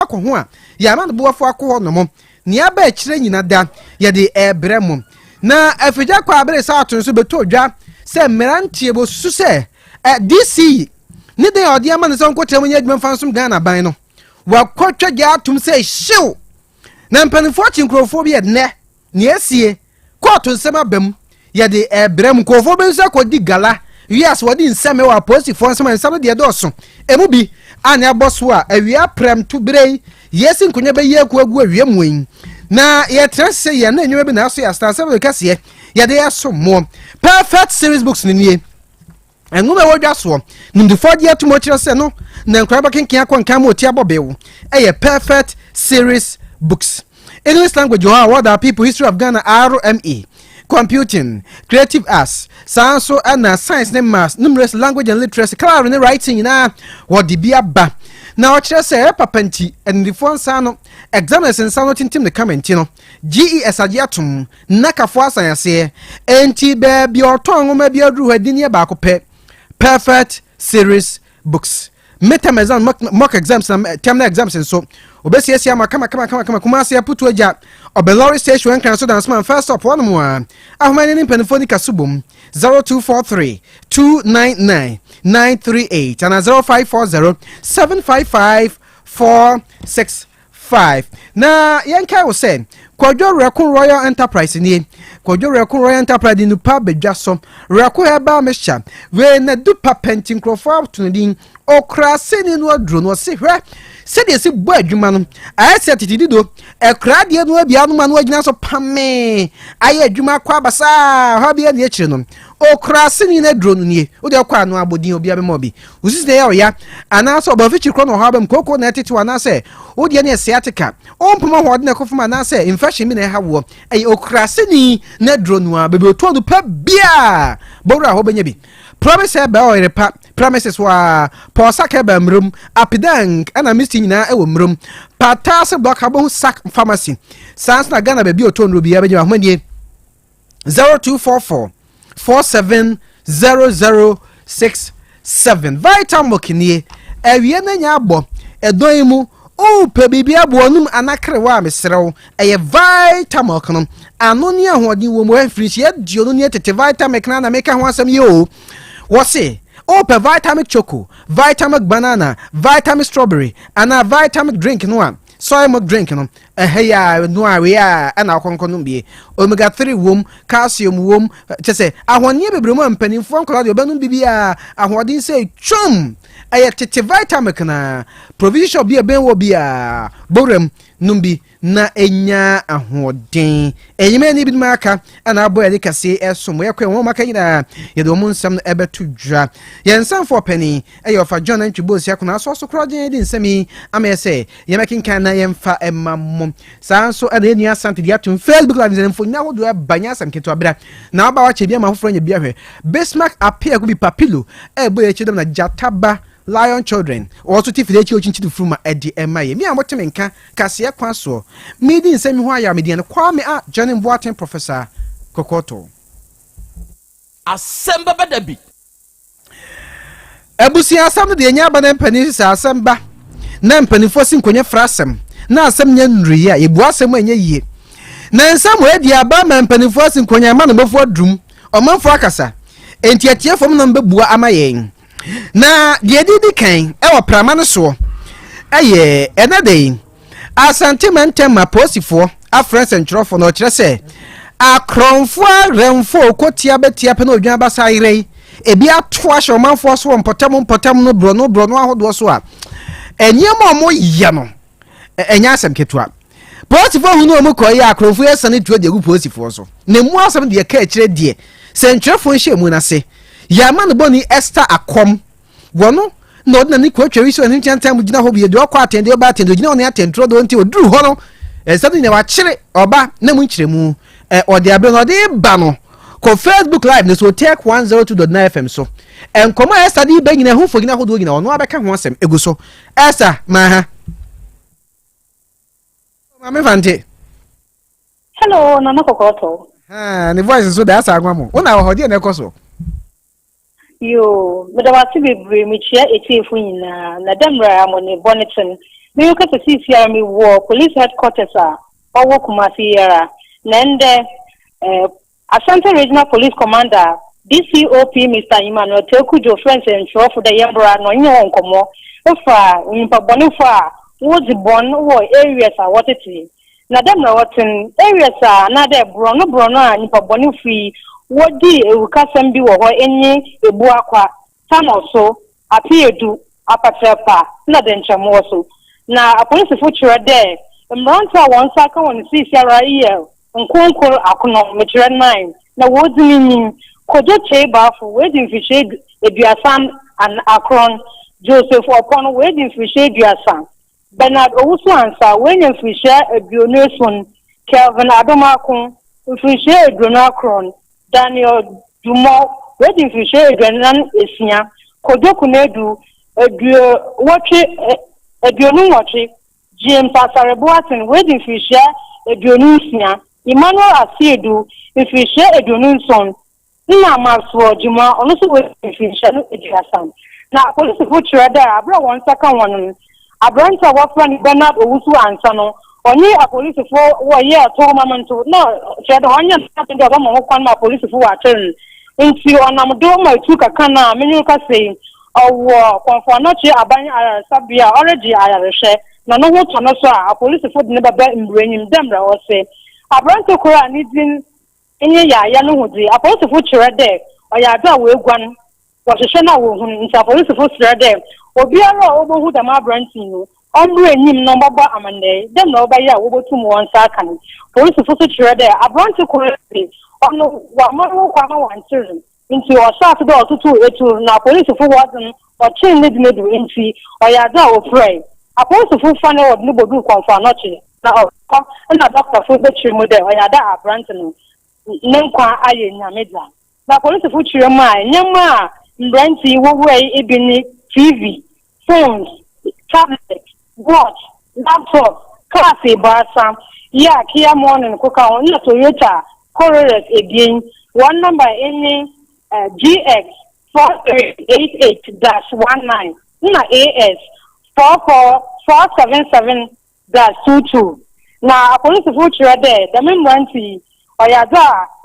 akɔ ho a yɛama no boafo akɔ hɔ nom. Nea aba akyire nyina da yɛde ɛrebrɛ mo. Na afigya kɔ abere saa ato nso bɛtɔ dwa sɛ mmeranteɛ bɔsusu sɛ DC ne den a ɔde ama no sɛ ɔnkɔtena mu nyɛ adwuma mfa nsom Ghana ban no, wakɔtwa gya atom sɛ hyew. Na mpanimfoɔ akyi nkurɔfoɔ bi ɛnnɛ nea asie kɔɔto nsɛm aba mu yɛde ɛbrɛ mu. Nkurɔfoɔ bi nso akɔdi gala wiase wɔde nsɛm wɔ apolisifoɔ nsɛm a nsɛm no deɛ dɔɔso emu bi a na ɛbɔ so a awia prɛmto berɛ yi yɛsi nkonnwa bɛyi aku agu awia mu yi na yɛtena sɛ yɛn na nnwuma bi na aso yɛ asase kɛseɛ yɛde ɛso mmoɔ. Perfect Series Books no nie, nwoma ɛwɔ dwa soɔ nimdefoɔ gye atum kyerɛ sɛ no na nkwadaa bɛkenken akɔ nkan mu ɔti abɔ bew. Ɛyɛ Perfect Series Books. English language hɔ a, What Are People, History of Ghana, RME, Computing, Creative Arts, saa nso ɛna Science ne Maths, Numeracy, Language and Literacy, colour ne writing nyinaa wɔde bi aba. Na ɔkyerɛ sɛ ɛyɛ papa nti animdefoɔ nsa no, examiners nsa no tintim ne kama nti no GES agye atom nnakafoɔ asan aseɛ. Enti baabi ɔtɔn nwoma bi aduru hɔ adi ne baako pɛ, Perfect Series Books. Midterm exam, mock exams na terminal exams nso obɛsiesie ama kama kama kama kama. Kumase Aputu Agya, ɔbɛn lorry station. Nkran so Dansman first stop wɔn mu a ahoma ne mpanimfoɔ ni kaso bom 0243 299 938 ana 0540 755 465. Na yɛnkae wo sɛ Kwadwo Rɛko Royal Enterprise nie. Kwadwo Rɛko Royal Enterprise de nupa badwa so Rɛko herbal mixture wei na du papa nti nkurɔfoɔ ato no din okura sɛni no aduro no. Ɔse hwɛ sɛdeɛ ɛsi bɔ adwuma no, ayɛ sɛ tete dido ɛkora adeɛ no abia no ma no agyina so pamee ayɛ adwuma akɔ abasaa hɔ bia ne akyire no. Okura sɛni no aduro no nie. Wode ɔkɔ ano abɔdin obia bɛma bi wosisi na ɛyɛ ɔya anaasɛ ɔba fikyiri korɔ na ɔhaw bɛm kooko na ɛtete anaasɛ wodeɛ ne sciatica ɔmpoma hoɔden na ɛkɔ fam anaasɛ infection bi na ɛha woɔ. Ɛyɛ okura sɛni na aduro no a baabi otu ɔdo pɛ bia bɔwura hɔ bɛnya bi. Promise ɛbɛ ɔyere pa premises wɔ a Paul Sak ɛbɛ mmerom Apidank ɛna Misty nyinaa ɛwɔ mmerom Pataase Block abohu Sak Pharmacy. Saa nso na Ghana baabi otɔ nnuro biara bɛgyina ahomadie 0244 470067. Vitamilk nie, awie no nya abɔ ɛdɔn yi mu wopɛ biribi aboɔ nom anakrewa a mesrɛ wo ɛyɛ Vitamilk no. Ano ne ahoɔden wɔ mu mfirinhyia 20 ne tete Vitamilk no na meka ho asɛm yi o. Wɔse wopɛ Vitamilk Choco, Vitamilk Banana, Vitamilk Strawberry anaa Vitamilk drink no a, soy milk drink no ɛhɛ yi a no a wei a ɛna akɔnkɔ nom bie. Omega 3 wom, calcium wom, kyɛ sɛ ahoɔden bebree mu a mpanimfoɔ nkɔla deɛ ɔbɛnom bibi a ahoɔden sɛ twom. Ɛyɛ tete Vitamilk na provision shop bi a ɛbɛn wɔ bi a bowuram nom bi na ɛnya ahoɔden. Ɛnyima ne binom aka ɛna abɔ yɛde kɛse ɛsom yɛkɔ wɔn aka nyinaa yɛde wɔn nsɛm no ɛbɛto dwa. Yɛn nsɛmfoɔ panin ɛyɛ ɔfa John Antwi Bosi akona aso so korɔgyen de nsɛm yi ama yɛ sɛ yɛmɛkenkan na yɛmfa ɛma mo. Saa nso ɛna yɛn nua Asante de atum Facebook Live nsɛmfo nyina ahodoɔ ɛba nyɛ asɛm ketewa bra na ɔba wakyɛ bi ama afoforɔ anya bi ahwɛ. Bismarck Apia bi Papilo ɛbɔ yɛ akyi dɛm na Gyataba Lion Children wɔn nso te fidie akyi okyinkyini furu ma ɛde ɛma yɛ. Mi a mote me nka kaseɛ kwan soɔ medi nsɛm yi ho ayɛ a mediɛ no Kwame a Johnny Boateng Professor Kɔkɔɔtɔ. Asɛm bɛbɛ da bi. Abusua asɛm no deɛ ɛnyɛ aba na mpanin sɛ asɛm ba na mpanimfoɔ si nkonnwa fra asɛm na asɛm nyɛ nnuruyɛ a yɛbu asɛm a ɛnyɛ yie na nsɛm wɔ adi aba ma mpanimfoɔ asi nkonnwa ama no bɛfo adurum ɔmanfoɔ akasa enti atiefoɔ mu nam bɛbua ama yɛn. Na deɛ ɛdi kan ɛwɔ prama no soɔ ɛyɛ ɛnɛ de yi Asante mantam ma polisifoɔ afrɛ nsɛntwerɛfoɔ na ɔkyerɛ sɛ akorɔmfoɔ awɛmfoɔ okotia bɛtia pɛ na odwan basa ayerɛ yi ebi ato ahyɛ ɔmanfoɔ so wɔ mpɔtam mpɔtam no borɔno borɔno ahodoɔ so a nneɛma a wɔyɛ no ɛnyɛ asɛm ketewa. Polisifoɔ hu ne wɔn kɔ yi akorɔmfoɔ yɛ sane tuo de agu polisifoɔ so na emu asɛm deɛ ka akyerɛ deɛ sɛntwerɛfoɔ nhyɛ mu n'ase yɛama no bɔne. Esther Akɔm wɔno na ɔde n'ani kɔ atwa wi so ɛne nkyɛnkyɛn mu gyina hɔ bi deɛ ɔkɔ atɛn deɛ ɔba atɛn deɛ ogyina hɔ ne atɛn torɔ deɛ nti ɔduru hɔ no ɛsɛ no nyina wakyere ɔba na mu nkyerɛmu ɛ ɔde abere no ɔde ba no kɔ Facebook Live ne so Tech 102.9 FM so. Nkɔmɔ a Esther de ba nyina ɛho mfonyin ahodoɔ nyina ɔno abɛka ho asɛm egu so. Esther maa ha maame Fante. Hello, Nana Kɔkɔɔtɔ. Ne voice nso da asa agwa mo wo na wɔ hɔ deɛ na ɛkɔ so. Yoo, meda wase bebree, mekyia etiefo nyinaa. Na dɛ mmerɛ a mo ne bɔ ne te no. Merekasa seisiara mowɔ Police Headquarters a ɔwɔ Kumasi yi ara, na ndɛ eh, Ashanti Regional Police Commander, DCOP Mister Emmanuel Teku-Djo frɛɛ nsɛnkyerɛwfo dɛ yɛmbra na ɔnye hɔn nkɔmbɔ fa nyimpa bɔnefo a wodzi bɔn wɔ areas a wɔtsetse. Na dɛ mbrɛ ɔtse no, areas a anaadɛ borɔno borɔno a nyimpa bɔnefo yi wodii ewukasɛm bi wɔ hɔ nye Ebuakwa, Tanɔso, Apeedu, Apatrɛpa na Dɛnkyɛmmoɔ so. Na apolisifo kyerɛ dɛ mberantsɛ a hɔn nsa aka hɔn siesiara yɛ nkornkor akron, mekyerɛ nine, na wodzi no nyi, Kojo Kyei Bafo, oedzi mfirhyia 30 akron, Joseph Ɔpɔn, oedzi mfirhyia 30, Bernard Owusu Ansah, oenya mfirhyia 27, Kelvin Adomako, mfirhyia 29, Daniel Dumor, oedzi mfirhyia 46, Kojo Konadu, eduowɔtwe, 28, James Asare Boateng, oedzi mfirhyia 26, Emmanuel Asiedu, mfirhyia 27, nna Maxwell Jumah, ɔno so oedzi mfirhyia no 30. Na apolisifo kyerɛ dɛ aber a hɔn nsa ka hɔn no, aberantsɛ a wɔfrɛ no Bernard Owusu Ansah no, ɔnye apolisifo wɔyɛɛ towmamnto na kyerɛ dɛ ɔnnyɛ n'adwen dɛ ɔbɛma ho kwan ma apolisifo wɔakyer no. Ntsi ɔnam do ma etu kakra no a menye wo rekasa yi, ɔwɔ Komfo Anokye Aban Ayarsabea a ɔregye ayarhwɛ na no ho tɔ no so a, apolisifo de no bɛba mbranyim dɛ mbrɛ ɔse. Aberantsɛ kor a ne dzin nye Yaya no ho dze, apolisifo kyerɛ dɛ ɔyɛ adze a oeguan, wɔhwehwɛ no a wonnhu no, ntsi apolisifo serɛ dɛ obiara a obohu dɛm aberantsɛ yi no, ɔmbra enyim na ɔmbɔbɔ amandzɛɛ dɛ mbrɛ ɔbɛyɛ a wobotum hɔn nsa aka no. Polisifo so kyerɛ dɛ aberantse kor dze, ɔno wɔamma no ho kwan ma wɔannkyer no, ntsi ɔhyɛɛ ase dɛ ɔtotow etur na apolisifo wɔdze no wɔtwee ne dze no do ntsi ɔyɛ adze a opurae. Apolisifo fa no wɔdze no bodur Komfo Anokye na ɔhɔ na dɔktafo bɛkyerɛ mu dɛ ɔyɛ adze a aberantse no ne nkwa ayɛ Nyame dza. Na polisifo kyerɛ mu a, nneɛma a mberante yi wowurai bi nye TV, phones, tablet, watch, laptop, cars ebiasa, yi a Kia Morning kor ka ho na Toyota Corollas ebien. Hɔn number nye GX 4388-19 na AS 44477. Dza tuutuu na apolisifo kyerɛ dɛ dɛm mberantsɛ yi ɔyɛ adze a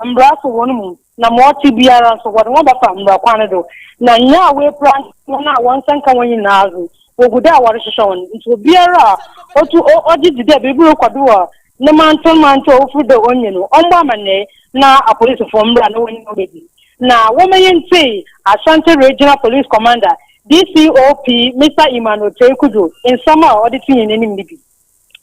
mbra so hɔn mu na ma ɔtse biara so wɔdze hɔn bɛfa mbra kwan do, na nyia a oepira nye hɔn a hɔn nsa nnka hɔn nyina dze wogu do a wɔrohwehwɛ hɔn. Ntsi obiara a otu ɔgye dzi dɛ biribi rokɔ do wɔ ne mantɔn mantɔn a ofir dɛ onnyi no, ɔmbɔ amanɛe na apolisifo mbra na wonye no mbedzi. Na wɔma yentsie Ashanti Regional Police Commander DCOP Mister Emmanuel Teikudu nsɛm a ɔde to yɛn anim no bi.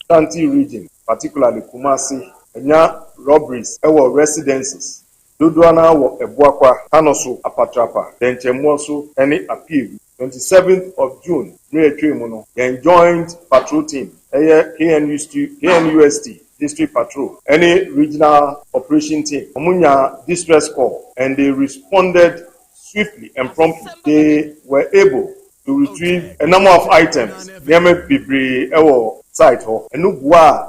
Ashanti Region, particularly Kumasi, anya robberies wɔ residences dodoɔ no ara wɔ Abuakwa, Tanoso, Apatrapa, Dɛnkyɛmmoɔ ne Apiedu. 27th of June mmerɛ a ɛtwaa mu no, yɛn Joint Patrol Team, ɛyɛ KNUST, KNUST District Patrol ne Regional Operation Team, wɔn nyaa distress call and they responded swiftly and promptly. They were able to retrieve a number of items, nneɛma bebree wɔ site hɔ. Ɛno boaa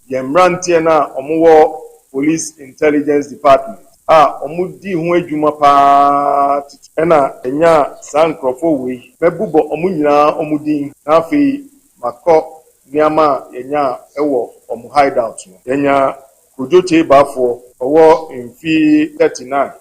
yɛn mmeranteɛ no a wɔwɔ Police Intelligence Department a wɔdii ho adwuma pa ara titiriw na yɛnyaa saa nkurɔfoɔ wei. Mɛbobɔ wɔn nyinaa wɔn din na afei makɔ nneɛma a yɛnyaa wɔ wɔn hideout no. Yɛnyaa Kojo Kyei Baffour, ɔwɔ mfe 39,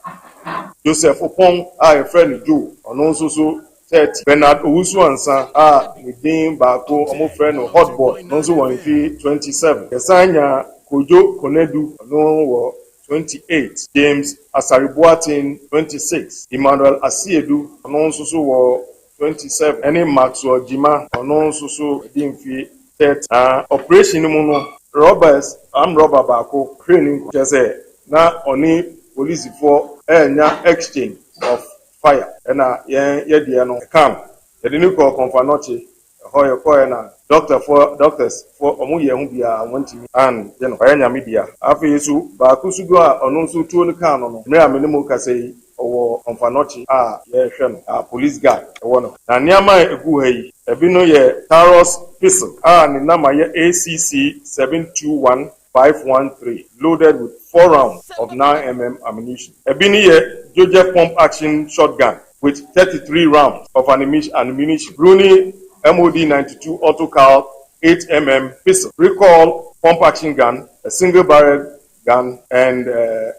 Joseph Opong a wɔfrɛ no Joe, ɔno nso so 30, Bernard Owusu Ansah a ne din baako wɔfrɛ no Hot Boy, ɔno nso wɔ mfe 27. Yɛsan nyaa Kojo Konadu, ɔno wɔ 28, James Asare Boateng, 26, Emmanuel Asiedu, ɔno nso so wɔ 27, ɛne Maxwell Gyimah, ɔno nso so di mfe 30. Na operation no mu no, robbers, armed robber baako hwere ne nkwa, kyerɛ sɛ na ɔne polisifoɔ renya exchange of fire, ɛna yɛn yɛdeɛ no ɛkaa no. Yɛde no kɔɔ Komfo Anokye, ɛhɔ yɛkɔɔɛ na doctorfoɔ, doctors foɔ wɔn yɛɛ ho biara wɔntumi angye no, ɔyɛ Nyame dea. Afei nso baako nso bi a ɔno nso tuo no kaa no no, mmerɛ a me ne mo rekasa yi, ɔwɔ Komfo Anokye a yɛrehwɛ no, a police guard wɔ ne ho. Na nneɛma a ɛgu ha yi, ebi no yɛ Taurus pistol a ne number yɛ ACC 721513 loaded with four rounds of 9 mm ammunition. Ebi no yɛ Joseph pump action shotgun with 33 rounds of ammunition. Bruni MOD 92 auto cal. 8 mm pistol, recall pump action gun, a single barrel gun, and a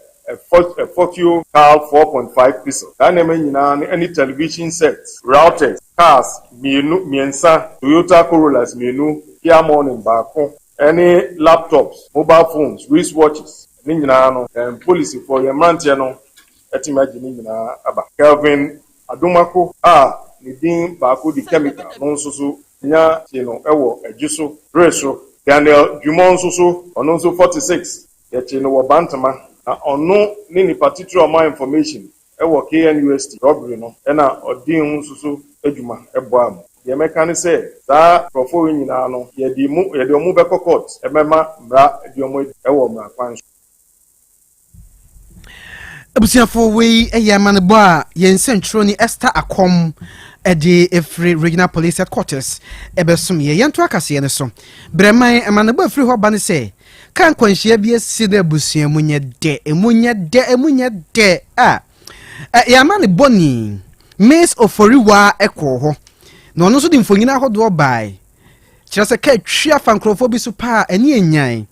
Focio Cal 4.5 pistol. Saa nneɛma nyinaa ne ɛne television sets, routers, cars mmienu mmiɛnsa, Toyota Corollas mmienu, Kia Morning baako, ɛne laptops, mobile phones, wristwatches ne nyinaa no, polisifoɔ, yɛn mmeranteɛ no ɛtumi agye ne nyinaa aba. Kelvin Adomako a ne din baako di Chemical no nso so nya kye no ɛwɔ Adwo so bere so. Daniel Dwumɔ nso so, ɔno nso 46, yɛkye no wɔ Bantama, na ɔno ne nipa titiri ɔma information ɛwɔ KNUST robbery no, ɛna ɔdi ho nso so adwuma ɛboa mu. Deɛ mɛka ne sɛ saa nkurɔfoɔ yi nyinaa no, yɛde ɔmo bɛkɔ court, ɛbɛma mmara de ɔmo ɛwɔ mmara kwan so. Abusuafo, wei yɛ amanebɔ a yɛn nsɛntwerɛ Esther Akɔm ɛde ɛfiri Regional Police Headquarters ɛbɛsom yɛ. Yɛnto akaseɛ no so. Brɛman amanebɔ afiri hɔ ba ne sɛ ka nkwanhyia bi asi no, abusua mu nyɛ dɛ, emu nyɛ dɛ, emu nyɛ dɛ a yɛama ne bɔni Miss Oforiwa ɛkɔɔ hɔ na ɔno nso de mfonyin ahodoɔ bae kyerɛ sɛ ka atwi afa nkurɔfoɔ bi so paa. Ɛne enyan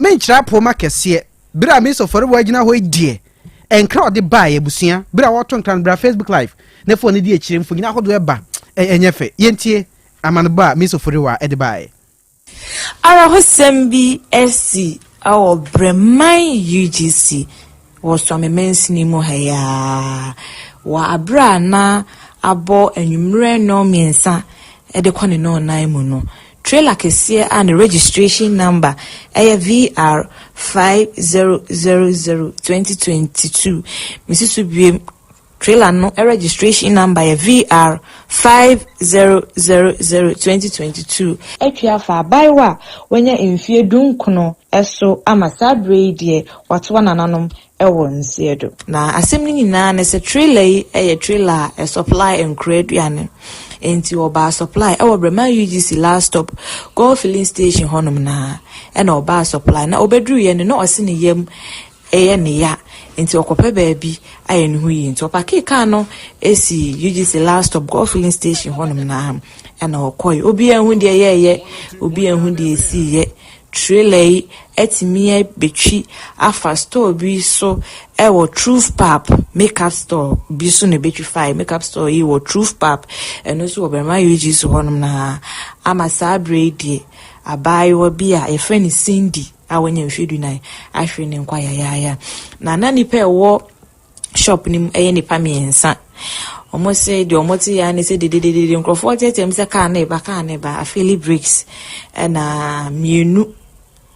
menkyerɛ apoma kɛseɛ bere a Miss Oforiwa gyina hɔ yi deɛ, nkra ɔde bae abusua bere a wɔto nkra no bra Facebook Live na fo ne di akyire mfonyin ahodoɔ ɛba, ɛnyɛ fɛ. Yɛntie amanebɔ a Miss Oforiwa ɛde bae. Awerɛhosɛm bi asi wɔ Breman UGC wɔ Suame mansini mu ha yi ara wɔ abere a na abɔ anwummerɛ 3:30 de kɔ ne 4:30 mu no, trailer kɛseɛ a ne registration number ɛyɛ VR 5000 2022, mesi so biem, trailer no registration number yɛ VR 5000 2022, atwa afa abaayewa a wanya mfeɛ 19 so ama saa berɛ yi deɛ watoa nananom wɔ nseɛ do. Na asɛm no nyinaa ne sɛ trailer yi yɛ trailer a ɛsupply nkora aduane, nti ɔbaa supply ɛwɔ Breman UGC last stop Goil filling station hɔnom naa ɛna ɔbaa supply. Na ɔbɛduruiɛ no, na ɔse ne yam ɛyɛ ne ya, nti ɔkɔpɛ baabi ayɛ ne ho yie, nti ɔpark kaa no esi UGC last stop Goil filling station hɔnom naa ɛna ɔkɔɛ. Obiara ehu deɛ yɛɛyɛ, obiara ehu deɛ esiiɛ. Trailer yi atumi abɛtwi afa store bi so ɛwɔ Truth Pub makeup store bi so na ebɛtwi fae. Makeup store yi wɔ Truth Pub, ɛno nso wɔ Breman UGC hɔnom naa ama saa abere yi deɛ, abaayewa bi a yɛfrɛ no Cindy a wanya mfeɛ 14 ahwere ne nkwa yayaaya. Na nipa a ɛwɔ shop no mu ɛyɛ nipa mmiɛnsa. Wɔn sɛ deɛ wɔn te ya ne sɛ dededede nkurɔfoɔ teatea mu sɛ kaa no ba, kaa no ba, afail brakes, ɛna mmienu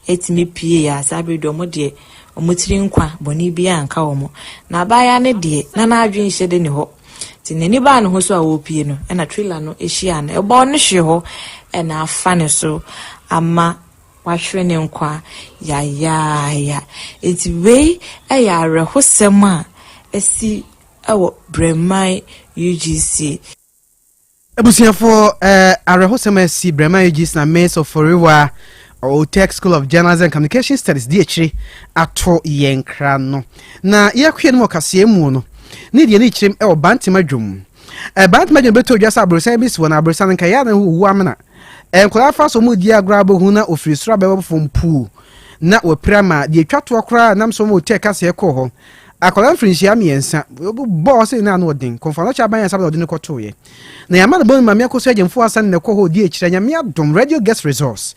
etumi pie ya. Saa abere deɛ, wɔn deɛ wɔn tiri nkwa, bɔnne bi anka wɔn. Na abaayewa no deɛ, na n'adwene hyɛ de ne hɔ, nti n'ani baa ne ho so a wɔrepie no, ɛna trailer no ahyia no, ɛbɔ no hwe hɔ, ɛna afa ne so ama wahwere ne nkwa yayaaya. Nti wei ɛyɛ awerɛhosɛm a ɛsi ɛwɔ Breman UGC. Abusuafoɔ, awerɛhosɛm a asi Breman UGC na Miss Oforiwa, Otec School of Journalism and Communication Studies, di akyire ato yɛn kra no. Na yɛkɔɛ no mu ɔkaseɛ mu no ne deɛ ne kyerɛm ɛwɔ Bantama dwom. Bantama dwom bɛtɔ dwa sɛ aborosan bi si wɔ, na aborosan no nkɛyɛ na owu amena. Nkwadaa fa so mu di agorɔ abɛhu na ofiri soro abɛbɔ fam puu na wɔpira ma deɛ etwa toɔ koraa nam so ma Otec kaseɛ kɔɔ hɔ. Akwadaa mfirinhyia 3 bɔɔ sɛ na ano ɔden kɔnfa no kyɛ aban yɛn sábà ɔde no kɔtooyɛ. Na yɛama no bɔne Maame Akɔso Agyemfo asan na ɛkɔ hɔ ɔdi akyirɛ. Nyame adom, Radio Guest Resource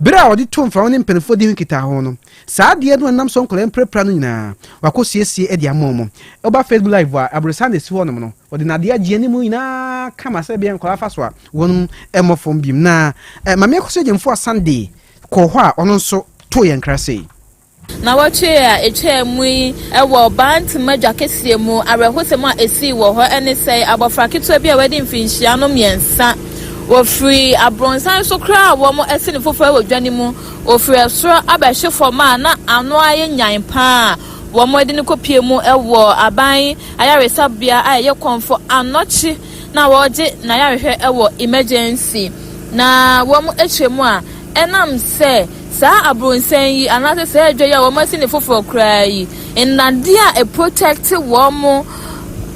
berɛ a ɔde to mframa ne mpanimfoɔ di ho nkitaho no, saa adeɛ no ɛnam so nkwadaa mprapra no nyinaa wakɔ siesie de ama wɔn. Ɛba Facebook Live a, aborosan na esi hɔnom no, wɔde nadeɛ agye anim nyinaa kama sɛ ɛbɛyɛ nkwadaa fa so a wɔn mmɔ fam biem. Na Maame Akɔso Agyemfo asan de kɔɔ hɔ a ɔno nso too yɛn kra sei. Na wɔtwe a ɛtwa mu yi wɔ Bantama dwa kɛseɛ mu, awerɛhosɛm a ɛsii wɔ hɔ ne sɛ abɔfra ketewa bi a wadi mfinhyia no 3, wɔfiri aborɔnsan so koraa a wɔn asi ne foforɔ wɔ dwa no mu, wɔfiri ɛsoro abɛhwe fam a na ano ayɛ nyan paa. Wɔn de no kɔpie mu wɔ aban ayaresabea a ɛyɛ Kɔmfo Anɔkye na wɔregye n'ayarehwɛ wɔ emergency. Na wɔn akyerɛ mu a, ɛnam sɛ saa aborɔnsan yi anaasɛ saa adwa yi a wɔn asi ne foforɔ koraa yi, nnadeɛ a ɛprotect wɔn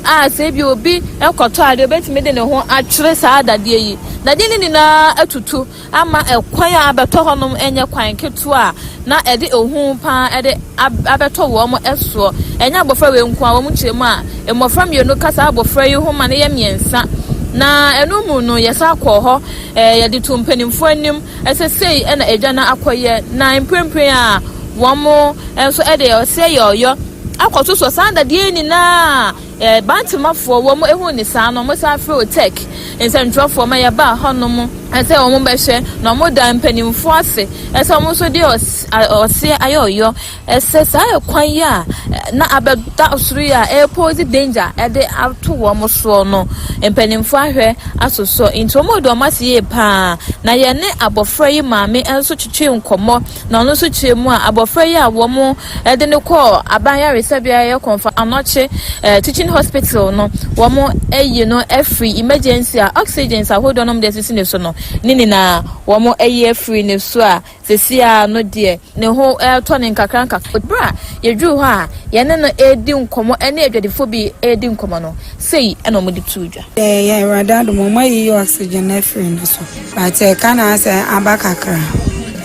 a sɛ ebi obi kɔtɔ adeɛ obetumi de ne ho atwere saa dadeɛ yi. Dadeɛ no nyinaa atutu ama ɛkwan a abɛtɔ hɔnom nyɛ kwan ketewa a na ɛde ehu pa ara de abɛtɔ wɔn soɔ. Ɛnyɛ abɔfra wei nko ara, wɔn kyerɛ mu a, mmɔfra mmienu ka saa abɔfra yi ho ma no yɛ mmiɛnsa. Na ɛno mu no, yɛsan kɔɔ hɔ, yɛde too mpanimfoɔ anim sɛ sei na adwa no akɔyɛ. Na mprempren a wɔn nso de ɔseɛ yɛ ɔyɔ akɔsosɔ saa dadeɛ yi nyinaa a Bantemafoɔ wɔn ehuu ne saa no, wɔn san frɛ OTEC nsɛntwerɛfoɔ ma yɛbaa hɔnom sɛ wɔn bɛhwɛ, na wɔn da mpanimfoɔ ase sɛ wɔn nso de ɔseɛ ayɛ ɔyɔ sɛ saa ɛkwan yi a na abɛda soro yi a ɛrepose danger de ato wɔn soɔ no, mpanimfoɔ ahwɛ asosɔ nti wɔn de wɔn ase yie paa. Na yɛne abɔfra yi maame nso twetwe nkɔmmɔ, na ɔno nso kyerɛ mu a abɔfra yi a wɔn de no kɔɔ aban yaresabea yɛ Kɔmfo Anɔkye Teaching Hospital no, wɔn ayi no afiri emergency a oxygens ahodoɔ nom de asisi ne so no ne nyinaa wɔn ayi afiri ne so a seesei ara no deɛ ne ho retɔ no nkakrankakra. Berɛ a yɛduruu hɔ a yɛne no redi nkɔmmɔ ne adwadifoɔ bi redi nkɔmmɔ no, sei na wɔde too dwa. Ɛyɛ Awurade adom ɔmo ayiyi oxygen no afiri ne so but ɛka na asɛ aba kakra.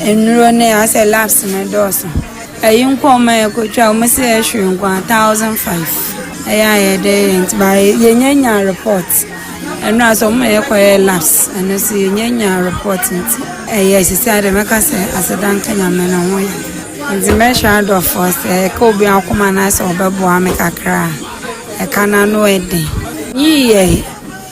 Nnuro no asɛ labs no dɔɔso. Ɛyi nko ɔmo a yɛkɔtwa ɔmo sɛ yɛhwere nko a 1005 ɛyɛ a yɛde yɛ nti ba yɛnya nya report. Ɛno a sɛ ɔmo ma yɛkɔyɛ labs ɛno so yɛnya nya report nti ɛyɛ sisi a deɛ mɛka sɛ aseda nka Nyame ne ho yɛ. Nti mɛhwɛ adɔfoɔ sɛ ɛka obi akoma na sɛ ɔbɛboa me kakra a ɛka no ano ɛden. Yiyɛ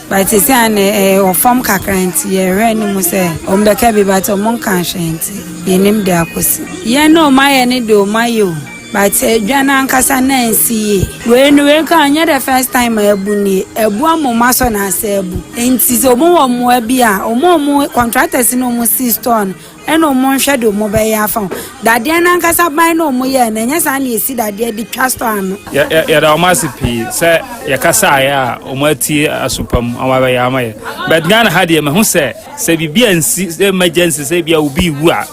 but sisi a na ɛwɔ fam kakra nti yɛhwɛ anim sɛ ɔmo bɛka bi but ɔmo nka hwee nti yɛnim de akɔsi. Yɛn na ɔmo ayɛ ne deɛ ɔmo ayɛ o. But dwa no ankasa na ɛnsi yie. Wei no wei nka ɔnyɛ the first time a abu nie. Abu ama ɔmo asɔ n'ase abu. Nti sɛ ɔmo wɔ mmoa bi a, ɔmo a ɔmo contractors no ɔmo si store no ɛna ɔmo nhwɛ deɛ ɔmo bɛyɛ afa ho. Dadeɛ no ankasa ban na ɔmo yɛɛ no ɛnyɛ saa na yɛsi dadeɛ de twa store ano. Yɛ yɛ yɛda wɔn ase pii sɛ yɛkasaeɛ a wɔn atie aso pa mu wɔn abɛyɛ ama yɛ. But Ghana ha deɛ mahu sɛ sɛ biribi ansi sɛ emergency sɛ ebia obi rewu a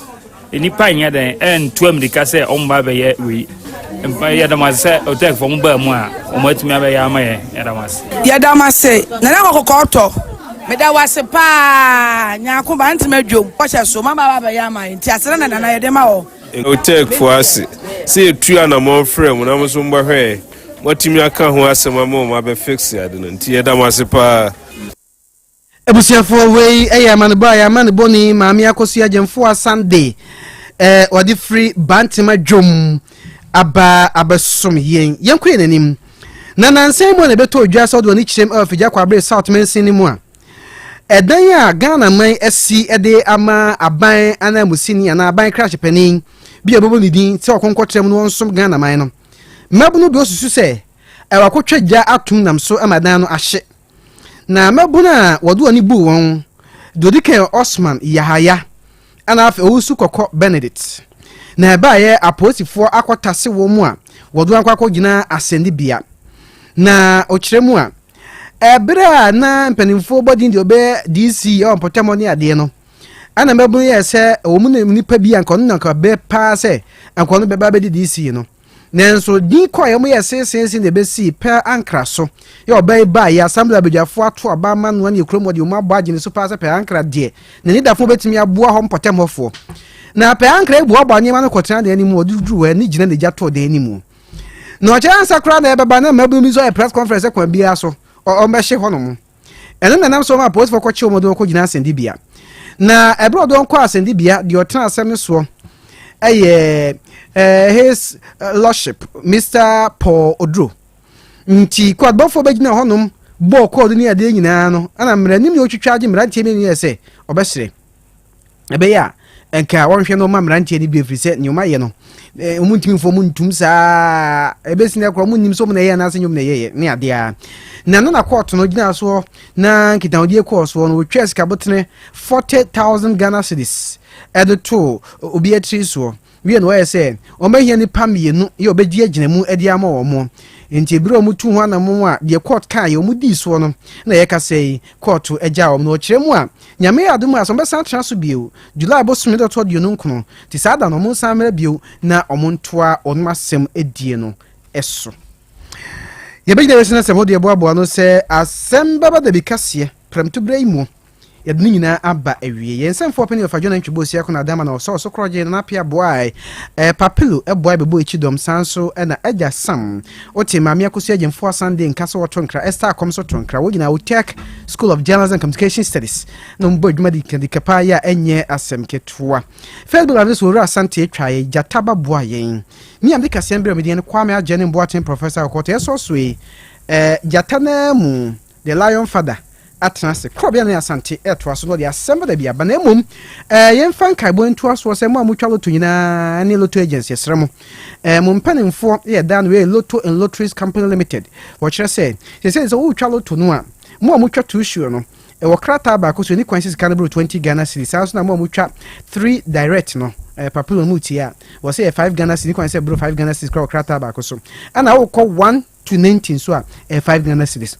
Nnipa nyɛ dɛn ɛntu amirika sɛ wɔn ba bɛyɛ wei. Yɛda mo ase sɛ otɛkfoɔ mo baa mu a wɔn atumi abɛyɛ ama yɛn. Yɛda mo ase. Yɛda mo ase Nana Kɔkɔkɔɔ tɔ. Meda wo ase paa Nyarko ba ntema dwom kɔhyɛ so mama aba abɛyɛ ama yɛn nti aseda na Nana yɛde ma wɔ. Otɛkfoɔ ase sɛ yɛtu anamɔn frɛ mo na mo nso mobɛhwɛ yɛn. Moatumi aka ho asɛm ama wɔn abɛ fix ade no nti yɛda mo ase paa. Abusuafoɔ, wei yɛ amanebɔ a yɛama ne bɔne Maame Akosua Gyamfoa Sunday eh, wɔde firi Bantema dwom aba abɛsom yɛn. Yɛnkɔ yɛn anim. Na nansa yi mu a na ɛbɛtɔ odwa sɛ wɔde wɔn ani kyerɛm ɛwɔ Afigya Kwabre South mansin no mu a, ɛdan a Ghana man asi de ama aban ananmusini anaa aban krakye panin bi a ɛbɛbɔ ne din sɛ ɔkɔnkɔtra mu na ɔnsom Ghana man no. Mmabunu bi osusu sɛ ɛwɔ akotwa gya atom nam so ama dan no ahye. Na mmabun a wɔde wɔn ani buu wɔn, deɛ ɔdi kan yɛ Osman Yahaya, ɛna afei Owusu Kɔkɔ Benedict. Na ɛbaeɛ apolisifoɔ akɔtase wɔn mu a wɔde wɔn akɔ akɔgyina asɛnnibea. Na ɔkyerɛ mu a, ɛberɛ a na mpanimfoɔ bɔ din deɛ ɔbɛyɛ DC ɛwɔ mpɔtam hɔ ne adeɛ no, ɛna mmabun yɛɛ sɛ wɔn mu nipa bi a nka ɔno na nka bɛ paa sɛ nka ɔno bɛba abɛdi DC no. Nanso din kɔe a wɔyɛɛ seeseese na ebesii pɛ ankra so. Yɛ ɔbaa yi baeɛ, Assembly abadwafoɔ ato aba ama no ne kurom wɔde wɔn abɔ agye ne so paa sɛ pɛ ankra deɛ n'anidafo bɛtumi aboa hɔ mpɔtam hɔfoɔ. Na pɛ ankra yi boaboa nneɛma no kɔtena dan no mu, ɔde duru hɔ ani gyina n'agya tɔɔ dan no mu. Na ɔkyerɛ ansa koraa na ɛbɛba na mmabunu bi nso ayɛ press conference sɛ kwan biara so ɔmmɛhye hɔnom. Ɛno na ɛnam so ma apolisifoɔ kɔkye wɔn de wɔn kɔgyina asɛnnibea. Na ɛberɛ a ɔde wɔn kɔɔ asɛnnibea, deɛ ɔtena asɛm no soɔ ɛyɛ eh, his lordship Mr. Paul Oduro. Nti kwadbɔfoɔ bɛgyina hɔnom bɔɔ kɔɔdo ne adeɛ nyinaa no, ɛna mmaranim ne ɔtwitwa agye mmeranteɛ mmienu yɛ sɛ ɔbɛsrɛ. Ɛbɛyɛ a nka wɔnhwɛ no ma mmeranteɛ no bi ɛfiri sɛ nea wɔayɛ no eh, wɔn ntumi mfo wɔn ntum saa ɛbɛsi no korɔ wɔn nnim sɛ wɔn na ɛyɛ anaasɛ nyɛ wɔn na ɛyɛyɛ ne adeɛ a na no na kɔɔto no gyina soɔ na nkitahodie kɔɔ soɔ no wɔtwa sikabotene 40,000 Ghana cedis ɛde too obi atiri soɔ Wie no wɔyɛ sɛ wɔbɛhia nnipa mmienu yɛ wɔbɛdi agyinamu de ama wɔn. Nti bere a wɔtu ho anammɔn a deɛ kɔɔto kaeɛ wɔn dii soɔ no na yɛka sɛ yi kɔɔto agyaa wɔn. Na ɔkyerɛ mu a Nyame yɛ adom a sɛ wɔbɛsan atena so bio July bosome da ɔtɔ aduonu nkono nti saa da no wɔn nsan mmra bio na wɔn ntoa wɔn asɛm die no so. Yɛbɛgyina wiase no asɛm ho deɛ boaboa no sɛ asɛm bɛba dabi kaseɛ prɛmto berɛ yi mu. Yɛde ne nyinaa aba awie. Yɛn nsɛmfoɔ panin Ɔfa Jonah Ntwi Bosia ko na Adama na ɔsɔɔ so korɔgye Nana Appiah boae. Eh, Papilo boae bɛbɔ akyi dɔm saa nso na Agya Sam. Wote Maame Akosua Agyemfoɔ Sunday nka sɛ wɔto nkra, Esther Akɔm nso to nkra. Wɔn nyinaa Otech School of Journalism and Communication Studies na wɔbɔ adwuma dikadika paa yɛ a ɛnyɛ asɛm ketewa. Facebook live so Owura Asante atwa yɛ gyata ba boa yɛn. Me a mede kaseɛ no brɛ me din ne Kwame Agyɛ ne Mboaten Professor Ɔkɔtɔ yɛsɔ so yi. Eh, gyata naa mu. The Lion Father atena ase. Korɔbea ne Asante retoa so na ɔde asɛm bada bi aba. Na mmom, eh, yɛmfa nkaebɔ ntoa soɔ sɛ mo a motwa loto nyinaa ne loto agents yɛsrɛ mo. Eh, mo mpanimfoɔ yɛ daa no wei Lotto and Lotteries Company Limited. Wɔkyerɛ sɛ, sɛsɛ sɛ wotwa loto no a, mo a motwa tuusuo no, ɛwɔ krataa baako so ɛni kwan sɛ sika no boro 20 Ghana cedis. Saa nso na mo a motwa 3 direct no, eh, papilo no mu tie a, wɔ sɛ yɛ 5 Ghana cedis, ni kwan sɛ boro 5 Ghana cedis koraa wɔ krataa baako so. Ɛna wokɔ 1 to 90 nso a ɛyɛ 5 Ghana cedis.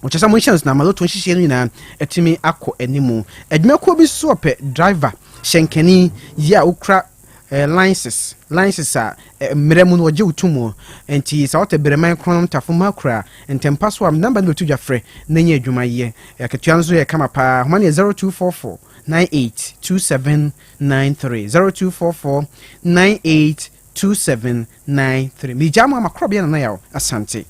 Wɔkyerɛ sɛ monhyɛ nso na ama loto nhyehyɛeɛ no nyinaa atumi akɔ anim. Adwumakuo bi nso ɔpɛ driver hyɛnkani yi a wokura eh, licenses licenses a eh, mmerɛ mu no wɔgye wo to mu nti sɛ wɔte bereman kronom tafo ma kura ntɛmpa so a namba no bɛto dwa frɛ na nya adwuma yɛ. Akatua no nso yɛ kama paa. Homa no yɛ 0244 98 2793 0244 98 2793 Megyaa mo ama Korɔbea Nana Yaw Asante.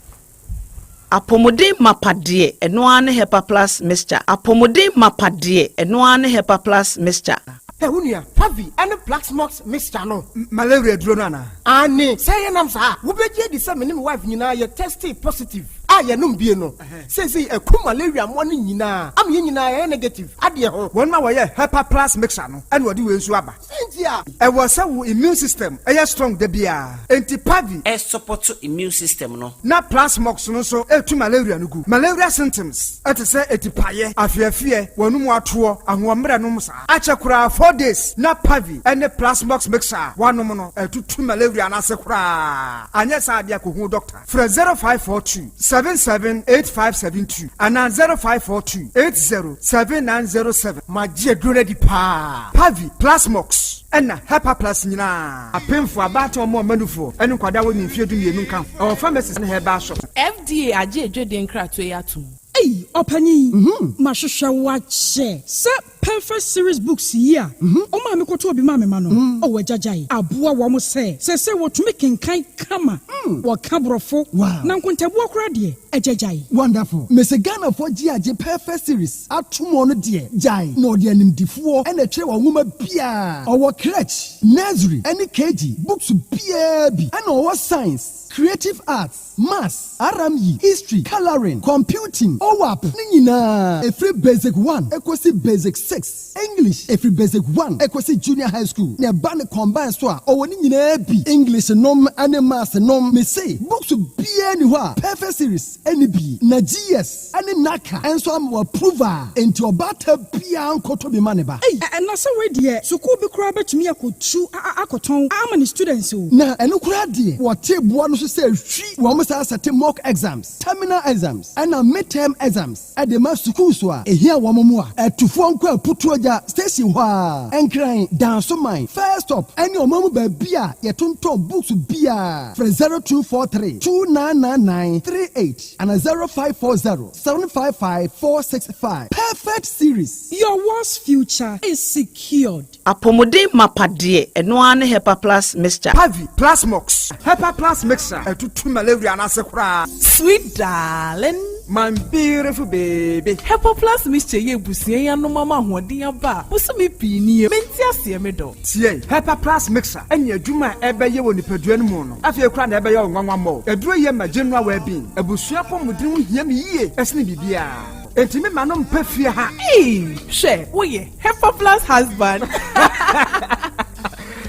Apɔmuden mapa deɛ, ɛno ara ne Hepa Plus Mixture. Apɔmuden mapa deɛ, ɛno ara ne Hepa Plus Mixture. Hɛ wo nua, Pavi ne Plaxmox mixture no. Malaria aduro no anaa? Aane, sɛ yɛnam saa a, wobɛgye adi sɛ me ne me wife nyinaa yɛ testee positive a yɛnom bie no. Seesei aku malaria mmoa no nyinaa ama yɛn nyinaa yɛayɛ negative adeɛ ho. Wɔn a wɔyɛ Hepa Plus mixture no na wɔde wei nso aba. Sɛn nti a? Ɛwɔ sɛ wo immune system yɛ strong da biara. Enti Pavi. Ɛsupɔto immune system no. Na Plasmox no nso tu malaria no gu. Malaria symptoms te sɛ atipaeɛ, afeafeɛ, w'anum atoɔ, ahoɔmmerɛ nom saa. Akyɛ koraa 4 days na Pavi ne Plasmox mixture a woanom no atutu malaria no ase koraa. Anyɛ saa adeɛ a kɔhu doctor. Frɛ 0542 778572 anaa 0542 80 7907. Magye aduro no adi paa. Pavi, Plasmox, ɛna Hepa Plus nyinaa. Apemfo, abaatan, ɔmo ɔmanufoɔ, ne nkwadaa a wɔnni mfeɛ 12 nka ho. Ɛwɔ pharmacies ne herbal shops. FDA agye adwadie nkratoɔ yi atom. Ei, ɔpanyin, mahwehwɛ wo akyɛ sɛ Perfect Series books yi a ɔmaa me kɔtɔɔ bi maa me ma no, ɔwɔ agyagyae aboa wɔn sɛ seesei wɔtumi kenkan kama, wɔka Borɔfo, na nkontabuo koraa deɛ, agyagyae. Wonderful. Mese Ghanafoɔ gye agye Perfect Series ato mu ɔno deɛ gyae na ɔde animdifoɔ ɛna ɛtwerɛ wɔn nwoma biara. Ɔwɔ crèche, nursery ɛne KG books biara bi ɛna ɔwɔ science, creative arts, maths, RME, history, colouring, computing, OWAP ne nyinaa ɛfiri basic 1 ɛkɔsi basic 6, English ɛfiri basic 1 ɛkɔsi junior high school na ɛba ne combine so a ɔwɔ ne nyinaa bi, English nom ne maths nom. Mese books biara ni hɔ a Perfect Series ɛne bi na GS ɛne NaCCA ɛnso ama wɔ approve a enti ɔbaata biara nkɔtɔ bi ma ne ba. Ei, ɛna sɛ wei deɛ, sukuu bi koraa bɛtumi akɔtu akɔtɔn ama ne students o. Na ɛno koraa deɛ, wɔte boa no so sɛ hwi wɔn saa sɛte mock exams, terminal exams ɛna midterm exams ɛde ma sukuu so a ehia wɔn mu a ɛtufoɔ nkɔ Aputuogya station hɔ a Nkran Dansoman first stop ɛne ɔman mu baabi a yɛtontɔn books biara. Frɛ 0243 2999 38 ana 0540 755 465. Perfect Series. Your world's future is secured. Apɔmuden mapa deɛ, ɛno ara ne Hepa Plus Mixture. Pavi, Plasmox, Hepa Plus mixture ɛtutu malaria no ase koraa. Sweet darling. My beautiful baby. Hepa Plus Mixture yɛ ebusua yi anom ama ahoɔden aba a bosome pii nie. Mente aseɛ, me dɔ. Tie, Hepa Plus mixture ɛne adwuma a ɛbɛyɛ wɔ nipadua no mu no afei koraa na ɛbɛyɛ wo nwanwa mmɔ. Aduro yɛ ma general well-being. Abusua pɔmuden ho hia me yie ɛsene biribiara. Enti me ma no mpɛ fie ha. Ee, hwɛ, woyɛ Hepa Plus husband.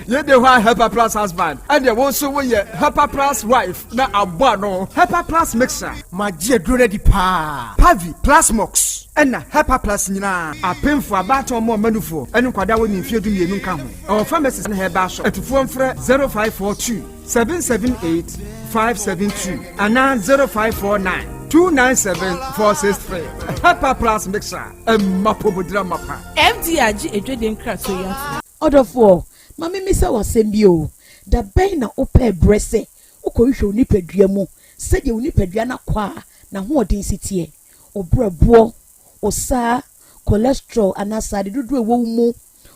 Yɛde hɔ a Hepa Plus husband ɛdeɛ wo nso woyɛ Hepa Plus wife na abɔ ano. Hepa Plus mixture. Magye aduro no adi paa. Pavi, Plasmox, ɛna Hepa Plus nyinaa. Apemfo, abaatan, ɔmo ɔmanufoɔ ɛne nkwadaa wɔ ne mfeɛ 12 nka ho. Ɛwɔ pharmacies ne herbal shop. Atufoɔ mfrɛ 0542 778 572 anaa 0549 297 463. Hepa Plus mixture ɛma pomodira mapa. FDA agye adwadie nkratoɔ yi atom. Ɔdɔfoɔ, ma memisa wo asɛm bi o. Da bɛn na wopɛɛ berɛ sɛ wokɔhwehwɛ wo nipadua mu sɛdeɛ wo nipadua no akɔ a n'ahoɔden si teɛ? Wo berɛboɔ, wo saa, cholesterol anaa srade dodoɔ a ɛwɔ wo mu,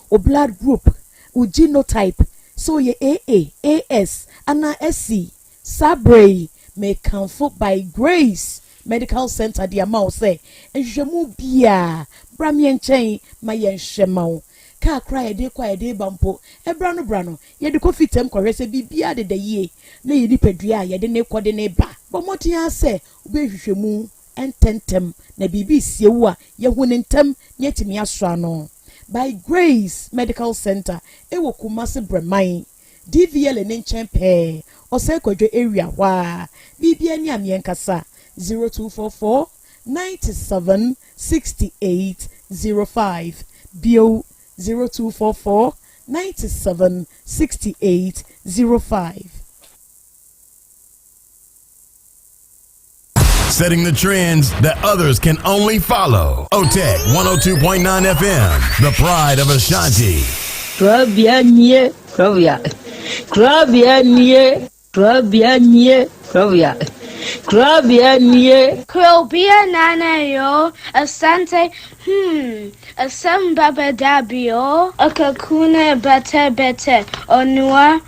wo blood group, wo genotype, sɛ woyɛ AA, AS anaa SC. Saa berɛ yi, mekamfo By Grace Medical Center de ama wo sɛ nhwehwɛmu biara, bra me nkyɛn ma yɛnhwɛ ma wo. Kaa koraa a yɛde rekɔ a yɛde reba mpo, ɛberɛ ano berɛ ano, yɛde kɔ fitam kɔhwɛ sɛ biribiara deda yie na yɛn nipadua a yɛde no rekɔ de no reba. Bɔ mmɔden ara sɛ wobɛyɛ nhwehwɛmu ntɛmntɛm na biribi resie wo a, yɛahu no ntɛm na yɛatumi asɔ ano. By Grace Medical Center wɔ Kumasi Brɛman, DVLA no nkyɛn pɛɛ, Ɔsɛe Kwadwo area hɔ ara. Biribiara ni a meɛnkasa, 0244 97 68 05, bio 0244 97 68 05. Setting the trends that others can only follow. OTEC 102.9 FM, the pride of Ashanti. Kurabea nie, kurabea. Kurabea nie, kurabea nie, kurabea. Kurabea nie. Kurobea nana yo, asante, hmm, asem baba dabio, akakuna bete bete, onua,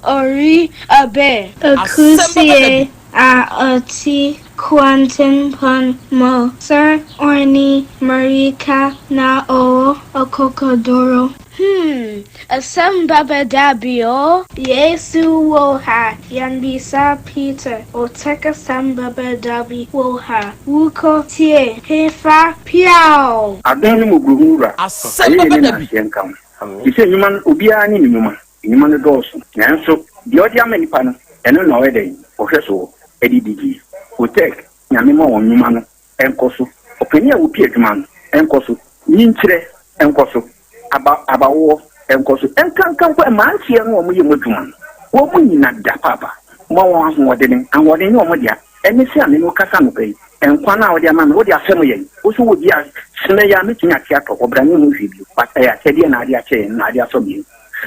ori, abe. Akusie a ɔte kwantempɔn mu sɛ ɔne mmirika na ɔwɔ akokoduru. Hmm, asɛm bɛba da bi o. Yesu wɔ ha, yɛmmisa Peter, ɔtɛk asɛm bɛba da bi wɔ ha, wokɔ tie, hefa, piaw! Adom ne mmɔborɔhunu Wura, ayɛyie ne nnaaseɛ nka wo. Te sɛ nnwuma no, obiara ne ne nnwuma. Nnwuma no dɔɔso, nanso deɛ ɔde ama nnipa no, ɛno na ɔyɛ dɛn? Ɔhwɛ soɔ de di die. Otec, Nyame ma wɔn nnwuma no nkɔ so. Ɔpanin a ɔpi adwuma no nkɔ so. Nyinkyerɛ nkɔ so. Aba, abawoɔ nkɔ so. Nkanka mpo mmeranteɛ no a wɔyɛ mu adwuma no, wɔn nyina da paapa. Ma wɔn ahoɔdene. Ahoɔden nyɛ wɔn dea. Ɛne sɛ a me ne wo kasa anɔpa yi, nkwa no a wode ama me, wode afɛm yɛn. Wo nso wɔ bi a, sene yɛ a mɛtumi ate atɔ, ɔbra nyɛ ho hwee bio. But ɛyɛ akyɛdeɛ na ade akyɛ yɛn, na ade asɔ yɛn.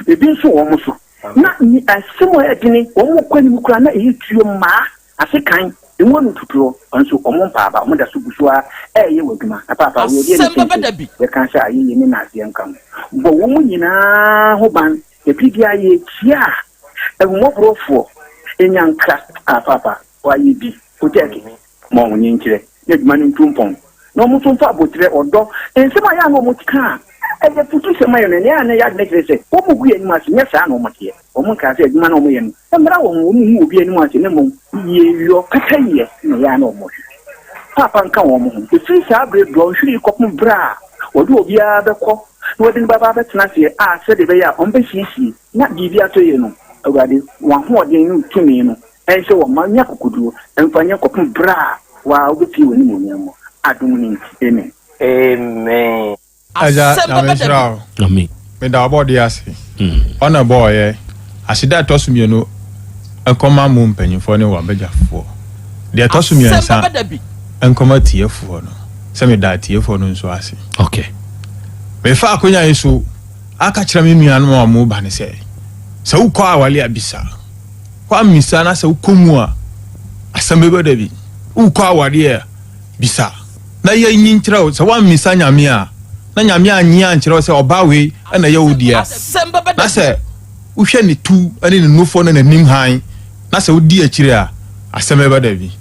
Ebi nso wɔ wɔn so. Na asɛm a ɛyɛ dene, wɔn kɔ anim koraa na ɛyɛ tuo mmaa ase kan, emu ano tutuo, nso wɔn mpa aba, wɔn da so gu so ara ɛreyɛ wɔ adwuma. Na paapa, wei ɛdeɛ ne sɛnti, yɛka sɛ ayɛyie ne naaseɛ nka ho. Bɔ wɔn nyinaa ho ban, ɛfiri biara yɛkyia a, ahummɔborɔfoɔ, nyankra, a paapa, wɔayɛ bi, kotɛɛke. Ma wɔn nkyerɛ na adwuma no ntu mpɔn, na wɔn nso mfa aboterɛ, ɔdɔ, nsɛm a ɛyɛ a na wɔka a ɛyɛ afutusɛm ma yɛn no, nea na ɛyɛ adwene kyerɛ sɛ wɔgu yɛn anim ase. Nyɛ saa na wɔteɛ. Wɔnkaa sɛ adwuma no a wɔyɛ no mmra wɔn ho, wɔnhu obi anim ase, na mmom yieyɔ, pɛpɛyɛ na ɛyɛ a na wɔhwehwɛ. Paapa nka wɔn ho. Ɛfiri saa berɛ dɔnhwere yi kɔpem berɛ a wɔde obiara bɛkɔ na wɔde no bɛba abɛtena aseɛ a sɛdeɛ ɛbɛyɛ a wɔbɛsiesie na biribi atɔ yie no, Awurade, wɔn ahoɔden ne wo tumi no Ɛnsɛ wɔn mma nya akokoduro mfa nyɛ kɔpem berɛ a waa wobɛpue w'animuonyam mu adom no nti. Amen. Amen. Agya Nyame nhyira wo. Amen. Meda ɔbɔdeɛ ase. Ɔna ɛbɔɔyɛ. Aseda ɛtɔ so mienu nkɔma mo mpanyinfoɔ ne w'abadwafoɔ. Deɛ ɛtɔ so miɛnsa nkɔma atiefoɔ no. Sɛ meda atiefoɔ no nso ase. Okay. Mefa akonya yi so aka kyerɛ me nuanom a wɔn ba no sɛ, sɛ wokɔ awale a bisa. Woammisa na sɛ wokɔ mu a, asɛm bɛba da bi. Wokɔ awareɛ a, bisa na yɛnyi nkyerɛ wo. Sɛ woammisa Nyame a, na Nyame annye ankyerɛ wo sɛ ɔbaa wei na ɛyɛ wo dea, na sɛ wohwɛ ne tu ne ne nufoɔ ne n'anim hann, na sɛ wodi akyire a, asɛm bɛba da bi.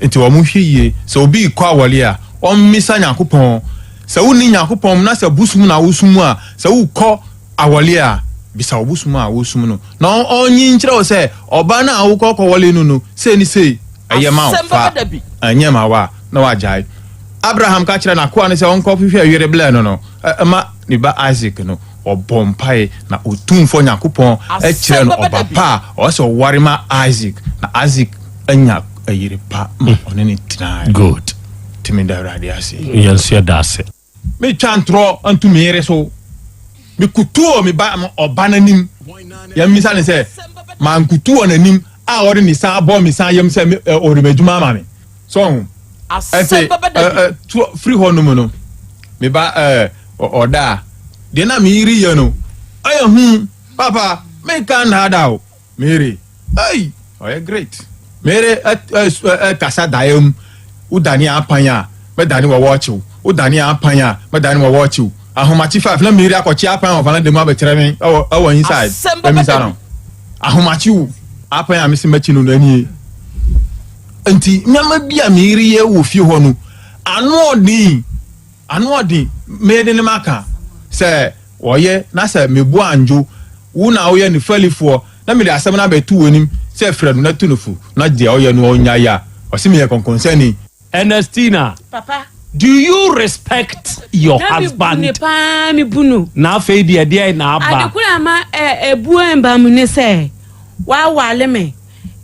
Nti wɔn hwɛ yie, sɛ obi rekɔ awareɛ a, ɔmmisa Nyankopɔn. Sɛ wonni Nyankopɔn mu na sɛ bosom na wosom a, sɛ wokɔ awɔle a, bisa wo bosom a wosom no na ɔnyi nkyerɛ wo sɛ ɔbaa no a wokɔ kɔwɔle no no sei ne sei ɛyɛ ma wo fa, ɛnyɛ ma wo a, na wagyae. Abraham ka kyerɛ n'akoa no sɛ ɔnkɔhwehwɛ yere blɛ no no ma ne ba Isak no, ɔbɔ mpae na Otumfoɔ Nyankopɔn kyerɛ no ɔba pa a ɔwɔ sɛ ɔware ma Isak, na Isak anya yere pa ma ɔne no tenae. Good. Nti meda Awurade ase. Yɛn nso yɛda ase. Metwa ntorɔ nto me yere so. Mekutu wɔ me ba ɔba n'anim. Yɛmmisa no sɛ, mankutu wɔ n'anim a ɔde ne sa abɔ me sa yam sɛ ɔde m'adwuma ama me. So ɔho. Ɛnti firi hɔ nom no, me ba ɔda a, deɛ na me yere yɛ no, ɛyɛ hu. Papa, menka nnaadaa o. Mary, Ei! Ɔyɛ great. Mary, Ɛ, ɛ, ɛ, kasa daeɛ mu. Wodane apan a, mɛdane wɔ wɔɔkye wo. Wodane apan a, mɛdane wɔ wɔɔkye wo. Ahomakye 5 na meyere akɔkye apan wɔ valanda mu abɛkyerɛ me ɛwɔ ɛwɔ inside. Asɛm bɛba Mɛmisa da no. bi. Ahomakye wo apan a mese mɛkye no no anie. Nti nneɛma bi a meyere yɛ wɔ fie hɔ no, ano ɔden. Ano ɔden. Mede ne maka sɛ ɔyɛ na sɛ mebo andwo wo na woyɛ ne fɛlifoɔ na mede asɛm no abɛto w'anim sɛ frɛ no na tu no fo na deɛ ɔyɛ no ɔnyae a, ɔse meyɛ kɔnkɔnsani. Ernestina, Papa. do you respect your Na me bu husband? ne paa, me bu no. Na afei deɛ deɛn na aba? Ade koro a ma ɛ ebuo mba mu ne sɛ wawale me.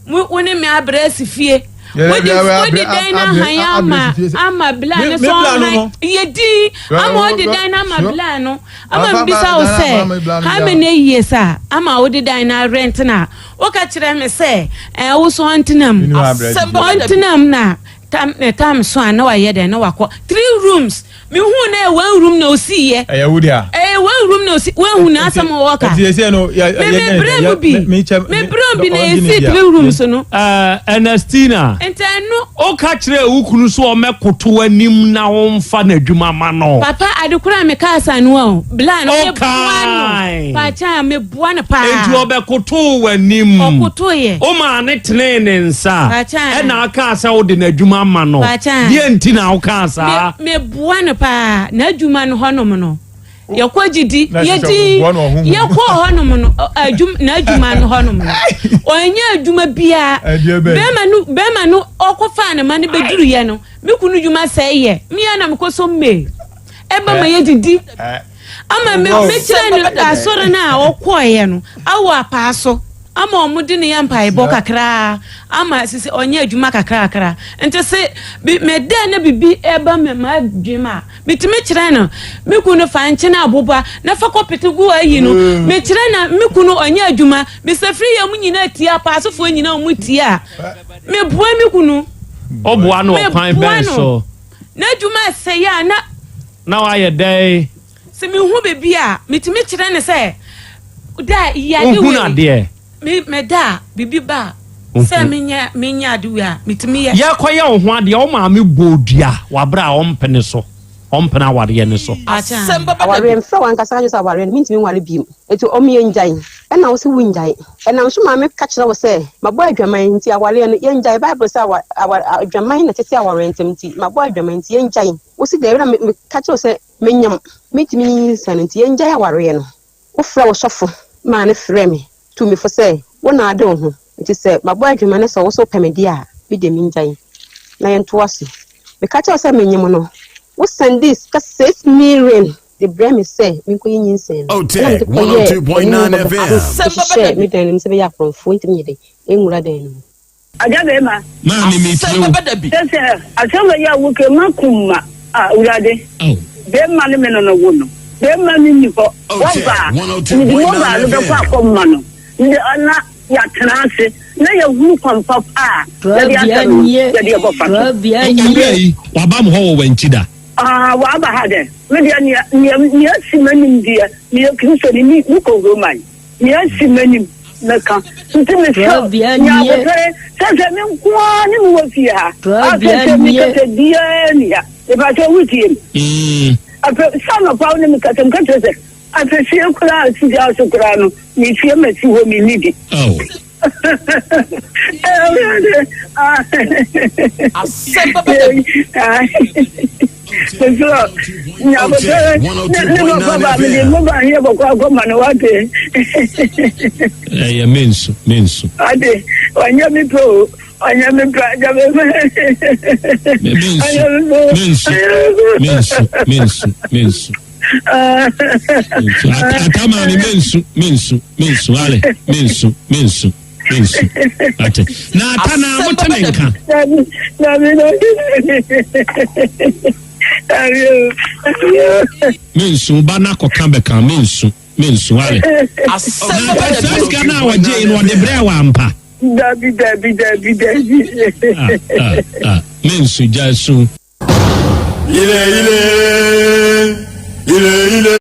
Mo wo ne me abrɛ asi fie. Wode wode dan no ahan ama ama bla no sɛ ɔhan yɛ din ama wode dan no ama bla no ama mbisa wo sɛ how many years a ama wode dan no arent na woka kyerɛ me sɛ ɛɛ wo so ɔntena mu ɔntena mu na tam ne tam so a na wayɛ dɛn na wakɔ three rooms mehu na ɛyɛ one room na osi yɛ ɛyɛ wo dea ɛyɛ one room na osi wahu na asɛm wɔ ka ɛti ɛsɛ no yɛ me me brɛ mu bi me brɛ mu bi na esi three rooms no. Ɛɛ Ernestina. Nti ɛno. Woka kyerɛ wo kunu so ɔmɛkoto anim na ɔmfa n'adwuma ma no. Papa ade koro a meka asa no o bla no meboa no paakyɛ a meboa no paa. Enti ɔbɛkotoo w'anim. Ɔkotoeɛ. Womaa ne tenee ne nsa. Paakyɛ. Ɛna akaa sɛ wode n'adwuma ma no. Paakyɛ. Deɛ nti na wokaa saa? Me meboa no paa n'adwuma no hɔnom no yɛkɔ gyidi yɛdi yɛkɔ hɔnom no adwum n'adwuma no hɔnom no ɔnyɛ adwuma biara bɛrima no bɛrima no ɔkɔfaa ne ma no bɛduruyɛ no me kunu dwuma sɛe yɛ mea na mekɔ so mmee ɛba ma yɛdidi ama me mekyerɛ no asɔre no a ɔkɔeɛ no awɔ apaa so ama wɔn de ne yɛ mpaebɔ kakraa ama sisi ɔnyɛ adwuma kakrakra nti se bi meda na bibi ɛba me ma adwene a metumi kyerɛ no me kunu fa nkyene aboba na fa kɔpete gu ayi no mm. mekyerɛ na me kunu ɔnyɛ adwuma mesafiri yɛ mu nyinaa tie apaasofoɔ nyinaa wɔn tie a meboa me kunu ɔboa no ɔkwan bɛn so n'adwuma ɛsɛe a na Na wayɛ dɛn? Sɛ mehu biribi a, metumi kyerɛ no sɛ, da yi ade Wohunu wei. adeɛ? Me meda a, biribi ba a, sɛ menyɛ menyɛ ade wei a, metumi yɛ. Yɛrekɔyɛ wo ho adeɛ, wo maame bɔɔ dua wɔ aberɛ a ɔmpene so, ɔmpene awareɛ no so. Asɛm bɛba da bi. Awareɛ, mefrɛ wo ankasa ka kyerɛ wo sɛ awareɛ no mentumi nware bio, enti ɔmo yɛngyae. Ɛna wo se wongyae. Ɛnam so maa meka kyerɛ wo sɛ mabɔ adwaman nti awareɛ no yɛngyae. Bible sɛ awa awa adwaman na ɛtete awareɛ ntam nti mabɔ adwaman nti yɛngyae. Wo se daabi na me meka kyerɛ wo sɛ menyem mentumi nyinsɛn nti yɛngyae awareɛ no. Wofrɛ wo sɔfo maa no frɛɛ me tuu me fo sɛ wo na ade wo ho nti sɛ mabɔ adwaman na sɛ wo se wopɛ me deɛ a me deɛ mengyae na yɛntoa so. Meka kyerɛ wo sɛ menyem no wo sɛndee sika 6 million de brɛɛ me sɛ menkɔyi nyinsɛn no. Ɛna mede kɔyɛɛ anim bɔbɔ de hyehyɛɛ me dan no mu sɛ ɛbɛyɛ a akorɔmfoɔ ntumi nyɛ dɛn nwura dan no mu. Agya bɛrima. Maame mi tie o. Sɛ sɛ asɛm wei a woka yi makum ma a Awurade. Bɛrima ne me no no wo no. Bɛrima no nni hɔ. Wɔba a, mede mobile no bɛkɔ akɔma no. Mede na yɛatena ase na yɛahunu kwan papa a yɛde asɛm no yɛde ɛbɛfa so. Owura yi, waba mo hɔ wɔ w'ankyi da? Ah, waba ha dɛ. Me deɛ nea nea nea asi m'anim deɛ, meyɛ Kristoni, me mekɔ Roman. Nea asi m'anim mɛka. Nti mesrɛ wo, nya abotare sɛ sɛ me nko ara ne mewɔ fie ha a, sɛ sɛ me kasa biara nni ha. Mepakyɛw wotie me? Afei sɛ anɔpa wo ne me kasa, meka kyerɛ sɛ afesie koraa a si gya so koraa no, metie masi hɔ menni bi. Asɛm bɛba da bi. Mesrɛ nyabotare ne ne papa ba mede mo ba yɛ bɔkɔ akɔma no wate. Ɛyɛ mensu mensu. Ate ɔnyɛ me pɛ o ɔnyɛ me pɛ agya me pɛ. Mensu mensu mensu mensu mensu. Ata maame mensu mensu mensu ale mensu mensu mensu ate na ata na mo te ne nka. Mensu ba na kɔka bɛka mensu mensu ale. Na ata saa sika no a wɔgye yi no ɔde brɛ wɔ ampa. Dabi dabi dabi dabi. Ah ah ah mensu gya su. Ile ile ile ile.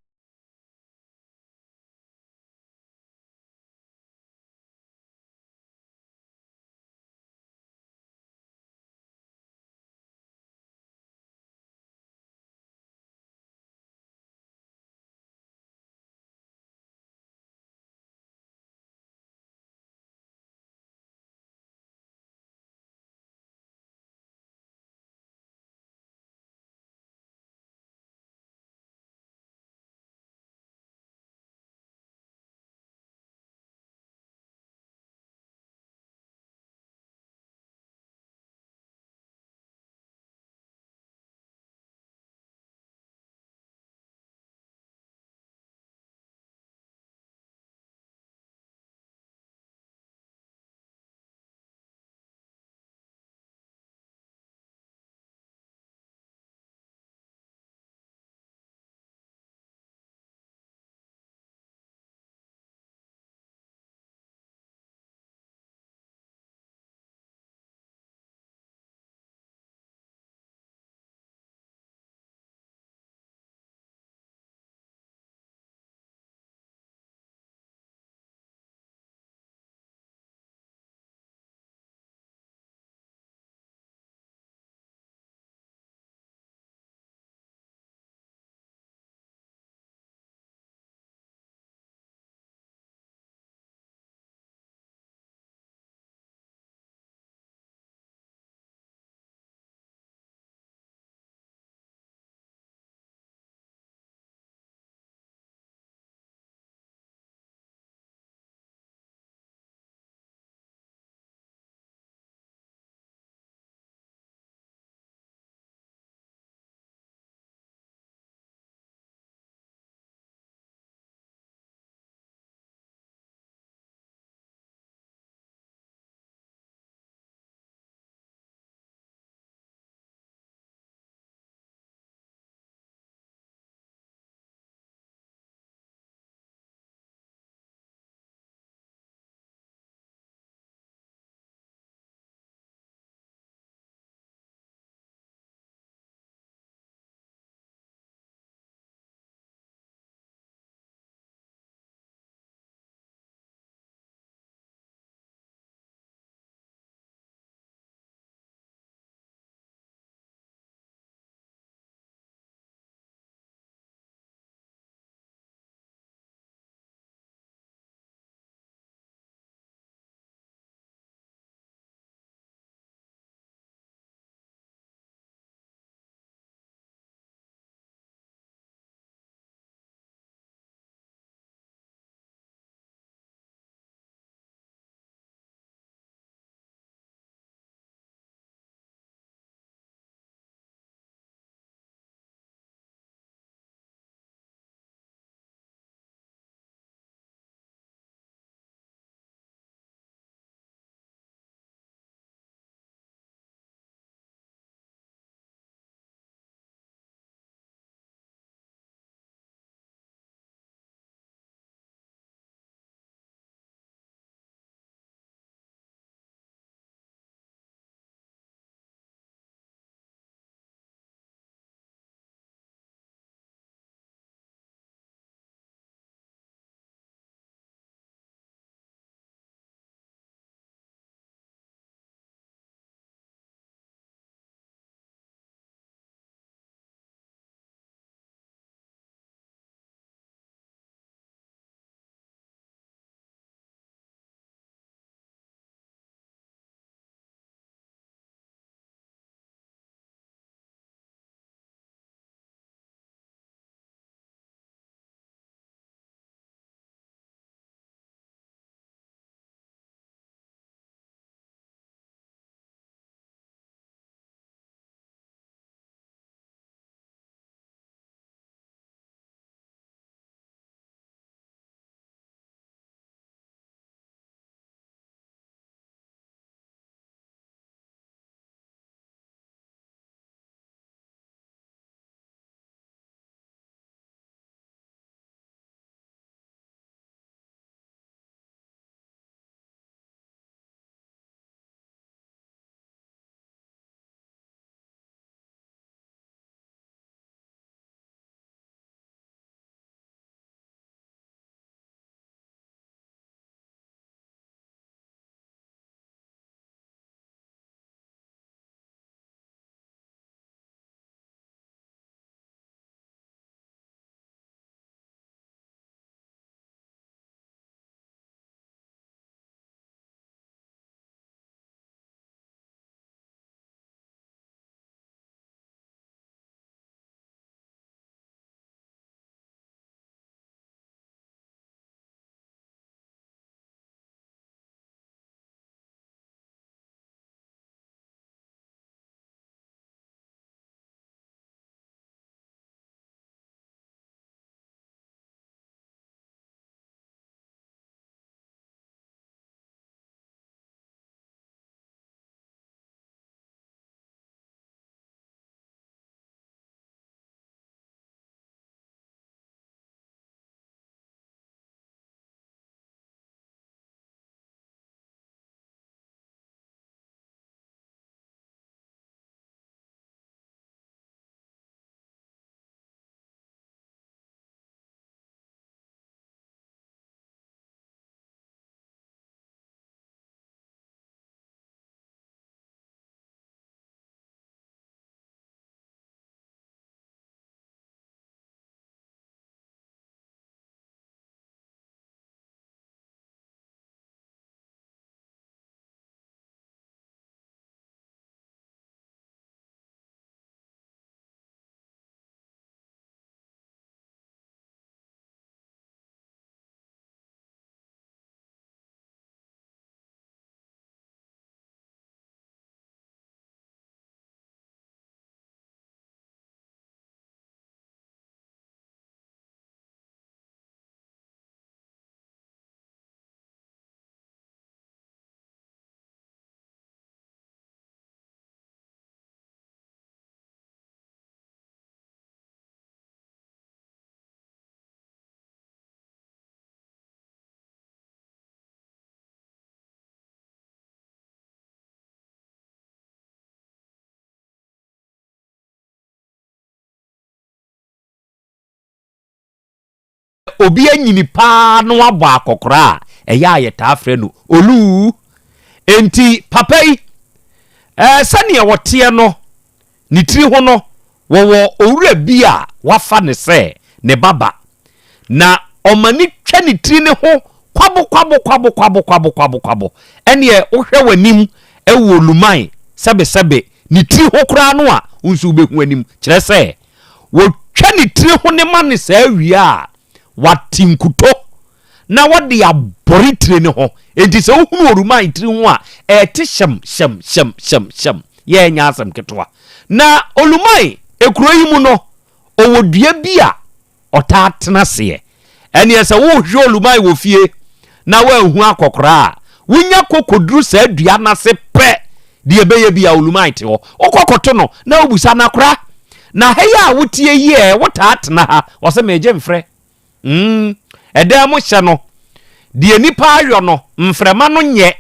obi anyini paa na wabɔ akɔkora a, ɛyɛ a yɛtaa frɛ no Oluu. Enti papa yi, ɛɛ sɛdeɛ ɔteɛ no, ne tiri ho no, wɔwɔ owura bi a wafa no sɛ ne ba ba, na ɔma no twa ne tiri no ho kwabo kwabo kwabo kwabo kwabo kwabo kwabo. Ɛneɛ wohwɛ w'anim wɔ Luman sɛbesɛbe ne tiri ho koraa no a, wo nso wobɛhu anim. Kyerɛ sɛ, wɔtwa ne tiri ho no ma no saa wie a, wate nkuto na wɔde abɔre tire no ho. Enti sɛ wohunu oruman tiri ho a, ɛte hyɛm hyɛm hyɛm hyɛm hyɛm. Yɛ ɛnyɛ asɛm ketewa. Na oluman ekuro yi mu no, ɔwɔ dua bi a ɔtaa tena aseɛ. Ɛneɛ sɛ wohwehwɛ oluman wɔ fie na woanhu akɔkora a, wonya kɔ kɔduru saa dua no ase pɛ, deɛ ɛbɛyɛ bi a oluman te hɔ. Wokɔ kɔto no na wobisa no akora, na ha yi a woteɛ yi ɛ, wotaa tena ha? Ɔse megye mfrɛ. Mm, ɛdan mu hyɛ no, deɛ nnipa ayɔ no, mframa no nyɛ.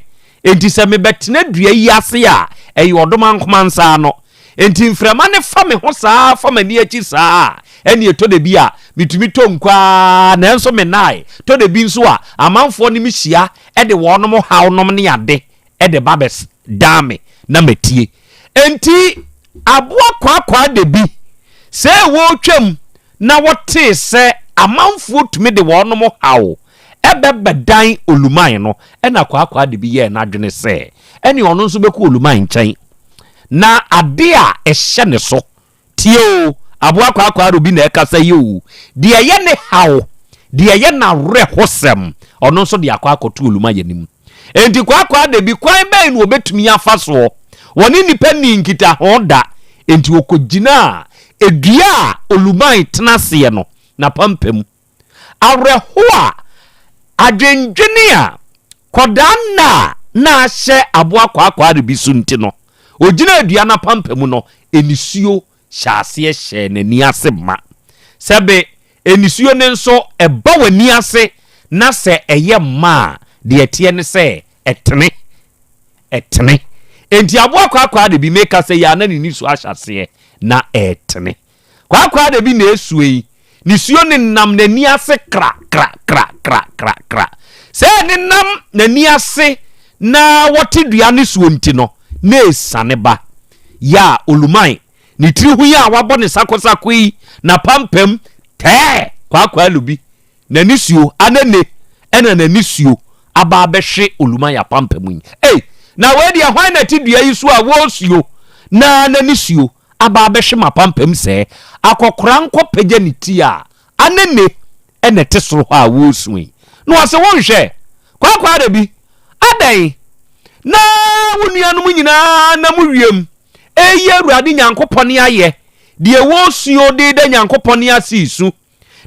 Enti sɛ mebɛtena dua yi ase a, ɛyɛ ɔdomankoma nsa ano. Enti mframa no fa me ho saa fa m'ani akyi saa a, ɛnneɛ ɛtɔ da bi a, metumi tɔ nko ara, nanso mennae. Tɔ da bi nso a, amanfoɔ ne me hyia de wɔnom haw nom ne ade de ba bɛdan me na matie. Enti aboa kwakwaa da bi, sɛ wɔretwam na wɔtee sɛ amanfoɔ tumi de wɔnom haw bɛbɛdan Oluman no, ɛna Kwaakwaade bi yɛɛ n'adwene sɛ ɛneɛ ɔno nso bɛkɔ Oluman nkyɛn na ade a ɛhyɛ ne so, tie o, aboa Kwaakwaade obi na ɛkasa yi o, deɛ ɛyɛ ne haw, deɛ ɛyɛ n'awerɛhosɛm, ɔno nso de akɔ akɔto Oluman anim. Enti kwaakwaadabi, kwan bɛn na wɔbɛtumi afa soɔ? Wɔne nnipa nnii nkitaho da, enti wɔkɔgyinaa dua a oluman tena aseɛ no n'apampam. Awerɛhoɔ a adwendwene a kɔdaa nna a na ahyɛ aboa kwaakwaadabi so nti no, ɔgyinaa dua no apampam no, nisuo hyɛɛ aseɛ hyɛɛ n'ani ase ma. Sɛbe nisuo no nso ɛba w'ani ase na sɛ ɛyɛ mma a, deɛ ɛteɛ ne sɛ ɛtene. Ɛtene. Enti aboa kwakwaa de bi meka sɛ yi a na ne nisuo ahyɛ aseɛ na ɛretene. Kwakwaa de bi na ɛresue yi, nisuo nenam n'ani ase kra kra kra kra kra kra. Sɛ ɛnenam n'ani ase na wɔte dua no soɔ nti no, na ɛsiane ba. Yɛ a Oluman, ne tiri ho yi a wabɔ ne sakosako yi, n'apampam tɛɛ kwaakwaalo bi, n'anisuo, anene ɛna n'anisuo aba abɛhwe Oluman apampam yi. Ei, na wei deɛ hwan na ɛte dua yi so a wɔresuo na n'anisuo aba abɛhwe m'apampam sɛɛ? Akɔkora nkɔpagya ne ti a, anene na ɛte soro hɔ a wɔresu yi. Na ɔse, Wonhwɛ, kwaakwaadabi, adɛn na wo nuanom nyinaa nam wiem reyi Awurade Nyankopɔn ayɛ, deɛ wɔresuo de da Nyankopɔn ase resu,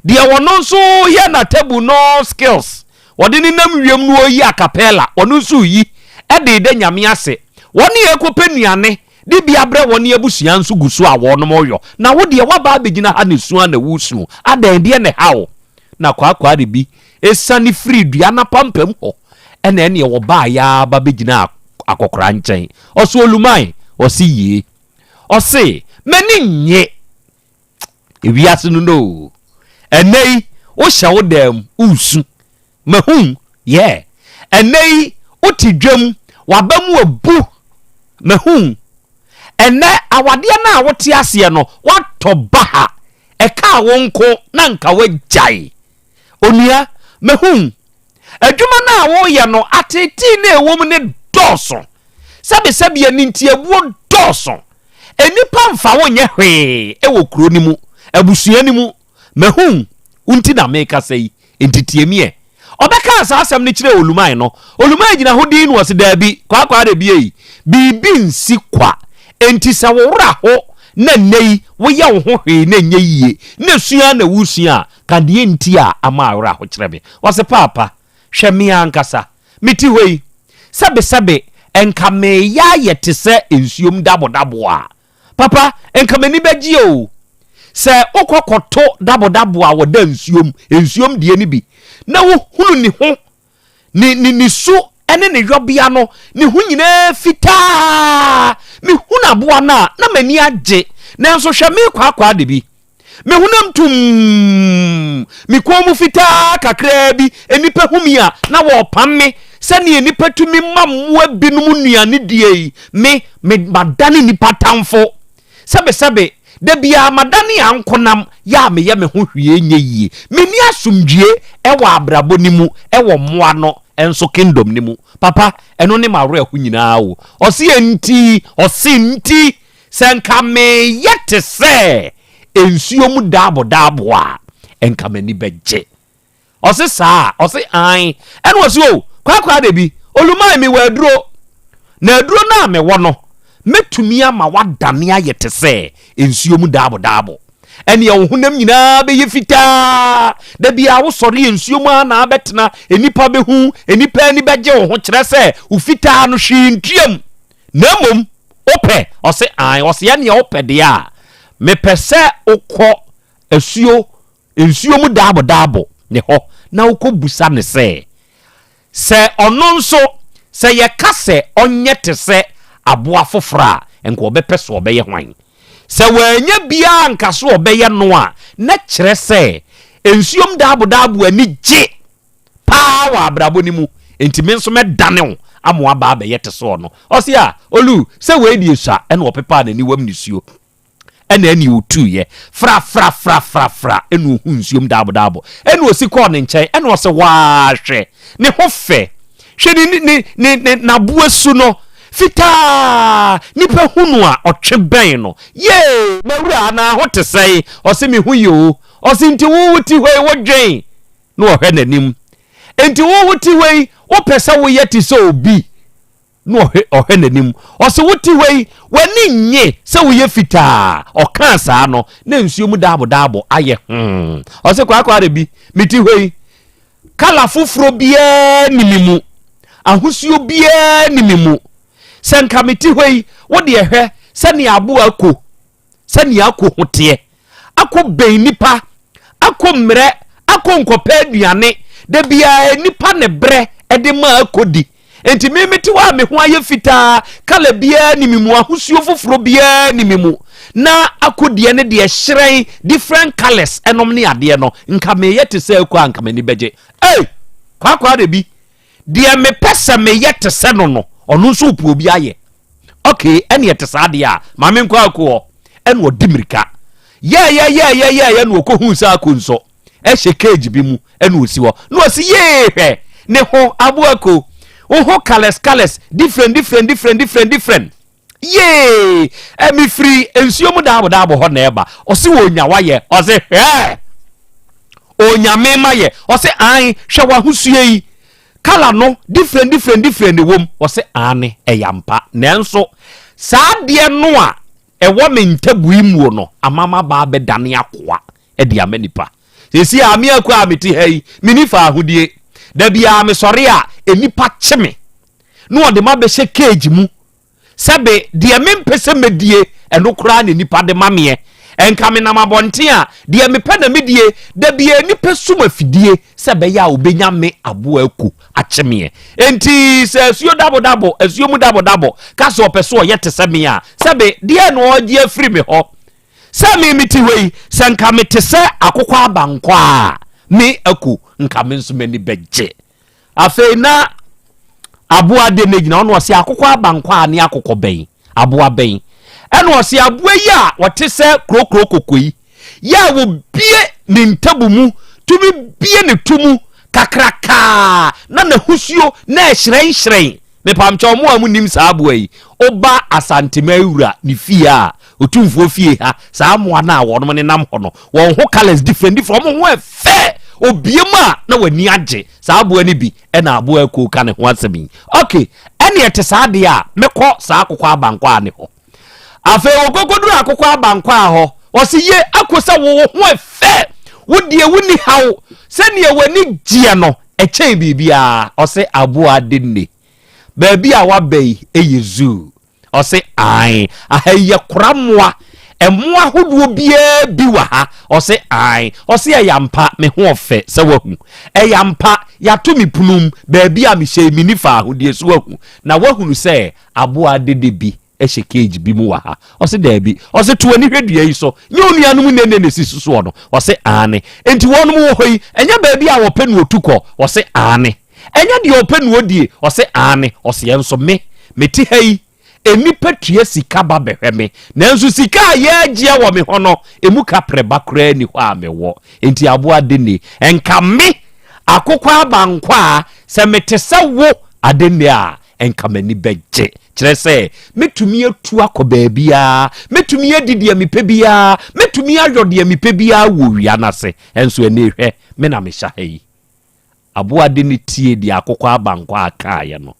deɛ ɔno nso yɛ n'atabu no skills, wɔde ne nam wiem no ɔyi acapella, ɔno nso reyi de da Nyame ase, wɔn a ɛrekɔpɛ nnuane de bi abrɛ wɔn abusua nso gu so a wɔnom reyɔ, na wo deɛ woaba abɛgyina ha na su ara na woresu, adɛn, deɛ na ɛha wo? Na kwaakwaade bi siane firii dua no apampam hɔ, ɛna ɛneɛ wɔbaeɛ ara ba bɛgyinaa akɔkoraa nkyɛn. Ɔse, Oluman? Ɔse, Yie. Ɔse, M'ani nnye ewiase no no o. Ɛnnɛ yi, wohyɛ wo dan mu, woresu. Mahu, yeah. Ɛnnɛ yi, wote dwam, w'aba mu abu. Mahu. Ɛnnɛ, awadeɛ no a wote aseɛ no, woatɔ baha. Ɛkaa wo nko na nka woagyae. Onua, mahu. Adwuma no a woreyɛ no, ateetee no a ɛwɔ mu no dɔɔso. Sɛbesɛbe animtiabuo dɔɔso. Nnipa mfa wo nyɛ hwee wɔ kuro no mu, abusua no mu. Mahu wo nti na merekasa yi, enti tie me ɛ. Ɔbɛkaa saa asɛm no kyerɛɛ Olumae no, Olumae gyina hɔ dinn na ɔse, Daabi, Kwaakwaare Ebiei, biribi nsi kwa. Enti sɛ wo werɛ ho na nnɛ yi woyɛ wo ho hwee na ɛnyɛ yie, na sua ara na woresua a, ka deɛ nti a ama awerɛho kyerɛ me. Ɔse, Paapa, hwɛ me ankasa, mete hɔ yi, sɛbesɛbe nka mereyɛ ayɛ te sɛ nsuom dabodabo a, Papa, nka m'ani bɛgye o sɛ wokɔ kɔto dabodabo a wɔda nsuom, nsuom deɛ no bi, na wohunu ne ho, ne, ne, ne su ne ne yɔbea no, ne ho nyinaa fitaa. Mehunu aboa no a, na m'ani agye. Nanso hwɛ, merekwaakwaade bi. Me honam tumm, me kɔn mu fitaa kakraa bi, nnipa hu me a, na wɔrepam me. Sɛnea nnipa tumi ma mmoa binom nnuane die yi, me, me madane nnipa tamfo. Sɛbesɛbe, da biara madane ankonam, yɛ a meyɛ me ho hwee nyɛ yie. Menni asomdwie wɔ abrabɔ no mu, wɔ mmoa no nso kingdom no mu. Papa, ɛno ne m'awerɛho nyinaa o. Ɔse enti, ɔse nti, sɛ nka meyɛ te sɛ nsuo mu daabodaabo a, nka m'ani bɛgye. Ɔse saa? Ɔse aane. Ɛna ɔse o, kwaakwaada bi, Olumae mewɔ aduro, na aduro no a mewɔ no, mɛtumi ama woadane ayɛ te sɛ nsuo mu daabodaabo. Ɛneɛ wo honam nyinaa bɛyɛ fitaa. Da biara wosɔre yɛ nsuo mu ara na abɛtena, nnipa bɛhu, nnipa ani bɛgye wo ho, kyerɛ sɛ wo fitaa no hwee ntuam. Na mmom wopɛ? Ɔse aane. Ɔse ɛneɛ wopɛ deɛ a, mepɛ sɛ wokɔ asuo nsuo mu daabodaabo ne hɔ na wokɔbisa no sɛ, sɛ ɔno nso, sɛ yɛka sɛ ɔnyɛ te sɛ aboa foforɔ a, nka ɔbɛpɛ sɛ ɔbɛyɛ hwan? Sɛ wannya biara anka sɛ ɔbɛyɛ no a, na kyerɛ sɛ nsuom daabodaabo ani gye paa wɔ abrabɔ no mu, enti me nso mɛdane wo ama woaba abɛyɛ te sɛ ɔno. Ɔse a, Olu, sɛ wei deɛ sua, ɛna ɔpepaa n'aniwam nisuo. Ɛna ɛne ɔtuiɛ frafrafrafrafra ɛna ɔhu nsuom daabodaabo ɛna ɔsi kɔɔ ne nkyɛn ɛna ɔsɛ waa hwɛ ne ho fɛ hwɛ ne ne ne ne n'aboa su no fitaa nipa hu no a ɔtwe bɛn no yee mawura anaa ho te sɛn ɔse me ho yɛ o ɔse nti wo wo ti hɔ yi wodwen na ɔhwɛ n'anim nti wo wo ti hɔ yi wopɛ sɛ woyɛ te sɛ obi na ɔhwɛ ɔhwɛ n'anim. Ɔse wote hɔ yi, w'ani nnye sɛ woyɛ fitaa? Ɔkaa saa no, na nsuo mu daabodaabo ayɛ hmm. Ɔse kwaakwaare bi, mete hɔ yi, kala foforɔ biara nni me mu, ahosuo biara nni me mu. Sɛ nka mete hɔ yi, wo deɛ hwɛ sɛnea aboa ko sɛnea ako ho teɛ, ako bɛn nipa, ako mmerɛ, ako nkɔpɛ aduane, da biara nipa ne brɛ de ma ako di. Nti me mete hɔ a me ho ayɛ fitaa, kala biara ni me mu, ahosuo foforɔ biara ni me mu, na ako deɛ ne deɛ hyerɛn, different colors ɛnom ne adeɛ no, nka meyɛ te sɛ ako a nka m'ani bɛgye. Ei! Kwaakwaare bi, deɛ mepɛ sɛ meyɛ te sɛ no no, ɔno nso ɔpɛ obi ayɛ. Okay, ɛne ɛte saa deɛ a, ma menkɔ ako hɔ. Ɛna ɔdi mmirika. Yɛɛyɛyɛɛyɛyɛɛyɛ na ɔkɔhuu sɛ ako nso ɛhyɛ cage bi mu ɛna ɔsi hɔ. Na ɔsi yee hwɛ ne ho aboa ko. Wo ho colours colours different different different different different. Yee! Ɛ mefiri nsuo mu daabodaabo hɔ na ɛba. Ɔse ɔnya wayɛ. Ɔse hwɛ! Ɔnya me mayɛ. Ɔse ae hwɛ w'ahosuo yi. Colour no different different different na ɛwɔ mu. Ɔse aane ɛyɛ ampa. Nanso saa adeɛ no a ɛwɔ me ntabui muo no ama m'aba abɛdane akoa de ama nipa. Seesei a me akua a mete ha yi, menni faahodie. Da biara mesɔre a, nnipa kye me na wɔde m'abɛhyɛ cage mu Sɛbe, deɛ mempɛ sɛ mɛdie, ɛno koraa na nnipa de ma meɛ. Ɛnka menam abɔnten a, deɛ mepɛ na medie. Da biara nnipa sum afidie sɛ ɛbɛyɛ a wɔbɛnya me aboa aku akye meɛ. Enti sɛ asuo dabodabo, asuo mu dabodabo, ka sɛ ɔpɛ sɛ ɔyɛ te sɛ me a, sɛbe, deɛn na ɔregye afiri me hɔ? Sɛ me mete hɔ yi, sɛ nka mete sɛ akokɔ abankɔ a, me aku, nka me nso m'ani bɛgye. Afei na aboa de ne gyina hɔ na ɔse akokɔ abankwaa ne akokɔ bɛn aboa bɛn ɛna ɔse aboa yi a ɔte sɛ kurokuro koko yi yɛ a wɔbie ne ntabu mu tumi bie ne to mu kakrakaa na n'ahosuo na ɛhyerɛnhyerɛn mepamkyɛ ɔmo a mo nim saa aboa yi woba Asantema awura ne fie a otumfoɔ fie ha saa mmoa no a wɔnom nenam hɔ no wɔn ho colours different different wɔn ho ɛfɛ obie mu a na w'ani agye saa aboa no bi ɛna aboa akuo ka ne ho asɛm yi ok ɛne ɛte saa deɛ a mɛkɔ saa akokɔ abankɔ a ne hɔ afei wɔkɔkɔduru akokɔ abankɔ a hɔ wɔsi ye akɔ sɛ wo ho ɛfɛ wo deɛ wonni haw sɛdeɛ w'ani gyeɛ no ɛkyɛn biribiara ɔse aboa de nne baabi a waba yi ɛyɛ zoo Ɔse ae. Aha yi yɛ kora mmoa. Mmoa ahodoɔ biara bi wɔ ha. Ɔse ae. Ɔse ɛyɛ ampa, me ho ɔfɛ sɛ wahu. Ɛyɛ ampa, yɛato me punum, baabi a mehyɛ yi menni faahodie so wahu. Na wahunu sɛ aboa adede bi. hyɛ cage bi mu wɔ ha? Ɔse daabi. Ɔse to w'ani hwɛ dua yi so, nyɛ wo nuanom nnɛ na ɛsi so soɔ no? Ɔse aane. Enti wɔnom wɔ hɔ yi, ɛnyɛ baabi a wɔpɛ na wɔtu kɔ? Ɔse aane. Ɛnyɛ deɛ ɔpɛ na ɔdie? Ɔse aane. Ɔse ɛnso me, mete ha yi, nnipa tua sika ba bɛhwɛ me, nanso sika a yɛregyeɛ wɔ me hɔ no, ɛmu kaprɛ ba koraa nni hɔ a mewɔ. Enti aboa Adenne, nka me, akokɔ abankwaa, sɛ mete sɛ wo, Adenne a, nka m'ani bɛgye. Kyerɛ sɛ, mɛtumi atu akɔ baabiara, mɛtumi adi deɛ mepɛ biara, mɛtumi ayɔ deɛ mepɛ biara wɔ owia no ase. Nso ɛnnɛ hwɛ, me na mehyɛ ha yi. Aboa de no tiee deɛ akokɔ abankwaa kaeɛ no.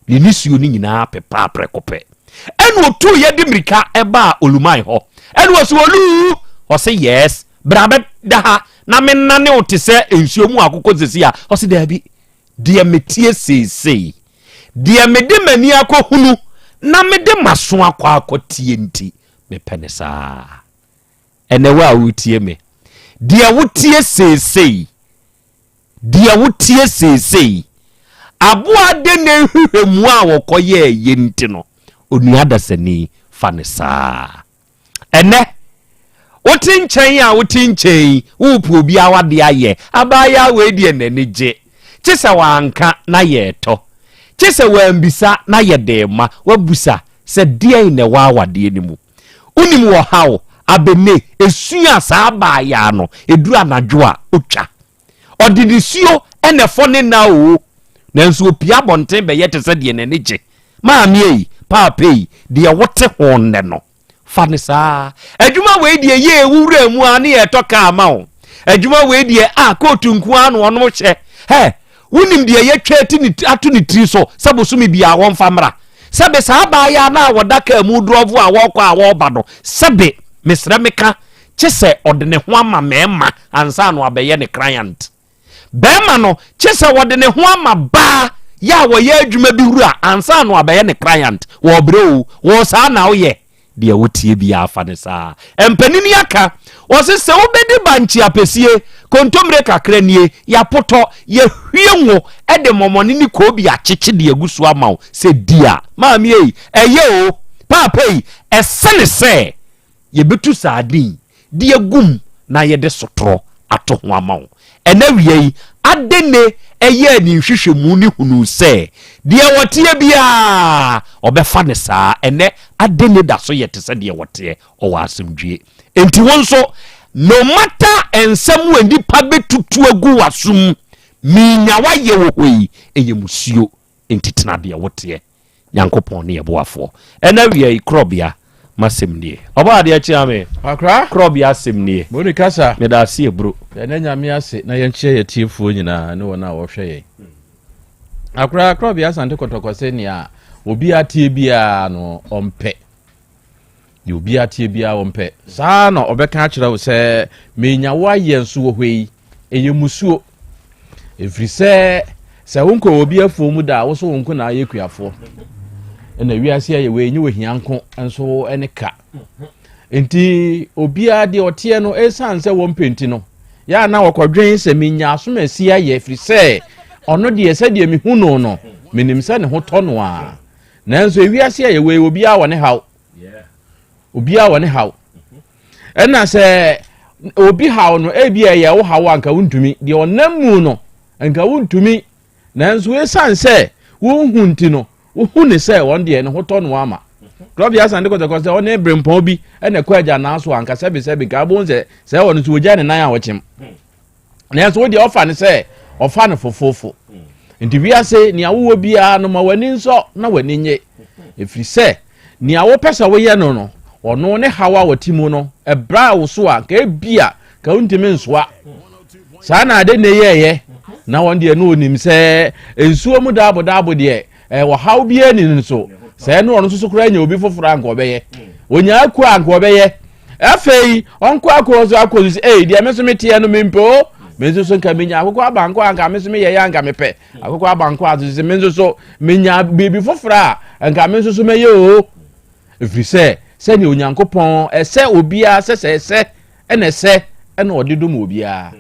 Ne nisuo no nyinaa pepaa prɛko pɛ. Ɛna ɔtuiɛ de mmirika baa Oluman hɔ. Ɛna ɔse, Oluu! Ɔse, Yes, bra bɛda ha na mennane wo te sɛ nsuo mu akokɔ sesi a. Ɔse, Daabi, deɛ meteɛ seesei, deɛ mede m'ani akɔhunu na mede m'aso akɔ akɔtie nti, mepɛ no saa. Ɛnɛ wo a woretie me, deɛ woteɛ seesei, Deɛ woteɛ seesei, aboa denne nhwehwɛmu a wɔkɔyɛeɛ nti no, onua dasani, fa no saa. Ɛnnɛ, wote nkyɛn a wote nkyɛn yi, worepɛ obi awadeɛ ayɛ, abaayaa wei deɛ n'ani gye. Kye sɛ wanka na yɛretɔ, kye sɛ wambisa na yɛde rema, wabusa sɛ deɛn na ɛwɔ awadeɛ no mu. Wonim ɔhaw, abene, esu a saa abaayaa no, ɛduru anadwo a, ɔtwa. Ɔde nisuo na ɛfɔ ne nna oo, nanso ɔpue abɔnten bɛyɛ te sɛ deɛ n'ani gye. Maame ei, paapa ei, deɛ wote ho nnɛ no, fa no saa. Adwuma wei deɛ yee wo wura mu ara ne yɛretɔ kaa ma wo. Adwuma wei deɛ a kootu nko ara na ɔnom hyɛ. Hɛ, wonim deɛ yɛatwa ati ne ato ne tiri so sɛ bosome biara wɔmfa mmra. Sɛbe saa abaayaa no a wɔda kaa mu drɔvo a wɔrekɔ a wɔreba no, sɛbe, mesrɛ meka, kye sɛ ɔde ne ho ama mmarima ansa na wabɛyɛ ne client. Barima no, kye sɛ ɔde ne ho ama baa yɛ a wɔyɛ adwuma bi wura ansa na wabɛyɛ ne client. Wɔbrɛ o, wɔ saa na woyɛ. Deɛ wotie biara fa no saa. Mpanini aka, wɔse sɛ wobɛdi bankye apɛsie, kontommire kakra nie, yɛapotɔ, yɛahwie ngo de mɔmɔne ne koobi akyekye de agu so ama wo sɛ di a, maame ei, ɛyɛ o, paapa ei, ɛsene sɛ Yɛbɛtu sardine de agu mu na yɛde sotorɔ ato ho ama wo. Ɛnnɛ awia yi, Adenne yɛɛ ne nhwehwɛmu no hunuu sɛ deɛ ɔteɛ biara, ɔbɛfa no saa. Ɛnnɛ, Adenne da so yɛ te sɛ deɛ ɔteɛ, ɔwɔ asomdwoeɛ. Enti wo nso, no matter nsɛm a nnipa bɛtutu agu w'asom, menya w'ayɛ wɔ hɔ yi, ɛyɛ musuo. Enti tena deɛ woteɛ. Nyankopɔn ne yɛ boafoɔ. Ɛna awia yi, Korɔbea, m'asɛm nie. Ɔbɔ adeɛ kyea me. Akra. Korɔbea asɛm nie. Boni kasa. Meda ase aburo. Yɛda Nyame ase na yɛnkyea yɛn atiefoɔ nyinaa ne wɔn a wɔhwɛ yɛn. Akra, Korɔbea Asante Kɔtɔkɔ se nea obi ateɛ biara no ɔmpɛ. Deɛ obiara teɛ biara ɔmpɛ. Saa ara na ɔbɛka akyerɛ wo sɛ, Menya wo ayɛ nso wɔ hɔ yi, ɛyɛ mmusuo. Ɛfiri sɛ, sɛ wonkɔ obi afuo mu da a, wo so wo nko na ayɛ kuafoɔ. Ɛna wiase ayɛ wei, nyɛ ohia nko nso ne ka. Nti obiara deɛ ɔteɛ no, ɛsiane sɛ wɔmpɛ nti no, yɛ a na wɔkɔdwen sɛ menya asomasi ayɛ, ɛfiri sɛ ɔno deɛ sɛdeɛ mehu no no, menim sɛ ne ho tɔ no a. Nanso ewiase a yɛwɔ yi, obiara wɔ ne haw. Obiara wɔ ne haw. Ɛna sɛ obi haw no, ebi a ɛyɛ wo haw a nka wontumi. Deɛ ɔnam mu no, nka wontumi. Nanso esiane sɛ wonhu nti no, wohu ne sɛ wɔn deɛ ne ho tɔ no ama. Klɔbea asante kɔtɔkɔ sɛ ɔne berempɔn bi ɛna ɛkɔ agya nan so anka sɛbesɛbe nka abom sɛ sɛ ɔno nso wɔgya ne nan a wɔkyem. Nanso wo deɛ ɔfa no sɛ ɔfa no fofoofo. Nti wiase nea wowɔ biara no ma w'ani nsɔ na w'ani nye. Ɛfiri sɛ nea wopɛ sɛ woyɛ no no, ɔno ne haw a wɔte mu no, ɛbra wo so a, nka ebia ka wontumi nsoa. Saa na ade ne yɛɛyɛ na wɔn deɛ no onim sɛ nsuo mu daabo daabo deɛ ɔhaw biara ni no so. Sɛ ɛno ɔno nso so koraa nya obi foforɔ a nka ɔbɛyɛ. Onya akuo a nka ɔbɛyɛ. Afei ɔnkɔ akɔ so akɔ so sɛ ei deɛ me nso meteɛ no mempɛ o me nso so nka menya akokɔ abankɔ a nka me nso meyɛ yɛ anka mepɛ akokɔ abankɔ a so me nso so menya biribi foforɔ a nka me nso so mɛyɛ o ɛfiri sɛ sɛdeɛ Onyankopɔn ɛsɛ obiara sɛ sɛ ɛsɛ ɛna ɛsɛ ɛna ɔde dom obiara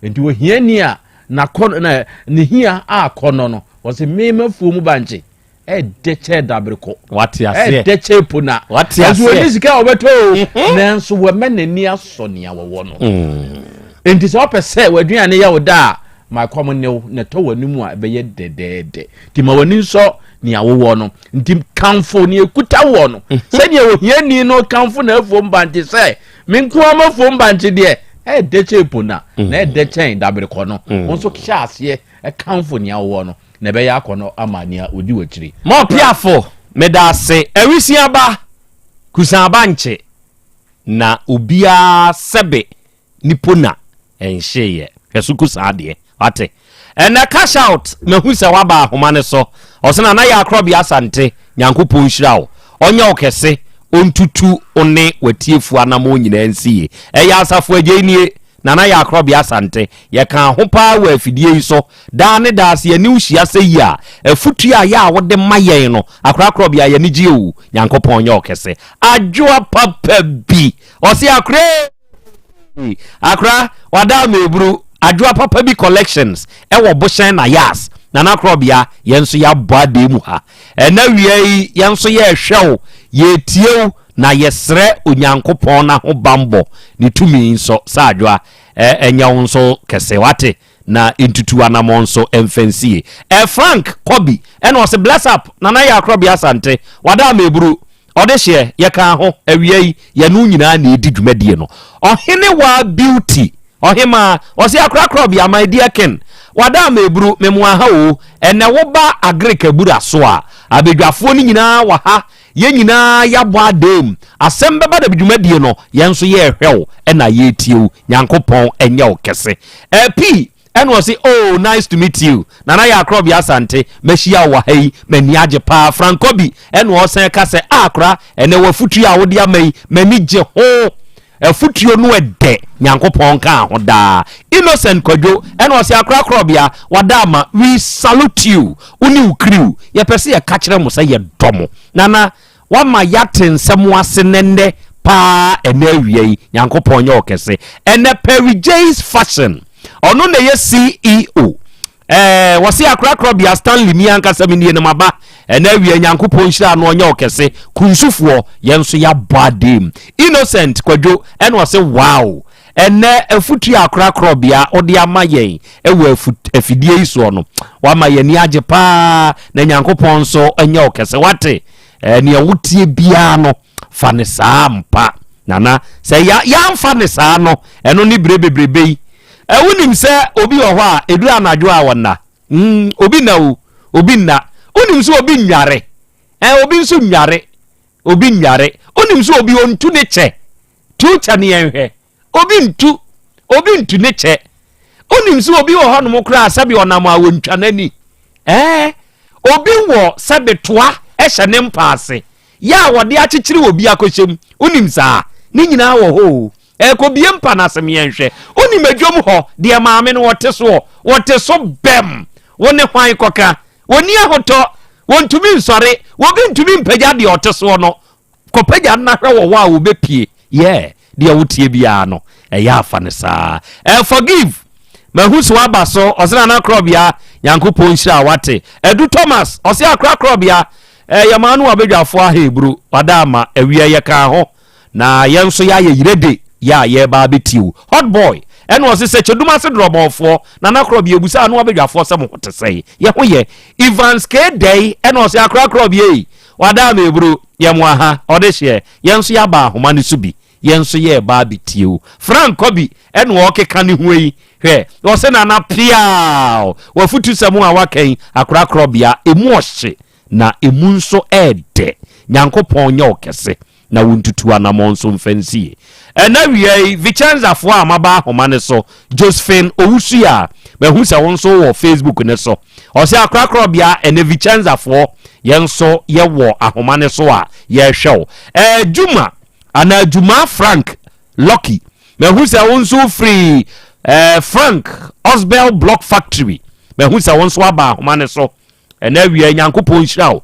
nti ohiani a nakɔ na ne hia akɔ no no wɔsɛ mema fuo mu bankye. Ɛdɛ kyɛn daberekɔ. Wate aseɛ. Ɛdɛ kyɛn pona. Wate aseɛ. Ɛnso wɔn ni sika a wɔbɛtɔ o. Mhm. Nanso wɔmɛ n'ani asɔ nea wɔwɔ no. Mm. Nti sɛ ɔpɛ sɛ w'aduane yɛ wo da a, ma kɔm ne wo na ɛtɔ w'anim a ɛbɛyɛ dɛdɛɛdɛ. Nti ma w'ani nsɔ nea wowɔ no. Nti kamfo nea ekuta wɔ no. Mhm. Sɛnea ohiani no kamfo n'afuom bankye sɛ, me nko ara m'afuom bankye deɛ, ɛdɛ kyɛn pona na mm. ɛdɛ kyɛn daberekɔ no. Mm. Wo nso hyɛ aseɛ kamfo nea wowɔ no. na ɛbɛyɛ akɔnnɔ ama nea odi w'akyiri. Mɔpiafo, meda ase. Awisia ba, kusan ba nkye, na obiara sɛbe ne pona nhyeeɛ. Hwɛ so kusaa deɛ, wate. Ɛnɛ cash out, mahu sɛ waba ahoma no so. Ɔse Nana Yaa Korɔbea Asante, Nyankopɔn nhyira wo, ɔnyɛ wo kɛse, ɔntutu wo ne w'atiefoɔ anamɔn nyinaa nsi yie. Ɛyɛ Asafo Agyei nie. Nana Yaa Korɔbea Asante, yɛkaa ho paa wɔ afidie yi so daa ne daa, sɛ yɛne wo hyia sɛ yi a, afutuo a yɛ a wode ma yɛn no, Akora Korɔbea yɛn ani gye oo, Nyankopɔn nyɛ wo kɛse. Adwoa papa bi, ɔse Akora ee, Akora, wada ama eburu, Adwoa papa bi collections ɛwɔ Bohyɛn na Yas, Nana Korɔbea, yɛn nso yɛabɔ adee mu ha. Ɛnɛ wia yi, yɛn nso yɛrehwɛ wo, yɛretie wo, Na yɛsrɛ Onyankopɔn n'ahobanbɔ, ne tumi nso, sɛ adwoa, ɛ, ɛnyɛ wo nso kɛse, wate, na ntutu anamɔn nso mfa nsie. Ɛ, Frank Kɔbi, ɛna ɔse, Bless up, Nana Yaa Korɔbea Asante, wada ama eburu, ɔde hyeɛ, yɛkaa ho, awia yi, yɛne wo nyinaa na ɛredi dwumadie no. Ɔhenewaa Beauty, Ɔhemaa, ɔse, Akora Korɔbea, my dear king, wada ama eburu, memoa ha o, ɛnɛ woba Agric abura so a, abadwafoɔ no nyinaa wɔ ha, Yɛn nyinaa yɛabɔ adaa mu. Asɛm bɛba da bi dwumadie no yɛn nso yɛrehwɛ wo ɛna yɛretie wo. Nyankopɔn nyɛ wo kɛse. Ɛpii ɛna ɔse oh nice to meet you Nana Yaa Korɔbea Asante mahyia wo wɔ ha yi m'ani agye paa. Frankobi ɛna ɔsan ka sɛ ah Kora ɛnɛ w'afutuo a wode ama yi m'ani gye ho. Afutuo no ɛdɛ Nyankopɔn nkaa ho daa. Innocent Kwadwo ɛna ɔse Akora Korɔbea wada ama we salute you wo ne wo crew yɛpɛ sɛ yɛka kyerɛ mo sɛ yɛdɔ mo Nana wama yɛate nsɛm ase nɛnɛ paa ɛnɛ awia yi Nyankopɔn nyɛ wo kɛse ɛnɛ Perry J's Fashion ɔno na ɛyɛ CEO Ɛɛ, wɔse akorakora bia Stanley mi ankasa me nie no maba ɛna awia Nyankopɔn nhyira no ɔnyɛ ɔkɛse kunsufoɔ yɛn nso yɛabɔ adeem Innocent Kwadwo ɛna ɔse wow ɛnɛ afutuo a akorakora bia ɔde ama yɛn ɛwɔ afidie yi soɔ no wama yɛn ani agye paa na Nyankopɔn nso ɛnyɛ ɔkɛse wate ɛɛ nea wotie biara no fa ne saa ampa nana sɛ ya yɛamfa ne saa no ɛno ne bere bebrebe yi wonim sɛ obi wɔ hɔ a ɛduru anadwo a wɔnna mm, obi nna o obi nna wonim sɛ obi nnware ɛ obi nso nnware obi nnware wonim sɛ obi ɔntu ne kyɛ tu kyɛ ne yɛnhwɛ Obi ntu, obi ntu ne kyɛ. Wonim sɛ obi wɔ hɔnom koraa sɛbe ɔnam a wɔntwa n'ani. Ɛɛ, obi wɔ sɛbe toa hyɛ ne mpa ase, yɛ a wɔde akyekyere obi akɔhyɛ mu. Wonim saa? Ne nyinaa wɔ hɔ o. Ɛkɔbie mpa no ase meɛnhwɛ. Wonim adwam hɔ, deɛ maame no wɔte soɔ, wɔte so bɛm. Wo ne hwan kɔka? Wɔnni ahotɔ, wɔntumi nsɔre, obi ntumi mpagya deɛ ɔte soɔ no. Kɔpagya no na hwɛ wɔ hɔ a wɔbɛpie. Yeah, deɛ woteɛ biara no, ɛyɛ afa no saa. Eh, forgive. Mahu so aba so, ɔsɛ Nana Korɔbea, Nyankopɔn nhyira wate. Adu Thomas, ɔsɛ Akora Korɔbea, eh, yɛmaa no wabɛdwafoɔ aheburu, wada ama, awia yɛkaa ho. Na yɛn nso yɛayɛ yerede yɛ a yɛreba abɛtie wo. Hot boy, ɛna ɔse sɛ kyɛdum ase dorɔbɔnfoɔ, Nana Korɔbea ebusa ano abɛdwafoɔ sɛ mo ho te sɛn? Yɛ ho yɛ. Evans K. Dɛi, ɛna ɔse Akora Korɔbea ei, Wada ama eburu, yɛ mo aha, ɔde hyeɛ, yɛn nso yɛaba ahoma no so bi, yɛn nso yɛreba abɛtie wo. Frank Kɔbi ɛna ɔrekeka ne ho yi, hwɛ, ɔse Nana peaw, w'afutusɛm a waka yi, akorakorɔbea, emu ɔhye, na emu nso ɛɛdɛ, Nyankopɔn nyɛ wo kɛse, na wontutu anamɔn nso mfa nsie. Ɛna awia yi, Vicenzafoɔ a moaba ahoma no so, Josephine Owusu a mahu sɛ wo nso wɔ Facebook no so, ɔse akorakorɔbea ɛnɛ Vicenzafoɔ yɛn nso yɛwɔ ahoma no so a yɛrehwɛ wo. Ɛɛ Juma anaa Juma Frank Lucky, mahu sɛ wo nso firi ɛɛ Frank Osbel Block Factory, mahu sɛ wo nso aba ahoma no so. Ɛnɛ awia yi, Nyankopɔn nhyira wo.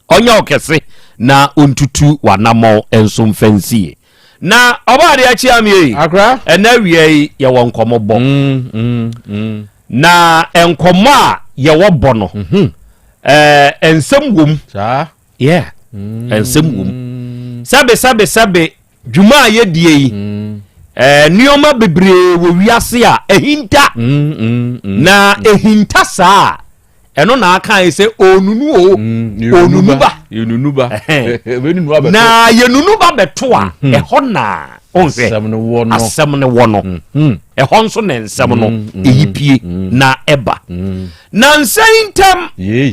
Ɔnyɛ wo kɛse na ɔntutu w'anammɔn nso mfa nsie. Na ɔbaa adeɛ akyi amie yi. Akora. Ɛnɛ awia yi yɛwɔ nkɔmmɔ bɔ. Na nkɔmmɔ a yɛwɔ bɔ no, mhm. Ɛɛ nsɛm wom. Saa. Yeah. Mm. Nsɛm wom. Sɛbe sɛbe sɛbe dwuma a yɛdie yi. Mm. Ɛɛ nneɛma bebree wɔ wiase a ɛhinta. Mm, Na ɛhinta saa a ɛno na aka yi sɛ onunu o onunu ba. Yɛnunu ba. Na yɛnunu ba bɛto a mhm. ɛhɔ na ɔnhwɛ asɛm no wɔ no. Asɛm no wɔ no. Mhm. Ɛhɔ nso na nsɛm no mm, ɛyi pie na ɛba. Nansa yi ntam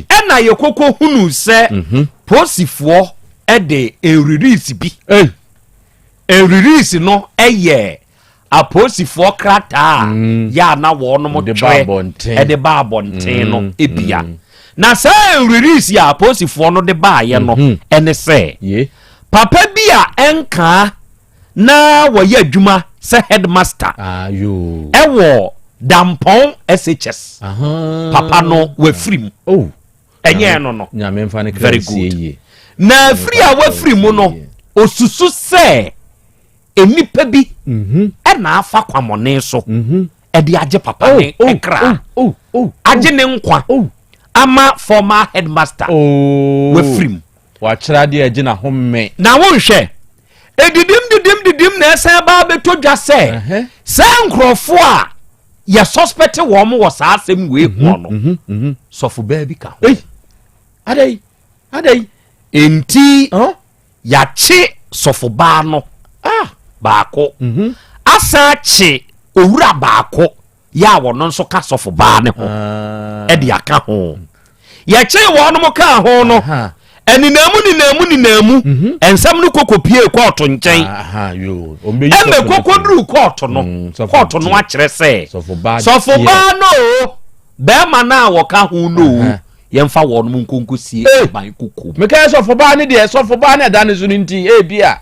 ɛna yɛkɔkɔ hunu sɛ mhm. posifoɔ ɛde nririsi bi. Nririsi no ɛyɛ apolisifoɔ krataa a mm. yɛ a na wɔnom twerɛ ɛde ba abɔnten no mm, ebia. Mm. Na saa nririsi a apolisifoɔ no de baayɛ no mhm. ɛne sɛ papa bi a ɛnkaa na wɔyɛ adwuma sɛ headmaster ɛwɔ Dampɔn SHS papa no wafiri mu oh. ɛnyɛ ɛno no very good na afiri a wafiri mu no osusu sɛ nnipa bi mhm. ɛna afa kwamɔne so mhm. ɛde agye papa oh, ne oh, ɛkra agye ne nkwa ama former headmaster wafiri mu wakyerɛ adeɛ agye na home na wonhwɛ Edidim didim didim na ɛsan ba abɛtɔ dwa sɛ saa nkurɔfoɔ a yɛ suspect wɔn wɔ saa asɛm wei mhm, hoɔ no mhm, mhm. sɔfo baa bi ka ho. Adai adai. Enti yɛakye sɔfo baa no ah. baako asan akye owura baako. yɛ a wɔno nso ka sɔfo baa ne ho ah. ɛde aka ho yɛkyee wɔnom kaa ho no ɛninamu ninamu ninamu mhm. nsɛm no koko pie kɔɔto nkyɛn ɛmɛ koko duru kɔɔto no mm, kɔɔto no akyerɛ sɛ sɔfo baa no o bɛrima no a wɔka ho no o yɛmfa wɔnom nkonko sie aban koko. mekɛ sɔfo baa ne deɛ sɔfo baa ne ɛda ne so no nti ebi a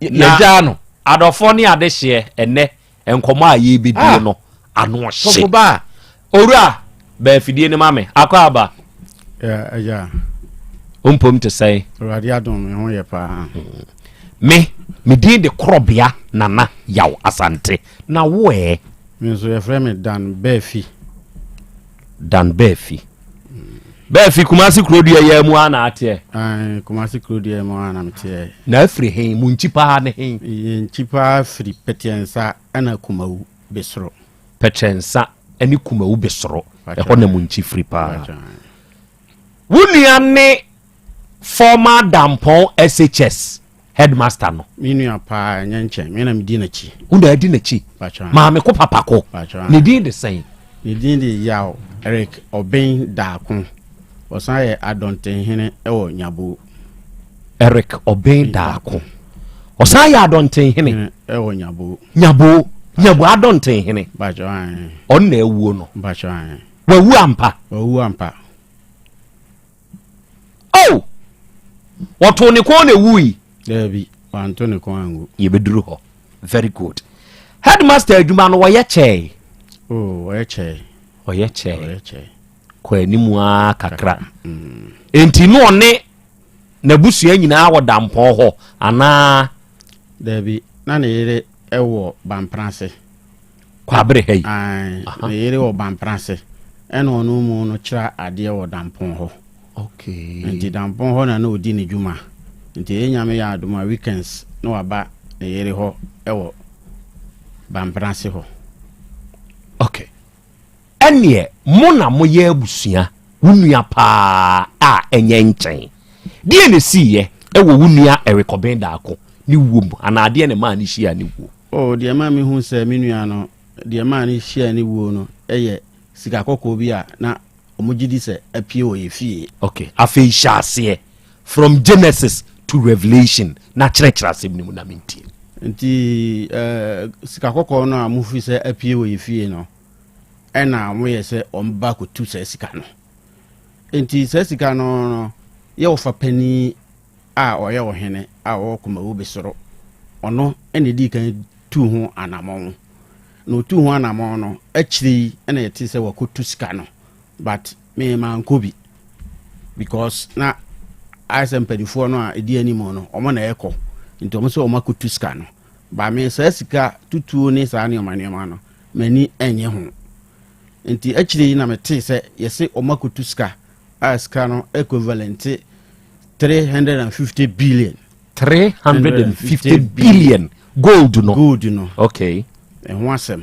yɛgyaa no. Adɔfoɔ ne adehyeɛ ɛnɛ nkɔmmɔ a yɛrebɛdie Ah! no ano ɔhye. Sɔfo ba. Owura, bɛn afidie no ma me. Akɔ aba. Yeah, agya. Wo mpom te sɛn? Awurade adom me ho yɛ paa. Me, me din de Korɔbea Nana Yaw Asante. Na wo ɛ? Me nso yɛfrɛ me Dan Baafi. Dan Baafi. Baafi, Kumasi kurodua yi ara mu ara na ateɛ? Ae, Kumasi kurodua mu ara na meteɛ. Na afiri he? Mo nkyi paa ne he? Yɛn nkyi paa firi Pɛtiɛnsa ɛna Kumawu Besoro. Pɛtiɛnsa ɛne Kumawu Besoro, ɛhɔ na mo nkyi firi paa. Wo nua ne former Dampɔn SHS headmaster no. Me nua paa ɛnyɛ nkyɛn, me na medi n'akyi. Wo na adi n'akyi? Maame ko papa ko. Ne din de sɛn? Ne din de Yaw Eric Obeng Daako. Ɔsan yɛ Adɔntenhene wɔ Nyaboo. Eric Obeng Daako. Ɔsan yɛ Adɔntenhene. Wɔ Nyaboo. Nyaboo. Nyaboo Adɔntenhene. Ɔno na awuo no. Wawu ampa. Wawu ampa. Oh! Wɔtoo ne kɔn na ewui. Daabi, wanto ne kɔn angu. Yɛbɛduru hɔ. Very good. Headmaster adwuma no wɔyɛ kyɛe. Oh, wɔyɛ kyɛe. Wɔyɛ kyɛe. Wɔyɛ kyɛe. Kɔ anim ara kakra. Mm. Enti no ɔne n'abusua nyinaa wɔ dampɔn hɔ anaa? Daabi, na ne yere wɔ Bamprase. Kwabere ha yi. Ae, ne yere wɔ Bamprase. Ɛna ɔno mu no kyerɛ adeɛ wɔ Dampɔn hɔ. Okay. Nti Dampɔn hɔ na na ɔdi ne dwuma. Nti ɛyɛ Nyame yɛ adom a weekends na waba ne yere hɔ wɔ Bamprase hɔ. Okay. Ɛneɛ mo na moyɛ abusua, wo nua paa a ɛnyɛ nkyɛn. Deɛ na ɛsiiɛ wɔ wo nua Eric Obeng Darko ne wuo mu anaa deɛ na ɛmaa no hyiaa ne wuo? Oh, deɛ ɛma mehu sɛ me nua no, deɛ ɛmaa no hyiaa ne wuo no yɛ sika kɔkɔɔ bi a na wɔgye di sɛ apue wɔ yɛn fie. Ok, afei hyɛ aseɛ from Genesis to Revelation na kyerɛkyerɛ asɛm no mu na mentie. Nti eh, sika kɔkɔɔ no a mofi sɛ apue wɔ yɛn fie no, ɛna wɔyɛ sɛ wɔba akɔtu saa sika no. Nti saa sika no no, yɛ wɔfa panin a ɔyɛ ɔhene a ɔwɔ Kumawu Besoro, ɔno na ɛdii kan tuu ho anamɔn. Na ɔtuu ho anamɔn no, akyire yi na yɛte sɛ wakɔtu sika no, but me mankɔ bi because na ayɛ sɛ mpanimfoɔ no a ɛdi anim no, wɔn na ɛkɔ, nti wɔn sɛ wɔn akɔtu sika no. Ba me saa sika tutuo ne saa nneɛma nneɛma no, m'ani nnye ho. Nti akyire yi na metee sɛ yɛse wɔn akɔtu sika. A sika no equivalent 350 billion. 350 billion gold no. Gold no. Okay. Ɛho asɛm.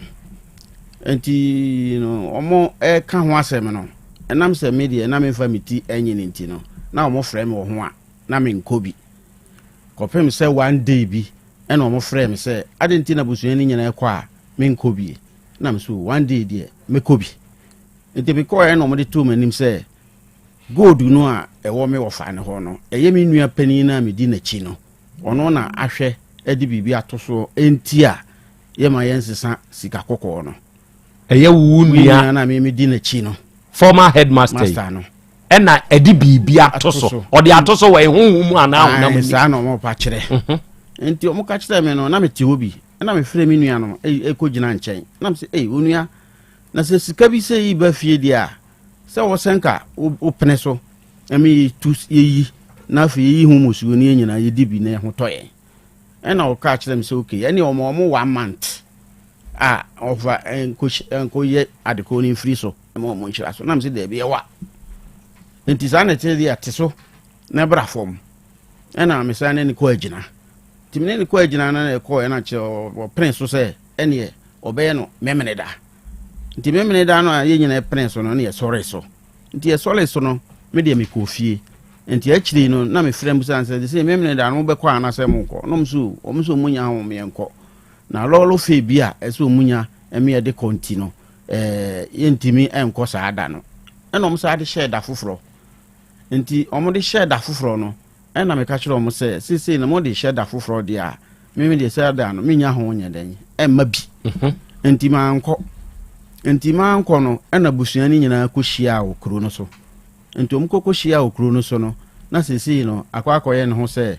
Nti no wɔn ɛka ho asɛm no ɛnam sɛ me deɛ na memfa me ti ɛnye ne nti no na wɔn frɛ me wɔ ho a na menkɔ bi. Kɔpem sɛ one day bi ɛna wɔn frɛ me sɛ ade nti na busua no nyinaa kɔ a menkɔ bi. Na me so one day deɛ mɛkɔ bi. Nti mekɔɛ na wɔde too m'anim sɛ gold no a ɛwɔ me wɔfa no hɔ no, ɛyɛ me nua panin no a medi n'akyi no, ɔno na ahwɛ de biribi ato soɔ nti a yɛma yɛnsesa sika kɔkɔɔ no. Ɛyɛ wo nua no a medi n'akyi no. Former headmaster yi. Master no. Ɛna ɛde biribi ato so. Ɔde ato so wɔ ɛhonhom mu anaa honam ani. Saa na wɔn pa kyerɛ. Mhm. Nti wɔn ka kyerɛ me no na mete hɔ bi. Ɛna mefrɛ me nua no ɛkɔ gyina nkyɛn. Na me sɛ, ei onua, na sɛ sika bi sɛ yi ba fie deɛ a, sɛ wɔ sɛ nka wopene so ɛmi yɛtu yɛyi na afei yɛyi ho musuo ne yɛn nyinaa yɛdi bi na ɛho tɔ yɛn. Ɛna ɔka kyerɛ me sɛ okay, ɛne wɔn wɔn one month a ɔfa nkɔyɛ adekoro no mfiri so ma wɔn nhyira so. Na me sɛ daabi ɛwa. Nti saa na ɛte deɛ te so na ɛbra fam. Ɛna mesan ne ne kɔ agyina. Nti me ne ne kɔ agyina na ɛkɔɔ ɛna kyerɛ ɔpene so sɛ ɛneɛ ɔbɛyɛ no Memeneda. Nti Memeneda no a yɛn nyinaa pene so no ne yɛsɔre so. Nti yɛsɔre so no, me deɛ mekɔɔ fie. Nti akyiri no na mefrɛ mu sane sɛ sɛ Memeneda no mobɛkɔ anaasɛ monkɔ. Na ɔmo so ɔmo sɛ ɔmo nya ho yɛnkɔ. Na lɔɔlo fee bi a ɛsɛ ɔmo nya ɛme yɛde kɔ nti no ɛɛ yɛntumi ɛnkɔ saa da no. Ɛna ɔmo saa de hyɛɛ da foforɔ. Nti ɔmo de hyɛɛ da foforɔ no Ɛnna meka kyerɛɛ wɔn sɛ, Seesei no mode hyɛ da foforɔ deɛ a, me me deɛ saa da no mennya ho nyɛ dɛn mma bi. Mhm. Enti mankɔ. Enti mankɔ no, ɛnna abusua no nyinaa kɔhyiaa wɔ kuro no so. Enti wɔn kɔkɔhyiaa wɔ kuro no so no, na seesei no akɔ akɔyɛ ne ho sɛ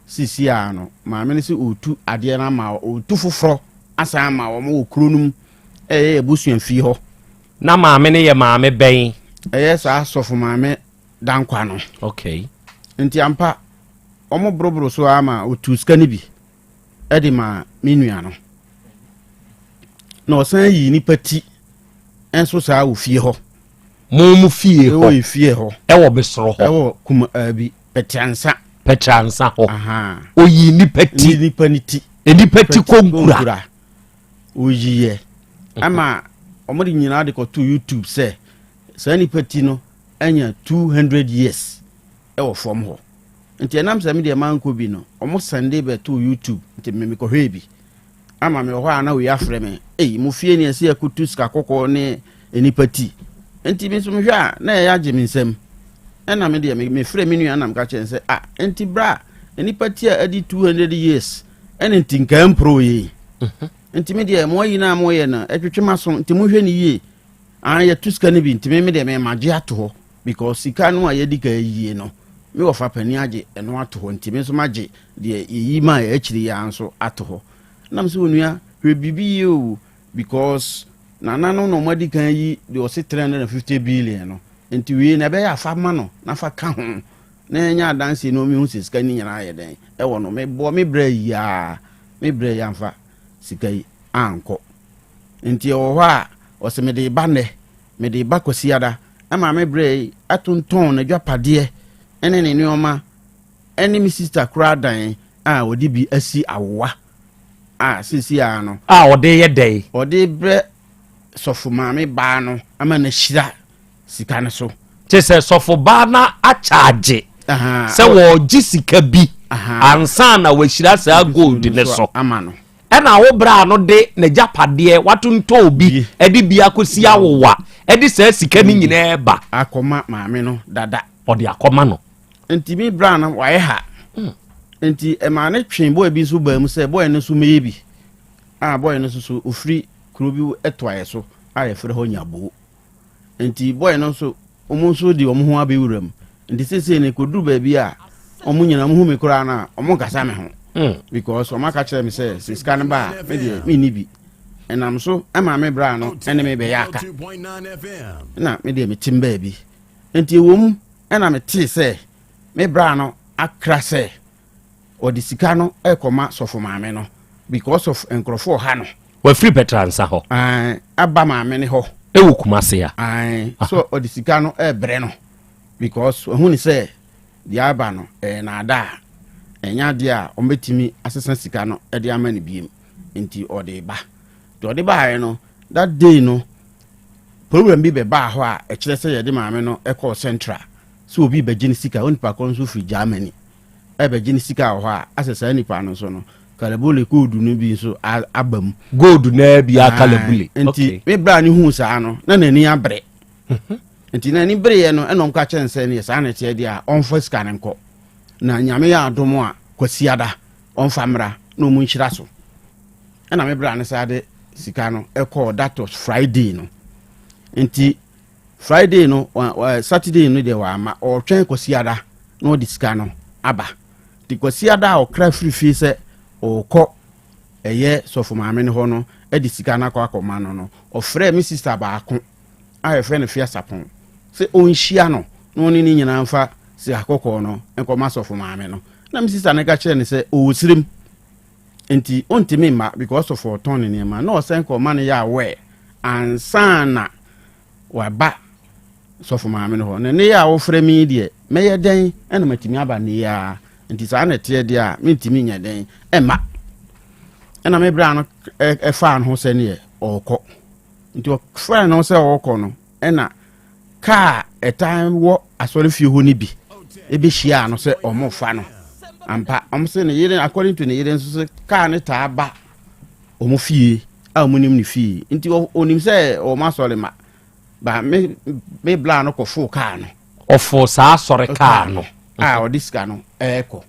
seesei ara no maame no sɛ ɔretu adeɛ no ama ɔretu foforɔ asan ama wɔn wɔ kuro no mu ɛyɛ abusua fie hɔ. Na maame no yɛ maame bɛn? Ɛyɛ saa sɔfo maame Dankwa no. Okay. Nti ampa, wɔn boroboro so ara ma otu sika no bi de ma me nua no. Na ɔsan yi nipa ti nso saa wɔ fie hɔ. Mo mu fie hɔ. Ɛwɔ fie hɔ. Ɛwɔ besoro hɔ. Ɛwɔ kuma ɛbi eh, pɛtiansa. Pɛtiansa hɔ. Oyi nipa ti. Nipa ni ti. Nipa ti konkura. Oyi yɛ. Ama wɔn de nyinaa de kɔto YouTube sɛ saa nipa ti no anya 200 years wɔ fam hɔ nti ɛnam sɛ me deɛ mankɔ bi no ɔmo sɛnde bɛtoo YouTube nti me mekɔhwɛɛ bi ama me wɔ hɔ a na wei afrɛ me ei mo fie ne ɛsɛ yɛkɔtu sika kɔkɔɔ ne nnipa ti nti me nso mehwɛ a na ɛyɛ agye me nsam ɛna me deɛ mefrɛ me nua nam ka kyerɛ sɛ ah nti bra nnipa ti a adi 200 years ɛne nti nkaa mpro yei mhm. nti me deɛ mo ayi no a moyɛ no ɛtwetwe m'aso nti mohwɛ no yie Ah yɛto sika no bi nti me me deɛ me magye ato hɔ because sika no a yɛdi ka yie no me wɔfa panin agye ɛno ato hɔ nti me nso magye deɛ yɛyi maa yɛ akyiri yɛ nso ato hɔ nam sɛ onua hwɛ biribi yie o because nana no na wɔn adi kan yi deɛ ɔse 350 billion no nti wei na ɛbɛyɛ afa ma no na fa ka ho na ɛnyɛ adanseɛ na ɔmehu sɛ sika no nyinaa yɛ dɛn ɛwɔ no meboɔ me brɛ yi a me brɛ yi amfa sika yi ankɔ Nti ɛwɔ hɔ a, ɔse mede reba nnɛ, mede reba Kwasiada. Ɛma me brɛ yi atontɔn n'adwapadeɛ ne ne nneɛma ne me sista koraa dan a ɔde bi asi awowa a seesei ara no. A ɔde yɛ dɛn? Ɔde brɛ sɔfo maame baa no ama no ahyira sika no so. Kyerɛ sɛ sɔfo baa no akyagye sɛ wɔregye sika bi ansa na wahyira saa gold no so ama no. Ɛna wo bra no de n'agyapadeɛ watontɔn obi de bi akɔsi awowa de saa sika no nyinaa ba. Akɔma maame no dada. Ɔde akɔma no. Nti me bra no wayɛ ha. Hmm. Nti ɛmaa ne twe bɔɔ bi nso baa mu sɛ bɔɔ no nso mɛyɛ bi. A bɔɔ no nso so ofiri kuro bi toaeɛ so a yɛfrɛ hɔ Nyaboo. Nti boy no nso wɔn nso de wɔn ho abɛwura mu. Nti seesei no kɔduru baabi a wɔn nyinaa wɔn hu me koraa no a wɔn nkasa me ho. Hmm. Because wɔn aka kyerɛ me sɛ sɛ sika no ba a me deɛ menni bi. Ɛnam so ɛma me bra no ɛne me bɛyɛ aka. Na me deɛ metem baabi. Nti ɛwɔ mu ɛna metee sɛ me bra no akra sɛ ɔde sika no ɛkɔma sɔfo maame no because of nkurɔfoɔ ɔha no. Wafiri Pɛtransa hɔ. Ae, aba maame no hɔ. Ɛwɔ Kumase a. Ae, so ɔde sika no ɛbrɛ no. Because wahu ne sɛ deɛ aba no ɛyɛ naadaa, ɛnyɛ adeɛ a wɔbɛtumi asesa sika no de ama no biem, nti ɔde ba. Nti ɔde baeɛ no, that day no, problem bi bɛbaa hɔ a ɛkyerɛ sɛ yɛde maame no kɔɔ central sɛ obi bɛgye ne sika, onipa korɔ nso firi Germany ɛbɛgye ne sika wɔ hɔ a, asɛ saa nipa no nso no kalabule gold no bi nso aba mu. Gold naa bi a kalabule. Nti me bra no huu saa no, na n'ani abere. Nti n'ani bereɛ no, ɛna ɔmka kyerɛ no sɛ neɛ saa na ɛteɛ deɛ a, ɔmfa sika no nkɔ. Na Nyame yɛ adom a, Kwasiada ɔmfa mmra na ɔmu nhyira so. Ɛna me bra no saa de sika no ɛkɔɔ, that was Friday no. Nti Friday no, Saturday no deɛ wama, ɔretwɛn Kwasiada na ɔde sika no aba. Nti Kwasiada a ɔkra firi fie sɛ ɔrekɔ ɛyɛ sɔfo maame no hɔ no de sika no akɔ akɔma no no, ɔfrɛɛ me sister baako a yɛfrɛ no Fiasapɔn sɛ ɔnhyia no na ɔne ne nyinaa mfa sika kɔkɔɔ no nkɔma sɔfo maame no. Na me sister no ka kyerɛɛ no sɛ ɔwɔ sirim nti ɔntumi mma because sɔfo ɔtɔn ne nneɛma na ɔsɛn kɔ ma no yɛ aware ansa na waba sɔfo maame no hɔ. Na ne yɛ a wofrɛ me yi deɛ, mɛyɛ dɛn ɛna matumi aba ne yɛ a? Nti saa na ɛteɛ deɛ a, mentumi nyɛ dɛn ɛma. Ɛna me bra no ɛfaa no ho sɛ neɛ ɔrekɔ. Nti ɔfrɛ no sɛ ɔrekɔ no, ɛna kaa ɛtan wɔ asɔrefie hɔ no bi ɛbɛhyiaa no sɛ ɔmo fa no. Ampa, ɔmo se ne yere, according to ne yere nso sɛ kaa ne taa ba ɔmo fie a ɔmo nim ne fie. Nti ɔnim sɛ ɔmo asɔre ma ba me me bla no kɔfoo kaa no. Ɔfoo saa asɔre kaa no. A ɔde sika no ɛɛkɔ.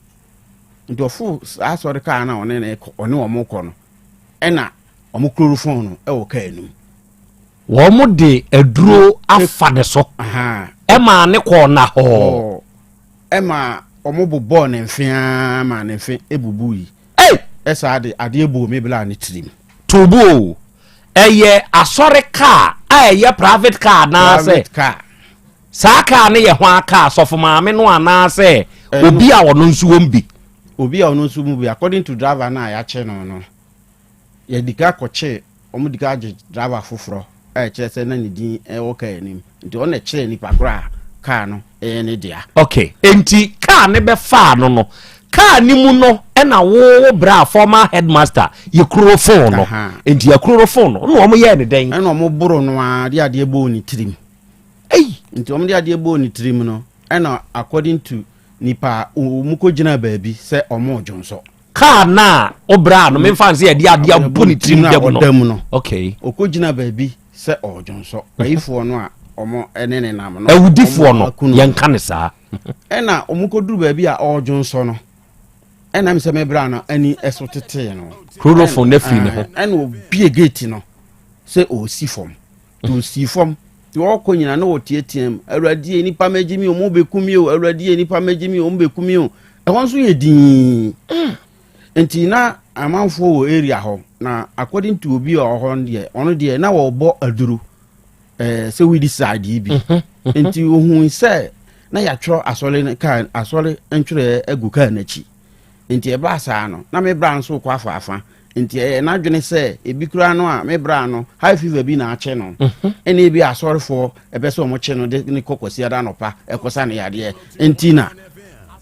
Nti ɔfoo saa asɔre kaa no a ɔne ne kɔ, ɔne ɔmo kɔ no, ɛna ɔmo chloroform no ɛwɔ kaa no mu. Wɔn de aduro afa ne so. Ɛmaa ne kɔɔ na hɔɔ. Ɛma ɔmo bobɔɔ ne mfe ara ma ne mfe ebubu yi. Ɛsaa de adeɛ buu me bla ne tirim. Tobo o, ɛyɛ asɔre kaa a ɛyɛ private car anaasɛ? Private car. Saa car no yɛ hwan car? Sɔfo maame no anaasɛ obi a ɔno nso wɔm bi? Obi a ɔno nso mu bi. According to driver no a yɛakye no no, yɛdi ka kɔkye, wɔn di ka gye driver foforɔ a ɛkyerɛ sɛ na ne din wɔ car anim. Nti ɔno na ɛkyerɛ nipa korɔ a car no ɛyɛ ne dea. Okay, nti car no bɛfaa no no, car no mu no ɛna wo wo bra former headmaster yɛ kuro phone no. Nti yɛ kuro phone no, ɛna wɔn yɛɛ ne dɛn? Ɛna wɔn boro no ara de adeɛ bɔɔ ne tirim. Ei! Nti wɔn de adeɛ bɔɔ ne tirim no, ɛna according to nipa a wɔn kɔ gyina baabi sɛ wɔn redwonsɔ. Car no a wo bra no, memfa nse yɛde adeɛ abɔ ne tirim dɛm no. No. Okay. Ɔkɔ gyina baabi sɛ ɔredwonsɔ. Ayifoɔ no a wɔn ne ne nam no. Awudifoɔ no, yɛnka ne saa. Ɛna wɔn kɔduru baabi a ɔredwonsɔ no, ɛna mi sɛ me bra no ani ɛso tetee no. Chloroform no afiri ne ho. Ɛna obie gate no sɛ ɔresi fam. Nti ɔsii fam. Nti ɔrekɔ nyina na ɔteatea mu, Awurade nipa mɛgye mi o, mo bɛku mi o, Awurade nipa mɛgye mi o, mo bɛku mi o. Ɛhɔ nso yɛ dinn. Nti na amanfoɔ wɔ area hɔ, na according to obi a ɔwɔ hɔ no deɛ, ɔno deɛ na wɔrebɔ aduro, eh, sɛ weed side yi bi. Nti ohun sɛ na yɛatwerɛ asɔre no kaa, asɔre ntwerɛ agu kaa n'akyi. Nti ɛbaa saa no, na me bra nso rekɔ afaafa. Nti ɛyɛ n'adwene sɛ ebi koraa no a me bra no high fever bi na akye no. Mhm. Ɛna ebi asɔrefoɔ ɛpɛ sɛ wɔn kye no de ne kɔ Kwasiada anɔpa ɛkɔsa ne yadeɛ. Nti na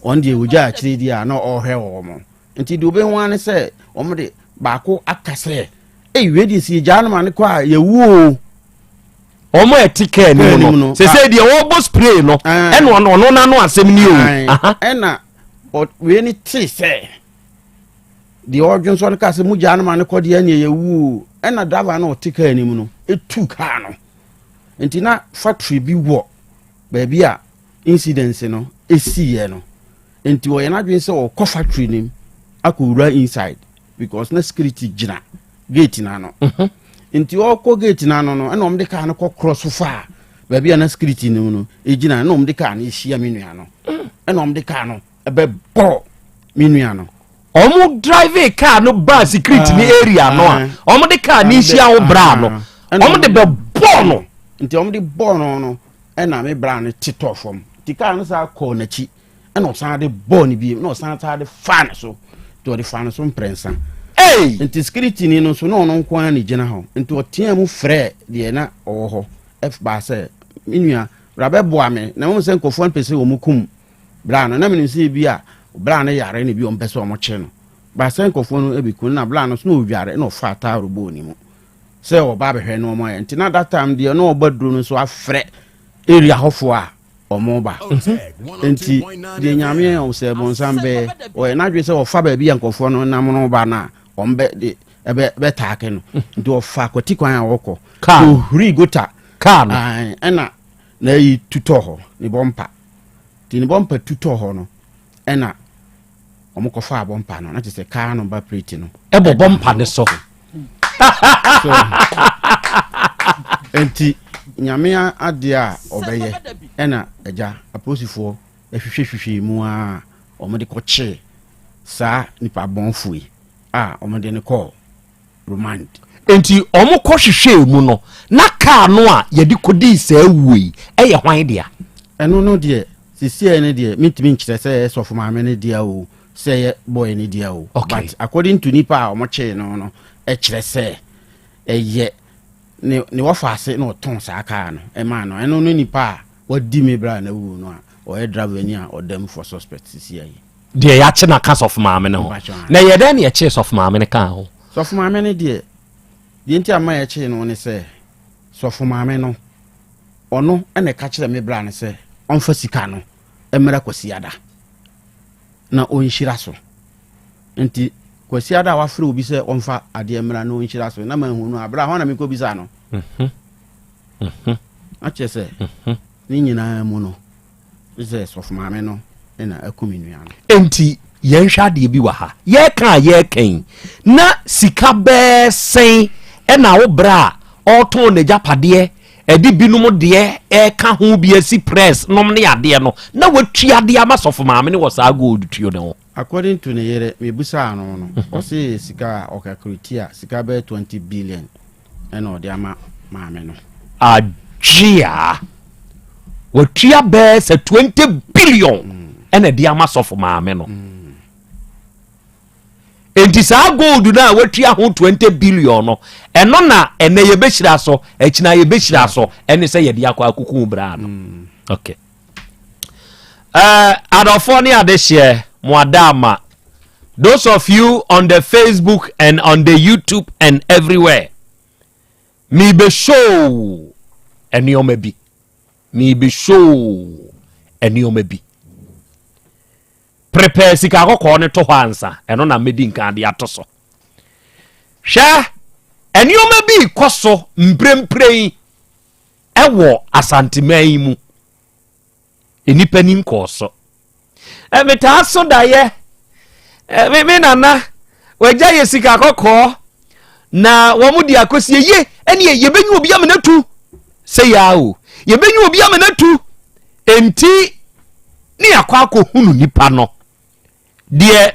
wɔn deɛ wɔgya akyire di a na ɔrehwɛ wɔn. Nti deɛ ɔbɛhu ara ne sɛ wɔn de baako aka sɛ, ei wei deɛ si gyaa no ma ne kɔ a yɛwu o. Wɔn a ɛte kaa anim no, sese deɛ wɔbɔ spray no, ɛna ɔno ɔno n'ano asɛm ni o. Ɛna wei ne tee sɛ deɛ ɔdwonsɔ no kaa sɛ mu gyaa no ma no kɔ deɛ ɛneɛ yɛwu o. Ɛna driver no ɔte kaa anim no ɛtu kaa no. Nti na factory bi wɔ baabi a incident no ɛsiiɛ no. Nti ɔyɛ n'adwene sɛ ɔkɔ factory no mu akɔwura inside because na security gyina gate no ano. Mhm. Nti ɔkɔ gate no ano no ɛna wɔde kaa no kɔ cross fa baabi a na security no no ɛgyina ɛna wɔde kaa no ɛhyia me nua no. Mm. Ɛna wɔde kaa no ɛbɛbɔ me nua no. Wɔn drive kaa no baa security ni ah, area no a ah. wɔn de kaa no hyia wo braa no wɔn de bɛ bɔɔ no. Nti wɔn de bɔɔ no no ɛna me braa no te tɔɔ fam. Nti kaa no saa kɔɔ n'akyi. ɛna ɔsan de bɔɔ ne biem na ɔsan san de faa ne so nti ɔde faa ne so mprɛnsa Hey! nti security ni no nso na ɔno nko ara na gyina hɔ nti ɔteaa mu frɛ deɛ na ɔwɔ hɔ ɛbaa sɛ me nua Bra bɛboa me. Na mmom sɛ nkurɔfoɔ no pɛ sɛ wɔn kum bra no, na menim sɛ ebi a bra no yare na ebi wɔn pɛ sɛ wɔn kye no. Ba sɛ nkurɔfoɔ no bɛku no, na bra no so na ɔdware na ɔfaa towel bɔɔ ne mu sɛ ɔba abɛhwɛ na wɔn ayɛ. Nti na that time deɛ na ɔba duro no nso afrɛ area hɔfoɔ a wɔn ba. Nti deɛ Nyame yɛ sɛ bɔnsam bɛyɛ, ɔyɛ n'adwene sɛ ɔfa baabi a nkurɔfoɔ no nam no ba no a, wɔn bɛ de ɛbɛ bɛtaake no. Nti ɔfa kwati kwan a ɔkɔ. Kaa no. Ɔhuri gota. Kaa no. Ɛna na ayi tutɔ hɔ, ne bɔmpa. Nti ne bɔmpa tutɔ hɔ no, ɛna wɔn kɔfaa bɔmpa no, na kyerɛ sɛ kaa no ba plate no. Ɛbɔ bɔmpa no so. So, nti Nyame adeɛ a ɔbɛyɛ, ɛna agya apolisifoɔ ahwehwɛhwehwɛ mu a wɔde kɔkyee saa nipa bɔnfo yi a wɔde no kɔɔ remand. Enti wɔkɔhwehwɛɛ mu no, na kaa no a yɛde kɔdii saa wuo yi yɛ hwan dea? Ɛno no deɛ, sesiei no deɛ, mentumi nkyerɛ sɛ ɛyɛ sɔfo maame no dea o, sɛ ɛyɛ boy no dea o. Okay. But according to nipa a wɔkyee no no, ɛkyerɛ sɛ ɛyɛ ne ne wɔfaase na ɔtɔn saa kaa no ɛmaa no. Ɛno no nipa a wadi me bra na wuo no a ɔyɛ driver ni a ɔda mu for suspect sesiei yi. Deɛ yɛakye no aka sɔfo maame no ho. Na ɛyɛ dɛn na yɛkyee sɔfo maame no kaa ho? Sɔfo maame no deɛ, deɛ nti a ma yɛkyee no ne sɛ, sɔfo maame no, ɔno na ɛka kyerɛ me bra no sɛ ɔmfa sika no mmra Kwasiada na ɔnhyira so. Nti Kwasiada a wafrɛ obi sɛ ɔmfa adeɛ mmra na ɔnhyira so na manhu no a, bra hɔ na mekɔbisa no. Mhm. Mhm. Na kyerɛ sɛ, mhm. ne nyinaa mu no, sɛ sɔfo maame no na aku me nua no. Enti yɛnhwɛ adeɛ bi wɔ ha. Yɛreka a yɛreka yi, na sika bɛɛ sɛn ɛna wo berɛ a ɔretɔn n'agyapadeɛ ɛde binom deɛ ɛreka ho bi asi press nom ne adeɛ no, na watua de ama sɔfo maame no wɔ saa gold tuo no ho? According to ne yere, mebisaa no no, ɔse sika a ɔkakreti a sika bɛyɛ 20 billion. ɛna ɔde ama maame no. Adwea watua bɛɛ sɛ 20 billion ɛna ɛde ama sɔfo maame no. Enti saa gold no a watua ho 20 billion no, ɛno na ɛnɛ yɛbɛhyira so, akyina yɛbɛhyira so, ɛne sɛ yɛde akɔ akuku braa no. Okay. Uh, adɔfoɔ ne adehyeɛ, mo ada ama. Those of you on the Facebook and on the YouTube and everywhere, mebe show nneɛma bi. Mebe show nneɛma bi. Prepare sika kɔkɔɔ no to hɔ ansa, ɛno na medi nkan de ato so. Hwɛ, nneɛma bi kɔ so mprempren ɛwɔ Asanteman yi mu. Nnipa ni nkɔɔ so. Metaa so daeɛ. Me, me nana, wagya yɛ sika kɔkɔɔ na wɔn de akɔsie ye ɛne yɛbɛnyi obi amena tu sɛ yaa o yɛbɛnyi obi amena tu enti ne yɛakɔ akɔhunu nipa no deɛ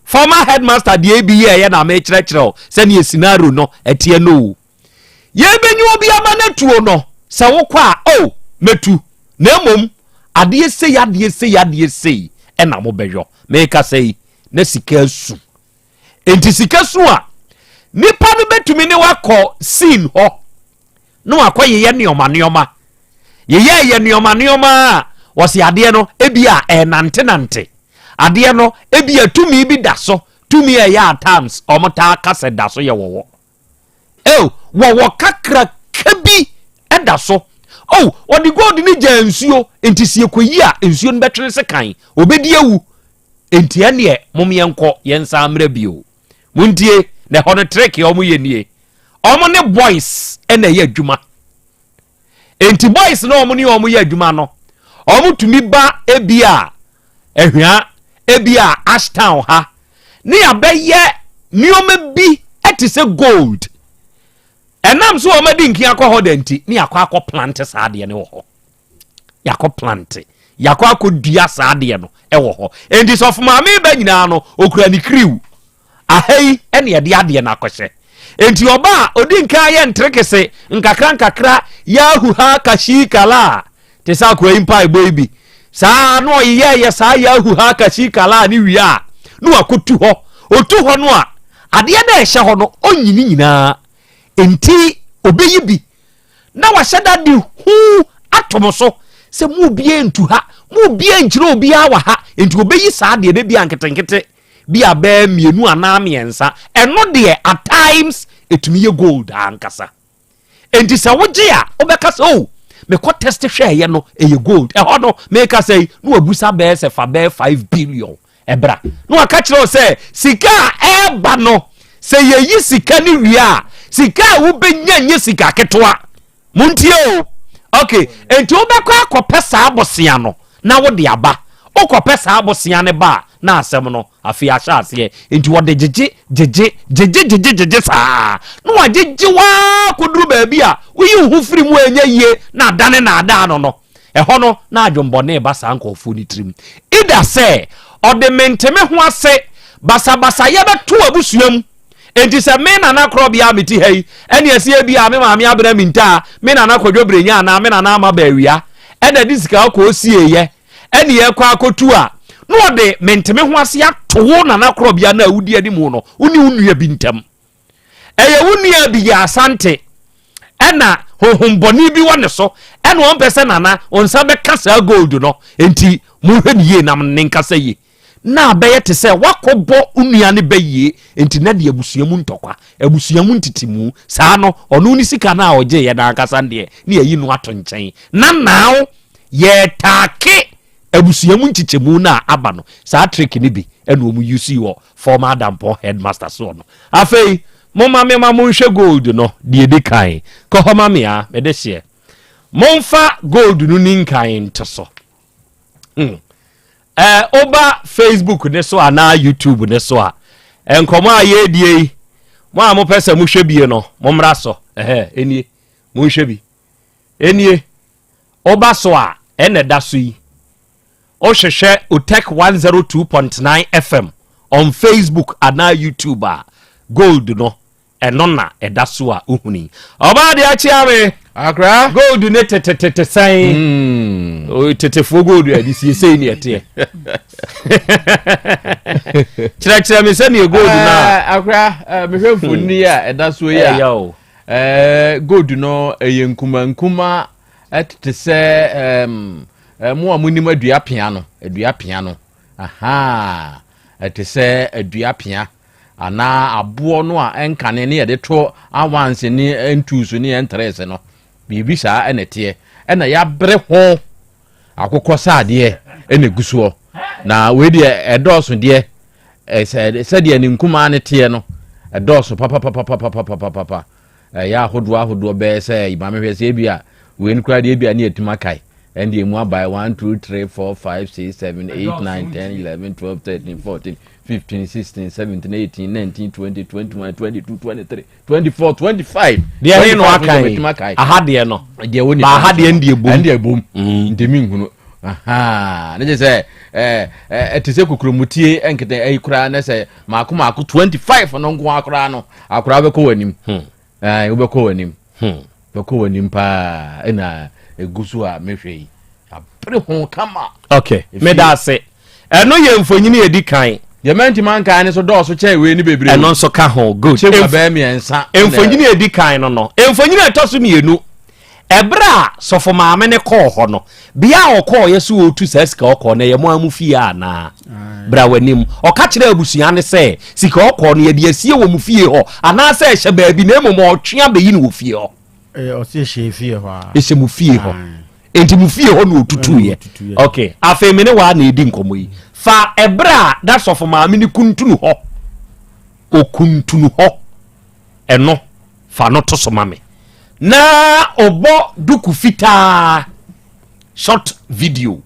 former headmaster deɛ ebi yɛɛyɛ na mekyerɛkyerɛ o sɛdeɛ scenario no ɛteɛ no o Yɛbɛnya obi ama no atuo no, sɛ wokɔ a, oh, mɛtu. Na mmom, adeɛ sei, adeɛ sei, adeɛ sei ɛna mobɛyɔ. Mekasa yi, na sika asu. Enti sika su a, nipa no bɛtumi ne wakɔ scene hɔ na wakɔ yeyɛ nneɛma nneɛma. Yeyɛɛyɛ nneɛma nneɛma a, wɔsi adeɛ no ebi a ɛnantenante. Adeɛ no ebi a tumi bi da so, tumi a ɛyɛ at times wɔn taa kasa da so yɛ wɔwɔ. Oh, wɔwɔ kakraka bi da so. Oh, ɔde gold no gyaa nsuo, nti si ɛkɔyi a nsuo no bɛtwene sekan, ɔbɛdi awu. Nti ɛneɛ mom yɛnkɔ yɛnsan mmerɛ bio. Montie, na ɛhɔ no trick a wɔyɛ nie. Wɔn ne boys na ɛyɛ adwuma. Nti boys na wɔn ne wɔn yɛ adwuma no, wɔn tumi ba ebi a Ahwia, ebi a Ashtown ha, ne yɛabɛyɛ nneɛma bi te sɛ gold. Ɛnam so wɔn adi nkin akɔ hɔ da nti, ne yɛakɔ akɔ plante saa adeɛ no wɔ hɔ. Yɛakɔ plante, yɛakɔ akɔ dua saa adeɛ no wɔ hɔ. Enti sɔfo maame ba nyinaa no, okura ne kriw. Aha yi na yɛde adeɛ no akɔhyɛ. Enti ɔba a, ɔdi nkan ayɛ nterekese nkakra nkakra, yahu ha kashi kala, te sɛ akoa yi mpaebɔ yi bi. Saa na ɔyeyɛɛyɛ saa yahu ha kashi kala ne wie a, na wakɔtu hɔ. Ɔtu hɔ no a, adeɛ no a ɛhyɛ hɔ no, ɔnyi ne nyinaa. Enti ɔbɛyi bi na wahyɛ da de hu ato mo so. sɛ mo obiara ntu ha, mo obiara nkyerɛ obiara wɔ ha, nti wɔbɛyi saa deɛ no bi a nketenkete bi a bɛyɛ mmienu anaa mmiɛnsa, ɛno deɛ at times ɛtumi yɛ gold ankasa. Enti sɛ wogye a, wobɛka sɛ, oh, mekɔ test hwɛɛyɛ no, ɛyɛ gold. Ɛhɔ no, meka sɛ yi, na wabusa bɛyɛ sɛ fa bɛyɛ 5 billion ɛbra. Na waka kyerɛ wo sɛ, sika a ɛreba no, sɛ yɛyi sika no wie a, sika a wobɛnya nyɛ sika ketewa. Montie o. Ok, enti wobɛkɔ akɔpɛ saa bosea no na wode aba. Wokɔpɛ saa bosea no ba a, na asɛm no afei ahyɛ aseɛ. Enti wɔde gyegye, gyegye, gyegye, gyegye, gyegye saa. Na wagyegye wo ara kɔduru baabi a woyi wo ho firi mu a ɛnyɛ yie na adane naadaa no no. Ɛhɔ no, na adwemmɔne reba saa nkurɔfoɔ no tirim. Either sɛ ɔde mente-me-ho-ase basabasayɛ bɛto abusua mu. Enti sɛ me nana korɔbea a mete ha yi ɛne ɛsɛ ebi a me maame abena mintaa, me nana kwadwo brenya anaa me nana ama baawia ɛna de sika ɔkɔ osieyɛ ɛne ɛkɔ akɔtu a, na ɔde mente me ho ase ato wo nana korɔbea no a wodi anim no, wo ne wo nua bi ntam. Ɛyɛ wo nua bi yɛ asante ɛna honhombɔne bi wɔ ne so ɛna ɔmpɛ sɛ nana wo nsa bɛka saa gold no, enti monhwɛ ne yie nam ne nkasa yie. na abɛyɛ te sɛ woakɔbɔ wo nua no bayie, enti na deɛ abusua mu ntɔkwa, abusua mu ntetemu, saa no, ɔno ne sika no a ɔgyeeɛ no ankasa no deɛ, na yɛayi no ato nkyɛn. Na now yɛretaake abusua mu nkyekyɛmu no a aba no, saa trick no bi na wɔn use wɔ former Adampɔn headmaster soɔ no. Afei, momma mema monhwɛ gold no, deɛ ɛdi kan. Kɔ hɔ ma me a, mede hyeɛ. Momfa gold no ni nkan nto so. Hmm. Eh, woba Facebook ne so anaa YouTube ne so a, nkɔmmɔ a yɛredie yi, mo a mopɛ sɛ mohwɛ bie no, mommra so. Ɛhɛ, enie, monhwɛ bi. Enie, woba so a, ɛna ɛda so yi. Wohwehwɛ Otec 102.9 FM on Facebook anaa YouTube a, gold no Ɛno na ɛda so a wohunu yi. Ɔbaa deɛ akyea me. Akra. Gold ne tetetete sɛn. Hmm. Tetefoɔ gold a de sie sei ne ɛteɛ. Kyerɛkyerɛ me sɛdeɛ gold no a. Eh, akra, eh, mehwɛ mfoni a ɛda so yi a. Eh, gold no ɛyɛ nkuma nkuma tete sɛ mo a monim adua pea no, adua pea no. Aha, ɛte sɛ adua pea. anaa aboɔ no a ɛnkane ne yɛde to awanse ne ntuusu ne ɛntrɛse no, biribi saa ɛna ɛteɛ. Ɛna yɛabere ho akokɔ saadeɛ ɛna ɛgu soɔ. Na wei deɛ ɛdɔɔso deɛ, sɛdeɛ ne nkumaa no teɛ no, ɛdɔɔso papapapapapapapa. Ɛyɛ ahodoɔ ahodoɔ bɛyɛ sɛ maame hwɛ sɛ ebi a wei no koraa deɛ ebi a ne yɛtumi akae ɛnde emu abae 1 2 3 4 5 6 7 8 9 10 11 12 13 14 15 16 17 18 19 20 21 22 23 24 25 deɛ he no akan aha deɛ no deɛ wɔ nipa aha deɛ ndeɛ bom ɛndeɛ bom ntɛmi nhunu ne kyɛ sɛ ɛte sɛ kokuromtie nkete ɛyi koraa ne sɛ maako maako 25 no nko koraa no Akwadaa wobɛkɔ w'anim. Hmm. Ɛɛ wobɛkɔ w'anim. Hmm. Bɛkɔ w'anim paa ɛna egu so a mehwɛ yi. Abere ho kama. Okay, meda ase. Ɛno yɛ mfonyin edi kan. Deɛ mɛntumi ankan ne so dɔɔso kyɛn wei ne bebree. Ɛno nso ka ho good. Kyɛ mu abɛɛ mmiɛnsa. Mfonyin edi kan no no. Mfonyin a ɛtɔ so mmienu. Ɛberɛ a sɔfo maame no kɔɔ hɔ no, bea a ɔkɔɔeɛ sɛ ɔretu saa sika ɔkɔɔ no, ɛyɛ mo ara mo fie anaa? Bra w'anim. Ɔka kyerɛɛ abusua no sɛ sika ɔkɔɔ no yɛde asie wɔ mo fie hɔ anaasɛ ɛhyɛ baabi na mmom ɔretwe abɛyi no wɔ fie hɔ. Ɔse ɛhyɛ fie hɔ a. Ɛhyɛ mo fie hɔ. Enti mo fie hɔ na ɔtutuiɛ. Ok, afei me ne waa na ɛdi nkɔmmɔ yi. Fa ɛberɛ a na sɔfo maame no kuntunu hɔ, ɔkuntunu hɔ. Ɛno, fa no to so ma me. Na ɔbɔ duku fitaa, short video,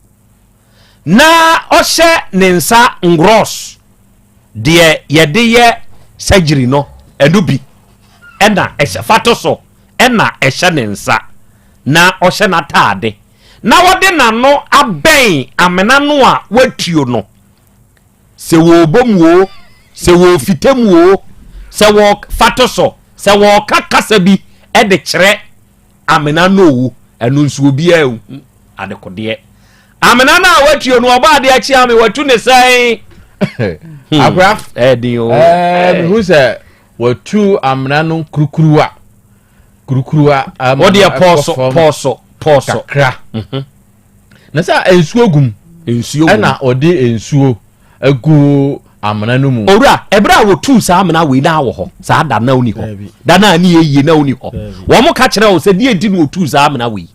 na ɔhyɛ ne nsa ngrɔs, deɛ yɛde yɛ surgery no, ɛno bi ɛna ɛhyɛ, fa to so, ɛna ɛhyɛ ne nsa, na ɔhyɛ n'ataade, na ɔde n'ano abɛn amena no a watuo no. Sɛ wɔrebɔ mu oo, sɛ wɔrefita mu oo, sɛ wɔ fa to so, sɛ wɔreka kasa bi de kyerɛ amena no oo, ɛno nso obiara nhu adekodeɛ. Amena no a watuo no, ɔbɔ adeɛ akyi ame, watu ne sɛn? Hmm. Akora, ɛden o. Ɛɛ, mehu sɛ watu amena no kurukuruwa. Kurukuruwa ama no ɛkɔ fam. Pɔɔso, pɔɔso, pɔɔso. Kakra. Mhm. Na sɛ nsuo gum. Nsuo Ɛna ɔde nsuo agu amena no mu. Owura, ɛberɛ a wɔtuu saa amena wei na wɔ hɔ saa da na woni hɔ. Da na ani yɛ yie na woni hɔ. Wɔn ka kyerɛ wo sɛ deɛ nti na wɔtuu saa amena wei.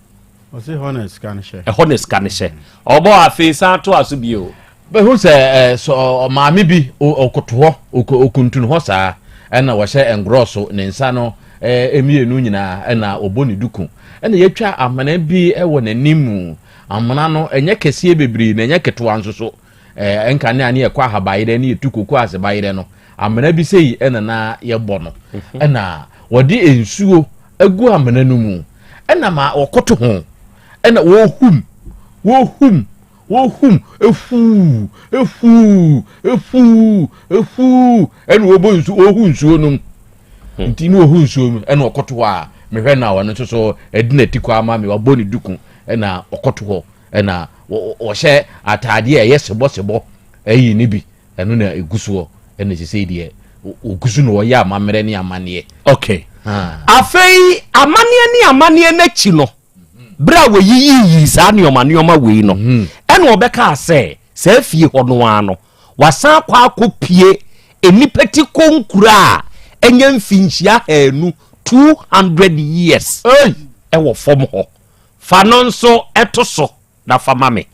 Ɔse hɔ na sika no hyɛ. Ɛhɔ na sika no hyɛ. Ɔbɔ afei san to aso bio. Bɛhu sɛ eh, sɛ maame bi ɔkoto hɔ, ɔkuntun hɔ saa, ɛna wɔhyɛ ngorɔ ne nsa no eh, mmienu nyinaa, ɛna ɔbɔ ne duku. Ɛna yɛatwa amena bi wɔ n'anim mu. Amena no, ɛnyɛ kɛseɛ bebree na ɛnyɛ ketewa nso so. Eh, ɛnka ne a ne yɛkɔ ahabayerɛ ne yɛtu koko ase bayerɛ no, amena bi sei ɛna na yɛbɔ no. Mhm. Ɛna wɔde nsuo agu amena no mu. Ɛna ma wɔkoto ho, ɛna wɔhum, wɔhum, Wohum, efuu, efuu, efuu, efuu, ɛna wɔbɔ nsu, wɔhu nsuo nom. Hmm. Nti ne wɔhu nsuo mu, ɛna ɔkɔto hɔ a, mehwɛ na ɔno nso so ɛdi n'ati kɔ ama me, wabɔ ne duku, ɛna ɔkɔto hɔ, ɛna wɔhyɛ ataadeɛ a ɛyɛ sebɔsebɔ, ɛyi ne bi, ɛno na ɛgu soɔ, ɛna sisei deɛ, ɔgu so na ɔyɛ amammerɛ ne amanneɛ. Okay. Afei amanneɛ ne amanneɛ n'akyi no, Berɛ a wɔyiyiyii saa nneɛma nneɛma wei no, hmm. ɛna ɔbɛkaa sɛ saa fie hɔ no ara no, wasan akɔ akɔpie nnipa ti konkura a ɛnyɛ mfinhyia haanu 200 years ɛwɔ fam hɔ. Fa no nso ɛto so na fa ma me.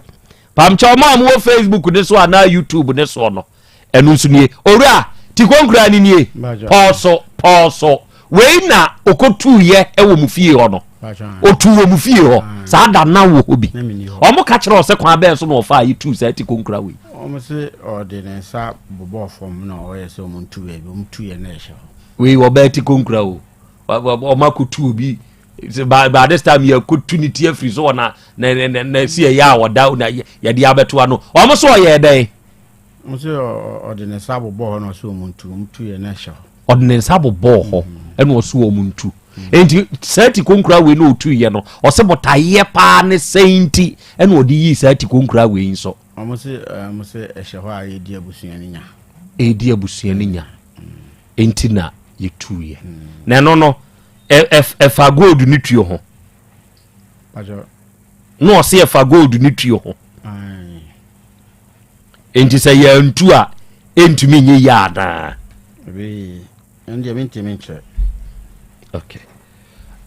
Pamkyɛ ɔmo a mowɔ Facebook ne so anaa YouTube ne soɔ no, ɛno nso nie. Owura, ti konkura no nie. Pɔɔso, pɔɔso. Wei na ɔkɔtuiɛ wɔ mo fie hɔ no. Ɔtuu wɔ mo fie hɔ. Saa da na wɔ hɔ bi. Ɔmo ka kyerɛ ɔsɛ kwan bɛn so na ɔfaa yi tuu saa ti konkura wei. Ɔmo se ɔde ne nsa bobɔɔ fam na ɔyɛ sɛ ɔmo ntu baabi. Ɔmo tuiɛ na ɛhyɛ hɔ. Wei ɔbaa ti konkura o. Ɔmo akɔtu obi by, by this time yɛkɔtu ne ti afiri so wɔ na na na na si ɛyɛ a ɔda na yɛde abɛto ano. Ɔmo so ɔyɛ dɛn? Ɔmo se ɔde ne nsa bobɔɔ hɔ na ɔse ɔmo ntu. Ɔmo tuiɛ na ɛhyɛ hɔ. Ɔde ne nsa bobɔɔ hɔ ɛna ɔse wɔn ntu. Enti saa ti konkura wei na ɔtuiɛ no, ɔse botaeɛ paa ne sɛn nti ɛna ɔde yii saa ti konkura wei nso. Ɔmo se ɔmo se ɛhyɛ hɔ a yɛdi abusua no nya. Ɛdi abusua no nya nti na yɛtuiɛ. Na ɛno no ɛfa gold ne tuo ho. Na ɔse ɛfa gold ne tuo ho. Enti sɛ yɛantu a ɛntumi nyɛ yie anaa? Ɛndeɛ mentumi nkyerɛ. Okay.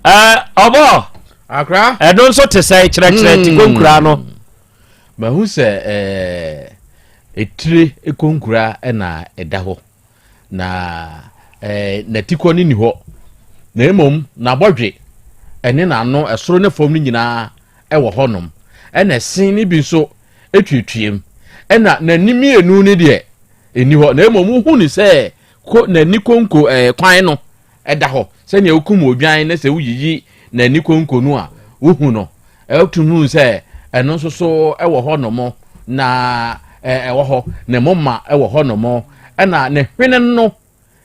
Ɔbɔ. Akra. Ɛno nso te sɛ kyerɛkyerɛ ti konkura no. Hmm. Mahu sɛ etire konkura na ɛda hɔ na n'atikɔ no ni hɔ na mmom n'abɔdwe ɛne n'ano ɛsoro ne fam no nyinaa ɛwɔ hɔnom ɛna ɛsen no bi nso tuatuam. Ɛna n'ani mmienu no deɛ ɛni hɔ, na mmom wohu no sɛ ko n'ani konko ɛɛ eh, kwan no ɛda hɔ sɛnea wokum odwan na sɛ woyiyi n'ani konko no a wohu no ɛtum hu sɛ ɛno nso so ɛwɔ hɔ nom na ɛwɔ hɔ ne moma ɛwɔ hɔ nom ɛna ne hwene no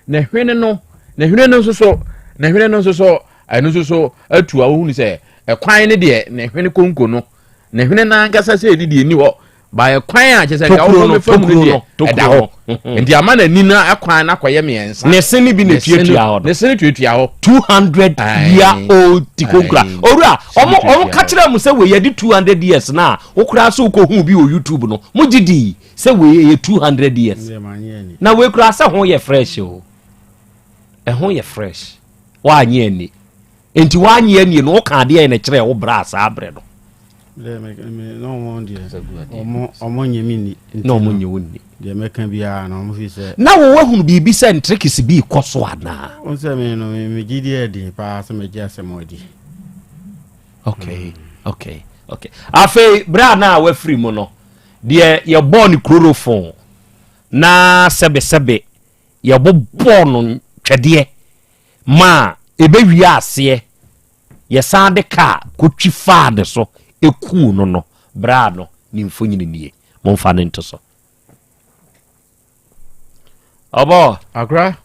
ne hwene no ne hwene no nso so ne hwene no nso so ɛno nso so atu a wohunu sɛ ɛkwan no deɛ ne hwene konko no ne hwene no ankasa sɛ ɛdi deɛ ni hɔ baayɛ kwan a kyɛ sɛ nka wokɔ mefa mu no deɛ ɛda hɔ nti ama n'ani no akwan no akɔyɛ mmiɛnsa ne se no bi na tuatua hɔ no ne se no tuatua hɔ 200 year old tikonkura owura ɔmo ɔmo ka kyerɛ mo sɛ wei yɛde 200 years na wokora so wokɔhu bi wɔ youtube no mo gye dii Sɛ wei ɛyɛ 200 years. Na wei koraa sɛ ho yɛ fresh o. Ɛho yɛ fresh. Woanye ani. Nti woanye ani no woka adeɛ na kyerɛ wo bra saa berɛ no. Ɔmo nye me ni. Na ɔmo nye wo ni. Deɛ mɛka biara no ɔmo fi sɛ. Na wo wahunu biribi sɛ ntrikisi bi kɔ so anaa? Wo sɛ me no me gye di ɛden paa sɛ megye asɛm adi. Okay, okay, okay. Afei berɛ a na wafiri mu no Deɛ yɛbɔɔ no kurorofon na sɛbesɛbe yɛbobɔɔ no ntwɛdeɛ maa ɛbɛwiee aseɛ yɛsan de kaa kɔtwi faa ne so kuu no no, berɛ a no ne mfonini nie. Momfa no nto so. Ɔbɔ. Akora.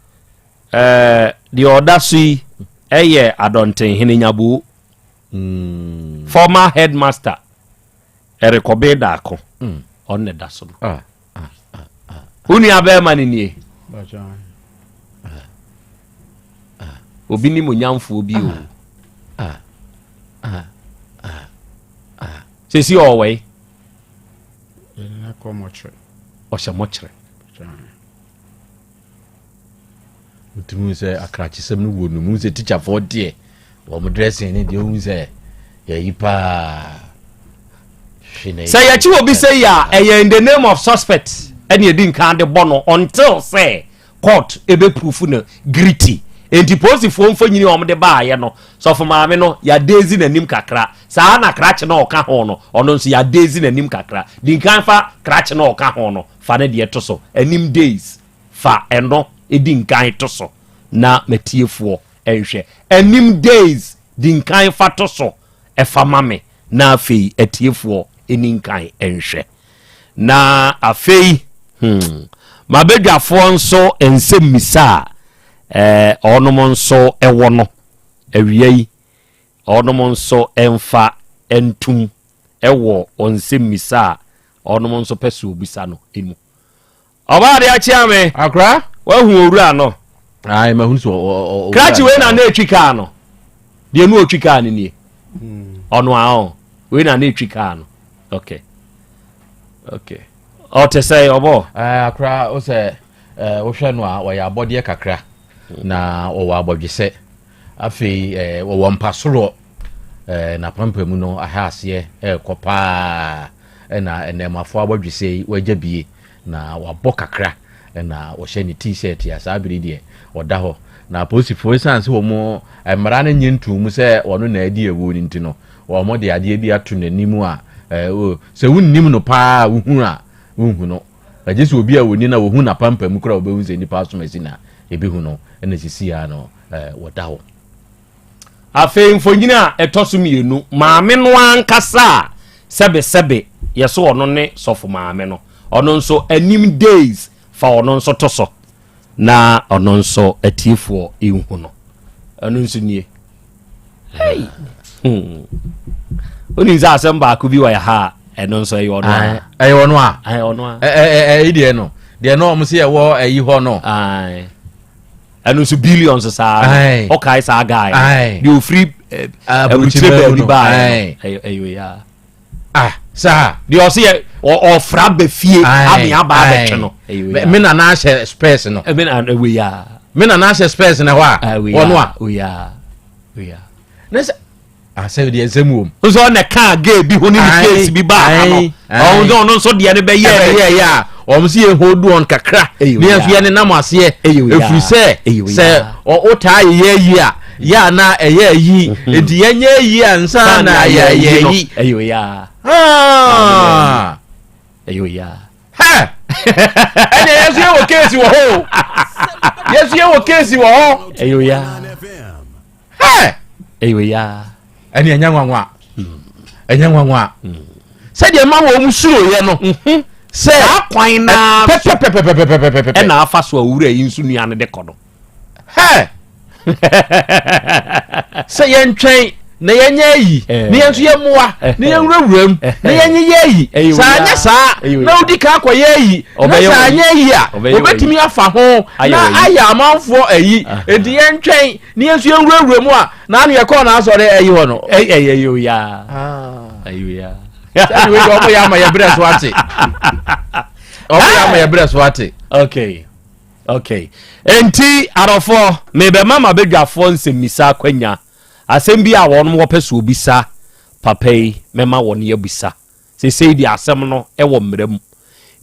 Ɛɛ deɛ ɔda so yi ɛyɛ Adɔntenhene Nyaboo. Mm. Former headmaster Ɛrekɔbe daako. Mm. Ɔno na ɛda so no. Ah, ah, ah, Wo nua bɛrima no nie. Obi nim onyamfoɔ bi o. Sɛsi ɔwɔ yi. Yɛde no akɔ mɔkyerɛ. Ɔhyɛ mɔkyerɛ. Wotumi hu sɛ akrakyesɛm no wɔ no mu sɛ tikyafoɔ deɛ wɔn dressing ne deɛ wohu sɛ yɛyi paa. Sɛ yɛkye obi sɛ yi a ɛyɛ in the name of suspect ɛne ɛdi nkan de bɔ no until sɛ court ebe proof no gritty. Enti polisifoɔ mfonyini a wɔde baayɛ no sɔfo maame no yɛadezi n'anim kakra saa na krakye na ɔka ho no ɔno nso yɛadezi n'anim kakra. Di nkan fa krakye na ɔka ho no fa ne deɛ to so anim days fa ɛno di nkan to so na matiefoɔ nhwɛ anim days di nkan fa to so ɛfa ma me na afei atiefoɔ ɛni nkan nhwɛ na afei hmm, mabadwafoɔ nso nsɛmmisa a eh, ɔnom nso ɛwɔ no awia yi ɔnom nso ɛmfa ntum ɛwɔ ɔnsɛmmisa a ɔnom nso pɛ sɛ obisa no mu. Ɔbaa de akyea me. Akora. Wahu owura no. Ayi ma hu so ɔ ɔ. Krakye wei na na etwi kaa no. Deɛ no otwi kaa no nie. Ɔno a ɔ wei na na etwi kaa no. Okay. Okay. Ɔte sɛ ɔbɔ. Ɛɛ akora o sɛ ɛɛ wohwɛ no a ɔyɛ abɔdeɛ kakra na ɔwɔ abɔdwesɛ. Afei eh, wɔwɔ mpasoroɔ eh, n'apampamu no aha aseɛ ɛrekɔ paa ɛna nnɛɛmafoɔ abɔdwesɛ yi wagya bie na wabɔ kakra ɛna wɔhyɛ ne t-shirt a saa bere deɛ ɔda hɔ na apolisifoɔ ɛsiane sɛ wɔn mmara no nye ntom mu sɛ ɔno na adi awuo no nti no wɔn de adeɛ bi ato n'anim a eh, sɛ wonnim no paa wohu a wonhu no Agye sɛ obi a ɔni na ɔhu n'apampam koraa a ɔbɛhu sɛ nnipa asom asi na ɛbɛhu no na sisi a no wɔda hɔ. Afei mfonyin a ɛtɔ so mmienu, maame no ankasa a sɛbesɛbe yɛso ɔno ne sɔfo maame no, ɔno nso anim days fa ɔno nso to so na ɔno nso atiefoɔ nhu no. Ɛno nso nie. Hey. Hmm. Wonim sɛ asɛm baako bi wɔ yɛ ha a ɛno nso ɛyɛ ɔno a. Ɛyɛ ɔno a. Ɛyɛ ɔno a. Ɛyi deɛ no deɛ no ɔmo sɛ ɛwɔ ɛyi hɔ no. Ɛno nso billions saa no. Ɔkae saa guy. Deɛ ofiri aburukyire baabi baa ɛyɛ ɛyɛ ya. Ah saa. Deɛ ɔsɛ yɛ ɔfra bɛ fie ame aba abɛtwe no. Me nana ahyɛ spurs no. Me nana ɛwɛ ya. Me nana ahyɛ spurs no hɔ a. Ɔno a. Oya oya. Ne sɛ asɛ deɛ nsɛm wom. Nso ɔna kaa gay bi ho ne ne case bi baa ha no. Ɔno ɔno nso deɛ no bɛyɛ. Ɛbɛyɛ yɛ a wɔn si yɛ hold on kakra. Ne yɛn nso yɛ nenam aseɛ. Efiri sɛ sɛ ɔtaa yɛ yie a yɛ a na ɛyɛ ayi mhm. nti yɛnyɛ ayi ansa na yɛyɛ ayi. Ɛyɛ oya. Ɛyɛ oya. Hɛ ɛnna yɛn nso yɛ wɔ keesi wɔ hɔ o yɛn nso yɛ wɔ keesi wɔ hɔ. Ɛyɛ oya. Hɛ ɛyɛ oya. Ɛnna ɛnyɛ nwanwa ɛnyɛ nwanwa sɛdeɛ ma wɔn suro yɛ no. Mhm. Sɛ saa kwan naa pɛpɛpɛpɛpɛpɛpɛ ɛna afa so awura yi nso nua no de kɔ no. Hɛ! Sɛ yɛntwɛn na yɛnyɛ ayi eh. na yɛn nso yɛmmoa na yɛnwurawura mu na yɛnyeyɛ ayi eh. sɛ anyɛ saa na wodi kan akɔyɛ ayi na sɛ anyɛ ayi a wɔbɛtumi afa ho na ayɛ amanfoɔ ayi enti yɛntwɛn na yɛn nso yɛnwurawura mu a na ano yɛkɔɔ na asɔre ayi hɔ no. ɛyɛ yɛ oya ɛyɛ oya. Sɛde wei deɛ ɔmo yɛ ama yɛ brɛ so ate ɔmo yɛ ama yɛ brɛ so ate. Okay. Ok. Enti, adɔfoɔ, merebɛma m'abadwafoɔ nsɛmmisa akwanya. Asɛm bi a wɔnom wɔpɛ sɛ wɔbisa papa yi, mɛma wɔn abisa. Seesei deɛ asɛm no wɔ mmara mu.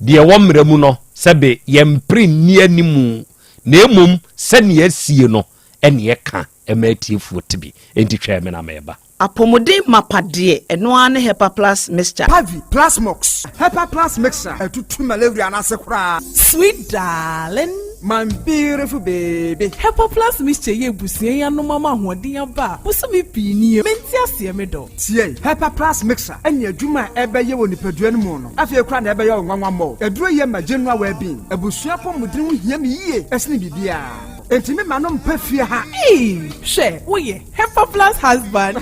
Deɛ ɛwɔ mmara mu no, sɛbe yɛmpere nni animu, na mmom sɛdeɛ asie no ɛne ɛka ɛma atiefoɔ te bi. Enti twɛn me na mereba. Apɔmuden mapa deɛ, ɛno ara ne Hepa Plus Mixture. Pavi, Plasmox, Hepa Plus Mixture atutu malaria no ase koraa. Sweet darling. My beautiful baby. Hepa Plus Mixture yi abusua yi anom ama ahoɔden aba a bosome pii nie mente aseɛ me dɔ. Tie, Hepa Plus Mixture ne adwuma a ɛbɛyɛ wɔ nipadua no mu no afei koraa na ɛbɛyɛ wo nwanwa mmɔɔ. Aduro yi ma general well-being. Abusua apɔmuden ho hia me yie sene biribiara. Enti me ma no mpa fie ha. Eii hwɛ woyɛ Hepa plus husband.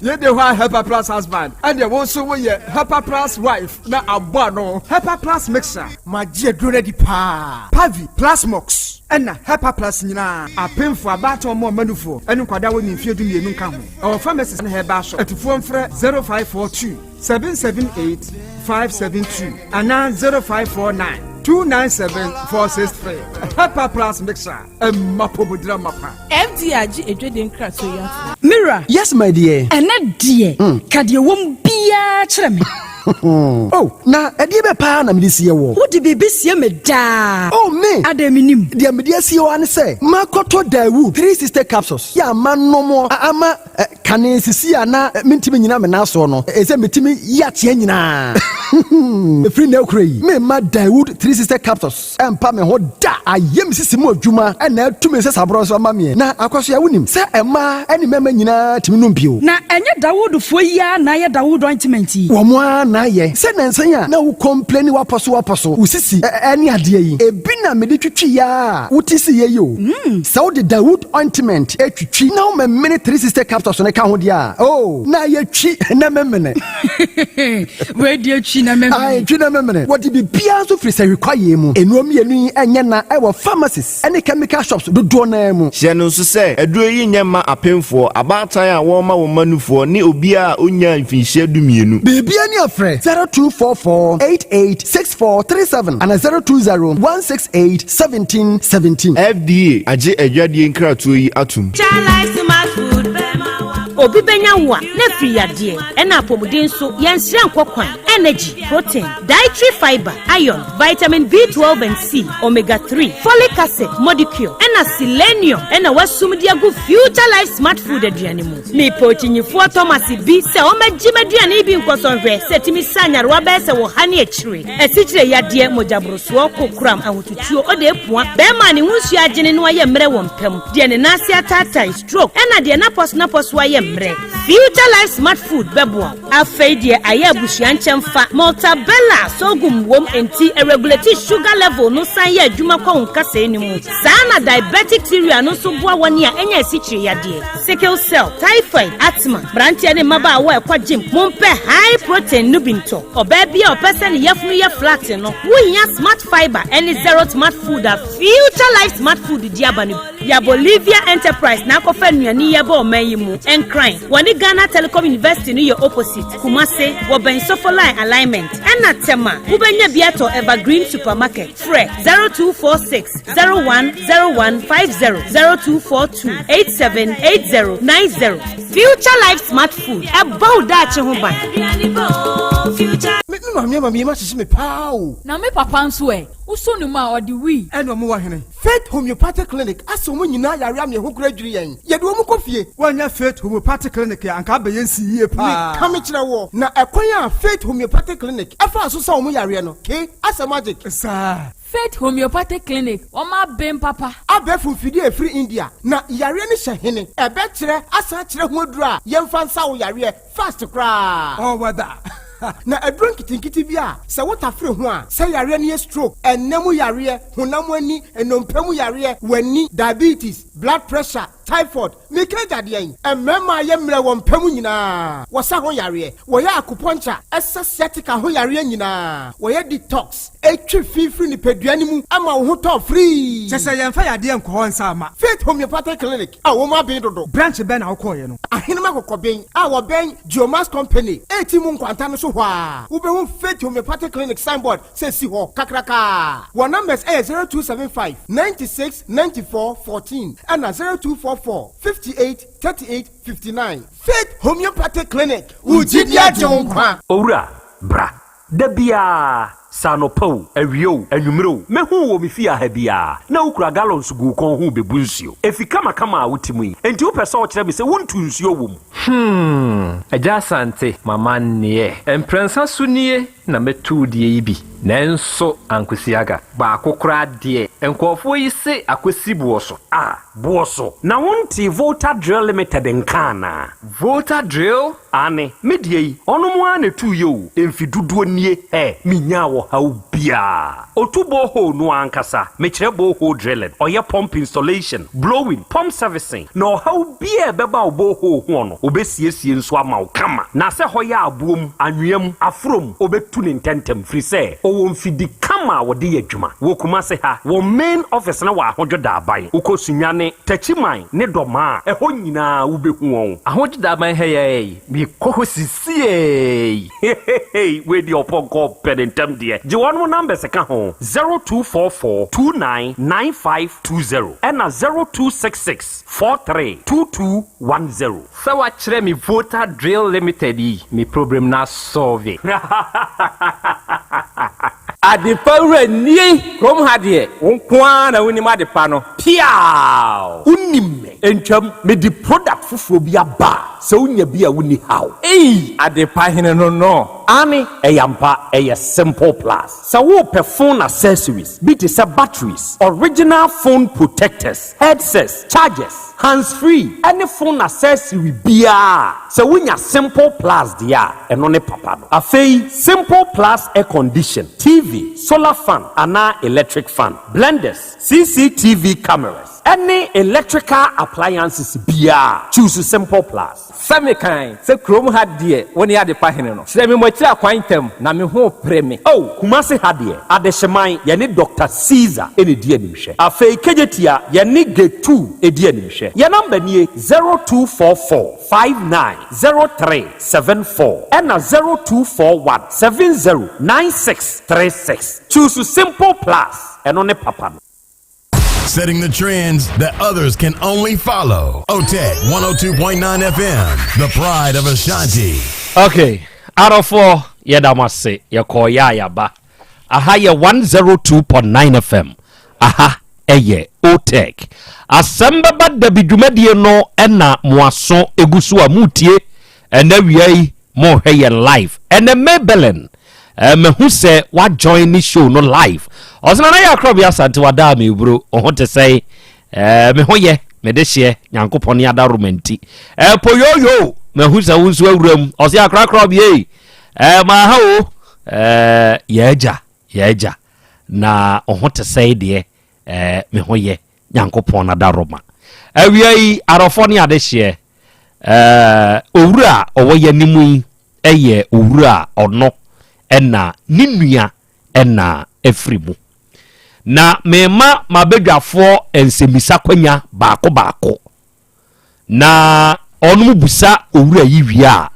Yɛ de hɔ a Hepa plus husband ɛdeɛ wo nso wo yɛ Hepa plus wife na abɔ ano. Hepa plus mixer. Magye aduro no adi paa. Pavi, Plasmox ɛna Hepa plus nyinaa apemfoɔ, abaatan ɔmo ɔma nufoɔ ɛne nkwadaa a wɔnni mfeɛ 12 nka ho. Ɛwɔ pharmacies ne herbal shop. Atufoɔ mfrɛ 0542. 778 572 anaa 0549 297 463. Hepa Plus Mixture, ɛma apɔmuden amapa. FDA agye adwadie nkratoɔ yi atom. Me wura. Yes my dear. Ɛnɛ deɛ, ka deɛ ɛwɔ mu biara kyerɛ me. Oh, na ɛdeɛ bɛ paa na mede sie wɔ? Wode biribi sie me daa. Oh, me! Adɛn mennim? Deɛ mede asie hɔ ara ne sɛ, makɔtɔ Daewoo 360 capsules yɛ a manom a ama kane sisi a na mentumi nnyina me nan soɔ no, ɛsɛ metumi yi ateɛ nyinaa. Ɛfiri nnɛ rekora yi, meremma Daewoo 360 capsules Ɛmpa me ho da! Ayɛ me sisi mu adwuma na atu me nsasaborɔ nso ama meɛ. Na Akwasoa, wonim sɛ mmaa ne mmarima nyinaa tumi nom bio? Na ɛnyɛ Dawoodfoɔ yi ara na ayɛ Dawood ointment yi? Wɔn ara na ayɛ. Sɛ nnansa yi a na wo complaini w'apɔso w'apɔso, wo sisi ne adeɛ yi, ebi na mede twitwiiɛ ara a wote siiɛ yi o. Sɛ wode Dawood ointment twitwi na womemene 360 capsules no ka ho deɛ a, oh, na ayɛ twi na memene. Wei deɛ twi na memene. Ae, twi na memene. Wɔde biribiara nso firi sahwi kwaeɛ mu. Nnuro mmienu yi nyɛ na wɔ pharmacies ne chemical shops dodoɔ no ara mu. Hyɛ no nso sɛ, aduro yi nyɛ mma apemfoɔ, abaatan a wɔrema wɔn mma nufoɔ ne obiara a ɔnnyaa mfinhyia dumienu. Biribiara ni a frɛ 0244 88 6437 anaa 020 168 17 17. FDA agye adwadie nkratoɔ yi atom. Obi bɛnya wo a, na afiri yadeɛ, ɛna apɔmuden nso, yɛnsrɛ nkɔ kwan, energy, protein, dietary fiber, iron, vitamin B12 and C, omega 3, folic acid, modicure, ɛna selenium ɛna wasum de agu Future Life Smart Food aduane mu. Mepɛ okyinyifoɔ Thomas bi sɛ ɔmmɛgye m'aduane yi bi nkɔsɔ nhwɛ sɛ ɛtumi sa nyarewa bɛyɛ sɛ wɔ ha ne akyire, asikyire yadeɛ, mogyaborosoɔ, kokoram, ahotutuo, ɔde apua, bɛrima a ne ho nsuo agyene no ayɛ mmerɛ wɔ mpa mu, deɛ ne nan ase ataatae, stroke, ɛna deɛ n'apɔso-n'apɔso ayɛ mmerɛ. Future Life Smart Food bɛboa wo. Afei deɛ ayɛ abusua nkyɛmfa, Maltabella sorghum wom enti ɛregulate sugar level no san yɛ adwuma kɔ wo nkasɛɛ no mu. Saa na diabetic cereal no nso boa wɔn a anya asikyire yadeɛ, sickle cell, typhoid, asthma. Mmeranteɛ ne mmabaawa a ɛkɔ gym, mompɛ high protein no bi ntɔ. Ɔbaa bi a ɔpɛ sɛ ne yafunu yɛ flat no, wohia Smart Fibre ne Zero Smart Food a Future Life Smart Food de aba no bi. Ya Bolivia Enterprise na akɔfa nnuane yi aba ɔman yi mu. Nkran, wɔne Ghana Telecom University no yɛ opposite. Kumase, wɔbɛn Sofoline Alignment. Ɛna Tema, wobɛnya bi atɔ Evergreen Supermarket. Frɛ 0246 010150, 0242 878090. Future Life Smart Food, ɛbɔ wo daakye ho ban. Me maame ama me yam ahyehye me paa o. Na me papa nso ɛ? Wosɔ ne mu a, ɔde wui. Ɛna ɔmo wɔ hene? Faith Homeopathic Clinic asɛ wɔn nyinaa yare ama yɛn ho kora dwiri yɛn. Yɛde wɔn kɔ fie. Woannya Faith Homeopathic Clinic a, anka abɛyɛ nsi yie paa. Meka mekyerɛ woɔ, na ɛkwan a Faith Homeopathic Clinic faa so sa wɔn yareɛ no, ke, asɛ magic. Saa. Faith Homeopathic Clinic, wɔn aben papa. Abɛɛfo mfidie a ɛfiri India, na yareɛ no hyɛ hene? Ɛbɛkyerɛ asan akyerɛ ho aduro a yɛmfa nsa wo yareɛ fast koraa. All weather. Na aduro nketenkete bi a sɛ wotafere ho a, sɛ yareɛ no yɛ stroke, ɛnna mu yareɛ, honam ani, nnompe mu yareɛ, w'ani, diabetes, blood pressure, typhoid, meka agya deɛn? Mmarima a yɛ mmerɛ wɔ mpa mu nyinaa, wɔsa ho yareɛ, wɔyɛ acupuncture, ɛsa sciatica ho yareɛ nyinaa, wɔyɛ detox, ɛtwe fi firi nipadua no mu ma wo ho tɔ firii. Kyerɛ sɛ yɛmfa yadeɛ nkɔ hɔ nsa mma. Faith Homeopathic Clinic a wɔn aben dodo. Branch bɛn na wokɔeɛ no? Ahenem Akokɔben a wɔbɛn Geomax Company reti mu nkwanta no so hɔ ara, wobɛhu Faith Homeopathic Clinic signboard sɛ si hɔ kakrakaa. Wɔn numbers yɛ 0275 96 94 14 ɛna 0244 58 38 59. Faith Homeopathic Clinic, wo gyidi agye wo nkwa. Owura, bra. Da biara, sɛ anɔpa o, awia o, anwummere o, mehu wo wɔ me fie ha biara, na wokura gallons gu wo kɔn ho rebebu nsuo. Efi kamakama a wote mu yi, enti wopɛ sɛ wokyerɛ me sɛ wontu nsuo wɔ mu? Hmm, Agya Asante, m'amanneɛ. Mprɛnsa so nie na mɛtu wo deɛ yi bi, nanso ankosi aga. Baako koraa deɛ, nkurɔfoɔ yi se akɔsi boɔ so. Ah, boɔ so? Na wontee Volta Drill Limited nka anaa? Volta Drill? Aane, me deɛ yi, ɔnom ara na ɛtuiɛ o, mfe dodoɔ nie, ɛ, menyaa wɔ. ɔhaw biara. Ɔtu borehole no ankasa, mekyerɛ borehole drilling, ɔyɛ pump installation, blowing, pump servicing, na ɔhaw biara a ɛbɛba wo borehole ho no, ɔbɛsiesie nso ama wo kama. Na sɛ hɔ yɛ aboɔ mu, anwea mu, aforɔ mu, ɔbɛtu no ntɛntɛm firi sɛ ɔwɔ mfidi kama a wɔde yɛ adwuma. Wɔ Kumase ha, wɔn main office no wɔ Ahodwo Daaban. Wokɔ Sunyani, Takyiman ne Dɔmaa a, ɛhɔ nyinaa wobɛhu wɔn. Ahodwo Daaban ha yi ara yi, mekɔ hɔ sisiei. Hehehe wei deɛ ɔpɔnkɔ ɔpɛ ne ntɛm deɛ. Gye wɔnom numbers ka ho, 0244 29 9520 ɛna 0266 43 2210. Sɛ wakyerɛ me Volta Drill Limited yi, me problem no asɔlve. Adepa wura nie! Kurom ha deɛ, wo nko ara na wonim adepa no. Piaaw! Wonim me. Ntwam, mede product foforɔ bi aba a, sɛ wonya bi a wonni haw. Ei! Adepa hene no no. Aane, ɛyɛ ampa, ɛyɛ Simple Plus. Sɛ worepɛ phone accessories bi te sɛ batteries, original phone protectors, headsets, chargers, hands free ɛne phone accessory biara a, sɛ wonya Simple Plus deɛ a, ɛno ne papa no. Afei, Simple Plus air condition, TV, solar fan anaa electric fan, blenders, CCTV cameras, ɛne electrical appliances biara a, choose Simple Plus. Sɛ mekan sɛ kurom ha deɛ wo ne adepa hene no. Kyerɛ me mo akyiri akwan ntɛm na me ho repere me. Oh, Kumasi ha deɛ, Adehyeman, yɛne Doctor Caesar na ɛdi animhwɛ. Afei Kejetia, yɛne Getu di animhwɛ. Yɛn number nie, 0244 59 03 74 ɛna 0241 70 96 36. Choose Simple Plus, ɛno ne papa no. Setting the trends that others can only follow. OTEC 102.9 FM, the pride of Ashanti. Okay, adɔfoɔ yɛda mo ase yɛkɔɔ yɛ a yɛaba aha yɛ 102.9 fm aha ɛyɛ otec asɛm bɛba dabi dwumadie no ɛna mo aso egu so a motie ɛnɛ wia yi mohwɛ yɛn live ɛnɛ Maybelline eh, mahu sɛ wajoin ne show no live ɔsɛ nana yɛ akorɔ bi asante wadaa me bro wo ho te sɛe eh, me ho yɛ mede hyeɛ nyankopɔn ne adaroma nti eh, poyoyo mahu sɛ wo nso awura mu ɔsɛ akorakorɔ bi ei eh, maaha o eh, yɛagya yɛagya na wo ho te sɛe deɛ eh, me ho yɛ nyankopɔn adaroma awia yi arɔfɔ ne adehyeɛ eh, owura a ɔwɔ yɛ anim yi yɛ owura a ɔno na ne nua na afiri mu. Na mema m'abadwafoɔ nsɛmmisa kwanya baako baako, na ɔnom busa owura yi wie a,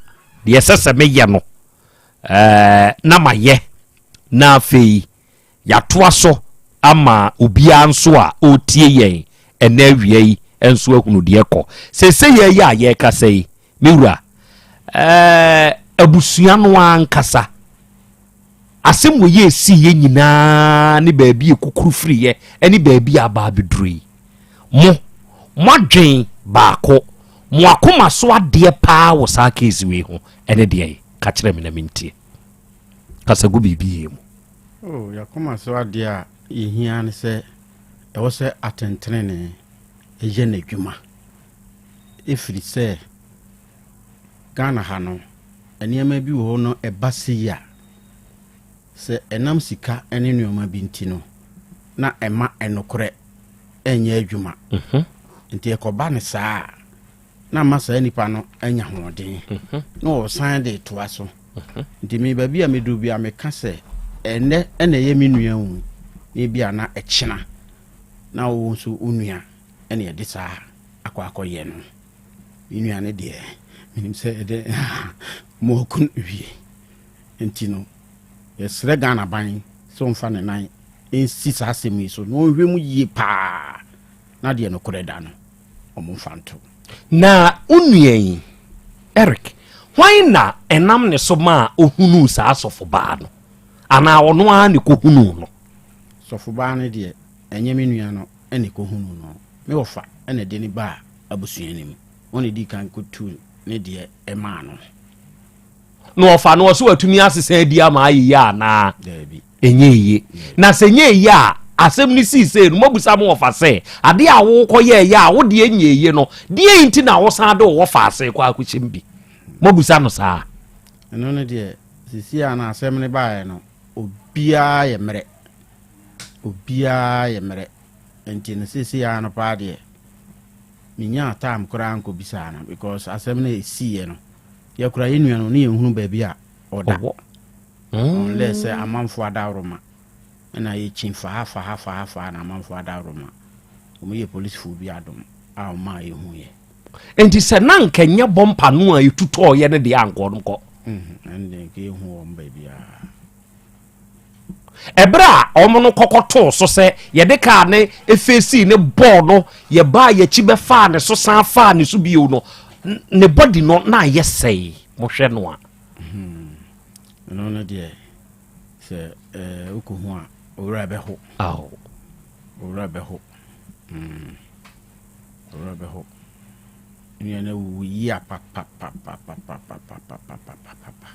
deɛ ɛsɛ sɛ meyɛ no, ɛɛ, na mayɛ, na afei yɛatoa so ama obiara nso a ɔretie yɛn ɛnɛ awia yi nso ahunu deɛ ɛkɔ. Seesei yɛ yi a yɛrekasa yi, Me wura, ɛɛ abusua no ankasa, asɛm wɔ yɛ esi yɛ nyinaa ne baabi ekukuru firi yɛ ɛne baabi a aba abɛduru yi. Mo, mo adwen baako, mo akoma so adeɛ paa wɔ saa case wei ho ɛne deɛ ka kyerɛ me na mentie. Kasa gu biribi yie mu. Oh, yɛakoma so adeɛ a yɛhia ne sɛ ɛwɔ sɛ atɛntenenee yɛ n'adwuma. Ɛfiri sɛ Ghana ha no, nneɛma bi wɔ hɔ no ɛba sei a, sɛ ɛnam sika ne nneɛma bi nti no, na ɛma ɛnokorɛ ɛnyɛ adwuma. Mhm. Nti ɛkɔba no saa a, na ama saa nipa no anya ahoɔden mhm. na ɔsan de toa so. Mhm. Nti me baabi a meduru bi a meka sɛ ɛnɛ ɛna ɛyɛ me nua o, na ebi a na ɛkyena na wo nso wo nua ɛna ɛde saa akɔ akɔyɛ no. Me nua no deɛ, menim sɛ ɛde moako no wie. Nti no, yɛsrɛ Ghana ban sɛ ɔmfa ne nan nsi saa asɛm yi so na ɔnhwɛ mu yie paa na deɛ nokorɛ da no, ɔmomfa nto. Na wo nua yi, Eric, hwan na ɛnam ne so maa ɔhunuu saa sɔfobaa no? Anaa ɔno ara na ɛkɔhunuu no? Sɔfobaa no deɛ, ɛnyɛ me nua no na ɛkɔhunuu no. Me wɔfa na ɛde no baa abusua no mu. Ɔno na ɛdii kan kɔtuu ne deɛ maa no. Na ɔfa no, ɔsɛ watumi asesa adi ama ayɛ yie anaa? Daabi. Ɛnyɛ yie. Na sɛ ɛnyɛ yie a, asɛm no sii sei no, moabusa mo wɔfa sɛ, adeɛ a wokɔyɛɛyɛ a wo deɛ nyɛ yie no, deɛ nti na wosan de wo wɔfa ase kɔ akɔhyɛm bi? Moabusa no saa? Ɛno no deɛ, seesei a na asɛm no baeɛ no, Obiara yɛ mmerɛ. Obiara yɛ mmerɛ. Nti no seesei ara no paa deɛ, menyaa time koraa nkɔbisaa no because asɛm no a ɛsiiɛ no, yɛkora yɛn nua no ne yɛnhunu baabi a ɔda. Ɔwɔ. Unless sɛ amanfoɔ adaworoma ɛna yɛkyin faha faha faha faha na amanfoɔ adaworoma. Wɔyɛ polisifoɔ bi adom a wɔmaa yɛhuiɛ. Enti sɛ na anka ɛnyɛ bɔmpa no a ɛtutɔɔyɛ no deɛ anka wɔn kɔ. Ɛnde nka yɛhu wɔn baabiara. Ɛberɛ a wɔn no kɔkɔtoo so sɛ yɛde kaa ne efeesii ne bɔɔ no yɛbaa yɛkyi bɛfaa ne so san faa ne so bio no ne bɔdi no na ayɛ sɛe mohwɛ no a. Ɛno no deɛ sɛ wokɔhu a owura bɛho. Owura bɛho. Mm. Owura bɛho. Nua no awuwu yia papapapapapapapapapapa.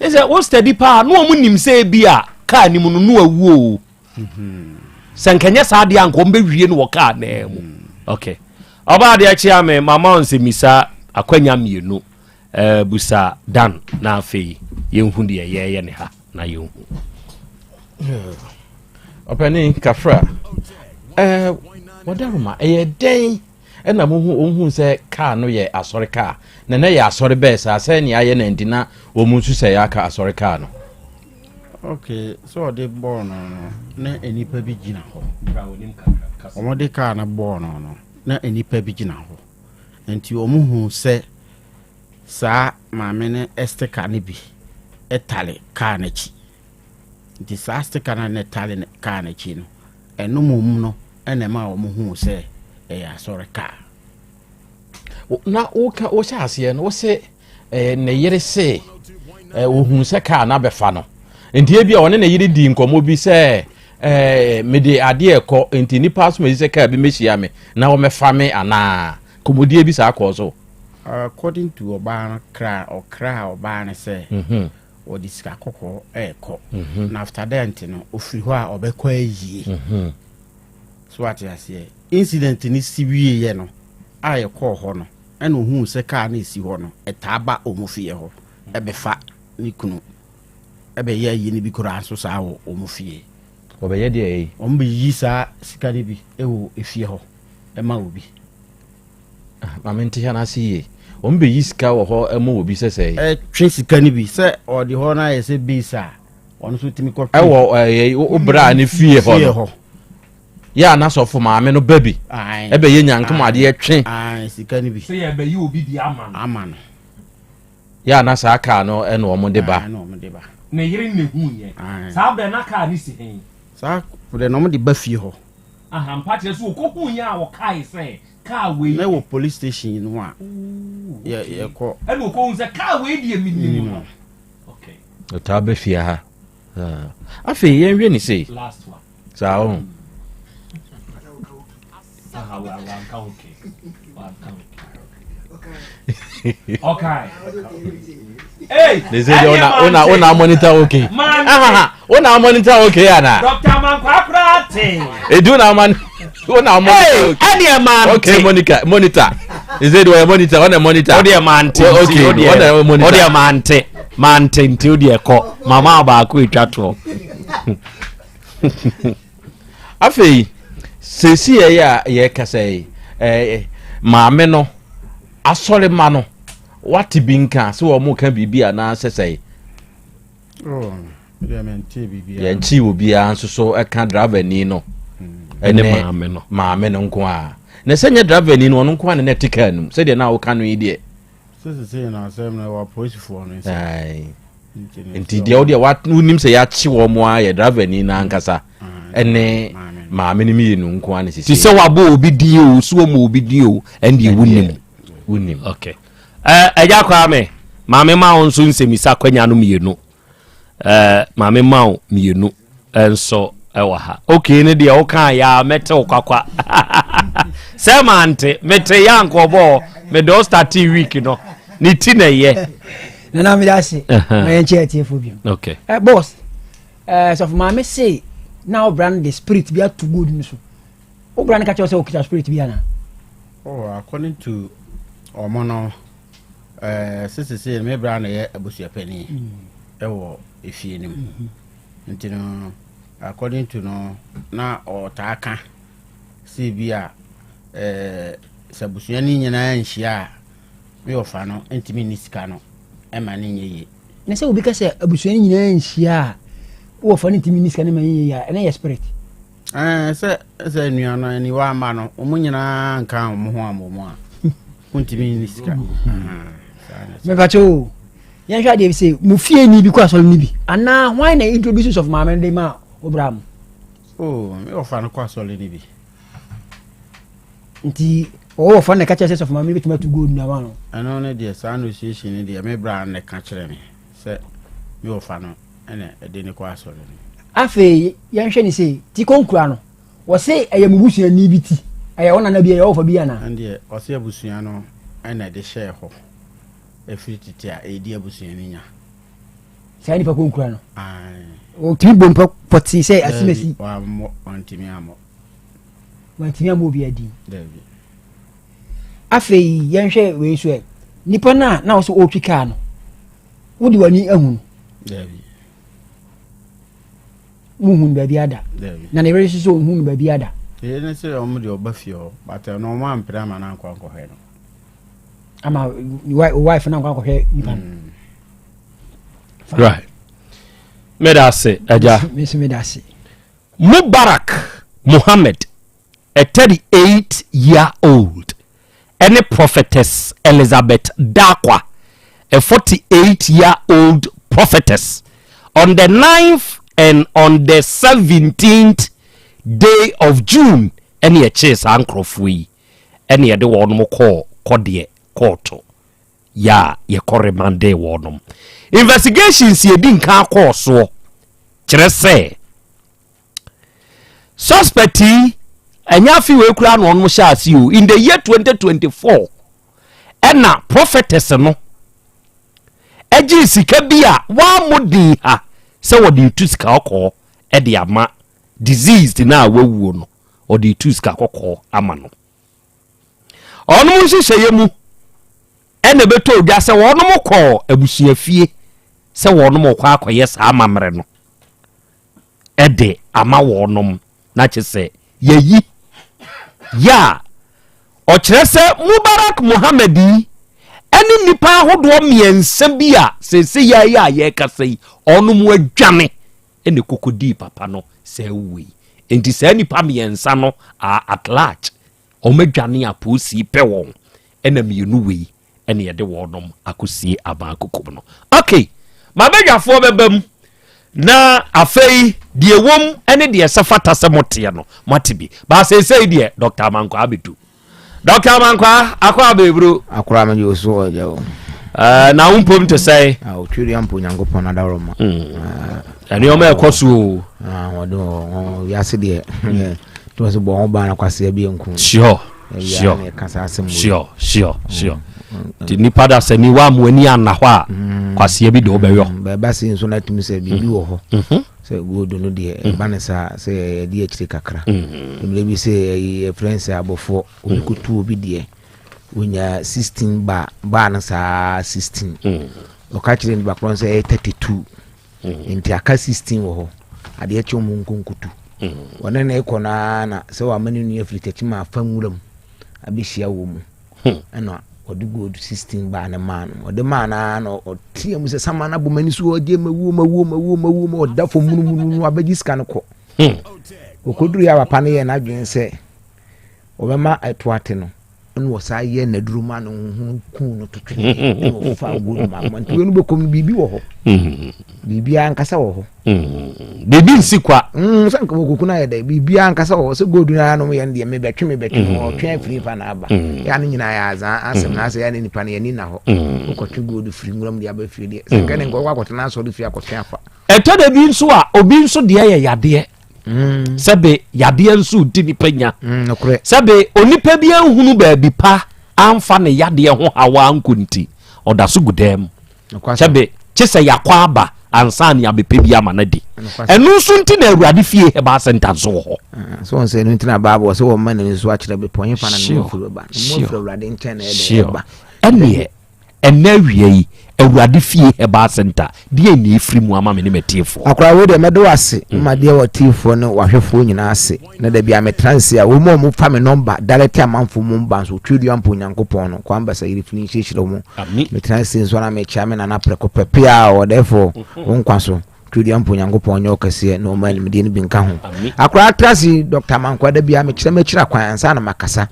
Sɛ wo steady paa na wɔn nim sɛ ebi a kaa ne mu no no awu o. Sɛ nkɛnyɛ saa deɛ anka wɔn bɛwie no wɔ kaa naa mu. Okay. Ɔbaa deɛ kyea me mama nsɛmisa akwanya mmienu. Eh, busa Dan na afei yɛnhu deɛ yɛyɛ ne ha na yɛnhu. Ɔpɛni Kafra, eh, wɔdaroma ɛyɛ dɛn ɛna mohu ɔhu sɛ kaa no yɛ asɔre kaa na na yɛ asɔre bɛɛ saa sɛ nea ayɛ na nti na wɔn nso sɛ yɛaka asɔre kaa no. Ok, sɛ ɔde bɔɔ no no na nnipa bi gyina hɔ. Wɔde kaa no bɔɔ no no na nnipa bi gyina hɔ. Nti wɔn hu sɛ saa maame no sticker no bi tare kaa no akyi. Nti saa sticker no a na ɛtare kaa no akyi no, ɛno mmom no na ɛma wɔn huu sɛ ɛyɛ asɔre kaa. Na woka wohyɛ aseɛ no wose eh, ne yere se eh, ohun sɛ kaa no abɛfa no nti ebi a ɔne ne yere di nkɔmmɔ bi sɛ eh, mede adeɛ ɛkɔ nti nipa asom esi sɛ kaa bi mɛhyia me na wɔmɛfa me anaa kɔmmɔdie bi saa kɔɔ so. According to ɔbaa no kra ɔkra ɔbaa no sɛ mhm. ɔde sika kɔkɔɔ ɛɛkɔ mhm. na after that nti no ofiri hɔ a ɔbɛkɔ ayie mhm. so ate aseɛ incident no si wieɛ no a yɛkɔɔ hɔ no ɛna ohuu sɛ kaa no esi hɔ no ɛtaa ba wɔn fie hɔ ɛbɛfa ne kunu ɛbɛyɛ ayie no bi koraa nso saa wɔ wɔn fie. Wɔbɛyɛ deɛ ɛyi. Wɔn bɛyi saa sika no bi ɛwɔ efie hɔ ɛma obi. Ah, maame nte ha n'ase yie. Wɔn bɛyi sika wɔ hɔ ɛma obi sɛ sɛ. Ɛtwe sika no bi sɛ ɔde hɔ no ayɛ sɛ base a ɔno nso tumi kɔ. Ɛwɔ ɛyɛ wo bra ne fie hɔ no. Yɛ a n'asɔfo maame no ba bi. Ɛbɛyɛ nyankom adeɛ twe. Sika no bi. Sɛ yɛbɛyi obi di ama no. Ama no. Yɛ a na saa kaa no ɛna wɔn de ba. Ɛna wɔn de ba. Ne yere na ehu yɛ. Saa bɛn na kaa no si he? Saa bɛn na wɔn de ba fie hɔ. Aha mpa kyerɛ sɛ okohu yɛ a ɔkae sɛ kaa wei. Na wɔ police station no a yɛ yɛkɔ. Ɛna okohu sɛ kaa wei deɛ menim no. Okay. Ɔtaa bɛ fie ha. Afei yɛnhwɛ ne sei. Last one. Saa ɔho. Okay. They say ona ona ona monitor okay. Ona monitor okay ana. Doctor Mankwakra te. Edu na man ona monitor okay. Ɛni ɛma nte. Okay Monica monitor. They say do monitor ona monitor. O de ɛma nte. Okay ona monitor. O de ɛma nte. Ma nte nte o de ɛkɔ. Mama baako etwa toɔ. Afei seesei yɛ a yɛrekasa yi, ɛɛ maame no asɔre ma no wate bi nka sɛ wɔn ka biribi anaasɛ sɛe. Oh, yɛnkyi obiara nso so ɛka driver ni no ɛne maame no maame no nko a na sɛ nyɛ driver ni no ɔno nko a na na ɛte kaa no mu sɛdeɛ na woka no yi deɛ. Sesei na asɛm no ɛwɔ apolisifoɔ no nsa. Nti deɛ wodeɛ wonim sɛ yɛakye wɔ mo a yɛ driver ni no ankasa ɛne maame no mmienu nko a ne sisi. Te sɛ wabɔ obi din o so wɔn obi din o ɛndeɛ wonim. Wonim. Okay. Ɛgya koraa me maame ma wo nso nsɛmisa kwanya no mmienu. Eh, maame ma wo mmienu nso wɔ ha. Okay, ne deɛ woka yɛ a mɛte wo kwakwa. Sɛ mante, mete yɛ ankɔbɔɔ, mede wo startee week no, ne ti na ɛyɛ. Nana mede ase, ma yɛnkyɛ atiefo bio. Okay. Eh, boss, eh, sɔfo maame se na wo bra no de spirit bi ato gold no so. Wo bra no ka kyerɛ sɛ okita spirit bi ana? Oh, according to ɔmo no, Eh, sesesei no me bra na ɛyɛ abusuapanin mm. ɛwɔ efie no mu mm-hmm. Nti no according to no na ɔtaa ka sɛ bi a ɛɛ sɛ abusua no nyinaa nhyia a me wɔfa no ntumi nni sika no ɛma no nyɛ yie. Na sɛ obi ka sɛ abusua no nyinaa nhyia a wo wɔfa no ntumi nni sika no ma nyɛ yie a ɛna yɛ spirit. Ɛɛ sɛ sɛ nua no aniwa ama no wɔn nyinaa nka wɔn ho ammɔ mu a wontumi nni sika. Mepakyɛ o yɛnhwɛ adeɛ bi sɛ mo fie ni bi kɔ asɔre no bi anaa hwan na introduce sɔfo maame no de ma obra mo. Oh, me wɔfa no kɔ asɔre no bi. Nti ɔwɔ wɔfa no na ɛka kyerɛ sɛ sɔfo maame no bɛtumi atu gold no ama no. Ɛno ne deɛ saa negotiation no deɛ me bra no na ɛka kyerɛ me sɛ me wɔfa no na ɛde no kɔ asɔre no. Afei yɛnhwɛ ne sei ti kɔnkura no wɔse ɛyɛ mo busuani bi ti ɛyɛ wo nana bi ɛyɛ wɔfa bi anaa. Ɛndeɛ ɔse abusua no na ɛde hyɛɛ hɔ ɛfiri tete a ɛredi abusua no nya. Saa nipa kɔnkura no. Ɔtumi bɔ mpa pɔtee sɛ asimasi. Wammɔ wantumi ammɔ. Wantumi ammɔ obi adi. Dabi. Afei yɛnhwɛ wei nso ɛ nipa no a na ɔsɛ ɔretwi kaa no wode w'ani ahu no. Dabi. Muhu no baabi ada. Na ne yere nso sɛ ɔnhu no baabi ada. Yere ne sɛ ɔmo deɛ ɔba fie hɔ but ɛno ɔmo ampere ama no ankɔ ankɔhwɛ no. Ama wife no ankɔ ankɔhwɛ nipa no. Mm. Right. Meda ase agya. Me nso meda ase. Mubarak Muhammad, a 38 year old, ɛne Prophetess Elizabeth Darkwa, a 48 year old prophetess, on the 9th and on the 17th day of June ɛne ɛkyee saa nkorɔfoɔ yi ɛne ɛde wɔnom kɔɔ kɔdeɛ kɔɔto yɛ a yɛkɔ remandee wɔnom. Investigations yɛdi nkan kɔɔ soɔ kyerɛ sɛ Suspect yi, ɛnyɛ afe wei koraa na ɔnom hyɛ ase o. In the year 2024, ɛna prophetess no ɛgyee sika bi a wammɔ din ha sɛ wɔde retu sika kɔkɔɔ ɛde ama diseased no a wawuo no, ɔde retu sika kɔkɔɔ ama no. Ɔnom nhyehyɛeɛ mu ɛna ɛbɛtɔ odwa sɛ wɔnom kɔɔ abusuafie sɛ wɔnom kɔ akɔyɛ saa amammerɛ no. de ama wɔnom, na kyerɛ sɛ yɛyi yɛ a ɔkyerɛ sɛ Mubarak Muhammad yi ɛne nnipa ahodoɔ mmiɛnsa bi a sese yɛ yi a yɛrekasa yi ɔnom adwane ɛna kɔkɔdii papa no saa wuo yi nti saa nnipa mmiɛnsa no are at large wɔn adwane a polisi pɛ wɔn ɛna mmienu wei ɛne yɛde wɔnom akɔsie aban kokom no ok mabadwafoɔ bɛba mu na afei deɛ wɔm ne deɛ ɛsɛ fata sɛ moteɛ no moate bi baa seesei deɛ dr amankwaa bɛdu dr amankwaa akɔ abɛburo akora me deɛ ɔso ɔgya o eh, na wo mpom te sɛe ah, ɔtwedeɛ mpo nyankopɔn adaworoma hmm. ah, nneɛma ɛkɔ so o ah, ɔde wiase deɛ tumi sɛ bɔ ho ban na kwasea bi nku sure sure sure sure sure nti nipa da sɛ ni wa mu ani anna hɔ a mm. kwaseɛ bi de wobɛyɔ mm, bɛba se nso no atumi sɛ biribi wɔ hɔ mm-hmm. sɛ gold no deɛ mm. ɛba ne saa sɛ yɛde akyire kakra mmerɛ bi sɛ yɛfrɛ sɛ abɔfoɔ obi kɔtu obi deɛ wonya 16 ba baa no saa 16 ɔka kyerɛ nipa korɔ sɛ ɛyɛ 32 mm. nti aka 16 wɔ hɔ adeɛ kye ɔmo nkonkotu mm. wɔne ne kɔ no ara na sɛ wama ne nua firi takyi ma afa nwura mu abɛhyia wɔ mu hmm. ɛna ɔde gold 16 baa ne maa no ɔde maa no ara na ɔteɛ mu sɛ sama no abɔ m'ani so ɔgye mawuo mawuo mawuo mawuo ma ɔda fam munumunu abɛgye sika no kɔ hmm. ɔkɔduru yɛ papa no yɛ n'adwene sɛ ɔbɛma ɛto ate no ɛna ɔsan yɛ n'aduro ma no ho kun no to twene ɛna ɔfa gold ma ma nti wei no bɛkɔm no biribi wɔ hɔ mm-hmm. biribi ankasa wɔ hɔ mm-hmm. biribi nsi kwa mm, sɛ nka wɔkɔku no ayɛ dɛ biribi ankasa wɔ hɔ sɛ gold no ara nom yɛ no deɛ mebɛtwe mebɛtwe mm-hmm. ɔtwe afiri fa na aba yɛ no nyinaa yɛ azaa asɛm na asɛ yɛ ne nipa no yɛni na hɔ wokɔtwe gold firi nwuram de aba fie deɛ sɛ nka ne nka wɔkɔ akɔtena asɔre fie akɔtwe afa ɛtɔ da bi nso a obi nso deɛ yɛ yadeɛ mm. sɛbe yadeɛ nso di nipa nya mm, sɛbe onipa bi anhunu baabi pa amfa ne yadeɛ ho hawa ankɔ nti ɔda so gu dɛm sɛbe kye sɛ yakɔ aba ansa ne abɛpɛ bi ama no adi ɛno nso nti na awurade fie herbal center nso wɔ hɔ ah, so wɔn sɛ ɛno nti na bible sɛ wɔma n'ani so akyerɛ bepɔ hefa na ne mu afiri bɛba ne mu afiri awurade nkyɛn na ɛde ɛba ɛneɛ ɛnɛ awia yi Awurade Fie Herbal Center, deɛn na ɛfiri mu ama me ne m'atiefoɔ? Akora wei deɛ mɛda wo ase ma deɛ w'atiefoɔ ne w'ahwɛfoɔ nyinaa ase na da bia metra nse a wɔn a wɔfa me nɔmba direct amanfoɔ mu ba nso Tweduampo Onyankopɔn no Kwame Basayiri fini nhyirahyira wɔn metra nse nso na mekyia me nana prɛko pɛ pia ɔdɛɛfoɔ wo nkwa so Tweduampo Onyankopɔn nyɛ ɔkɛseɛ na ɔma animdeɛ no bi nka ho akora atra ase Dr. Mankwa da bia mekyerɛ m'akyira kwan ansa na makasa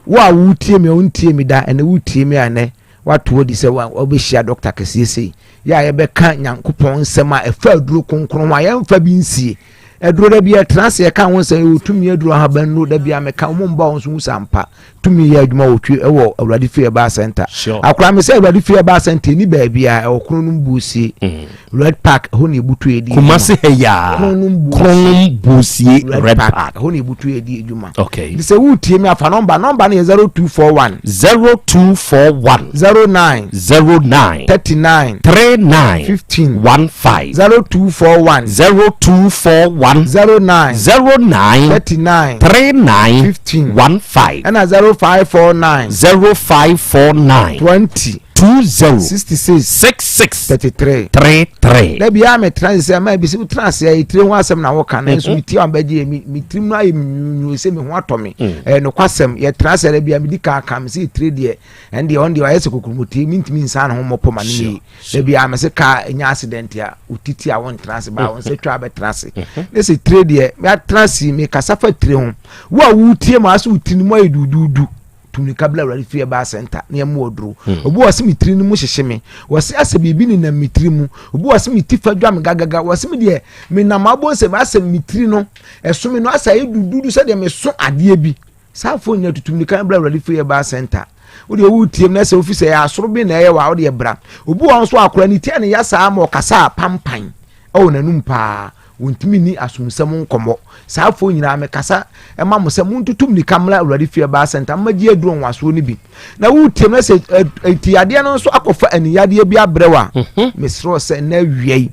wo a wotie me a wontie me da ɛnɛ wotie me a ɛnɛ Woato adi sɛ wobɛhyia dɔkta kɛseɛ sei, yɛ a yɛbɛka Nyankopɔn nsɛm a ɛfa aduro kronkron ho a yɛmfa bi nsie. Aduro da bi yɛtena ase yɛka ho nsɛm, yɛwɔ tumi aduro ahaban nnuro da bi a meka wɔn mba wɔn so hu sɛ ampa tumi yɛ adwuma wɔ twi ɛwɔ Awurade Fie Ɛbaa Center. Akora me sɛ Awurade Fie Ɛbaa Center ni baabi a ɛwɔ Kronom Buosie. Mm. Red Park ɛhɔ na ebutu yɛ di adwuma. Kumasi ha yaa. Kronom Kronom Buosie Red Park. Ɛhɔ na ebutu yɛ di adwuma. Okay. Nti sɛ wotie mi afa nɔmba nɔmba no yɛ 0241. 0241. 09. 09. 39. 39. 15. 15. 0241. 0241. 09. 09. 39. 39. 15. 15. Ɛna 0549. 0549. 20. 20. 66. 66. 33. 33. Da biara metra ase sɛ ɛma ebi sɛ wotra ase a etire ho asɛm na woka nanso mm-hmm. metie a bɛgye me me tirim no ayɛ me nwunwunu sɛ me ho atɔ me mm. ɛyɛ nokwasɛm yɛtra ase da biara medi kan ka me sɛ etire deɛ ɛn deɛ ɔn deɛ ɔyɛ sɛ kokuromoti mentumi nsa ne ho mmɔpɔ ma ne yie da biara me sɛ kaa nya accident a wotiti a wontra ase baa wo nsa twa abɛtra ase mm-hmm. ne sɛ tire deɛ meatra ase mekasa fa tire ho wo a wotie ma asɛ wo tiri no mu ayɛ duduudu Tu mmirika bla Awurade fie ɛbaa sɛnta na yɛmmoa ɔduro. Hmm. Obi wɔ se me tiri no mu hyehye me. Wɔ se asɛ biribi nenam me tiri mu. Obi wɔ se me ti fa dwa me gagaga. Wɔ se me deɛ menam abɔ nsɛm asɛ me tiri no ɛso me no asɛ ayɛ dududu sɛdeɛ meso adeɛ bi. Saa afɔ nyina tutu mmirika bla Awurade fie ɛbaa sɛnta. Wo deɛ woretie mu na sɛ wofi sɛ ɛyɛ asoro bi na ɛyɛ wɔ a wo deɛ bra. Obi wɔ nso akora ne ti a ne ya saa ma ɔkasa a pampan ɛwɔ n'anum paa. Wɔntumi nni asomsɛm nkɔmmɔ. Saa afoɔ nyinaa mekasa ma mo sɛ montutu mmirika mmra Awurade fie Bible Center mmɛgye aduro nwasoɔ no bi. Na woretie na sɛ ɛti yadeɛ no nso akɔfa aniyadeɛ bi abrɛ wo a, mhm. mesrɛ wo sɛ nnɛ awia yi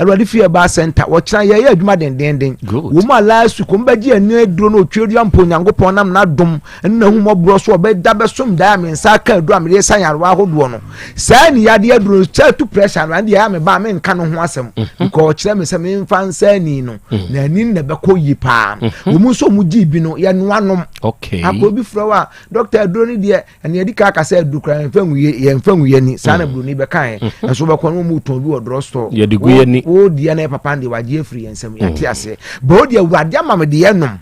Awurade fie Bible Center wɔkyena yɛyɛ adwuma dendenden. Wɔn a last week wɔn bɛgye ani aduro no otweadua mpo Onyankopɔn nam n'adom ne n'ahummɔborɔ so ɔbɛda bɛsom dae a me nsa aka aduro a mede sa nyarewa ahodoɔ no. Saa aniyadeɛ aduro no sɛ tu pressure no ɛnde ɛyɛ a me ba menka no ho asɛm mhm. because ɔkyerɛ me sɛ memfa nsa ani no mhm. na ani na ɛbɛkɔ yie paa mhm. wɔn nso wɔn gye bi no yɛnoa nom akɔ obi frɛ wo a dɔkta aduro no deɛ ɛnna yɛdi ka aka sɛ aduro kora yɛnfa ngu yɛ yɛnfa ngu yɛ ni saa na buroni bɛka yɛ nso bɛkɔ no wɔn tɔn bi wɔ drug store yɛde gu yɛ ni wo deɛ na yɛ papa deɛ wagye afiri yɛn nsam yɛate aseɛ bɛ wo deɛ awurade ama me deɛ nom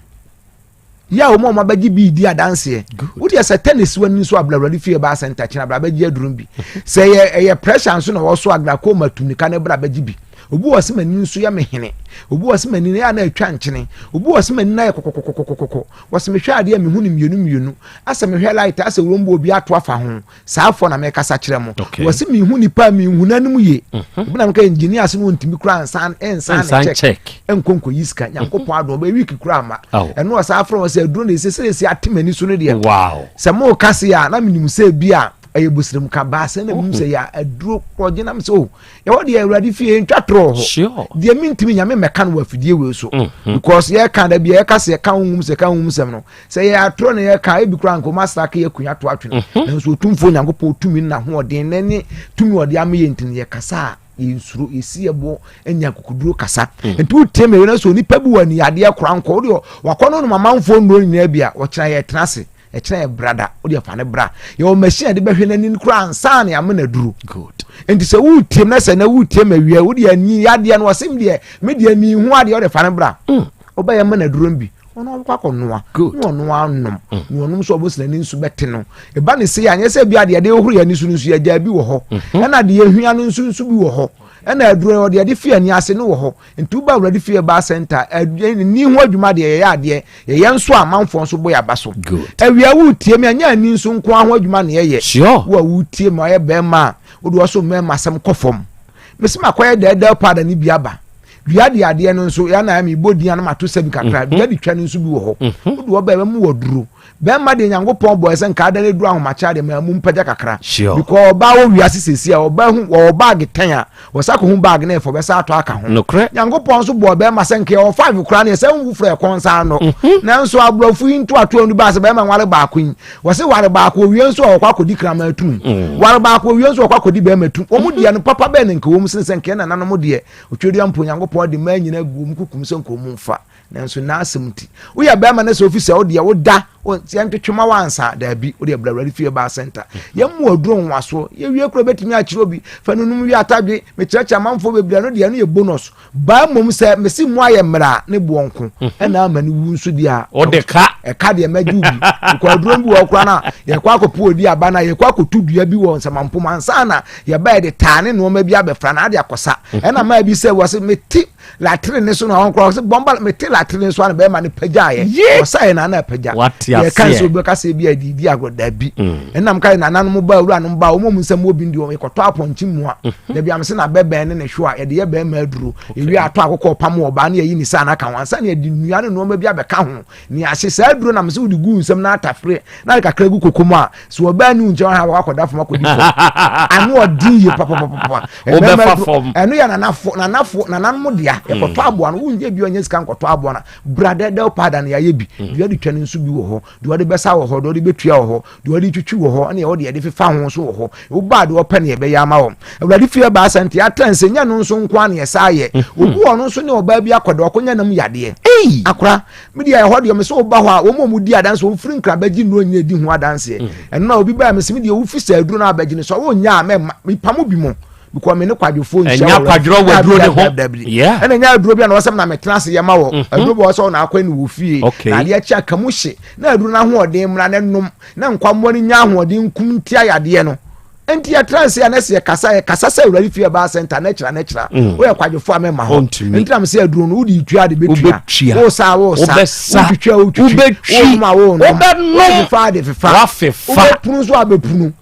Yɛ a wɔn a wɔabɛgye bi redi adanseɛ. Wo deɛ sɛ tennis w'ani nso abla awurade fie baa sɛnta kyena abla bɛgye aduro bi. Sɛ ɛyɛ ɛyɛ pressure nso na wɔso glaucoma tu nika ne bra bɛgye bi. Obi wɔ se m'ani nso yɛ me hene. Obi wɔ se m'ani no yɛ a na atwa nkyene. Obi wɔ se m'ani no ayɛ kɔkɔkɔkɔkɔkɔ. Wɔse mehwɛ adeɛ a mehu no mmienu mmienu. Asɛ mehwɛ light asɛ wurombo obi ato afa ho. Saa afɔ na mekasa kyerɛ mo. Wɔse mehu nipa a menhu n'anim ye. Mhm. Ebi na meka engineer se no ntumi kura nsan nsan ne check. Nkɔ nkɔ yi sika. Nyankopɔn mhm. adom ɔbɛ week kura ama. Ɛno ɔsan afrɛ wɔn sɛ aduro na ɛsɛ sɛ ɛsi ate m'ani so no deɛ. Wow. Sɛ mo ka se a na menim sɛ bi a ɛyɛ bosirim ka baa sɛ na menim sɛ yɛ aduro korɔgye nam sɛ o oh, yɛwɔ deɛ awurade fie ntwa torɔ hɔ deɛ mentumi nyame mmɛka no wɔ afidie wei so mhm. because yɛka da bia yɛka sɛ yɛka honhom sɛ yɛka honhom sɛm no sɛ yɛ atorɔ na yɛka ebi koraa nka ɔma asra ka yɛ akonnwa to atwene mhm. nanso otumfoɔ nyankopɔn tumi na ahoɔden na ne tumi ɔde ama yɛ nti no yɛkasa a yɛnsuro yɛsi yɛboɔ anya akokoduro kasa mm. nti wotie mmerɛ no sɛ onipa bi wɔ aniyadeɛ kora nkɔ wodeɛ wakɔ no nom amanfoɔ nnuro nyinaa bi a wɔkyena yɛtena ase ɛkyerɛ yɛ brada wode afa ne bra yɛwɔ machine a yɛde bɛhwɛ n'ani koraa ansa na yɛama no aduro nti sɛ woretie na sɛ na woretie ma awia wode ani yadeɛ no ɔsem deɛ me deɛ mehu adeɛ wode fa ne bra mm. wobɛyɛ ma no aduro no bi ɔno ɔbɛkɔ akɔnoa na ɔno anom mm. na ɔnom nso ɔbɛsena ne nsu bɛte no ɛba ne se anyɛ sɛ bi adeɛ de hohoro yɛ ani so no nso yɛgyaa bi wɔ hɔ mhm. ɛna deɛ ehwia no nso nso bi wɔ hɔ ɛna aduro ɔde ɛde fi ani ase no wɔ hɔ Nti woba Awurade fie ba center ani ho adwuma deɛ yɛyɛ adeɛ yɛyɛ nso a amanfoɔ nso bɔ yɛaba so. Awia woretie me anyɛ ani nso nko ara ho adwuma na yɛyɛ. Sure. Wo a woretie me ɔyɛ bɛrima a wode ɔso mmarima asɛm kɔ fam. Mesi makɔyɛ dɛɛdɛw powder no bi aba. Dua de adeɛ no nso yɛn na mebɔ din a na mato sɛbi kakra. Mhm. Dua de twa no nso bi wɔ hɔ. Mhm. Wode ɔba ɛbɛmu wɔ duro. Bɛrima deɛ Nyankopɔn bɔɛ sɛ nka ada no aduru ahomakye adeɛ ma mu mpagya kakra. Sure. Because ɔbaa wɔ wiase sɛsi a ɔbaa hu wɔwɔ baage tɛn a wɔsa kɔhu baage no ɛfɔ bɛsa atɔ aka ho. Nokorɛ. Nyankopɔn nso bɔɔ bɛrima sɛ nka yɛwɔ five koraa no yɛsɛ nwu frɛ ɛkɔn nsa ano. Nanso aborɔfo yi ntoatoa no baa sɛ bɛrima nware baako yi wɔse ware baako owie nso a wɔkɔ akɔdi kraman atum. Ware baako owie nso a wɔkɔ akɔdi bɛrima atum. Wɔn deɛ no papa bɛn na nka wɔm sene sɛ nka yɛn nananom deɛ Otwedeɛ mpo Nyankopɔn de mmaa nyina gu wɔn kukum sɛ nka wɔn mfa. Nanso n'asɛm nti, woyɛ bɛrima no sɛ ofi sɛ wodeɛ woda yɛntwetwe ma wansa daabi wodeɛ bra awurade fie baa center yɛmmu aduro nwasoɔ yɛwie kora bɛtumi akyerɛ obi fa no num wie atadwe mekyerɛkyerɛ amanfoɔ bebree no deɛ no yɛ bonus baa mmom sɛ mese mu ayɛ mmerɛ a ne boɔ nko mhm. ɛna ama no wu nso deɛ a ɔde ka ɛka deɛ mɛgye wo bi kɔ aduro bi wɔ kora no a yɛkɔ akɔpo odi aba no a yɛkɔ akɔtu dua bi wɔ nsamampom ansa na yɛba yɛde taa ne nneɛma bi abɛfra na ade akɔsa mhm. ɛna maa bi sɛ wɔ se mete latere ne so na ɔn koraa ɔsɛ bɔmba mete latere ne so ana bɛrima no pagyaeɛ ɔsaeɛ na ana apagya yɛka sɛ obi bɛka sɛ bi a ɛde di agorɔ daabi mm. ɛnam ka nananom ba awuranom ba wɔn mu nsɛm wɔ bi deɛ yɛkɔtɔ apɔnkye mua mm-hmm. dabi am sɛ na bɛbɛn ne ne hwo a yɛde yɛ bɛrima aduro ewie atɔ akokɔ ɔpam wɔ ɔbaa ne yɛyi ne saa n'aka ho ansa ne yɛde nnua ne nneɛma bi abɛka ho ne ahye saa aduro nam sɛ wode gu nsɛm na atafere na de kakra gu koko mu a sɛ ɔbaa ne nkyɛn ha wakɔ akɔda fam akɔdi fam ano ɔden yie papapapa wobɛfa fam ɛno yɛ nanafo nanafo nananom dea hmm. yɛkɔtɔ aboa no wonyɛ bi ɔnyɛ sika nkɔtɔ aboa no bra dɛdɛw paada no yɛayɛ bi hmm. deɛ ɔde twa no nso bi wɔ hɔ deɛ ɔde bɛsa wɔ hɔ deɛ ɔde bɛtua wɔ hɔ deɛ ɔde twitwi wɔ hɔ ɛne ɛwɔ deɛ yɛde fefa ho nso wɔ hɔ wobaa deɛ ɔpɛ ne yɛbɛyɛ ama wɔn awurade fie baa sɛ nti atra nsɛ nya no nso nko a ne yɛsa ayɛ hmm. obi wɔ no nso ne ɔbaa bi akɔda ɔkɔnya nam yadeɛ akora Me deɛ ɛhɔ deɛ mesɛ woba hɔ a wɔn a wɔdi adanseɛ wɔn firi nkra bɛgye nnuro nyina di ho adanseɛ mm. ɛno na obi baa mesɛ me deɛ wofi sɛ aduro no abɛgye no sɛ wonyɛ a mɛma mepa mo bi mo because me ne kwadwofoɔ nhyia ɛnya kwadworɔ wɔ aduro ne ho ɛna ɛnya aduro bi a na wɔsɛm na metena ase yɛ ma wɔ mhm. aduro bi wɔsɛ ɔna akɔ ne wɔ fie na adeɛ kye aka mu hye na aduro no ahoɔden mmra ne nom na nkwammoa no nya ahoɔden nkum ntia yadeɛ no Nti yɛtra nse a na sɛ yɛkasa yɛkasa sɛ awurade fie ɛbaa sɛnta na kyerɛ na kyerɛ mm. woyɛ kwadwofo a mɛma hɔ nti na mesɛ aduro no wode tua de bɛtua wosa wosa wotwitwi a wotwitwi wonom a wonom wofefa a de fefa wobɛpunu nso a bɛpunu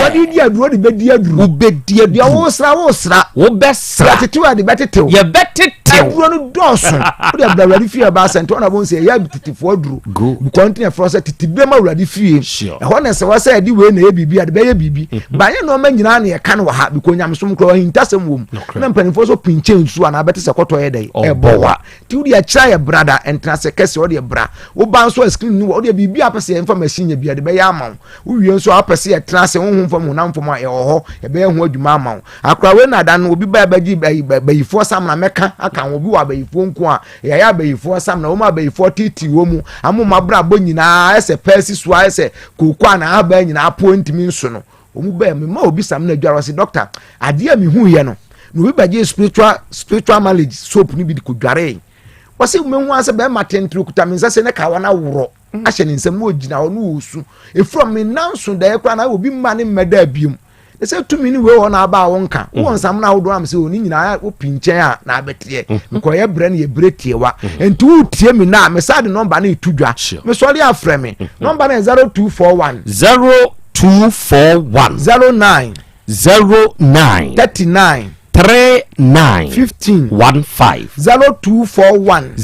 wɔde di aduro de bɛdi aduro wobɛdi aduro deɛ wosra wosra wobɛsra yɛtetew a de bɛtetew yɛbɛtetew aduro no dɔɔso wode abira awurade fie ɛbaa sɛnta ɔna bɔn sɛ ɛyɛ tetefoɔ aduro because nti na ɛfrɛ sɛ tete berɛ mu awurade fie ɛhɔ na sɛ wɔsɛ ɛde wei na ɛyɛ biribi a de bɛyɛ biribi mhm. ba nyɛ nneɛma nyinaa na yɛka no wɔ ha because nyamesom koraa ahintasɛm wɔ mu na mpanimfoɔ so pinkyɛn nsuo anaa bɛte sɛ kɔtɔ yɛ dɛ ɛbɔ wa nti wode akyerɛ yɛ brada ɛntena sɛ kɛse ɔde bra woba nso a screen ni wɔ wode biribi a pɛ sɛ yɛmfa machine yɛ bi a de bɛyɛ ama wo wowie nso a wopɛ sɛ yɛtena ase honhom fam honam fam a ɛwɔ hɔ yɛbɛyɛ ho adwuma ama wo akora wei na ada no obi ba bɛgye bayifoɔ samina mɛka aka ho obi wɔ abayifoɔ nko a Yɛayɛ abayifoɔ samina, wɔn abayifoɔ teetee wɔn mu, ama wɔn abrabɔ nyinaa ayɛ sɛ pɛɛsi so ayɛ sɛ kooko a n'ahaban nyinaa apo ntumi nso no. Wɔn bɛɛ mema obi samina dware ɔsi dɔkta adeɛ a mehu yɛ no na obi bɛgye spiritual spiritual marriage soap no bi de kɔ dwaree. Wɔsi mehu asɛ bɛrima tentene kuta me nsa sɛ ne kawa no aworɔ ahyɛ ne nsam na ɔgyina hɔ na ɔresu. Efura me nanso daeɛ koraa na obi mma ne mmɛda biom. Ne sɛ tumi ne wei wɔ na aba a wonka mm. wowɔ nsam no ahodoɔ am sɛ ɔne nyinaa wopi nkyɛn a na abɛteɛ mm-hmm. mekɔ yɛ brɛ no yɛ berɛ tiewa mm-hmm. nti wotie me na mesa de nɔmba no ɛtu dwa mesɔre afrɛ me mm-hmm. nɔmba no yɛ 0241 0241 09 09 39 39 15 15 0241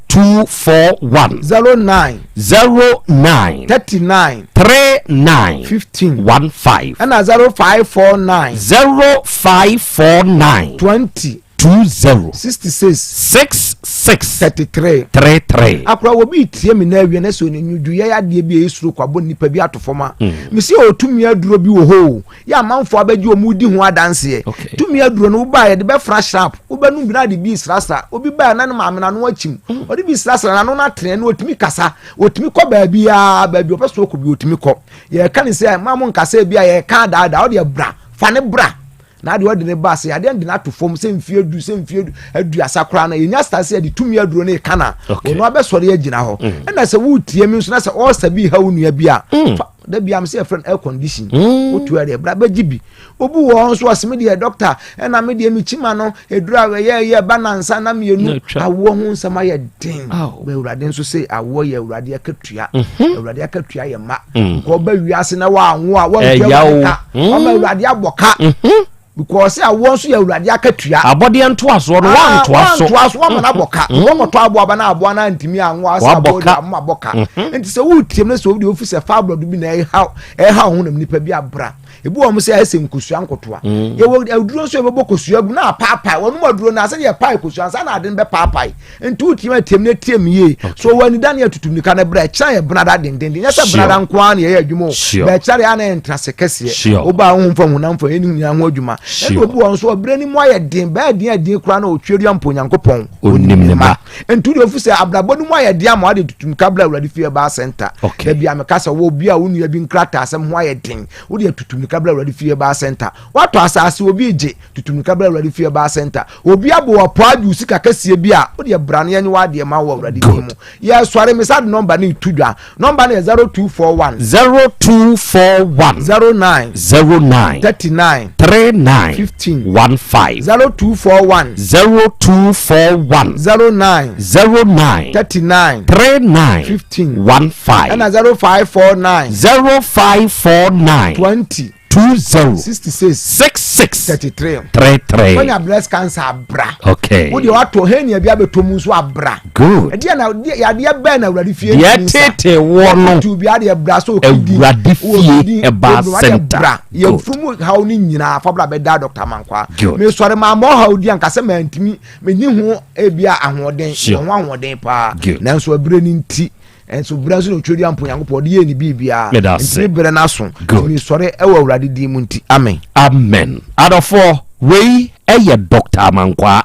0241 09 09 39 39 15 15 ɛna 0549 0549 20 20 66 66 33 33 akora wɔ bi tie me na awie na sɛ ɔne nwudwuyɛ adeɛ bi a ɛyɛ suro kɔ abɔ nnipa bi ato fam a mesi ɔtumi aduro bi wɔ hɔ o yɛ amanfoɔ abɛgye wɔn di ho adanseɛ tumi aduro no wobaa yɛde bɛfra sharp wobɛnum bi na de bi srasra obi baa na ne maame n'ano akyim mm. ɔde bi srasra n'ano no atene no otumi kasa otumi kɔ baabi a baabi ɔpɛ so ɔkɔ bi otumi kɔ yɛka ne sɛ maa mo nkasa bi a yɛka adaadaa ɔde bra fa ne bra na adeɛ ɔde ne ba ase adeɛ de no ato fam sɛ mfie du sɛ mfie aduasa koraa na yɛnya start sɛ yɛde tumi aduro no reka na ɔno abɛsɔre agyina hɔ mm. ɛna sɛ wotie mi nso na sɛ ɔɔsa bi ha wo nua bi a mm. da bia me sɛ yɛfrɛ no air condition mm. wotu ɛdeɛ bra bɛgye bi obi wɔ hɔ nso ɔse me deɛ dɔkta ɛna me deɛ mekyi ma no ɛduru a ɛyɛ ɛyɛ ba nansa na mmienu awoɔ ho nsɛm ayɛ den ba awurade nso sɛ awoɔ yɛ awurade akatua mhm. awurade akatua yɛ ma mm. nka ɔba wiase na woanwo a woantua awurade ka ɔma mm. awurade abɔ ka mhm. Because awoɔ nso yɛ awurade akatua. Abɔdeɛ ntoasoɔ no ah, wantoa so. Wantoa so wama no abɔ ka. Mm. Wɔkɔtɔ aboa ba na aboa no antumi anwo asa aboa de ama abɔ ka. Mm-hmm. Nti sɛ wotie no sɛ obi de ofi sɛ fibroid bi na ɛha ɛha ho nam nipa bi abra. Ebi wɔn sɛ ɛsɛ nkosua nkotoa. Mm. Yɛwɔ aduro nso yɛbɛbɔ kosua gu na apaapae. Wɔn mu aduro no asɛ yɛ pae kosua nsa na ade no bɛpaapae. Nti wotie mu atiem no tie mu yie. So wɔn anida ne atutum nika no brɛ ɛkyerɛ yɛ benada dendenden. Nyɛ sɛ benada nko ara na yɛyɛ adwuma o. Bɛ ɛkyerɛ deɛ ana yɛ ntenase kɛseɛ. Woba a wohu fa honam fa yɛne nyinaa ho adwuma. Ɛna obi wɔ nso ɔbrɛ no mu ayɛ den bɛyɛ den adin koraa na ɔtwe dua mpo Onyankopɔn onim ne ba. Nti wodeɛ ofi sɛ abrabɔ no mu ayɛ den ama wode tutum ka brɛ Awurade fie baa center. Da bi a meka sɛ wɔ obi a wo nua bi nkrataa asɛm ho ayɛ den wode atutum ka brɛ Awurade fie baa center. Woatɔ asase obi regye Tutu mmirika bra Awurade fie baa center. Obi abɔ wɔ pɔ agye wo sika kɛseɛ bi a, wo deɛ bra na yɛnye w'adeɛ ma wo wɔ Awurade din mu. Yɛsɔre, me sa de nɔmba no reto dwa. Nɔmba no yɛ 0241. 0241. 09. 09. 39. 39. 15. 15. 0241. 0241. 09. 09. 39. 39. 15. 15. Ɛna 0549. 0549. 20. 20 66 66 33 33. Wanya breast cancer abra. Okay. Wo deɛ wato hernia bi abɛtɔ mu nso abra. Good. Ɛdeɛ na yadeɛ bɛn na awurade fie deɛ tete wɔ no. Tu bi adeɛ bra so okidi. Awurade fie ɛba center. Bra yɛ fumu haw ne nyinaa fa bra bɛda Dr. Mankwa. Good. Mesɔre maa mɔ haw di anka sɛ mantumi menni ho ebi a ahoɔden. Wɔ ho ahoɔden paa. Nanso abire ne nti. Nso berɛ nso na otwa mpo Nyankopɔn ɔde yɛɛ ne biribiara. Nti ne berɛ no aso. Nti mesɔre ɛwɔ Awurade din mu nti. Amen. Amen. Adɔfoɔ, wei yɛ Doctor Amankwaa,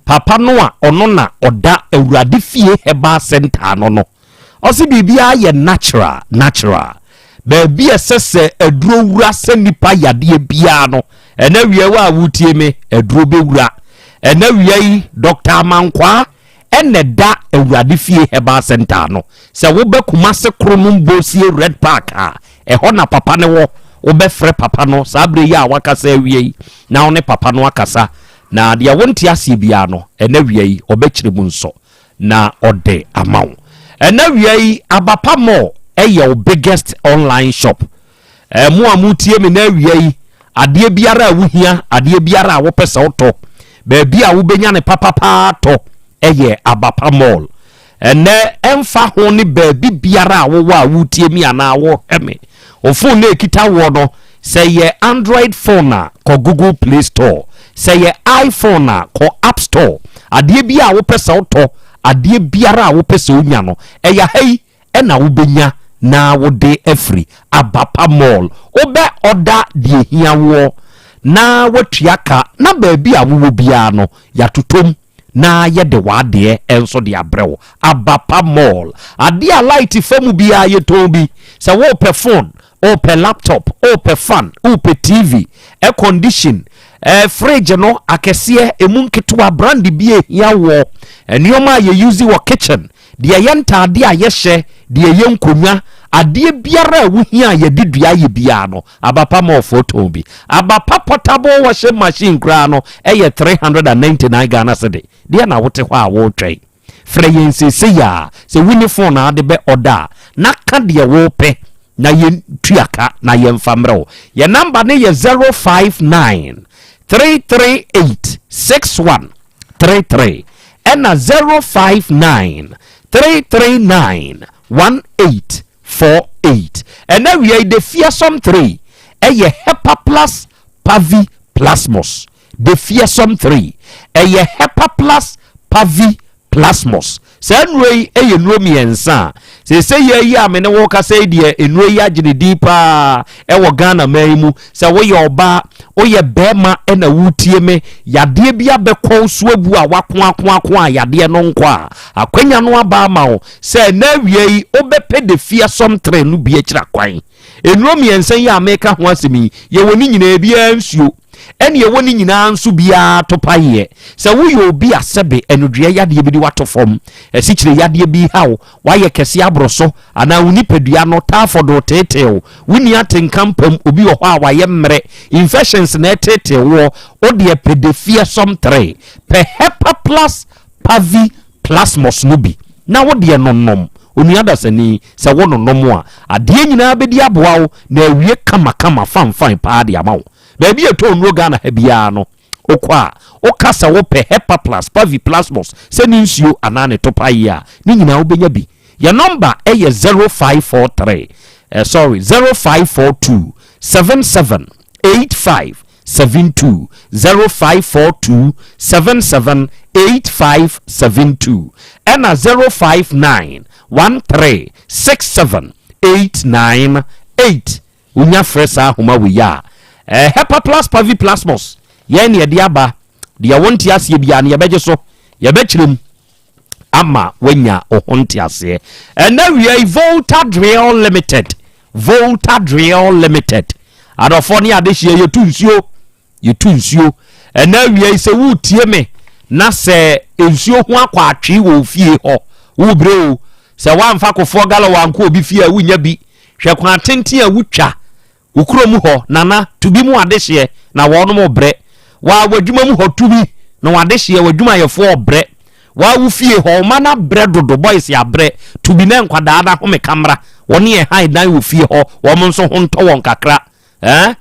papa no a ɔno na ɔda Awurade Fie Herbal Centre ano no. Ɔse biribiara yɛ natural, natural. Baabi a ɛsɛ sɛ aduro wura sɛ nipa yadeɛ biara no, ɛnɛ wia wo a wotie me, aduro bɛwura. Ɛnɛ wia yi, Doctor Amankwaa ɛna ɛda Awurade Fie Herbal Centre ano. Sɛ wobɛ Kumase Kronom Bosie Red Park a, ɛhɔ na papa no wɔ. Wobɛfrɛ papa no saa berɛ yi a wakasa awie yi na wo ne papa no akasa. Na deɛ wonte aseɛ biara no, ɛnɛ awia yi ɔbɛkyerɛ mu nso na ɔde ama wo. Ɛnɛ awia yi, Abapa Mall ɛyɛ wo biggest online shop. Eh, mo a motie me na awia yi, adeɛ biara a wohia, adeɛ biara a wopɛ sɛ wotɔ, baabi a wobɛnya ne papapaa tɔ ɛyɛ Abapa Mall. Ɛnɛ ɛmfa ho ne baabi biara a wowɔ a wotie me anaa wohwɛ me, wo phone na ɛkita woɔ no, sɛ yɛ Android phone a, kɔ Google Play Store. Sɛ yɛ iPhone a, kɔ App Store. Adeɛ biara a wopɛ sɛ wotɔ, adeɛ biara a wopɛ sɛ wonya no, ɛyɛ ha yi na wobɛnya na wode afiri Abapa Mall. Wobɛ ɔda deɛ ɛhia woɔ na woatua ka na baabi a wowɔ biara no yɛatotom na yɛde w'adeɛ nso de abrɛ wo. Abapa Mall. Adeɛ a light fa mu biara yɛtɔn bi. Sɛ worepɛ phone, worepɛ laptop, worepɛ fan, worepɛ TV, air condition, eh, fridge no akɛseɛ, ɛmu nketewa, brand bi a ɛhia woɔ, nneɛma a yɛ use wɔ kitchen, Deɛ ɛyɛ ntaadeɛ a yɛhyɛ, deɛ ɛyɛ nkonnwa, adeɛ biara a wohia a yɛde dua yɛ biara no, Abapa Mallfoɔ tɔn bi. Abapa portable washing machine koraa no yɛ 399 Ghana cedi. Deɛ na wote hɔ a woretwɛn? Frɛ yɛn seesei ara. Sɛ wonni phone a wode bɛ order a, na ka deɛ worepɛ na yɛntua ka na yɛmfa mmerɛ wo. Yɛn number no yɛ 059 338 61 33 ɛna 059 339 1848. Ɛna wia yi the fearsome 3 ɛyɛ Hepaplus pavi plasmos. The fearsome 3 ɛyɛ Hepaplus pavi plasmos. Saa nnuro yi yɛ nnuro mmiɛnsa a seesei yɛ yi a me ne wo kasa yi deɛ nnuro yi agye ne din paa ɛwɔ Ghana man yi mu. Sɛ woyɛ ɔbaa, woyɛ bɛrima ɛna wotie me, yadeɛ bi abɛkɔ wo so abu a wakoakoako a yadeɛ no nkɔ a, akwanya no aba ama wo sɛ ɛnɛ awia yi wobɛpɛ the fearsome three no bi akyira kwan. Nnuro mmiɛnsa yi a meka ho asɛm yi, yɛwɔ ne nyinaa biara nsuo, ɛne ɛwɔ ne nyinaa nso biara topaeɛ. Sɛ woyɛ obi a sɛbe anodwoeɛ yadeɛ bi de wato fam, asikyire yadeɛ bi ha wo, woayɛ kɛseɛ aboro so, anaa wo nipadua no taafɔdo teetee wo, wonni atenka mpam, obi wɔ hɔ a wayɛ mmerɛ, infections na ɛteetee woɔ, wo deɛ pɛ the fearsome 3, pɛ Hepaplus Pavi Plasmos no bi na wo deɛ nonom. Onua dasani, sɛ wo nonom a, adeɛ nyinaa bɛdi aboa wo na awie kamakama fanfan paa de ama wo. Baabi a ɛtɔ nnuro Ghana ha biara no, wokɔ a, woka sɛ wopɛ Hepaplus, Paviplasmos, sɛ ne nsuo anaa ne topaeɛ a, ne nyinaa wobɛnya bi. Yɛn nɔmba yɛ 0543, eh, sorry, 0542 77 85 72, 0542 77 85 72, ɛna 059 13 67 89 8. Wonya frɛ saa ahoma wei a, eh, Hepaplus Paviplasmos, yɛn ne yɛde aba. Deɛ wonte aseɛ biara no yɛbɛgye so, yɛbɛkyerɛ mu ama woanya wo ho nteaseɛ. Ɛnɛ wia yi Volta Drill Limited, Volta Drill Limited, adɔfoɔ ne adehyeɛ yɛtu nsuo, yɛtu nsuo. Ɛnɛ awia yi sɛ woretie me na sɛ nsuo ho akɔ atwee wɔ wo fie hɔ, worebrɛ o, sɛ woamfa kofoɔ galɔ wankɔ obi fie a wonnya bi. Hwɛ kwan tenten a wotwa Wo kurom hɔ, Nana, tu bi mu adehyeɛ na wɔnom rebrɛ. Waa w'adwuma mu hɔ, tu bi na w'adehyeɛ, w'adwumayɛfoɔ rebrɛ. Waa wo fie hɔ, wo mma no abrɛ dodo, boys abrɛ, tu bi na nkwadaa no ahomeka mmra. Wɔne yɛn han dan wɔ fie hɔ, wɔn nso ho ntɔ wɔn kakra. Eh?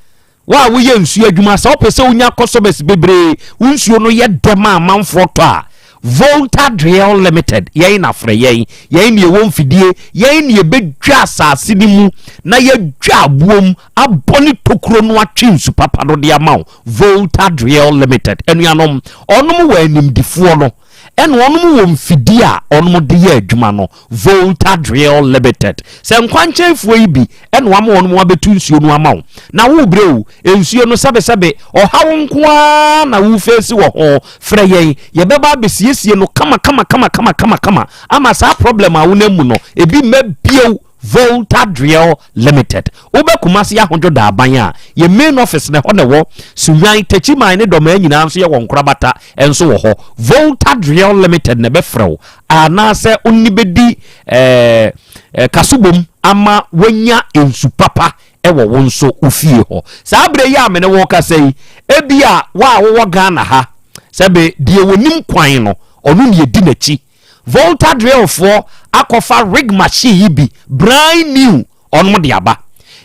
Wo a woyɛ nsuo adwuma, sɛ wopɛ sɛ wonya customers bebree, wo nsuo no yɛ dɛ ma amanfoɔ tɔ a, Volta Drill Limited, yɛn na frɛ yɛn. Yɛn na yɛwɔ mfidie, yɛn na yɛbɛdwa asase no mu na yɛadwa aboɔ mu abɔ ne tokuro no atwe nsu papa no de ama wo. Volta Drill Limited, anuanom, ɔnom wɔ animdifoɔ no ɛna ɔnom wɔ mfidie a ɔnom de yɛ adwuma no. Volta Drill Limited. Sɛ nkwankyɛnfoɔ yi bi na wama wɔn abɛtu nsuo no ama wo na worebrɛ o, nsuo no sɛbesɛbe ɔhaw nko ara na wofeesi wɔ ho, frɛ yɛn, yɛbɛba abɛsiesie no kama kama kama kama kama kama ama saa problem a wonam mu no ebi mma bio. Volta Drill Limited. Wobɛ Kumasi Ahodwo Daaban a, yɛn main office no ɛhɔ na ɛwɔ. Suhwan, Techiman ne Dɔmaa nyinaa nso yɛwɔ nkorabata nso wɔ hɔ. Volta Drill Limited na ɛbɛfrɛ wo anaasɛ wo ne bɛdi eh, eh, kasobom ama woanya nsu papa wɔ wo nso wo fie hɔ. Saa berɛ yi a me ne wo kasa yi, ebi a wo a wowɔ Ghana ha, sɛbe deɛ wɔnim kwan no, ɔno ne ɛdi n'akyi. Volta Drillfoɔ akɔfa rig machine yi bi brand new ɔnom de aba.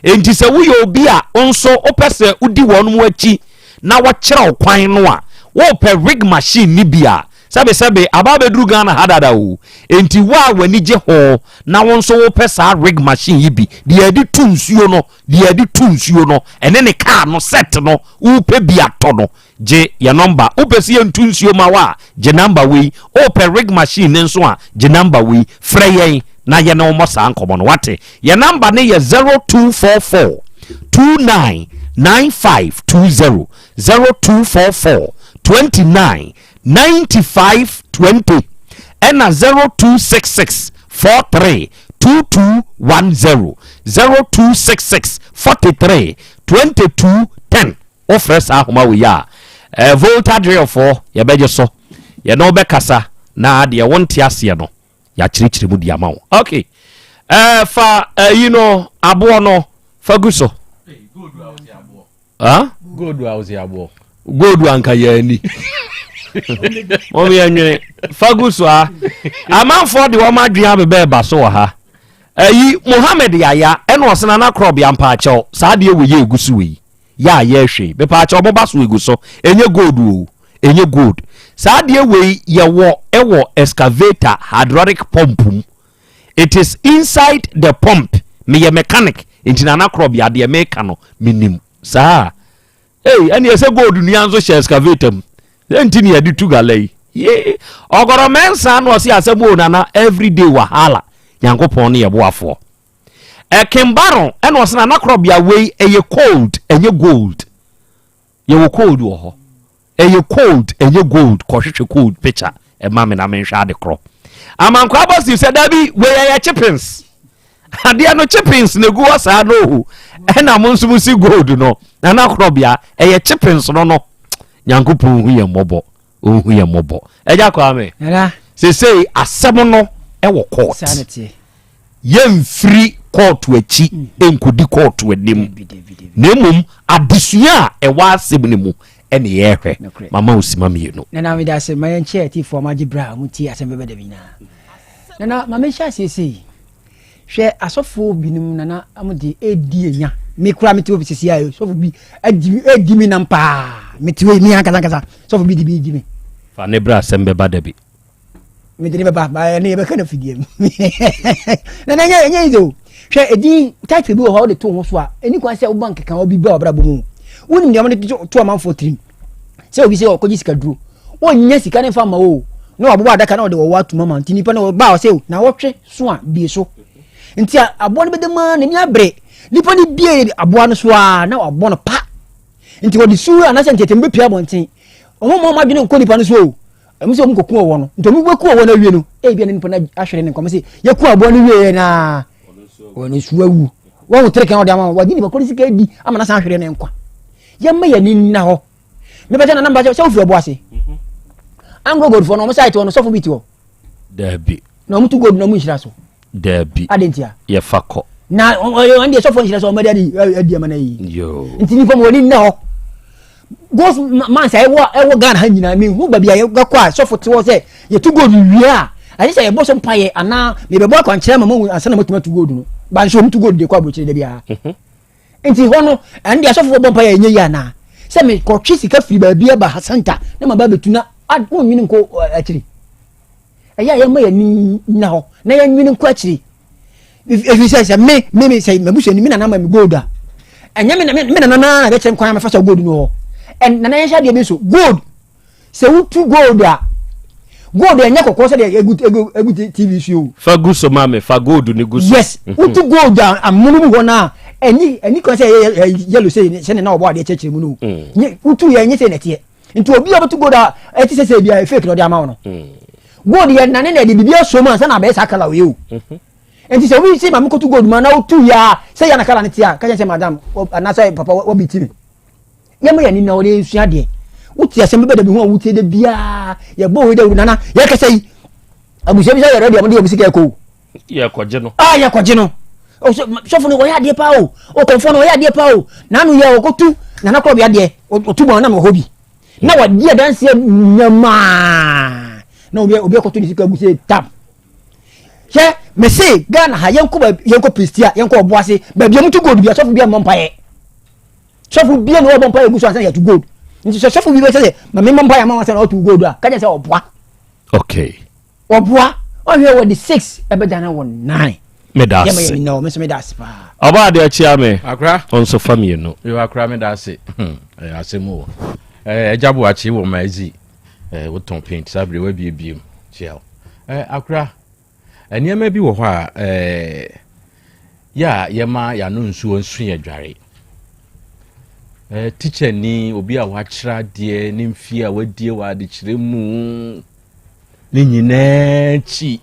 Enti sɛ woyɛ obi a wo nso wopɛ sɛ wodi wɔn akyi na wɔkyerɛ wo kwan no a, wopɛ rig machine no bi a, sɛbesɛbe aba abɛduru Ghana ha dada o. Enti wo a w'ani gye ho na wo nso wopɛ saa rig machine yi bi, deɛ yɛde tu nsuo no, deɛ yɛde tu nsuo no, ɛne ne kaa no set no, wopɛ bi atɔ no, Gye yɛn nɔmba. Wopɛ sɛ yɛntu nsuo ma wo a, gye nɔmba wei. Wopɛ rig machine no nso a, gye nɔmba wei. Frɛ yɛn na yɛne wo mmɔ saa nkɔmmɔ no. Woate? Yɛn nɔmba no yɛ 0244 29 9520. 0244 29 95 20. Ɛna 0266 43 2210. 0266 43 22 10. Wofrɛ saa ahoma wei a, eh, Volta Drillfoɔ, yɛbɛgye so. Yɛne wo bɛkasa na deɛ wonte aseɛ no, yɛakyerɛkyerɛ mu de ama wo. Ok, eh, fa ayi eh, no, aboɔ no, fa gu so. Huh? Gold a wose aboɔ. Gold anka yɛ ani. Mom yɛ nwene. Fa gu so a. Amanfoɔ de wɔn adwene abebɛ ɛba so wɔ ha. Ayi, Mohammed Yaya, ɛna ɔsena na korɔbea mpaakyɛw, saa adeɛ wei yɛ egu so wei. Yɛ a yɛ hwee. Mepaakyɛw mo ba so egu so. Ɛnyɛ gold o. Ɛnyɛ gold. Saa adeɛ wei yɛ wɔ ɛwɔ excavator hydraulic pump mu. It is inside the pump. Meyɛ mechanic nti Nana Korɔbea deɛ meka no menim. Saa. Ei ɛne ɛsɛ gold nua nso hyɛ excavator mu. Sɛ nti ne yɛde tu gala yi. Yee. Ɔgɔrɔ mɛnsa na ɔse asɛm o Nana everyday wahala. Nyankopɔn ne yɛ boafoɔ. Ɛkembaro ɛna ɔsɛ nana korɔbea wei ɛyɛ cold ɛnyɛ gold yɛwɔ cold wɔ hɔ ɛyɛ cold ɛnyɛ gold kɔhwehwɛ cold picture ɛma me na menhwɛ ade korɔ amankwa bɔ steve sɛ dabi wei ɛyɛ chippings adeɛ no chippings na egu hɔ saa no o ɛna mo nso mo si gold no nana korɔbea ɛyɛ chippings no no nyankopɔn hu yɛn mmɔbɔ ɔnhu yɛn mmɔbɔ ɛgya kwame sesei asɛm no ɛwɔ court yɛmfiri kɔɔto akyi nkɔdi kɔɔto anim na mmom adesua a ɛwɔ asɛm no mu ɛne yɛhwɛ mama wo sima mmienu. Nana meda ase ma yɛnkyɛ atifoɔ ma agye berɛ a wɔtie asɛm bɛbɛ dɛm nyinaa. Nana ma menhyɛ aseɛ sei. Hwɛ asɔfoɔ binom nana wɔde ɛredi anya. Me kura mete hɔ sisi a sɔfo bi adi adi mi nam paa. Mete hɔ yi mi ankasa ankasa sɔfo bi di bi di mi. Fa ne bra asɛm bɛba da bi. Mede ne bɛba ba ɛne yɛbɛka no fidie mu. Na na ɛnyɛ ɛnyɛ easy o. Hwɛ edin title bi wɔ hɔ a wode to ho so a ɛni kwan sɛ woba nkekawa bi ba w'abrabɔ mu. Wonim deɛ wɔde to amanfoɔ tirim. Sɛ obi sɛ ɔkɔgye sika duro ɔnnya sika ne mfa ma wo na wabobɔ adaka na ɔde wɔwɔ atum ama nti nipa no ɔba ɔsɛ na wɔtwe so a bie so nti aboa no bɛda mu ara n'ani abere nipa no bie aboa no so a na wabɔ no pa nti wɔde su anaasɛ ntiatia mu bɛpia abɔnten wɔn mma wɔn adwene nkɔ nipa no so o ɛmu sɛ wɔn kɔku ɔwɔ no nti wɔn bɛku ɔwɔ no awie no ebi na nipa no ahwere ne nkɔmɔ sɛ yɛku aboa no wie na wɔn nso awu wɔn ho tere kan ɔde ama wɔn wɔde nipa koro sika adi ama na san ahwere ne nkwa yɛmma yɛn ani nna hɔ mebɛkyɛ nana mbakyɛ sɛ wofiri ɔbo ase mhm. anglo gold foɔ no ɔmo site hɔ no sɔfo bi te hɔ daabi na ɔmo tu gold na ɔmo nhyira so daabi ade ntia yɛfa kɔ na ɔn deɛ sɔfo nhyira so ɔmo de adi adi ama na yi nti nipa mo ani nna hɔ gold mines a ɛwɔ ɛwɔ Ghana ha nyinaa mi hu baabi a yɛkɔ a sɔfo te hɔ sɛ yɛtu gold wie a ayɛ sɛ yɛbɔ so mpaeɛ anaa mebɛbɔ akwankyerɛ ma mo ansa na matumi atu gold no ba nso ɔmo tu gold de kɔ aburokyire da biara mhm. Nti hɔ no, ɛno deɛ asɔfoɔ bɔ mpaeɛ a ɛnyɛ yie anaa? Sɛ mekɔtwe sika firi baabi aba ha santa na maba abɛtu na wonnwene nkɔ akyiri. Ɛyɛ a yɛmma yɛn ani nna hɔ na yɛnnwene nkɔ akyiri. Ɛfiri sɛ sɛ me me me sɛ m'abusuani me nana ma me gold a ɛnyɛ me me nana naa na ɛbɛkyerɛ kwan a mɛfa sɛ gold no hɔ. Ɛn nana yɛnhyɛ adeɛ bi nso gold Sɛ wotu gold a, gold ɛnyɛ kɔkɔɔ sɛdeɛ egu egu egu TV so o. Fa gu so ma me, fa gold no gu so. Yes, mhm. wotu gold a amono mu hɔ no a, ɛni ɛni kwan sɛ ɛyɛ yellow sɛ sɛdeɛ na ɔbɔ adeɛ kyerɛkyerɛ mu no o. Mm. Nye wotu yɛ ɛnyɛ sɛ na ɛteɛ. Nti obi a ɔbɛtu gold a ɛte sɛ sɛ bi a fake na ɔde ama wo no. Mm. Gold yɛ nane na ɛde biribi aso mu ansa na abɛyɛ saa kala wei o. Mhm. Nti sɛ obi si maame kotu gold mu a na wotu yɛ a sɛ yɛ na kala no te a, ka kyerɛ sɛ madam anaasɛ papa wabi ti mi. Yɛma yɛn ani na wɔde nsua adeɛ. Wote asɛm bi bɛda bi ho a wotie da biara. Yɛbɔ wei dawuro nana yɛkasa yi. Abusua bi sɛ yɛrɛ deɛ wɔde wɔn sika ɛkɔ o. Yɛkɔgye no. Ah yɛkɔgye no. Sɔfo no wɔyɛ adeɛ paa o. Ɔkɔmfoɔ no wɔyɛ adeɛ paa o. N'ano yɛ ɔkɔtu nana korɔ bi adeɛ. Ɔtu bɔn nam wɔ hɔ bi. Na wɔdi adanseɛ nyamaa. Na obi obi akɔto ne sika gu sɛ tam. Hwɛ mese Ghana ha yɛnkɔ yɛnkɔ Prestea yɛnkɔ Ɔboase baabi a mutu gold bi asɔfo bi ammɔ mpaeɛ. Sɔfo bia na ɔbɔ mpaeɛ gu so ansa na yɛto gold. Nti sɛ sɔfo bi bɛsɛ sɛ ma memmɔ mpaeɛ ama ansa na ɔto gold a, ka kyerɛ sɛ ɔboa. Okay. Ɔboa. Ɔhwɛ wɔde six ɛbɛdane wɔ nine. Meda ase. Yɛma yɛ me nso meda ase paa. Ɔba ade akyia me. Akora. Ɔnso fa mmienu. Yo akora meda ase. Hmm, ɛyɛ asɛm o. Ɛɛ agya boakye wɔ ma adzi. Ɛɛ wotɔn paint saa bere wabiebie mu. Kyia wo. Ɛɛ akora. Nneɛma bi wɔ hɔ a, yɛ a yɛma yɛano nsuo nso yɛ dware. Tikyani, obi a wakyerɛ adeɛ ne mfie a wadie wɔ adekyerɛ mu ne nyinaa akyi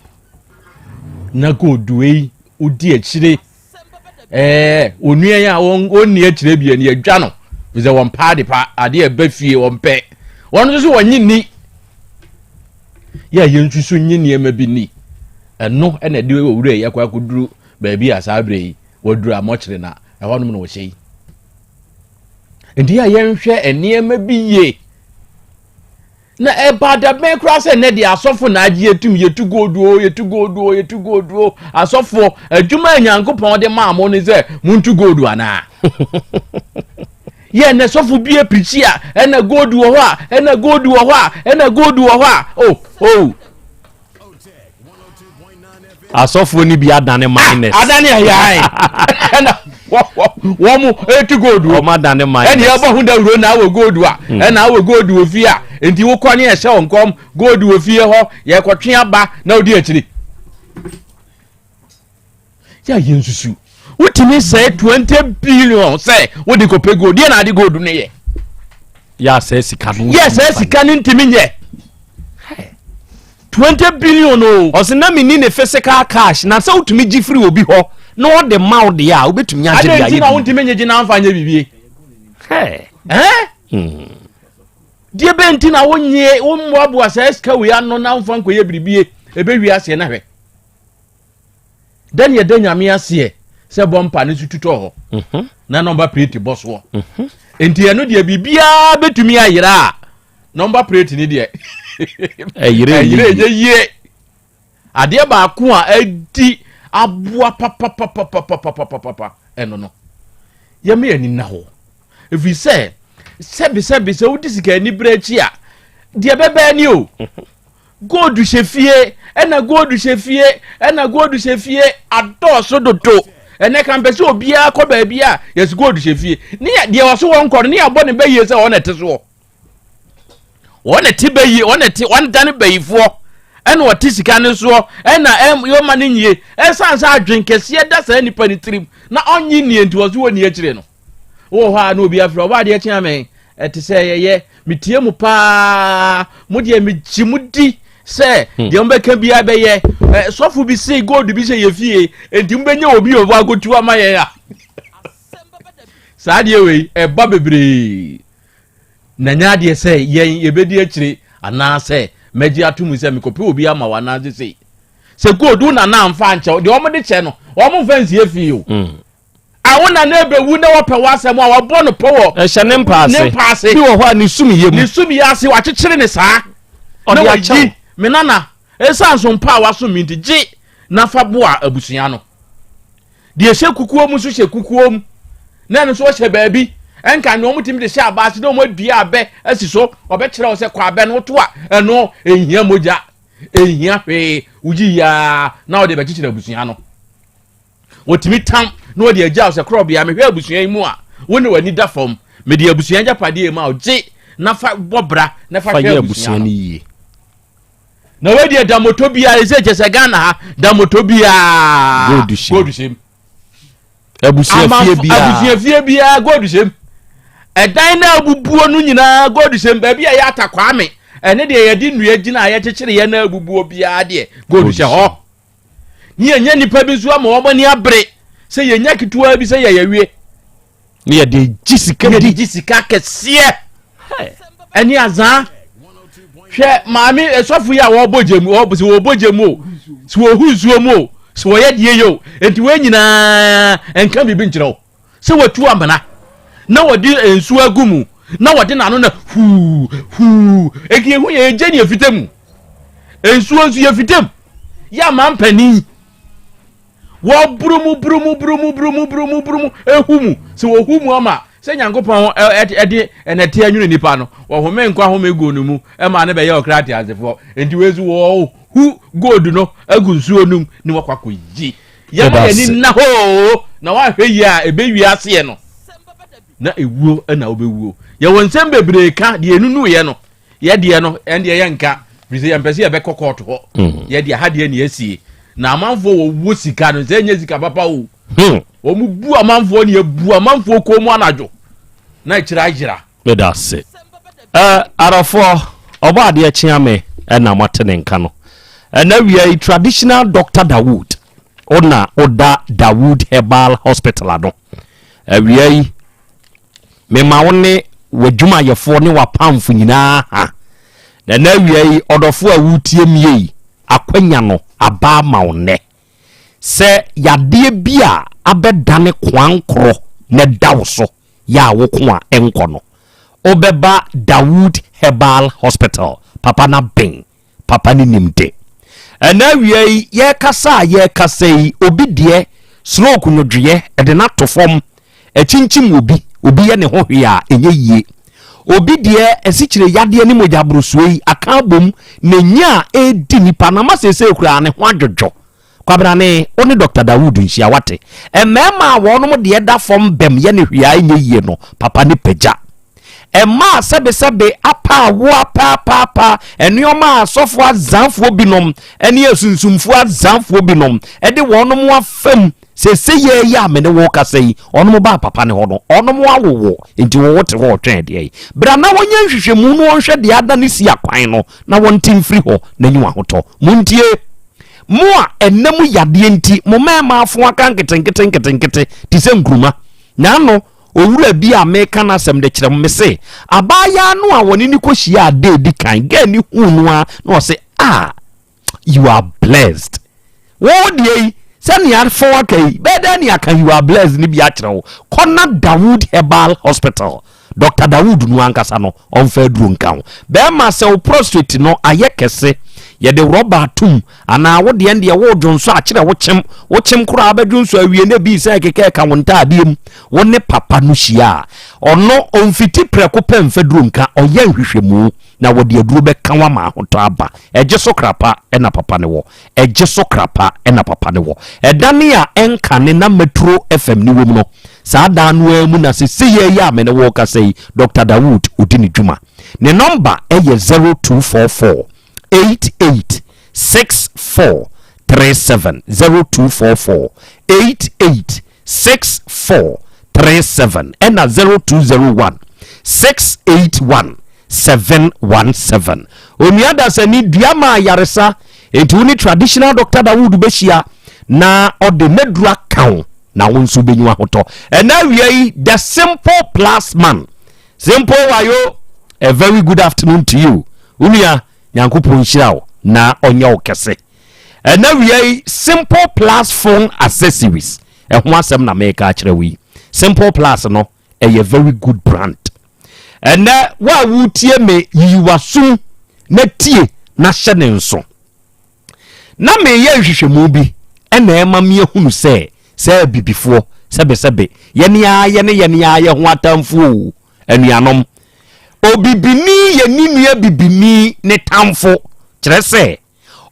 na goldue yi wodi akyire ɛɛ onua yi a wɔnni akyire bie no yɛdwa no sɛ wɔn pa ade pa adeɛ ɛbɛ fie wɔn pɛ wɔn nso so wɔnye ni yɛ a yɛnsusu nye nneɛma bi ni. Ɛno na ɛde owura yi akɔ akɔduru baabi a saa berɛ yi waduru a mɔkyere na ɛhɔnom na wɔhyɛ yi. Nti a yɛnhwɛ nneɛma bi yie na ɛba dabɛn koraa sɛ nnɛ deɛ asɔfo na agye yɛtum yɛtu gooduo yɛtu gooduo yɛtu gooduo asɔfoɔ adwuma a nyankopɔn de maa mo ne sɛ montu goodu anaa Yɛ na sɔfo bi apirikyi a ɛna gold wɔ hɔ a ɛna gold wɔ hɔ a ɛna gold wɔ hɔ a oh oh. Asɔfoɔ no bi adane minus. Ah, adane ayan ɛna wɔn mo etu gold wɔ. Wɔn adane minus. Ɛna ɛbɔ ho dawuro na awɔ gold a hmm. ɛna awɔ gold wɔ fie a nti wokɔ ne ɛhyɛ wɔn kɔm gold wɔ fie hɔ yɛkɔtwe aba na odi akyire. Yɛ a yɛnsusu. Wotumi sɛe 20 billion sɛ wode kɔpɛ gold. Deɛ na ade gold no yɛ? Yɛ a sɛ sika no. Yɛ sɛ sika no ntumi nyɛ. 20 billion o. Ɔsɛ na menni ne physical cash na sɛ wotumi gye firi obi hɔ na ɔde ma wo deɛ a wobɛtumi agye de ayɛ Adɛn nti na wontumi nyegye na amfa nyɛ biribi? Ɛɛ? Hmm. Deɛ bɛn nti na wonyie wommoaboa saa sika wei ano na womfa nkɔyɛ biribi ɛbɛwie aseɛ na hwɛ. Dɛn yɛda Nyame aseɛ sɛ bɔ mpa no so tutɔ hɔ mhm. na nɔmba plate bɔ soɔ mhm. nti ɛno deɛ biribiara bɛtumi ayera a nɔmba plate no deɛ ɛyere ɛnyɛ yie adeɛ baako a adi aboa papapapapapapapa ɛno no. Yɛma yɛn ani nna hɔ, ɛfiri sɛ sɛbesɛbe sɛ wodi sika anibere akyi a, deɛ ɛbɛba ni o. Gold hyɛ fie, ɛna gold hyɛ fie, ɛna gold hyɛ fie adɔɔso dodo. Ɛnɛ ka mpɛ sɛ obiara kɔ baabi a yɛsi gold hyɛ fie. Ne yɛ deɛ ɔso wɔn kɔ no, ne yɛabɔ ne bɛyie sɛ wɔn na ɛte soɔ. Wɔn na ɛte bɛyie, wɔn na ɛte, wɔn dane bɛyifoɔ. Ɛna ɔte sika no soɔ, ɛna ɛm yɛma no nyie. Ɛsan sɛ adwen kɛseɛ da saa nipa no tirim na ɔnye nie nti ɔso wɔ ni akyire no. Wowɔ hɔ a na obi afrɛ ɔbɔ adeɛ kyea me ɛte sɛ yɛyɛ metie mu paa mo deɛ megye mo di sɛ hmm. deɛ mobɛka biara bɛyɛ sɔfo bi sei gold bi hyɛ yɛ fie enti mobɛnya obi ɔbɔ akotu ama yɛn a saa deɛ wei ɛba bebree na nyɛ adeɛ sɛ yɛn yɛbɛdi akyire anaasɛ mɛgye ato mu sɛ mekɔpɛ obi ama wo anaasɛ sei sɛ gold wo nana amfa ankyɛw deɛ wɔde kyɛ no wɔn mfa nsie fie o hmm. A wo nana ebewu na wɔpɛ w'asɛm a wɔabɔ no pɔ wɔ. Ɛhyɛ ne mpa ase. Ne mpa ase. Bi wɔ hɔ a ne sum yɛ mu. Ne sum yɛ ase wɔakyekyere ne saa. Ɔde Na akyɛ wɔyi wo. me nana esiane so mpa a wasom me nti gye na fa boa abusua no. Deɛ ɛhyɛ kukuo mu nso hyɛ kukuo mu na ɛno nso ɔhyɛ baabi. Ɛnka nea wɔtumi de hyɛ aba ase na wɔadua abɛ asi so ɔbɛkyerɛ wo sɛ kɔ abɛ no woto a ɛno ɛnhia mogya ɛnhia hwee wogyi yia na wɔde bɛkyekyere abusua no. Wɔtumi tam na wɔde agya wo sɛ korɔbea mehwɛ abusua yi mu a wo ne w'ani da fam mede abusua agyapadeɛ ma wo gye na fa bɔ bra na fa hwɛ abusua no yie. Na wei deɛ da moto biara ɛsɛ kyɛ sɛ Ghana ha da moto biara gold hyɛm abusua fie biara abusua fie biara gold hyɛm ɛdan na abubuo no nyinaa gold hyɛm baabi a yɛ atakwame ɛne deɛ yɛde nnua gyina a yɛkyekyere yɛ na abubuo biara deɛ gold hyɛ hɔ. Ne yɛnya nnipa bi nso ama wɔn ani abere sɛ yɛnya ketewa bi sɛ yɛyɛ wie. Ne yɛde gye sika di. Yɛde gye sika kɛseɛ. Ɛne azaa. Hwɛ maame ɛsɔfo yi a wɔbɔ gya mu sɛ wɔbɔ gya mu o sɛ wɔhu nsuo mu o sɛ wɔyɛ deɛ yɛ o nti wɔn nyinaa nka biribi nkyerɛ wo. sɛ watu amena na wɔde nsuo agu mu na wɔde n'ano na huu huu eti ehu yɛ egye ne efita mu nsuo nso yɛ fita mu yɛ ama mpanin wɔburu mu buru mu buru mu buru mu buru mu buru mu ehu mu sɛ wɔhu mu ama sɛ nyankopɔn ɛde ɛnɛte anwene nipa no wɔhome nkwa home gu no mu ɛma ne bɛyɛ ɔkra ateasefoɔ nti wei nso wɔhu gold no agu nsuo no mu ne wɔkɔ akɔyi Yɛma yɛn ani nna hɔ oo, na woanhwɛ yie a ɛbɛwie aseɛ no na ɛwuo na wobɛwuo. Yɛwɔ nsɛm bebree ka deɛ ɛnunuiɛ no, yɛdeɛ no ɛndeɛ yɛnka firi sɛ yɛmpɛ sɛ yɛbɛkɔ kɔɔto hɔ. Mm. Yɛdeɛ ha deɛ ne asie. Na amanfoɔ wɔwɔ sika no sɛ ɛnyɛ sika papa o. Hmm. Wɔn bu amanfoɔ ne yɛbu amanfoɔ kɔn mu anadwo na akyire ayera. Meda ase. Eh, arɔfoɔ, ɔbɔ adeɛ kyea me ɛna moate ne nka no. Ɛna wia yi traditional doctor Dawood, ɔna ɔda Dawood Herbal Hospital ano. Awia yi, mema wo ne w'adwumayɛfoɔ ne w'apamfo nyinaa ha. Na ɛna awia yi, ɔdɔfoɔ a wotie mie yi, akwanya no aba ama wo nnɛ. Sɛ yadeɛ bi a abɛdane koankorɔ na ɛda wo so yɛ a wo ko a ɛnkɔ no, wobɛba Dawood Herbal Hospital. Papa no aben. Papa no nim de. Ɛna awia yi, yɛrekasa a yɛrekasa yi, obi deɛ, stroke nwodwoeɛ, ɛde no ato fam. Ɛkyinkyim obi, obi yɛ ne ho hwee a, ɛnyɛ yie. Obi deɛ, asikyire yadeɛ ne mogya aborosoɔ yi aka abom, na nya a ɛredi nipa no ama seesei koraa ne ho adwodwo. Kwabrane, wo ne Dɔkta Dawood nhyia, wate? Mmarima a wɔnom deɛ da fam bɛm yɛ no hwee a ɛnyɛ yie no, papa ne pagya. Mmaa a sɛbesɛbe apa awoɔ apaapaapa, nneɛma a asɔfoɔ azanfoɔ binom ne asunsumfoɔ azanfoɔ binom de wɔnom afam seesei yɛ yi a me ne wo kasa yi, wɔnom baa papa ne hɔ no, wɔnom awowo, nti wo wote hɔ ɔtwɛn deɛ yi. Bra na wɔnyɛ nhwehwɛmu na wɔnhwɛ deɛ ada ne si akwan no na wɔnte mfiri hɔ na nyi w'ahotɔ. Montie! Mo a ɛnna mu yadeɛ nti mo mmarima afo aka nketenkete nketenkete te sɛ nkuruma. Na ano, owura bi a meka n'asɛm de kyerɛ mo, mese, abaayaa no a wɔne no kɔhyiaa da edi kan, gɛɛ no huu no ara na ɔse, Ah, you are blessed. Wo deɛ yi, sɛnea afo aka yi, bɛyɛ dɛn ne aka you are blessed no bi akyerɛ wo? Kɔ na Dawood Herbal Hospital. Doctor Dawood no ankasa no, ɔmfa aduro nka ho. Bɛrima, sɛ wo prostrate no ayɛ kɛse, Yɛde rɔba atom anaa wo deɛ deɛ wodwonsɔ akyerɛ wo kyem, wo kyem koraa bɛdwonsɔ awie na ebi sɛ keka ɛka wo ntaadeɛ mu. Wo ne papa no hyia a, ɔno ɔmfiti prɛko pɛ mfa duro nka, ɔyɛ nhwehwɛmu na wɔde aduro bɛka wo ama ahotɔ aba. Ɛgye so kra pa na papa no wɔ. Ɛgye so kra pa na papa no wɔ. Ɛdane a ɛnkane na Metro FM no wom no, saa dan no ara mu na seesei yi a me ne wo rekasa yi, Dɔkta Dawood ɔdi ne dwuma. Ne nɔmba yɛ 0244 88 64 37, 0244 88 64 37 ɛna 0201 681 717. Onua dasani dua ma ayaresa, enti wo ne traditional Doctor Dawood bɛhyia na ɔde n'aduru aka wo na wo nso wobɛnya ahotɔ. Ɛna awia yi, the simple plus man, simple wayo, a very good afternoon to you. Wo nua, Nyankopɔn nhyira wo na ɔnyɛ wo kɛse. Ɛna awia yi, simple plus phone accessories ɛho asɛm na meka akyerɛ wo yi. Simple plus no ɛyɛ very good brand. Ɛnɛ wo a wotie me, yiyi w'asom na tie na hyɛ ne nso. Na meyɛ nhwehwɛmu bi ɛna ɛma meahunu sɛ sɛ abibifoɔ sɛbesɛbe yɛne ara yɛne yɛne ara yɛ ho atamfoɔ o. Anuanom, obibini yɛ ne nua bibini ne tamfo, kyerɛ sɛ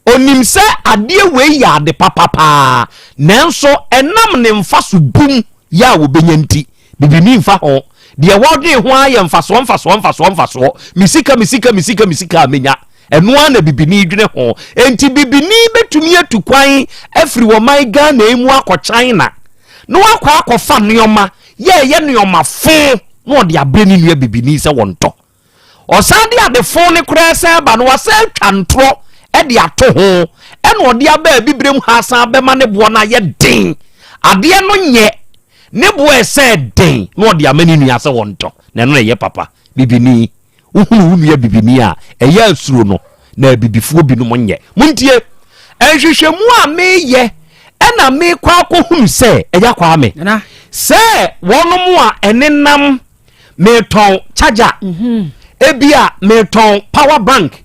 Onim sɛ adeɛ wei yɛ ade papa paa, nanso ɛnam ne mfaso bum yɛ a wɔbɛnya nti, bibini mfa ho. Deɛ wɔdwen ho ara yɛ mfasoɔ, mfasoɔ, mfasoɔ, mfasoɔ, me sika, me sika, me sika, me sika a menya. Ɛno ara na bibini dwene ho. Enti bibini bɛtumi atu kwan afiri ɔman Ghana yi mu akɔ China na wakɔ akɔfa nneɛma, yɛ ɛyɛ nneɛma fo na ɔde abrɛ ne nua bibini sɛ wɔntɔ. Ɔsan de ade fon no koraa san ba no, wasan atwa ntorɔ de ato ho, ɛna ɔde aba abibirem ha asan bɛma ne boɔ no ayɛ den. Adeɛ no nyɛ ne boɔ ɛsɛ den na ɔde ama ne nua sɛ wɔntɔ, na ɛno na ɛyɛ papa. Bibini, wohunu wo nua bibini a, ɛyɛ asuro no, na abibifoɔ binom nyɛ. Montie, nhwehwɛmu a meyɛ ɛna mekɔ akɔhunu sɛ, ɛyɛ Kwame, sɛ wɔnom a ɛnenam metɔn charger mhm. ebi a metɔn power bank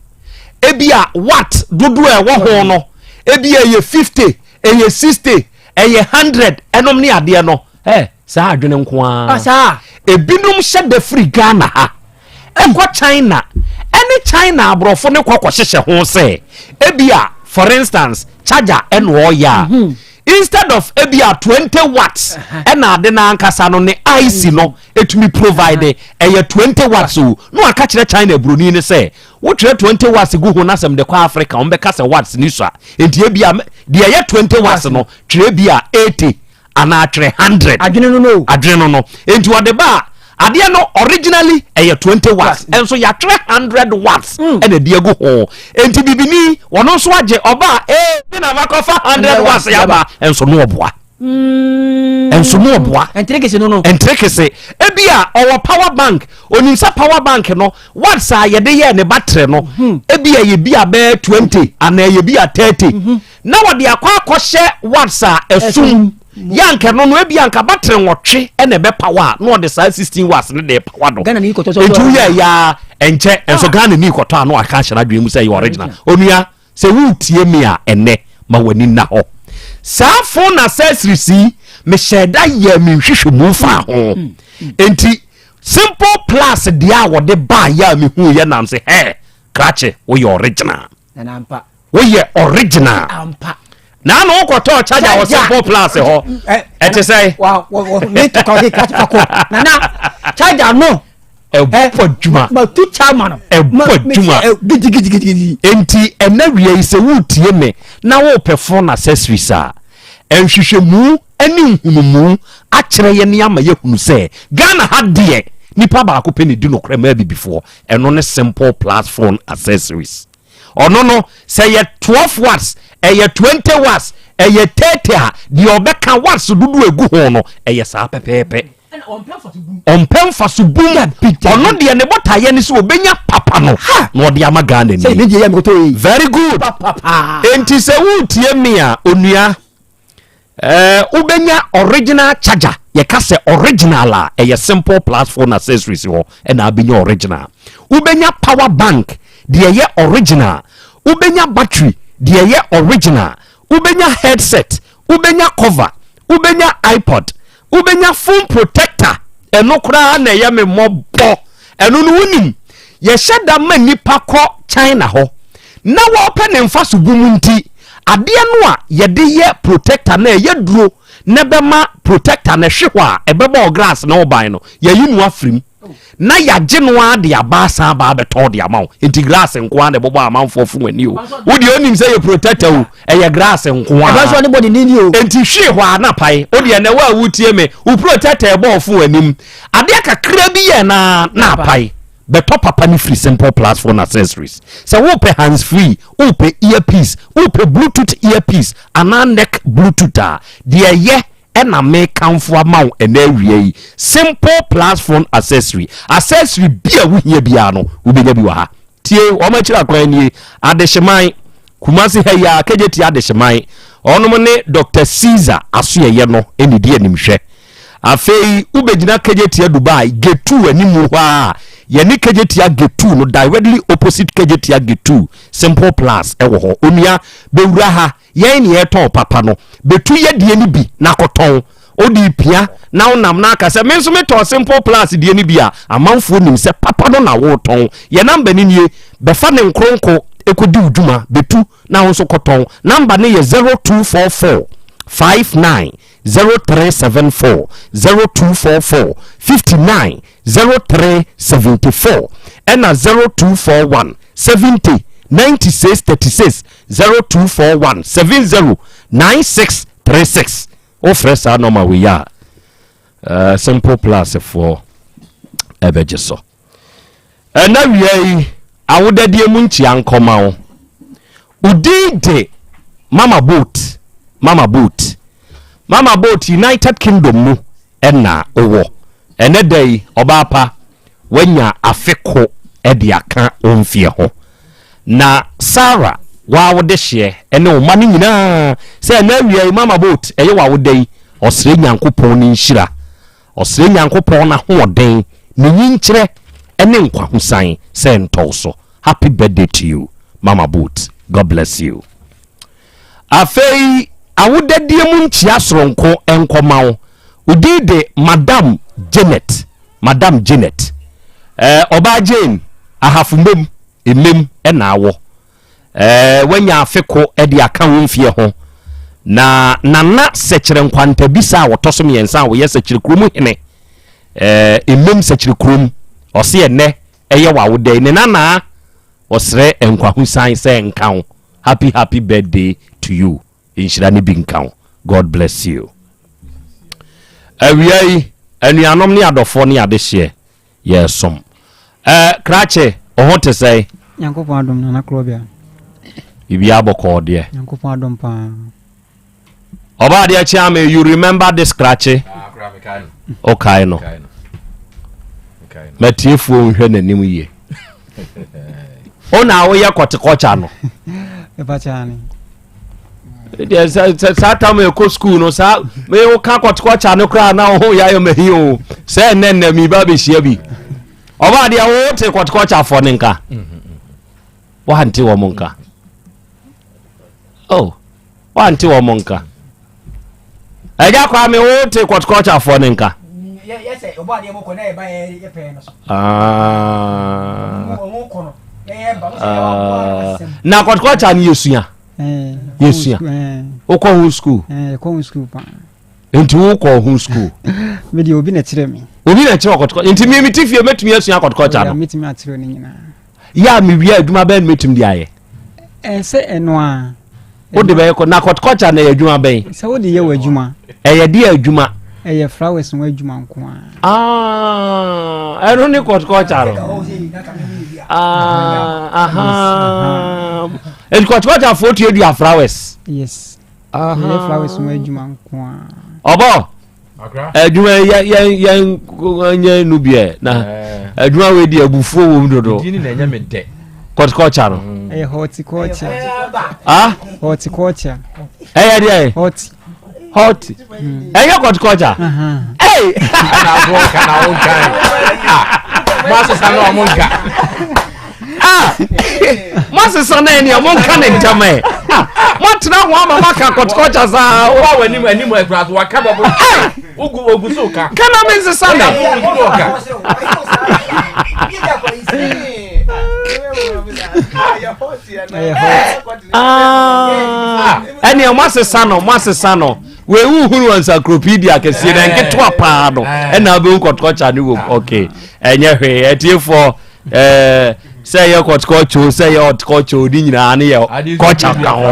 ebi a watt dodoɔ a ɛwɔ ho no ebi a ɛyɛ 50 ɛyɛ 60 ɛyɛ 100 ɛnom ne adeɛ no ɛ saa adwene nko ara ah, ebinom hyɛ da firi Ghana ha ɛkɔ China ɛne China aborɔfo ne kɔ kɔhyehyɛ ho sɛ ebi a for instance charger ɛna ɔyɛ a mhm. Instead of ebia 20 watts ɛna ade no ankasa no ne IC no etumi provide ɛyɛ 20 watts o na waka kyerɛ China buroni no sɛ wotwerɛ 20 watts gu ho na sɛm de kɔ Africa wɔn bɛka sɛ watts ni sua nti ebia deɛ ɛyɛ 20 watts no twerɛ ebia 80 anaa twerɛ 100 adwene no no adwene no no nti ɔde ba a Adeɛ no originally ɛyɛ 20 watts nso yɛatwerɛ 100 watts hmm. ɛna ɛde agu ho nti bibini wɔn nso agye ɔba a ee bi na wakɔfa 100 watts yaba nso no ɔboa hmm. nso no ɔboa ntirekese no no ntirekese ebi a ɔwɔ power bank onim sɛ power bank no watts a yɛde yɛ ne battery no hmm. ebi a yɛ bi a bɛyɛ 20 anaa yɛ bi a 30 na wɔde akɔ akɔhyɛ watts a ɛsum yɛ anka no no ebi anka battery nwɔtwe ɛna ɛbɛ power a na ɔde saa 16 watts ne de power do Ghana ni kɔtɔ sɛ nti woyɛ ya ɛnkyɛ nso ah. Ghana ni kɔtɔ a na waka ahyɛ n'adwene mu sɛ ɛyɛ original onua sɛ wotie me a ɛnɛ ma w'ani nna hɔ saa phone accessories yi mehyɛ da yɛ me nhwehwɛmu fa ho mm, mm. nti simple plus deɛ a wɔde baa yɛ a mehu yɛ nam sɛ hɛ krakye woyɛ original woyɛ original na na wokɔtɔɔ charger wɔ simple plus hɔ ɛte sɛ nana charger no ɛbɔ adwuma ɛbɔ adwuma enti ɛna wia yi sɛ woretie me na wopɛ phone accessories a nhwehwɛmu ne nhunumu akyerɛ yɛ ne ama yɛhunu sɛ Ghana ha deɛ nipa baako pɛ ne di nokorɛ ma abibifoɔ ɛno ne simple plus phone accessories ɔno no sɛ yɛ 12 watts ɛyɛ 20 watts ɛyɛ 30 a deɛ ɔbɛka watts dodoɔ egu ho no ɛyɛ saa pɛpɛɛpɛ ɔmpɛ mfaso bum ɔno deɛ ne botaeɛ ne sɛ ɔbɛnya papa no na ɔde ama Ghana ni very good enti sɛ woretie me a onua Eh, wobɛnya original charger. Yɛka sɛ original a, ɛyɛ simple plus phone accessories hɔ ɛna abɛnya original. Wobɛnya power bank, deɛ ɛyɛ original. Wobɛnya battery deɛ ɛyɛ original, wobɛnya headset, wobɛnya cover, wobɛnya iPod, wobɛnya phone protector. Ɛno koraa na ɛyɛ me mmɔbɔ. Ɛno no wonim, yɛhyɛ da ma nnipa kɔ China hɔ na wɔpɛ ne mfaso bu mu nti, adeɛ no a yɛde yɛ protector no a ɛyɛ duro na ɛbɛma protector no ɛhwe hɔ a ɛbɛbɔ glass no ho ban no, yɛyi no afiri mu na yɛagye no ara de aba asan aba abɛtɔn de ama wo. Nti glass nko ara na ɛbɔbɔ amanfoɔ fo ani o. Wo deɛ onim sɛ yɛ protector o, ɛyɛ glass nko ara. Ɛbɛn so ɔde bɔ ne nini o. Nti hwee hɔ a na pae. Wo deɛ na ɛwɔ a wotie me, wo protector ɛbɔ fo anim. Adeɛ kakra bi yɛ na na apae. Bɛtɔ papa no firi Simple Plus Phone Accessories. Sɛ wopɛ hands free, wopɛ earpiece, wopɛ bluetooth earpiece anaa neck bluetooth a, deɛ ɛyɛ ɛna mekamfo ama wo ɛnɛ awia yi. Simple Plus Phone Accessory. Accessory bi a wohia biara no, wobɛnya bi wɔ ha. Tie, wɔn akyiri akwan nie, Adehyeman, Kumasi ha yi ara, Kejetia Adehyeman. Wɔnom ne Doctor Caesar asoɛeɛ no na ɛdi animhwɛ. Afei wobɛgyina Kejetia Dubai gate 2 animu hɔ a, yɛne Kejetia gate 2 no directly opposite Kejetia gate 2, Simple Plus ɛwɔ hɔ. Onua, bɛwura ha, yɛn ne yɛtɔn papa no, bɛtu yɛdeɛ no bi na kɔtɔn. Wode pia na wonam na aka sɛ me nso metɔn Simple Plus deɛ no bi a, amanfoɔ nim sɛ papa no na wotɔn. Yɛn namba no nie, bɛfa ne nkronko kɔdi wo dwuma, bɛtu na wo nso kɔtɔn. Namba no yɛ 0244 59 0374 0244 59 0374 ɛna 0241 70 96 36 0241 70 96 36. Wofrɛ saa nɔma wei a, uh, Simple Plus foɔ ɛbɛgye so. Ɛna wia yi awodadie mu nkyia nkɔma wo. Wo din de Mama Boat, Mama Boat, Mama Boat United Kingdom mu ɛna wowɔ. Ɛnɛ da yi ɔbaa pa wanya afe ko ɛde aka wo mfeɛ ho. Na Sarah w'awodehyeɛ ɛne wo mma no nyinaa sɛ ɛnɛ awia yi Mama Boat ɛyɛ w'awoda yi ɔsrɛ Nyankopɔn ne nhyira. Ɔsrɛ Nyankopɔn n'ahoɔden, ne nyinkyerɛ ne nkwahosan sɛ ɛntɔ wo so. Happy birthday to you Mama Boot, God bless you. Afei awodadie mu nkyia soronko nkɔma wo. Wo din de Madam Janet, Madam Janet. Eh, ɔbaa Jane, ahafo mmom, mmem na awɔ. Ɛɛ, woanya afe ko de aka wo mfeɛ ho. Na Nana Sɛkyerɛ Nkwantabisa a ɔtɔ so mmiɛnsa a ɔyɛ Sɛkyerɛ kurom hene, ɛɛ, Mmem Sɛkyerɛ kurom, ɔse ɛnnɛ ɛyɛ w'awoda yi. Ne nanaa ɔsrɛ nkwahosan sɛ nka wo. Happy happy birthday to you. Nhyira no bi nka wo. God bless you. Awia yi, anuanom ne adɔfoɔ ne adehyeɛ, yɛresom. Ɛɛ krakye, wo ho te sɛn? Nyankopɔn adom Nana Korɔbea. Biribiara bɔkɔɔ deɛ. Nyankopɔn adom paa. Ɔbaa adeɛ kye ame, you remember this krakye? Okae no. Matiefoɔ nhwɛ n'anim yie. Wo na woyɛ kɔtekɔkya no. Ɛfa ne. Deɛ sɛ saa tam ɛkɔ sukuu no saa me woka kɔtekɔkya no koraa na wo ho yɛ ayɛ mahi o sɛ ɛnɛ nnɛ meba bɛhyia bi ɔbaa deɛ wote kɔtekɔkyafoɔ no nka woante wɔ mo nka oh woante wɔ mo nka ɛgya kwa me wote kɔtekɔkyafoɔ no nka ah. Ah. na kɔtekɔkya no yɛsua yɛsua wokɔ ho sukuu nti wokɔ ho sukuu medeɛ obi na kyerɛ me obi na kyerɛ ɔkɔtɔkɔ nti me mete fie mɛtumi asua kɔtɔkɔkya no mɛtumi akyerɛ no nyinaa yɛ a mewie adwuma bɛn no mɛtumi de ayɛ sɛ ɛno a wode bɛyɛ kɔ na kɔtɔkɔkya na ɛyɛ adwuma bɛn sɛ wode yɛ wɔ adwuma ɛyɛ de adwuma ɛyɛ flowers ho adwuma nko a ah, ɛno ne kɔtɔkɔkya no ah, ɛnti kɔtɔkɔkyafoɔ tuadua flowers yes ɛyɛ flowers ho adwuma nko a ɔbɔ adwuma yɛ yɛ yɛn nyɛ nu biɛ na eh. adwuma wei di abufuo wɔ mu dodo kɔtikɔkya no. Mm. ɛyɛ horticulture. ah horticulture. ɛyɛ deɛ. horti. horti mm. ɛyɛ kɔtikɔkya. ɛy. ɛna aso nka na awo nka yi ah mo asesa na ɔmo nka. ah. Okay, moasesa no ɛneɛ monka ne ntɛm ɛ. Ah, moatena ho ama moaka kɔtkɔkya saa. Wa w'anim anim akura so waka bɛbo. Ogu ogu so ka. Kana me nsesa no. Ah, ɛneɛ moasesa no moasesa no. Wei wohunu wɔ encyclopedia kɛseɛ na nketewa paa no ɛna wobɛhu kɔtkɔkya no wom. Okay, ɛnyɛ hwee atiefoɔ. ɛɛ sɛ yɛ kɔtikɔkyo sɛ yɛ ɔtikɔkyo ne nyinaa ne yɛ kɔkya ka ho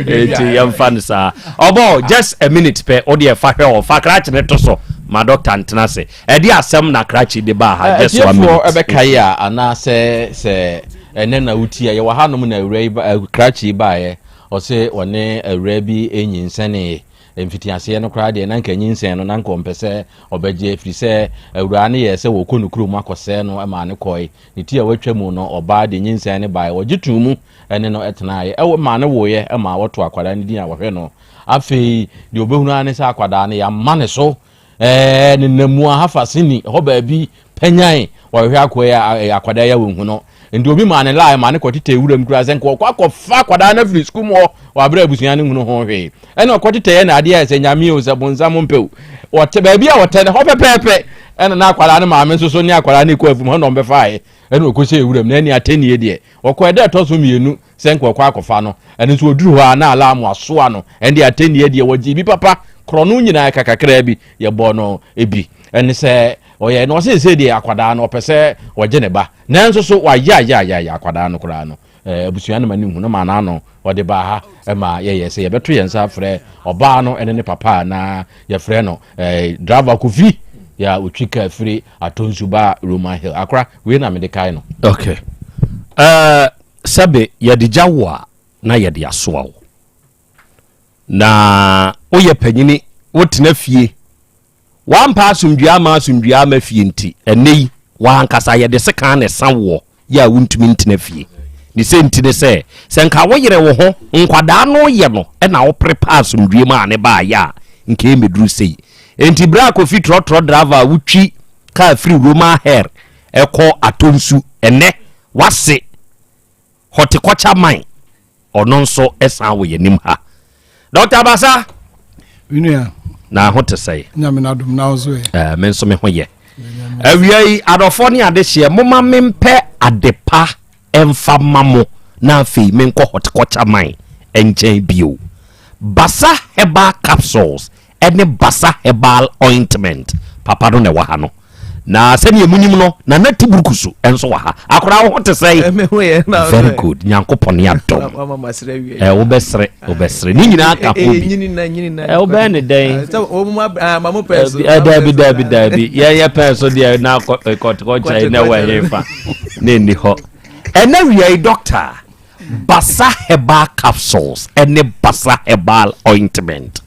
eti yɛmfa no saa ɔbɔ just a minute pɛ o deɛ fa hwɛ hɔ fa krakye ne to so ma dɔkta ntena se ɛde asɛm na krakye de baa ha just one minute. Atiefoɔ ɛbɛkae a anaasɛ sɛ ɛnɛ na wotie a yɛwɔ hanom na awura yi krakye yi baeɛ ɔse ɔne awura bi nyinsɛnee Mfitiaseɛ no koraa deɛ na anka nyinsɛn no na anka ɔmpɛ sɛ ɔbɛgye ɛfiri sɛ awuraa no yɛɛ sɛ wɔkɔ ne kurom akɔsɛe no maa no kɔe. Ne ti a watwa mu no ɔbaa de nyinsɛn no baeɛ. Ɔgye too mu ne no tenaeɛ ɛwɔ maa no woeɛ maa wɔtoo akwadaa no din a wɔhwɛ no. Afei deɛ ɔbɛhunu ara ne sɛ akwadaa no yɛama ne so ɛɛ nenam mu ahafa sini hɔ baabi panyan wɔhwehwɛ akoa yi a akwadaa yi a wɔnhu no nti obi maa ne lie maa ne kɔtetɛ wuram koraa sɛ nka ɔkɔ akɔfa akwadaa no afiri sukuu mu hɔ wɔ abere abusua no nhunu ho hwee ɛna ɔkɔtetɛeɛ na adeɛ a sɛ nyame o sɛ bonsam mpɛ o wɔte baabi a wɔtɛ no hɔ pɛpɛɛpɛ ɛna na akwadaa no maame nso so ne akwadaa no kɔ afum hɔ na ɔmbɛfaeɛ ɛna ɔkɔhyɛ wuram na ɛne atɛnie deɛ ɔkɔ ɛda ɛtɔ so mmienu sɛ nka ɔkɔ akɔfa no ɛno nso ɔduru hɔ a na alarm asoa no ɛnde atɛnniɛ deɛ wɔgye bi papa korɔno nyinaa ɛka kakraa bi yɛbɔ no bi ɛne sɛ ɔyɛ na ɔsɛ sɛ deɛ akwadaa no ɔpɛ sɛ ɔgye ne ba nanso so wayɛ ayɛ ayɛ ayɛ akwadaa no koraa no abusua no ma ne hu no ma n'ano ɔde baa ha ɛma yɛyɛ sɛ yɛbɛto yɛn nsa afrɛ ɔbaa no ɛne ne papa na yɛfrɛ no driver Kofi yɛ a ɔtwi kaa firi Atonsu ba Roman Hill akora wei na mede kae no. Okay. Uh, Sɛbe yɛde gya wo a, na yɛde asoa wo. Na woyɛ panyini, wotena fie. Woampa asomdwoeɛ amma asomdwoeɛ amma fie nti, ɛnnɛ yi, w'ankasa yɛde sekan na ɛsa woɔ yɛ a wontumi ntena fie. Ne sɛ nti ne sɛ, sɛ nka woyere wo ho, nkwadaa no yɛ no na wopere paa asomdwoeɛ mu a ne baayɛ a, nka ɛmmɛduru sei. Enti berɛ a Kofi trɔtrɔ driver a wotwi kaa firi Roman Hair ɛkɔ Atonsu ɛnnɛ, Wase horticulture man ɔno nso san wɔ yɛnim ha. Dr. Basa. Menua. Na ho te sɛe. Nyame na dom na nso yɛ. Eh, me nso me ho yɛ. Awia yi adɔfoɔ ne adehyeɛ moma mempɛ adepa ɛmfa ma mo na afei menkɔ horticulture man nkyɛn bio. Basa herbal capsules ne Basa Herbal Ointment papa no na ɛwɔ ha no. Na sɛdeɛ munim no, Nana Tiburukusu nso wɔ ha. Akwadaa wo ho te sɛn? Very good. Nyankopɔn ne adom. Ɛ wobɛsere, wobɛsere. Ne nyinaa ka ho bi. Ɛ wobɛyɛ ne dɛn? Ɛ daabi daabi daabi. Yɛyɛ pɛn so deɛ na kɔtkɔkyɛ na ɛwɔ ɛhefa na ɛnni hɔ. Ɛnɛ wia yi doctor Basa Herbal Capsules ne Basa Herbal Ointment.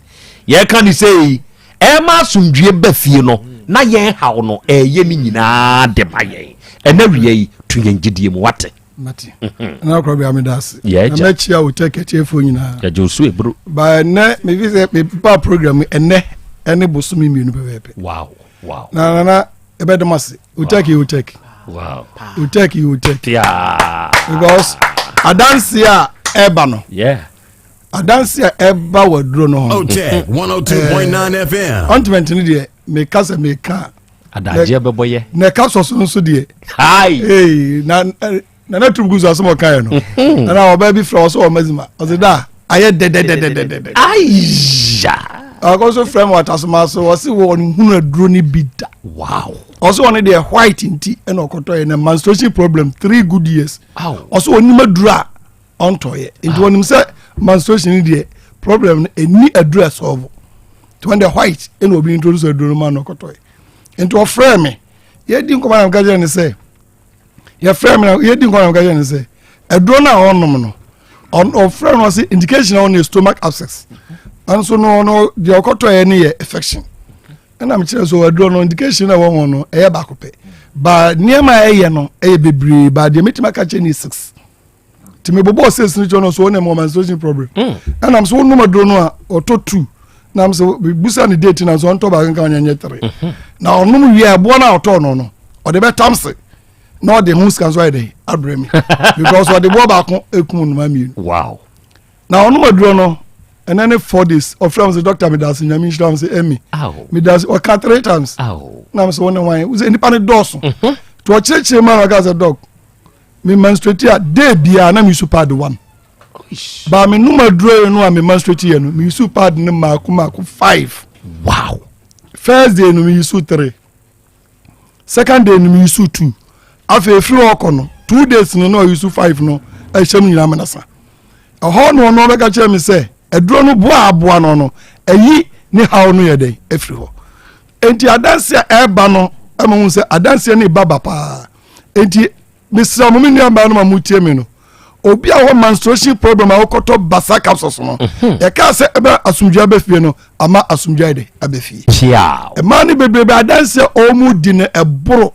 Yɛka ne sɛ yi, ɛma asomdwie ba fie no na yɛn haw no ɛyɛ ne nyinaa de ma yɛn. Ɛna wia yi, to yɛn gyidie mu wate. Mate. Mhm. Na akora bia meda ase. Na mɛkyia wo tɛk atiefoɔ nyinaa. Yɛgye wo so eburu. Ba ɛnɛ mefi sɛ meba program ɛnɛ ɛne bosome mmienu pɛpɛɛpɛ. Wow. Wow. Na nana ɛbɛdom ase. Otɛk yɛ otɛk. Wow. Otɛk yɛ otɛk. Yeah. Because adanse a ɛba no. Yeah. Adanse a ɛba wɔ aduro no ho. Otɛk 102.9 FM. Ointment no deɛ meka sɛ meka. Adagyeɛ bɛbɔ yɛ. Na ɛka sɔ so nso deɛ. Hi. Ee na nana tum gu so asɛm ɔka yɛ no. Nana ɔbaa bi frɛ ɔsɛ ɔma zima ɔsɛ da ayɛ dɛdɛdɛdɛdɛdɛ. Aya. Ɔkɔ so frɛ mu atasoma so ɔsɛ wɔ nhunu aduro no bi da. Wow. Ɔsɛ ɔno deɛ white nti ɛna ɔkɔtɔ yɛ na menstruation problem three good years. Ɔsɛ ɔnim aduro a ɔntɔyɛ nti wɔnim sɛ menstruation no deɛ problem no ɛni aduro ɛsɔɔbo nti wɔn deɛ white ɛna obi introduce aduro no ma no ɔkɔtɔyɛ nti ɔfrɛ me yɛdi nkɔmɔ na meka kyerɛ ne sɛ yɛfrɛ me na yɛdi nkɔmɔ na meka kyerɛ ne sɛ aduro no a ɔnom no ɔfrɛ no ɔse indication a ɔno yɛ stomach abscess nso no ɔno deɛ ɔkɔtɔyɛ no yɛ infection ɛna mekyerɛ so aduro no indication a ɛwɔ ho no ɛyɛ baako pɛ ba nneɛma a ɛyɛ no ɛyɛ bebree ba deɛ mɛtumi aka kyerɛ ne six nti mebobɔɔ six no kyerɛ no so ɔne mewɔ menstruation problem ɛnam so wonom aduro no a ɔtɔ two nam sɛ busa ne date na so ɔntɔ baako nka ɔnyɛ nyɛ three mhm. na ɔnom wie a ɛboɔ no a ɔtɔɔ no no ɔde bɛtam se Na ɔde ho sika nso ayɛ dɛ abrɛ me because ɔde boɔ baako ekum nnoma mmienu. Wow. Na ɔnom aduro no ɛnɛ ne 4 days, ɔfrɛ mi sɛ, "Doctor, mi da ase, Nyame nhyira." Mi sɛ, "Ɛmi mi da ase." Ɔka three times na mi sɛ, "Wɔn ne wan sɛ nipa ne dɔɔso?" To ɔkyerɛkyerɛ mu a, ɔka sɛ, "Doc, mi menstruate a, day biara na mi use pad one ba. Mi num aduro yi no a, mi menstruate yɛ no, mi use pad ne maako maako five." First day no, mi use three. Second day no, mi use two. Afei efiri hɔ kɔ no, 2 days no na ɔuse five no ɛhyɛ mu nyinaa mɛnasa. Ɛhɔ no, ɔno ɔbɛka kyerɛ mi sɛ aduro no boa aboa no, ɛyi ne haw no yɛ dɛ efiri hɔ. Nti adanseɛ a ɛreba no, ɛma hu sɛ adanseɛ no ba ba paa. Nti mesrɛ mo, me nua baa no ma mo tie mi no, obi a wɔ menstruation problem a wokɔtɔ Basa capsules no, yɛkaa sɛ ɛbɛ asomdua bɛ fie no, ama asomdua yɛ dɛ abɛ fie. Mmaa no bebrebe adanseɛ ɔmu di no, ɛboro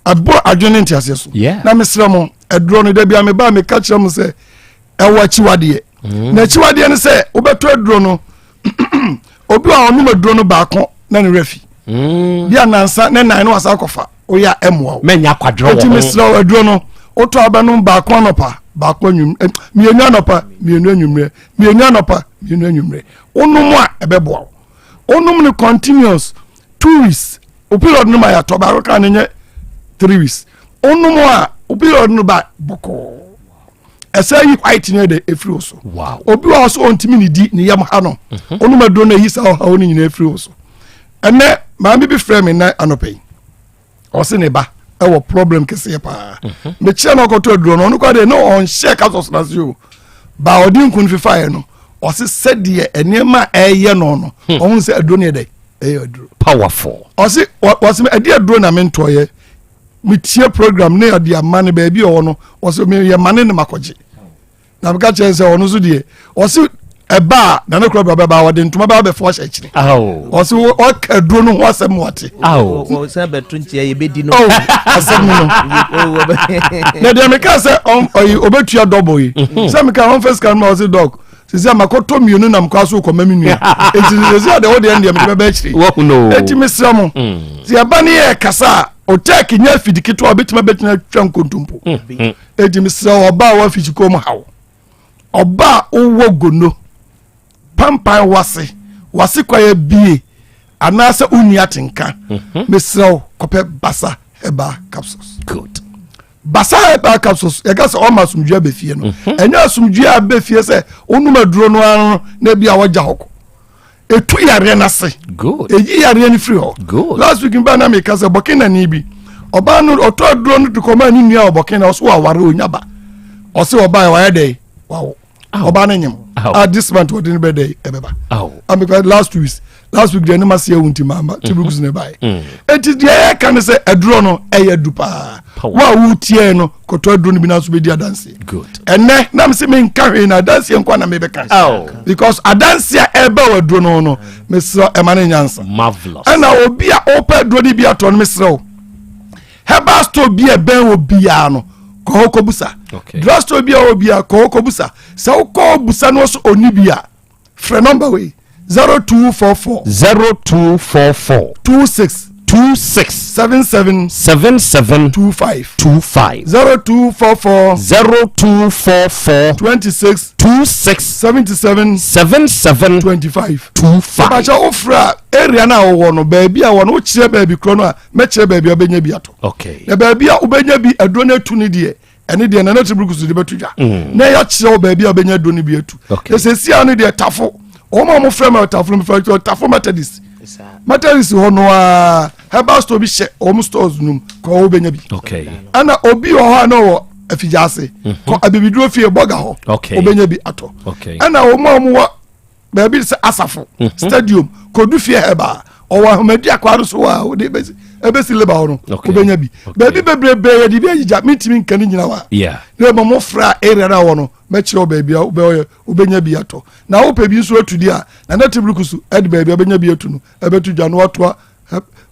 ɛboro adwene ne nteaseɛ so. Na mesrɛ mo, aduro no, da bia meba a, meka kyerɛ mo sɛ ɛwɔ akyiwadeɛ. Na akyiwadeɛ no sɛ wobɛtɔ aduro no, obi a ɔnom aduro no baako na ne werɛ fi bi a nansa ne nan no wasa akɔfa, woyɛ a ɛmmoa wo. Mɛnya akwadworɔ wɔ Enti ho. mesrɛ wo, aduro no, wotɔ abɛnom baako anɔpa, baako anwum, mmienu anɔpa, mmienu anwummerɛ, mmienu anɔpa, mmienu anwummerɛ. Wonom a, ɛbɛboa wo. Wonom no continuous 2 weeks, wo period no ma yɛatɔ baako ka no nyɛ 3 weeks. Wonom a, wo period no ba bɔkɔɔ. Ɛsɛ yi white no de ɛfiri wo so. Obi wɔ hɔ so ɔntumi ne di ne yam ha no, wonom aduro no, ayi saa ɔhaw no nyinaa ɛfiri wo so. Ɛnɛ maame bi frɛ me nnɛ anɔpa yi, ɔse ne ba ɛwɔ problem kɛseɛ paa. Mekyerɛ no, ɔkɔtɔ aduro no, ɔno kora deɛ ne ɔnhyɛ capsules no ase o, ba ɔde nku no fifaeɛ no, ɔse sɛdeɛ nneɛma a ɛyɛ no, ɔhu sɛ aduro no yɛ dɛ, ɛyɛ aduro Powerful. Ɔse ɔse ɛde aduro na mentɔɔyɛ, metie program ne ɔde ama no baabi a ɔwɔ no. Ɔse meyɛ ma ne ne makɔgye na meka kyerɛ sɛ ɔno nso deɛ, ɔse ɛba a nane kora bra bɛba, ɔde ntoma bɛba bɛfo ahyɛ akyire. Ɔse ɔka aduro no ho asɛm wate. Sɛ bɛto nkyea yɛbɛdi no. Oh, asɛm no na deɛ meka sɛ ɔyi ɔbɛtua double yi sɛ meka ɔmfa sika no ma. Ɔse, "Doc, sisi a makɔtɔ mmienu nam kɔ so kɔma me nua, enti sisi a deɛ wodeɛ no deɛ mede bɛbɛ akyire." Enti mesrɛ mo, sɛ yɛba ne yɛ kasa a, ɔtɛk nyɛ afidi ketewa a wobɛtumi abɛtumi atwa nkontompo. Enti mesrɛ wo, ɔba a woafikyi kɔn mu haw, ɔba a wowɔ gono pampan wase kwaeɛ bie anaasɛ wonni atenka, mesrɛ wo, kɔpɛ Basa Herbal capsules. Good. Basa Herbal capsules, yɛka sɛ ɔma asomdwoe abɛ fie no, ɛnyɛ asomdwoe a abɛ fie sɛ wonom aduro no ara no na bi a wɔgya hɔ kɔ. Ɛtu yareɛ no ase. Good. Ɛyi yareɛ no firi hɔ. Good. Last week mbaa na meka sɛ bɔkenani bi, ɔbaa no ɔtɔ aduro no de kɔmaa ne nua wɔ Bɔkena. Ɔso waware, ɔnya ba. Ɔse ɔbaa wayɛ dɛ wawo, ɔbaa no nyem a, this month ɔde no bɛdɛ ɛbɛba. Ameka last 2 weeks, last week deɛ ne ma se awu nti maama tiburukusu ne baeɛ. Enti deɛ yɛka ne sɛ aduro no ɛyɛ adu paa. Wo a wotiɛ no, kɔtɔ aduro no bi na nso bɛdi adanseɛ. Good. Ɛnɛ na mese menka hwee na adanseɛ nkwa na mebɛka, because adanseɛ a ɛba wɔ aduro no ho no, mesrɛ, ɛma no nyansa. Marvelous. Ɛna obi a ɔpɛ aduro no bi atɔ no, mesrɛ wo, herbal store bi a ɛbɛn wɔ biara no, kɔ hɔ kɔbusa. Drug store bi a wɔ biara, kɔ hɔ kɔbusa. Sɛ wokɔ busa no so ɔni bi a, frɛ number wei: 0244 0244 26 26 77 77 25. 25. 0244 0244 26 26 77 77 25. 25. Ɔbakyɛ wofrɛ a, area no a wowɔ no, baabi a wɔ no, wokyerɛ baabi korɔ no a, mɛkyerɛ baabi a wobɛnya bi atɔ. Na baabi a wobɛnya bi aduro no atu no deɛ, ɛne deɛ Nana Tiburukusu de bɛto dwa na yɛakyerɛ wo baabi a wobɛnya aduro no bi atu. Ɛsɛsia no deɛ, Tafo, wɔn a wɔfrɛ ma Tafo no, mefrɛ Tafo Methodist, Methodist hɔ no a, herbal store bi hyɛ wɔn stores no mu, kɔ hɔ wobɛnya bi. Ɛna obi wɔ hɔ a na ɔwɔ afigya ase, kɔ Abibiduro fie bɔga hɔ, wobɛnya bi atɔ. Ɛna wɔn a wɔwɔ baabi sɛ Asafo Stadium, kɔdu fie herbal, ɔwɔ ahomadi akwaa no so a wode ɛbɛsi leba hɔ no, wobɛnya bi. Baabi bebrebe yɛde bi agyigya, mentumi nka ne nyina wa. Na mmom mofrɛ a, area no a wɔ no, mɛkyerɛ wo baabi a wobɛnya bi atɔ. Na wopɛ bi nso atu di a, na ne tebere so ɛde baabi a wobɛnya bi atu no ɛbɛto dwa na watoa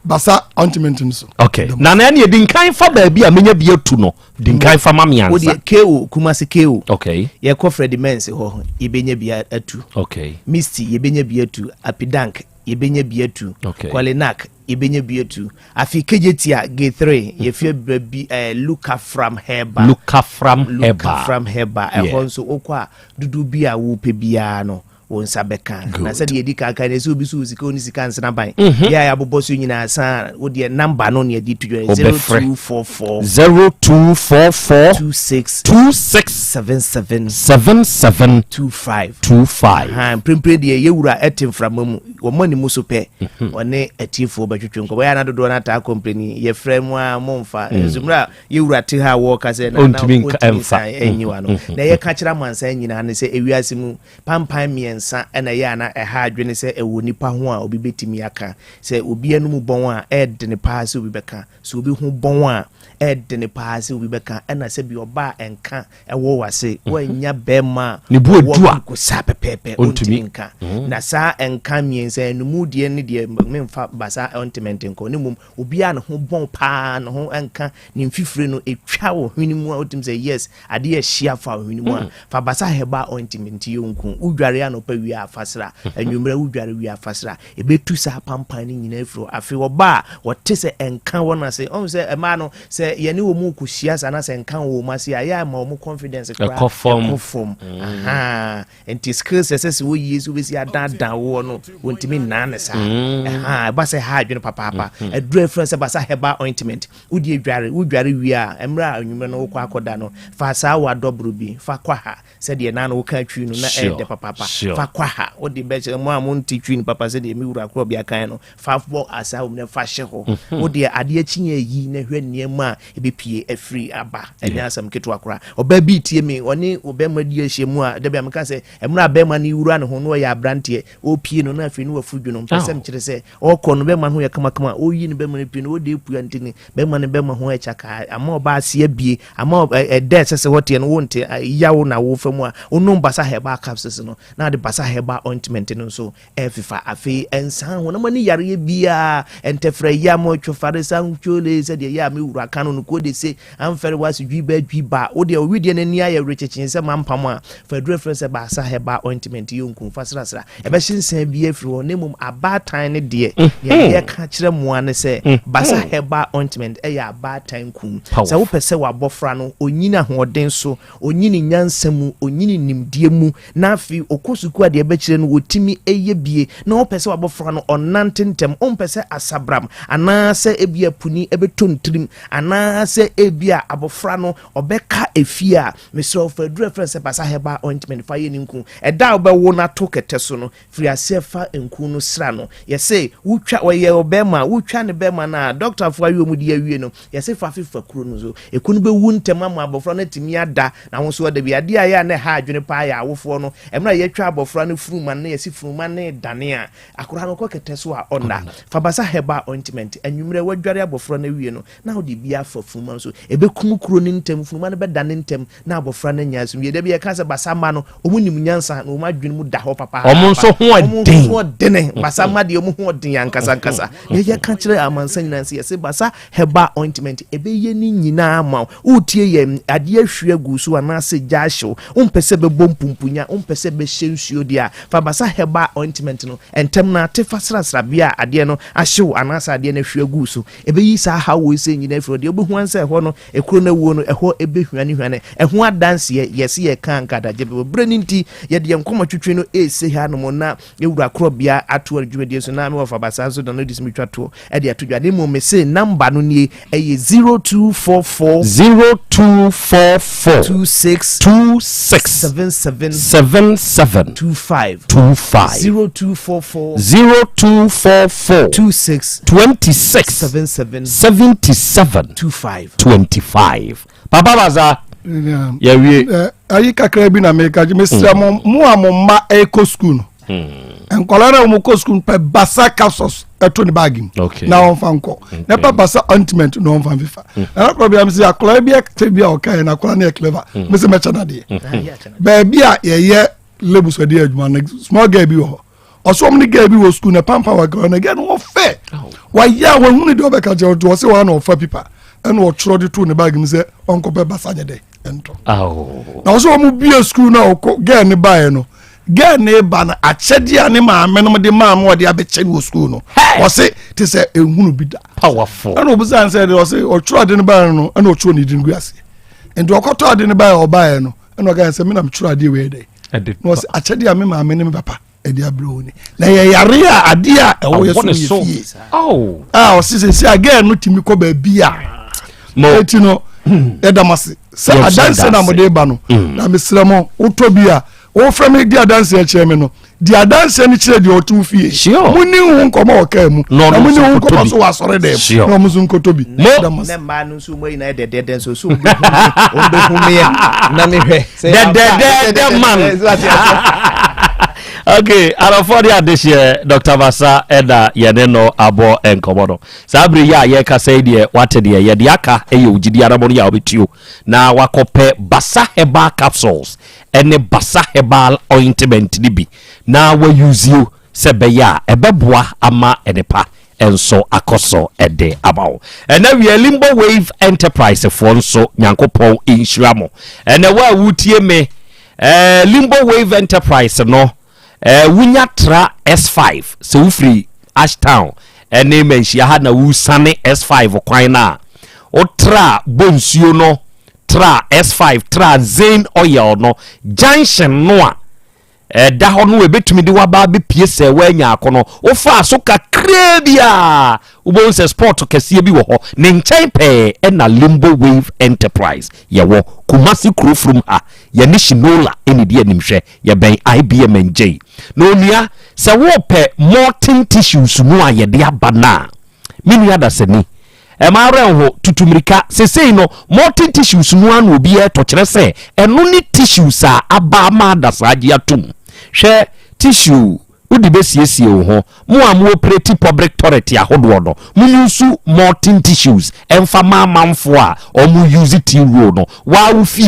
Basa ointment no so. Okay, na na ɛne di nkan fa baabi a menya bi atu no, di nkan fa ma me ansa. Wodeɛ ko Kumase ko. Yɛkɔ Freddie Mens hɔ, yɛbɛnya bi atu. Misty, yɛbɛnya bi atu. Apidank. yɛbɛnya bi atu. Okay. Kwalenak yɛbɛnya bi atu. Afei Kejetia gate 3 yɛfie bra bi Lukafram Herbal. Lukafram Herbal. Lukafram Herbal. Ɛhɔ nso wokɔ a dodoɔ bi a wopɛ biara no wo nsa bɛka. Na sɛdeɛ yɛdi kan kan no ɛsɛ obi so wɔ sika ɔni sika nsena ban. Yɛ a yɛabobɔ so nyinaa san wodeɛ namba no ne yɛde to dwa Wobɛfrɛ. 0244 0244 26 26 77 77 25 25. Aha, mprempren deɛ yɛwura ɛte mframa mu wɔmmɔ ne mu so pɛ ɔne atiefoɔ bɛtwetwe nkɔmmɔ. Ɛyɛ a na dodoɔ no ataa kɔmpleni yɛfrɛ mu a momfa nso mmerɛ a yɛwura te ha a wɔka sɛ na- na Ɔntumi nka- ɔntumi ɛmfa. nsan ɛnyi wa no. Na yɛka kyerɛ amansan nyinaa ne sɛ ewiase mu pampan mmiɛnsa ɛna ɛyɛ a na ɛha adwene sɛ ɛwɔ nipa ho a obi bɛtumi aka sɛ obi anum bɔn a ɛɛdene paa sɛ obi bɛka sɛ obi ho bɔn a ɛɛdene paa sɛ obi bɛka ɛna sɛ bi ɔba a ɛnka ɛwɔ wase wɔanya bɛrima a Ne bo ɔwɔ adu a nkosa pɛpɛɛpɛ ɔntumi. ɔntumi nka. Na saa ɛnka mmiɛnsa ɛnumu deɛ ne deɛ memfa basa ɔntiment nkɔ ne mmom obiara ne ho bɔn paa ne ho ɛnka ne mfifire no ɛtwa wɔ hwene mu a wotumi sɛ yes adeɛ ahyia fa wɔ hwene mu a fa basa herbal ointment yɛ nku wodware anɔpa wie a fa sra anwummerɛ wodware wie a fa sra ɛbɛtu saa pampan no nyinaa afiri hɔ. Afei ɔba a wɔte sɛ ɛnka wɔ no ase ɔhu sɛ ɛmaa no sɛ yɛne wɔ mu kɔhyia saa na sɛ ɛnka wɔ mu ase a ɛyɛ ama wɔ mu confidence koraa Ɛkɔ fam. ɛkɔ fam. Aha, nti skills ɛsɛ sɛ wɔyie sɛ wobɛsi adaadaa woɔ no wɔntumi nnaa ne saa. Ɛha ɛba sɛ ha adwene papaapa. Aduru afiri sɛ basa herbal ointment wode adware wodware wie a mmerɛ a anwummerɛ no wokɔ akɔda no fa saa wɔ adɔboro bi fa kɔ ha sɛdeɛ na no woka twi no na ɛyɛ dɛ papaapa. Fa kɔ ha wode bɛkyerɛ mo a monte twi no papa sɛdeɛ me wura korɔ bia kan no fa bɔ asa wɔ mu na fa hyɛ hɔ. Wodeɛ adeɛ akyi yɛ yi na hwɛ nneɛma a ɛbɛpie afiri aba ɛnyɛ asɛm ketewa koraa. Ɔbaa bi tie me ɔne ɔbɛrima di ahyia mu a dabi a meka sɛ mmerɛ a bɛrima no wura ne ho na ɔyɛ aberanteɛ ɔpie no na afei ne wafu dwo no mpɛ sɛ mekyerɛ sɛ ɔkɔ no bɛrima no ho yɛ kamakama ɔyi no bɛrima no pie no ɔde apua nti ne bɛrima no bɛrima ho ɛkya kaa ama ɔbaa ase abie ama ɛdɛ ɛsɛ sɛ wɔteɛ no wonte yawo na wofa mu a wonom basa herbal capsules no na ade basa herbal ointment no nso ɛfifa afei ɛnsan ho na mo ani yareɛ biara ɛntɛfrɛ yam twɛfare sankyole sɛdeɛ yɛ a me wura ka no no ko de se amfɛre wase dwi ba dwi ba wodeɛ owideɛ n'ani ayɛ werɛkyekyen sɛ mampam a fa aduru afrɛ sɛ baasa herbal ointment yɛ nkum fa srasra ɛbɛhye nsan bi afiri hɔ na mmom abaatan ne deɛ deɛ yɛka kyerɛ mmoa ne sɛ basa herbal ointment ɛyɛ abaatan kum. Sɛ wopɛ sɛ wabɔfra no onyini ahoɔden so onyini nyansa mu onyini nimdeɛ mu na afei ɔkɔ sukuu a deɛ ɛbɛkyerɛ no wɔtumi ɛyɛ bie na wopɛ sɛ wabɔfra no ɔnante ntɛm wompɛ sɛ asabram anaasɛ ebia puni ɛbɛtɔ ntirim anaasɛ ebia abɔfra no ɔbɛka efie a mesrɛ wo fa aduru afrɛ sɛ basa herbal ointment fa yɛ ne nku ɛda a wobɛwo no ato kɛtɛ so no firi aseɛ fa nku no sra no yɛsɛ wotwa ɔyɛ ɔbɛrima wotwa ne bɛrima no a dɔktafoɔ awie mu de awie no yɛsɛ fa fefa kuro no so ɛku no bɛwu ntɛm ama abɔfra no atumi ada na ho nso ɔda bi adeɛ a yɛ a na ɛha adwene paa yɛ awofoɔ no ɛmmerɛ a yɛtwa abɔfra no funuma no na yɛsi funuma no dane a akwadaa no kɔ kɛtɛ so a ɔnda fa basa herbal ointment anwummerɛ wadware abɔfra no awie no na wode bi afa funuma no so ɛbɛkum kuro no ntɛm funuma no bɛda ne ntɛm na abɔfra no anya asomdwie. Da bi yɛka sɛ basa ma no ɔmu nim nyansa na ɔmu adwene mu da hɔ papaapa. Ɔmo nso ho Ɔmo ɔden. ho ɔdene basa ma deɛ ɔmo ho ɔden ankasa ankasa. Yɛyɛ ka kyerɛ amansa nyinaa sɛ yɛsɛ basa herbal ointment ɛbɛyɛ ne nyinaa ma wo wotie yɛ adeɛ ahwie agu so anaasɛ gya ahyew wompɛ sɛ bɛbɔ mpumpunya wompɛ sɛ bɛhyɛ nsuo deɛ a fa basa herbal ointment no ɛntɛm no ate fa srasrabea a adeɛ no ahyew anaasɛ adeɛ no ahwie agu so ɛbɛyi saa haw wei sɛ nyinaa afiri hɔ. Deɛ wobɛhu an sɛ ɛhɔ no ɛkuro no awuo no ɛhɔ ɛbɛhwane hwane ɛho adanseɛ yɛse yɛka nkadagye bɛbɔ berɛ no nti yɛde yɛn nkɔmmɔ twitwi no ɛɛsi ha nom na yɛwura korɔbea ato no dwumadie so na mewɔfa basa nso da no de sɛ metwa toɔ ɛde ato dwa ne mmom mese namba no nie ɛyɛ 0244 0244 26 26 77 77 25 25 0244 0244 26 26 77 77 25 25. Papa Baza yɛwie. Ayi kakra bi na meka gye mesrɛ mo mo a mo mma ɛkɔ sukuu no nkɔla no a wɔkɔ sukuu no pɛ basa capsules ɛto ne baagi mu na wɔmfa nkɔ na pɛ basa ointment na wɔmfa mfifa na akɔla bi a mesɛ akɔla bi ɛte bi a ɔka yɛ na akɔla no yɛ clever mesɛ mɛkyɛ no adeɛ baabi a yɛyɛ labels ɔde yɛ adwuma no small girl bi wɔ hɔ ɔsɛ ɔmo ne girl bi wɔ sukuu na pampa wɔ girl na girl no wɔ fɛ wayɛ a wɔhunu deɛ ɔbɛka kyerɛ ɔte ɔsɛ wɔn a na ɔfa pipa ɛna ɔtwerɛ de to ne baagi mu sɛ ɔnkɔpɛ basa nyɛ dɛ ɛntɔ na ɔsɛ ɔmo bie sukuu na ɔkɔ girl ne baeɛ no Girl ne ba no akyɛdeɛ a ne maame nom de maa no ɔde abɛkyɛ no wɔ sukuu no, ɔse te sɛ ehunu bi da. Powerful. Ɛna obusa nsɛ de ɔse ɔtwerɛ ade no baeɛ no, ɛna ɔtwerɛ ne din gu aseɛ. Nti ɔkɔtɔ ade no baeɛ ɔbaeɛ no, ɛna ɔka sɛ me na metwerɛ adeɛ wei dɛ. Na ɔse akyɛdeɛ a me maame ne me papa ɛde abrɛ wo ni. Na yɛ yare a adeɛ a ɛwɔ yɛ so yɛ fie. A ɔse sɛ sɛ a girl no tumi kɔ baabi a. Eti no ɛda mo ase sɛ adanse na mode ba no mm. na mesrɛ mo wotɔ bi a wofrɛ me di adanse kyerɛ me no di adanse no kyerɛ deɛ ɔte wo fie monni ho nkɔmmɔ wɔ kaa mu na monni ho nkɔmmɔ so wɔ asɔre dɛm na ɔmo nso nkɔtɔ bi na mmaa no nso mu nyinaa dɛdɛdɛ nso so ɔmbɛhu meɛ na mehwɛ dɛdɛdɛdɛ man. Okay, arɔfoɔ de adehyeɛ Dr. Basa ɛna yɛne no abɔ nkɔmmɔ no. Saa bere yi a yɛrekasa yi deɛ, woate deɛ yɛde aka yɛ wo gyidi anamɔn yi a wobɛtuo na wakɔpɛ Basa Herbal Capsules ne Basa Herbal Ointment no bi na wayuzie sɛ ɛbɛyɛ a ɛbɛboa ama nnepa nso akɔ so de ama wo. Ɛnɛ wia Limbo Wave Enterprise foɔ nso Nyankopɔn nhyira mo. Ɛnɛ wo a wotie me, eh, Limbo Wave Enterprise no, Eh, wunya tra S5, sɛ wofiri Ashtown ne Manhyia ha na wusane S5 kwan no a, wotra Bonsuo no, tra S5, tra Zane Oil no, junction no a ɛda hɔ no ebetumi de waba abɛpie sɛ woanya ako no, wofaa so kakraa bi a, wobɛhu sɛ sport kɛseɛ bi wɔ hɔ, ne nkyɛn pɛɛ ɛna Limbo Wave Enterprise yɛwɔ, Kumasi Kurofurum ha, yɛne Shinola ɛna ɛdi animhwɛ. Yɛbɛn IBM Ngyei. Na onua, sɛ worepɛ molten tissues no a yɛde aba no a, me nua dasani, ɛma awerɛ nho, tutu mmirika. Sesei no, molten tissues no ara na obiara tɔ, kyerɛ sɛ, ɛno ne tissues a aba ama adasaa agye atom. Hwɛ, tissue, wode bɛsiesie wo ho. Mo a mo operate public toilet ahodoɔ no, mo use molten tissues ɛmfa ma amanfoɔ a ɔmo use tea roll no. Waa wo fie,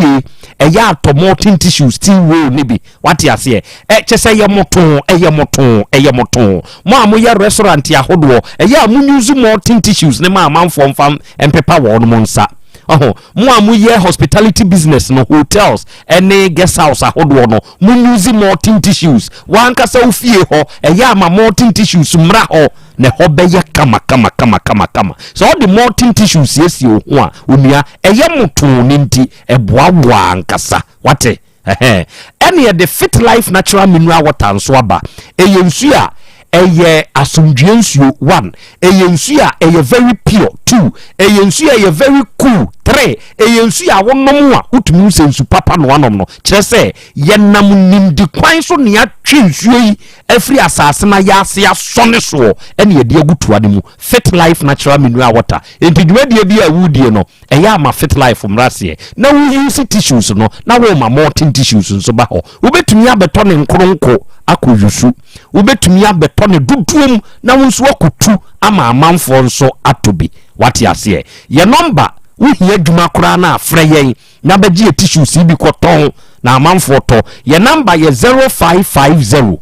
ɛyɛ a tɔ molten tissues tea roll no bi. Wate aseɛ? Ɛ, kyɛ sɛ ɛyɛ motoo, ɛyɛ motoo, ɛyɛ motoo. Mo a moyɛ restaurant ahodoɔ, ɛyɛ a mo use molten tissues no ma amanfoɔ mfa mpepa wɔnom nsa. Ɔho, mo a moyɛ hospitality business no, hotels ɛne guest house ahodoɔ no, Mo use molten tissues. W'ankasa wo fie hɔ, ɛyɛ a ma molten tissues mmra hɔ na ɛhɔ bɛyɛ kama kama kama kama kama. Sɛ wode molten tissues siesie wo ho a, onua, ɛyɛ motoo no nti, ɛboa wo ankasa. Wate? Ɛhɛn. Ɛne yɛde Fit Life Natural Mineral Water nso aba. Ɛyɛ nsuo a ɛyɛ asomdwoeɛ nsuo, one. Ɛyɛ nsuo a ɛyɛ very pure, two. Ɛyɛ nsuo a ɛyɛ very cool, three. Ɛyɛ nsuo a wonom a wotumi hu sɛ nsu papa na woanom no. Kyerɛ sɛ, yɛnam nimdi kwan so na yɛatwe nsuo yi afiri asase no ayaase asɔne soɔ ɛna yɛde agu toa no mu. Fit Life Natural Mineral Water. Enti dwumadie bi a woredie no, ɛyɛ a ma Fit Life mmra aseɛ na wo use tissues no na worema molten tissues nso ba hɔ. Wobɛtumi abɛtɔ ne nkoronko akɔ yusu. Wobɛtumi abɛtɔ ne dodoɔ mu na wo nso akɔtu ama amanfoɔ nso atɔ bi. Wate aseɛ? Yɛ nɔmba, wohia adwuma koraa no a, frɛ yɛn na bɛgye yɛ tissues yi bi kɔtɔn na amanfoɔ tɔ. Yɛ nɔmba yɛ 0550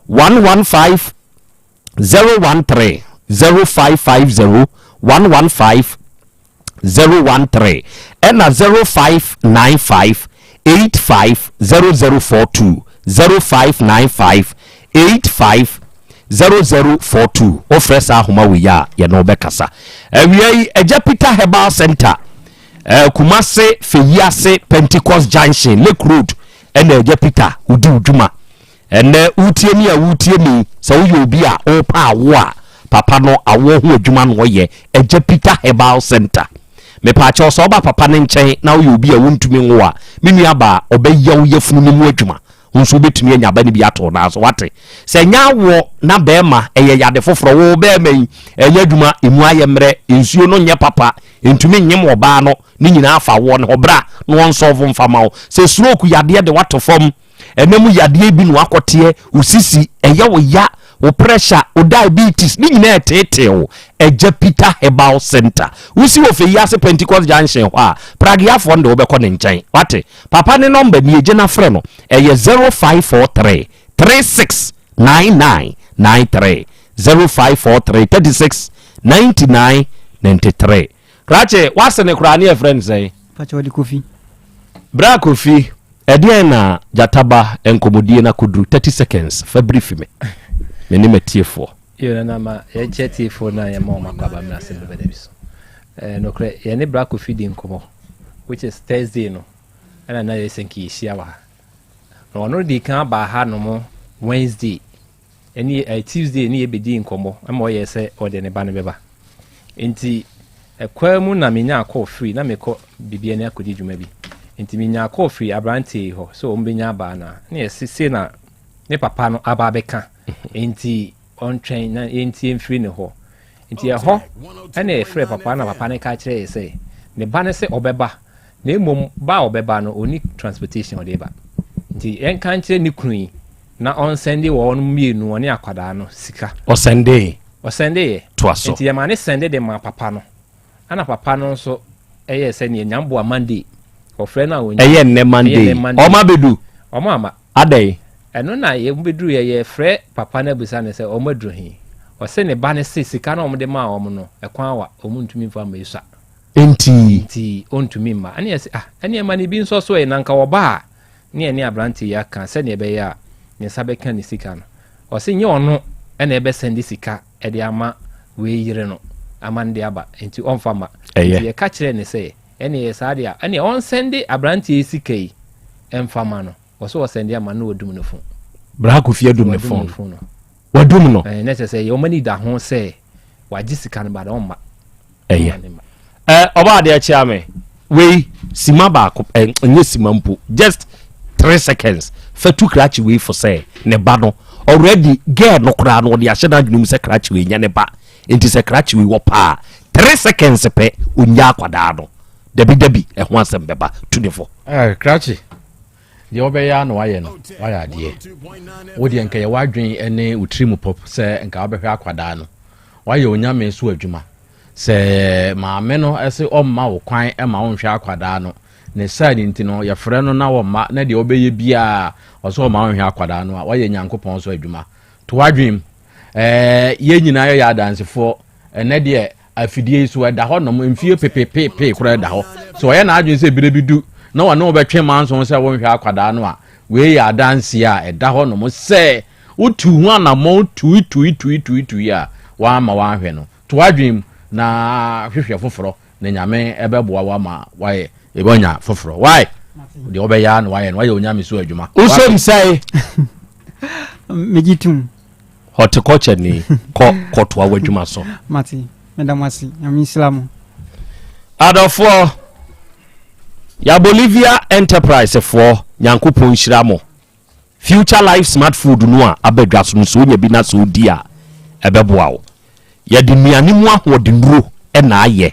115 013, 0550 115 013 ɛna 0595 85 0042, 0595 85 0042. Wofrɛ saa ahoma wei a, yɛne wo bɛkasa. Awia yi, Agya Peter Herbal Center, eh, Kumase Feyiase Pentecost Junction, Lake Road, ɛna Agya Peter wodi wo dwuma. Ɛnnɛ, woretie me a woretie me yi, sɛ woyɛ obi a worepɛ awoɔ a, papa no awoɔ ho adwuma na ɔyɛ, Agya Peter Herbal Centre. Mepaakyɛw, sɛ woba papa no nkyɛn na woyɛ obi a wontumi nwo a, me nua baa, ɔbɛyɛ wo yafunu no mu adwuma. Wo nso wobɛtumi anya ba no bi ato wo nan so, woate? Sɛ ɛnyɛ awoɔ na bɛrima, ɛyɛ yade foforɔ, wo bɛrima yi, ɛnyɛ adwuma, emu ayɛ mmerɛ, nsuo no nyɛ papa, ɛntumi nnyem ɔbaa no, ne nyinaa fa awoɔ no hɔ, bra na wɔnsɔlvo mfa ma wo. Sɛ stroke yadeɛ de wo ato fam, Ɛna mu yadeɛ bi na wakɔteɛ, wo sisi ɛyɛ wo ya, wo pressure, wo diabetes, ne nyinaa ɛteetee wo. Agya Peter Herbal Center. Wosi wɔ Feyiase Pentecost Junction hɔ a, Prageafoɔ no de wobɛkɔ ne nkyɛn. Wate? Papa ne nɔmba nie, gye na frɛ no. Ɛyɛ 0543 36 99 93. 0543 36 99 93. Krakye, w'ase ne koraa ne yɛfrɛ no sɛn? Pakyɛ wɔde Kofi. Bra Kofi. Ɛdeɛn na gyata ba nkɔmmɔdie no akɔduru 30 seconds fa brief me me ne m'atiefoɔ. Yo nana ma yɛnkyɛ atiefoɔ na yɛma wɔn akɔ aba mmra asɛm bɛba da bi so. Eh, nokorɛ yɛne Bra Kofi di nkɔmmɔ which is Thursday no ɛna na yɛsɛ nka yɛhyia wɔ ha. Na ɔno di kan baa ha nom Wednesday ɛne eh, Tuesday ne yɛbɛdii nkɔmmɔ ma ɔyɛɛ sɛ ɔde ne ba no bɛba. Nti ɛkwaa mu na menyaa call firi, na mekɔ Bibiani akɔdi dwuma bi. Nti menyaa call firi aberanteɛ yi hɔ sɛ wɔn bɛnya aba anaa. Ne yɛse sei na ne papa no aba abɛka, nti ɔntwɛn na yɛntie mfiri ne hɔ. Nti ɛhɔ ɛna yɛfrɛ papa na papa no ka kyerɛ yɛ sɛ ne ba no sɛ ɔbɛba na mmom ba a ɔbɛba no ɔni transportation ɔde ba. Nti yɛnka nkyerɛ ne kunu yi Na ɔnsɛnde wɔn mmienu, ɔne akwadaa no, sika. Ɔsɛndee. Ɔsɛndeeɛ. Toa so. Nti yɛmaa no sɛnde de maa papa no. Ɛna papa no nso yɛɛ sɛ neɛ Nyamboa Monday. Ɔfrɛ no a ɔnya. Ɛyɛ nnɛ Monday. Ɛyɛ nnɛ Monday. Wɔn abɛdu. Wɔn amma. Adɛn? Ɛno na yɛn bɛduruiɛ, yɛfrɛ papa no abisa no sɛ wɔn aduru he? Ɔse ne ba no se sika no a wɔde maa wɔn no, ɛkwan awa, wɔn ntumi mfa mma esua. Nti? Nti ɔntumi mma. Ɛna yɛse ah, ɛneɛ ma no bi nsɔ so ɛ, na nka ɔba a, ne yɛne aberanteɛ yi aka sɛdeɛ ɛbɛyɛ a ne nsa bɛka ne sika no. Ɔse nyɛ ɔno na ɛbɛsɛnde sika de ama wei yere no ama no de aba nti ɔmfa mma. Ɛyɛ. Nti yɛka kyerɛɛ no sɛ ɛneɛ yɛ saa deɛ a ɛneɛ ɔnsɛnde aberanteɛ yi sika yi mfa ma no. Ɔse ɔsɛnde ama no na wadum ne fon. Bra Kofi adum ne Wadum fon. ne fon no. Wadum no. Ɛɛ na kyerɛ sɛ wɔn ani da ho sɛ wagye sika no but ɔmma. Ɛyɛ. Ɛ ɔba adeɛ kyea me. Wei sima baako ɛ nyɛ sima mpo just three seconds fa tu krakye wei fo sɛ ne ba no already girl no koraa no ɔde ahyɛ n'adwene mu sɛ krakye wei nyɛ ne ba nti sɛ krakye wei wɔ paa three seconds pɛ onya akwadaa no dabi dabi ɛho asɛm bɛba tu ne fo. Ɛ krakye deɛ wobɛyɛ a na wayɛ no wayɛ adeɛ wo deɛ nka yɛ w'adwene ne wo tiri mu pɔp sɛ nka wobɛhwɛ akwadaa no wayɛ onyame so adwuma Sɛ maame no se ɔmma wo kwan ma wonhwɛ akwadaa no, ne saa no nti no, yɛfrɛ no na ɔmma, na deɛ ɔbɛyɛ biara ɔsɛ ɔmma wonhwɛ akwadaa no a, wayɛ Nyankopɔn so adwuma. To w'adwene mu. Ɛɛ, yɛn nyinaa yɛyɛ adansefoɔ. Ɛnɛ deɛ, afidie yi so ɛda hɔ nom, mfie pepepepe koraa ɛda hɔ. Sɛ ɔyɛ n'adwene sɛ berɛ bi du na ɔne wo bɛtwe manso sɛ wonhwɛ akwadaa no a, wei yɛ adanseɛ a ɛda hɔ nom sɛ wotu ho anammɔn tui tui tui tui tui a, wamma wanhwɛ no. To w'adwene mu na hwehwɛ foforɔ na Nyame ɛbɛboa wo ama wayɛ wanya foforɔ. Why? Deɛ wobɛyɛ ara na wayɛ no, wayɛ Onyame so adwuma. Wosɛm sɛe. Megye tom. Horticulture ni kɔ kɔtoa w'adwuma so. Mate, meda mo ase. Nyame nhyira mo. Adɔfoɔ, ya Bolivia Enterprise foɔ, Nyankopɔn nhyira mo. Future Life Smart Food no a aba dwa so no, sɛ wonya bi na sɛ wodi a, ɛbɛboa wo. Yɛde nnuane mu ahoɔdennuro na ayɛ,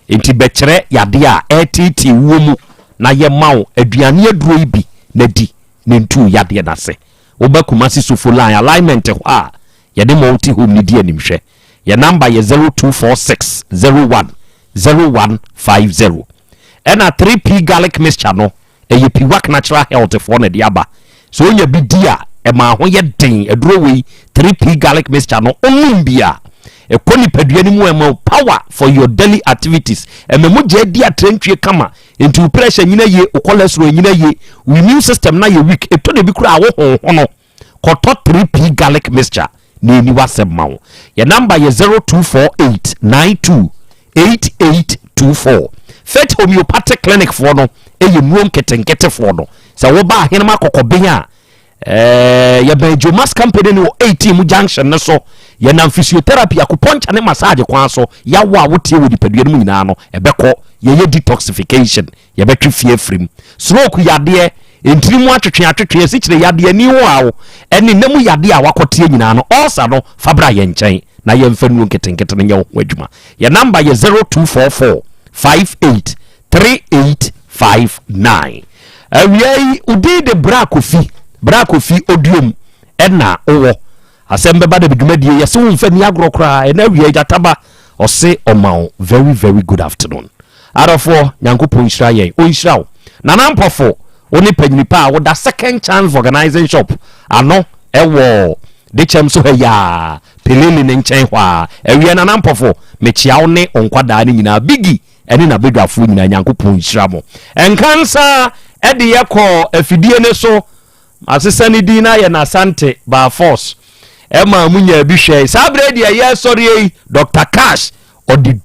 enti bɛkyerɛ yadeɛ a ɛreteetee woɔ mu na yɛma wo aduane aduro yi bi na di na ntu wo yadeɛ no ase. Woba Kumasi Sofo Line alignment hɔ a, yɛne Multi Home no di animhwɛ. Yɛn namba yɛ 0246 01 0150. Ɛna 3P Garlic Mixture no, Ɛyɛ Piwak Natural Health foɔ na ɛde aba. Sɛ wonya bi di a, ɛma ho yɛ den. Aduro wei, 3P garlic mixture no, wonom bi a, ɛkɔ nipadua no mu ɛma wo power for your daily activities. Ɛma mogya di atrantwie kama. Nti wo pressure nyina yie, wo cholesterol nyina yie, wo immune system no ayɛ weak. Ɛtɔ da bi koraa a wo honhono. Kɔtɔ 3P garlic mixture na ɛni w'asɛm ma wo. Yɛ namba yɛ 0248 92 8824. Faith Homeopathic Clinic foɔ no yɛ nnuro nketenketefoɔ no. Sɛ woba Ahenema Kɔkɔben a, eh, yɛbɛn Jomas Company no wɔ 18 mu junction no so. Yɛnam physiotherapy, acupuncture ne massage kwan so. Yawo a woteɛ wɔ nipadua no mu nyinaa no, ɛbɛkɔ. Yɛyɛ detoxification. Yɛbɛtwe fi afiri mu. Stroke yadeɛ, ntini mu atwetwe atwetwe, asikyire yadeɛ, ani ho haw, ɛne nna mu yadeɛ a wakɔteɛ nyinaa no, ulcer no, fa bra yɛn nkyɛn na yɛmfa nnuro nketenkete no nyɛ wo ho adwuma. Yɛn namba yɛ 0244 58 3859. Awia yi, wo din de Bra Kofi, Bra Kofi Oduom ɛna wowɔ. Asɛm bɛba da bi dwumadie yɛse wo mfa ni agorɔ koraa ɛna awia gyataba ɔse ɔma wo very very good afternoon adɔfoɔ Nyankopɔn nhyira yɛn ɔnhyira wo Nana Mpɔfo wo ne panyini pa a woda second chance vulcanizing shop ano ɛwɔ dekyɛm so ha yi a Pelele ne nkyɛn hɔ a awia Nana Mpɔfo mekyea wo ne wo nkwadaa no nyinaa Biggie. ɛne n'abadwafoɔ nyinaa. Nyankopɔn nhyira mo. Nkansa ɛde yɛkɔ afidie ne so asesa ne din no ayɛ n'Asante by force, ɛma mu nya bi hwɛ. Saa berɛ deɛ yɛsɔre yi, Dr Cash ɔde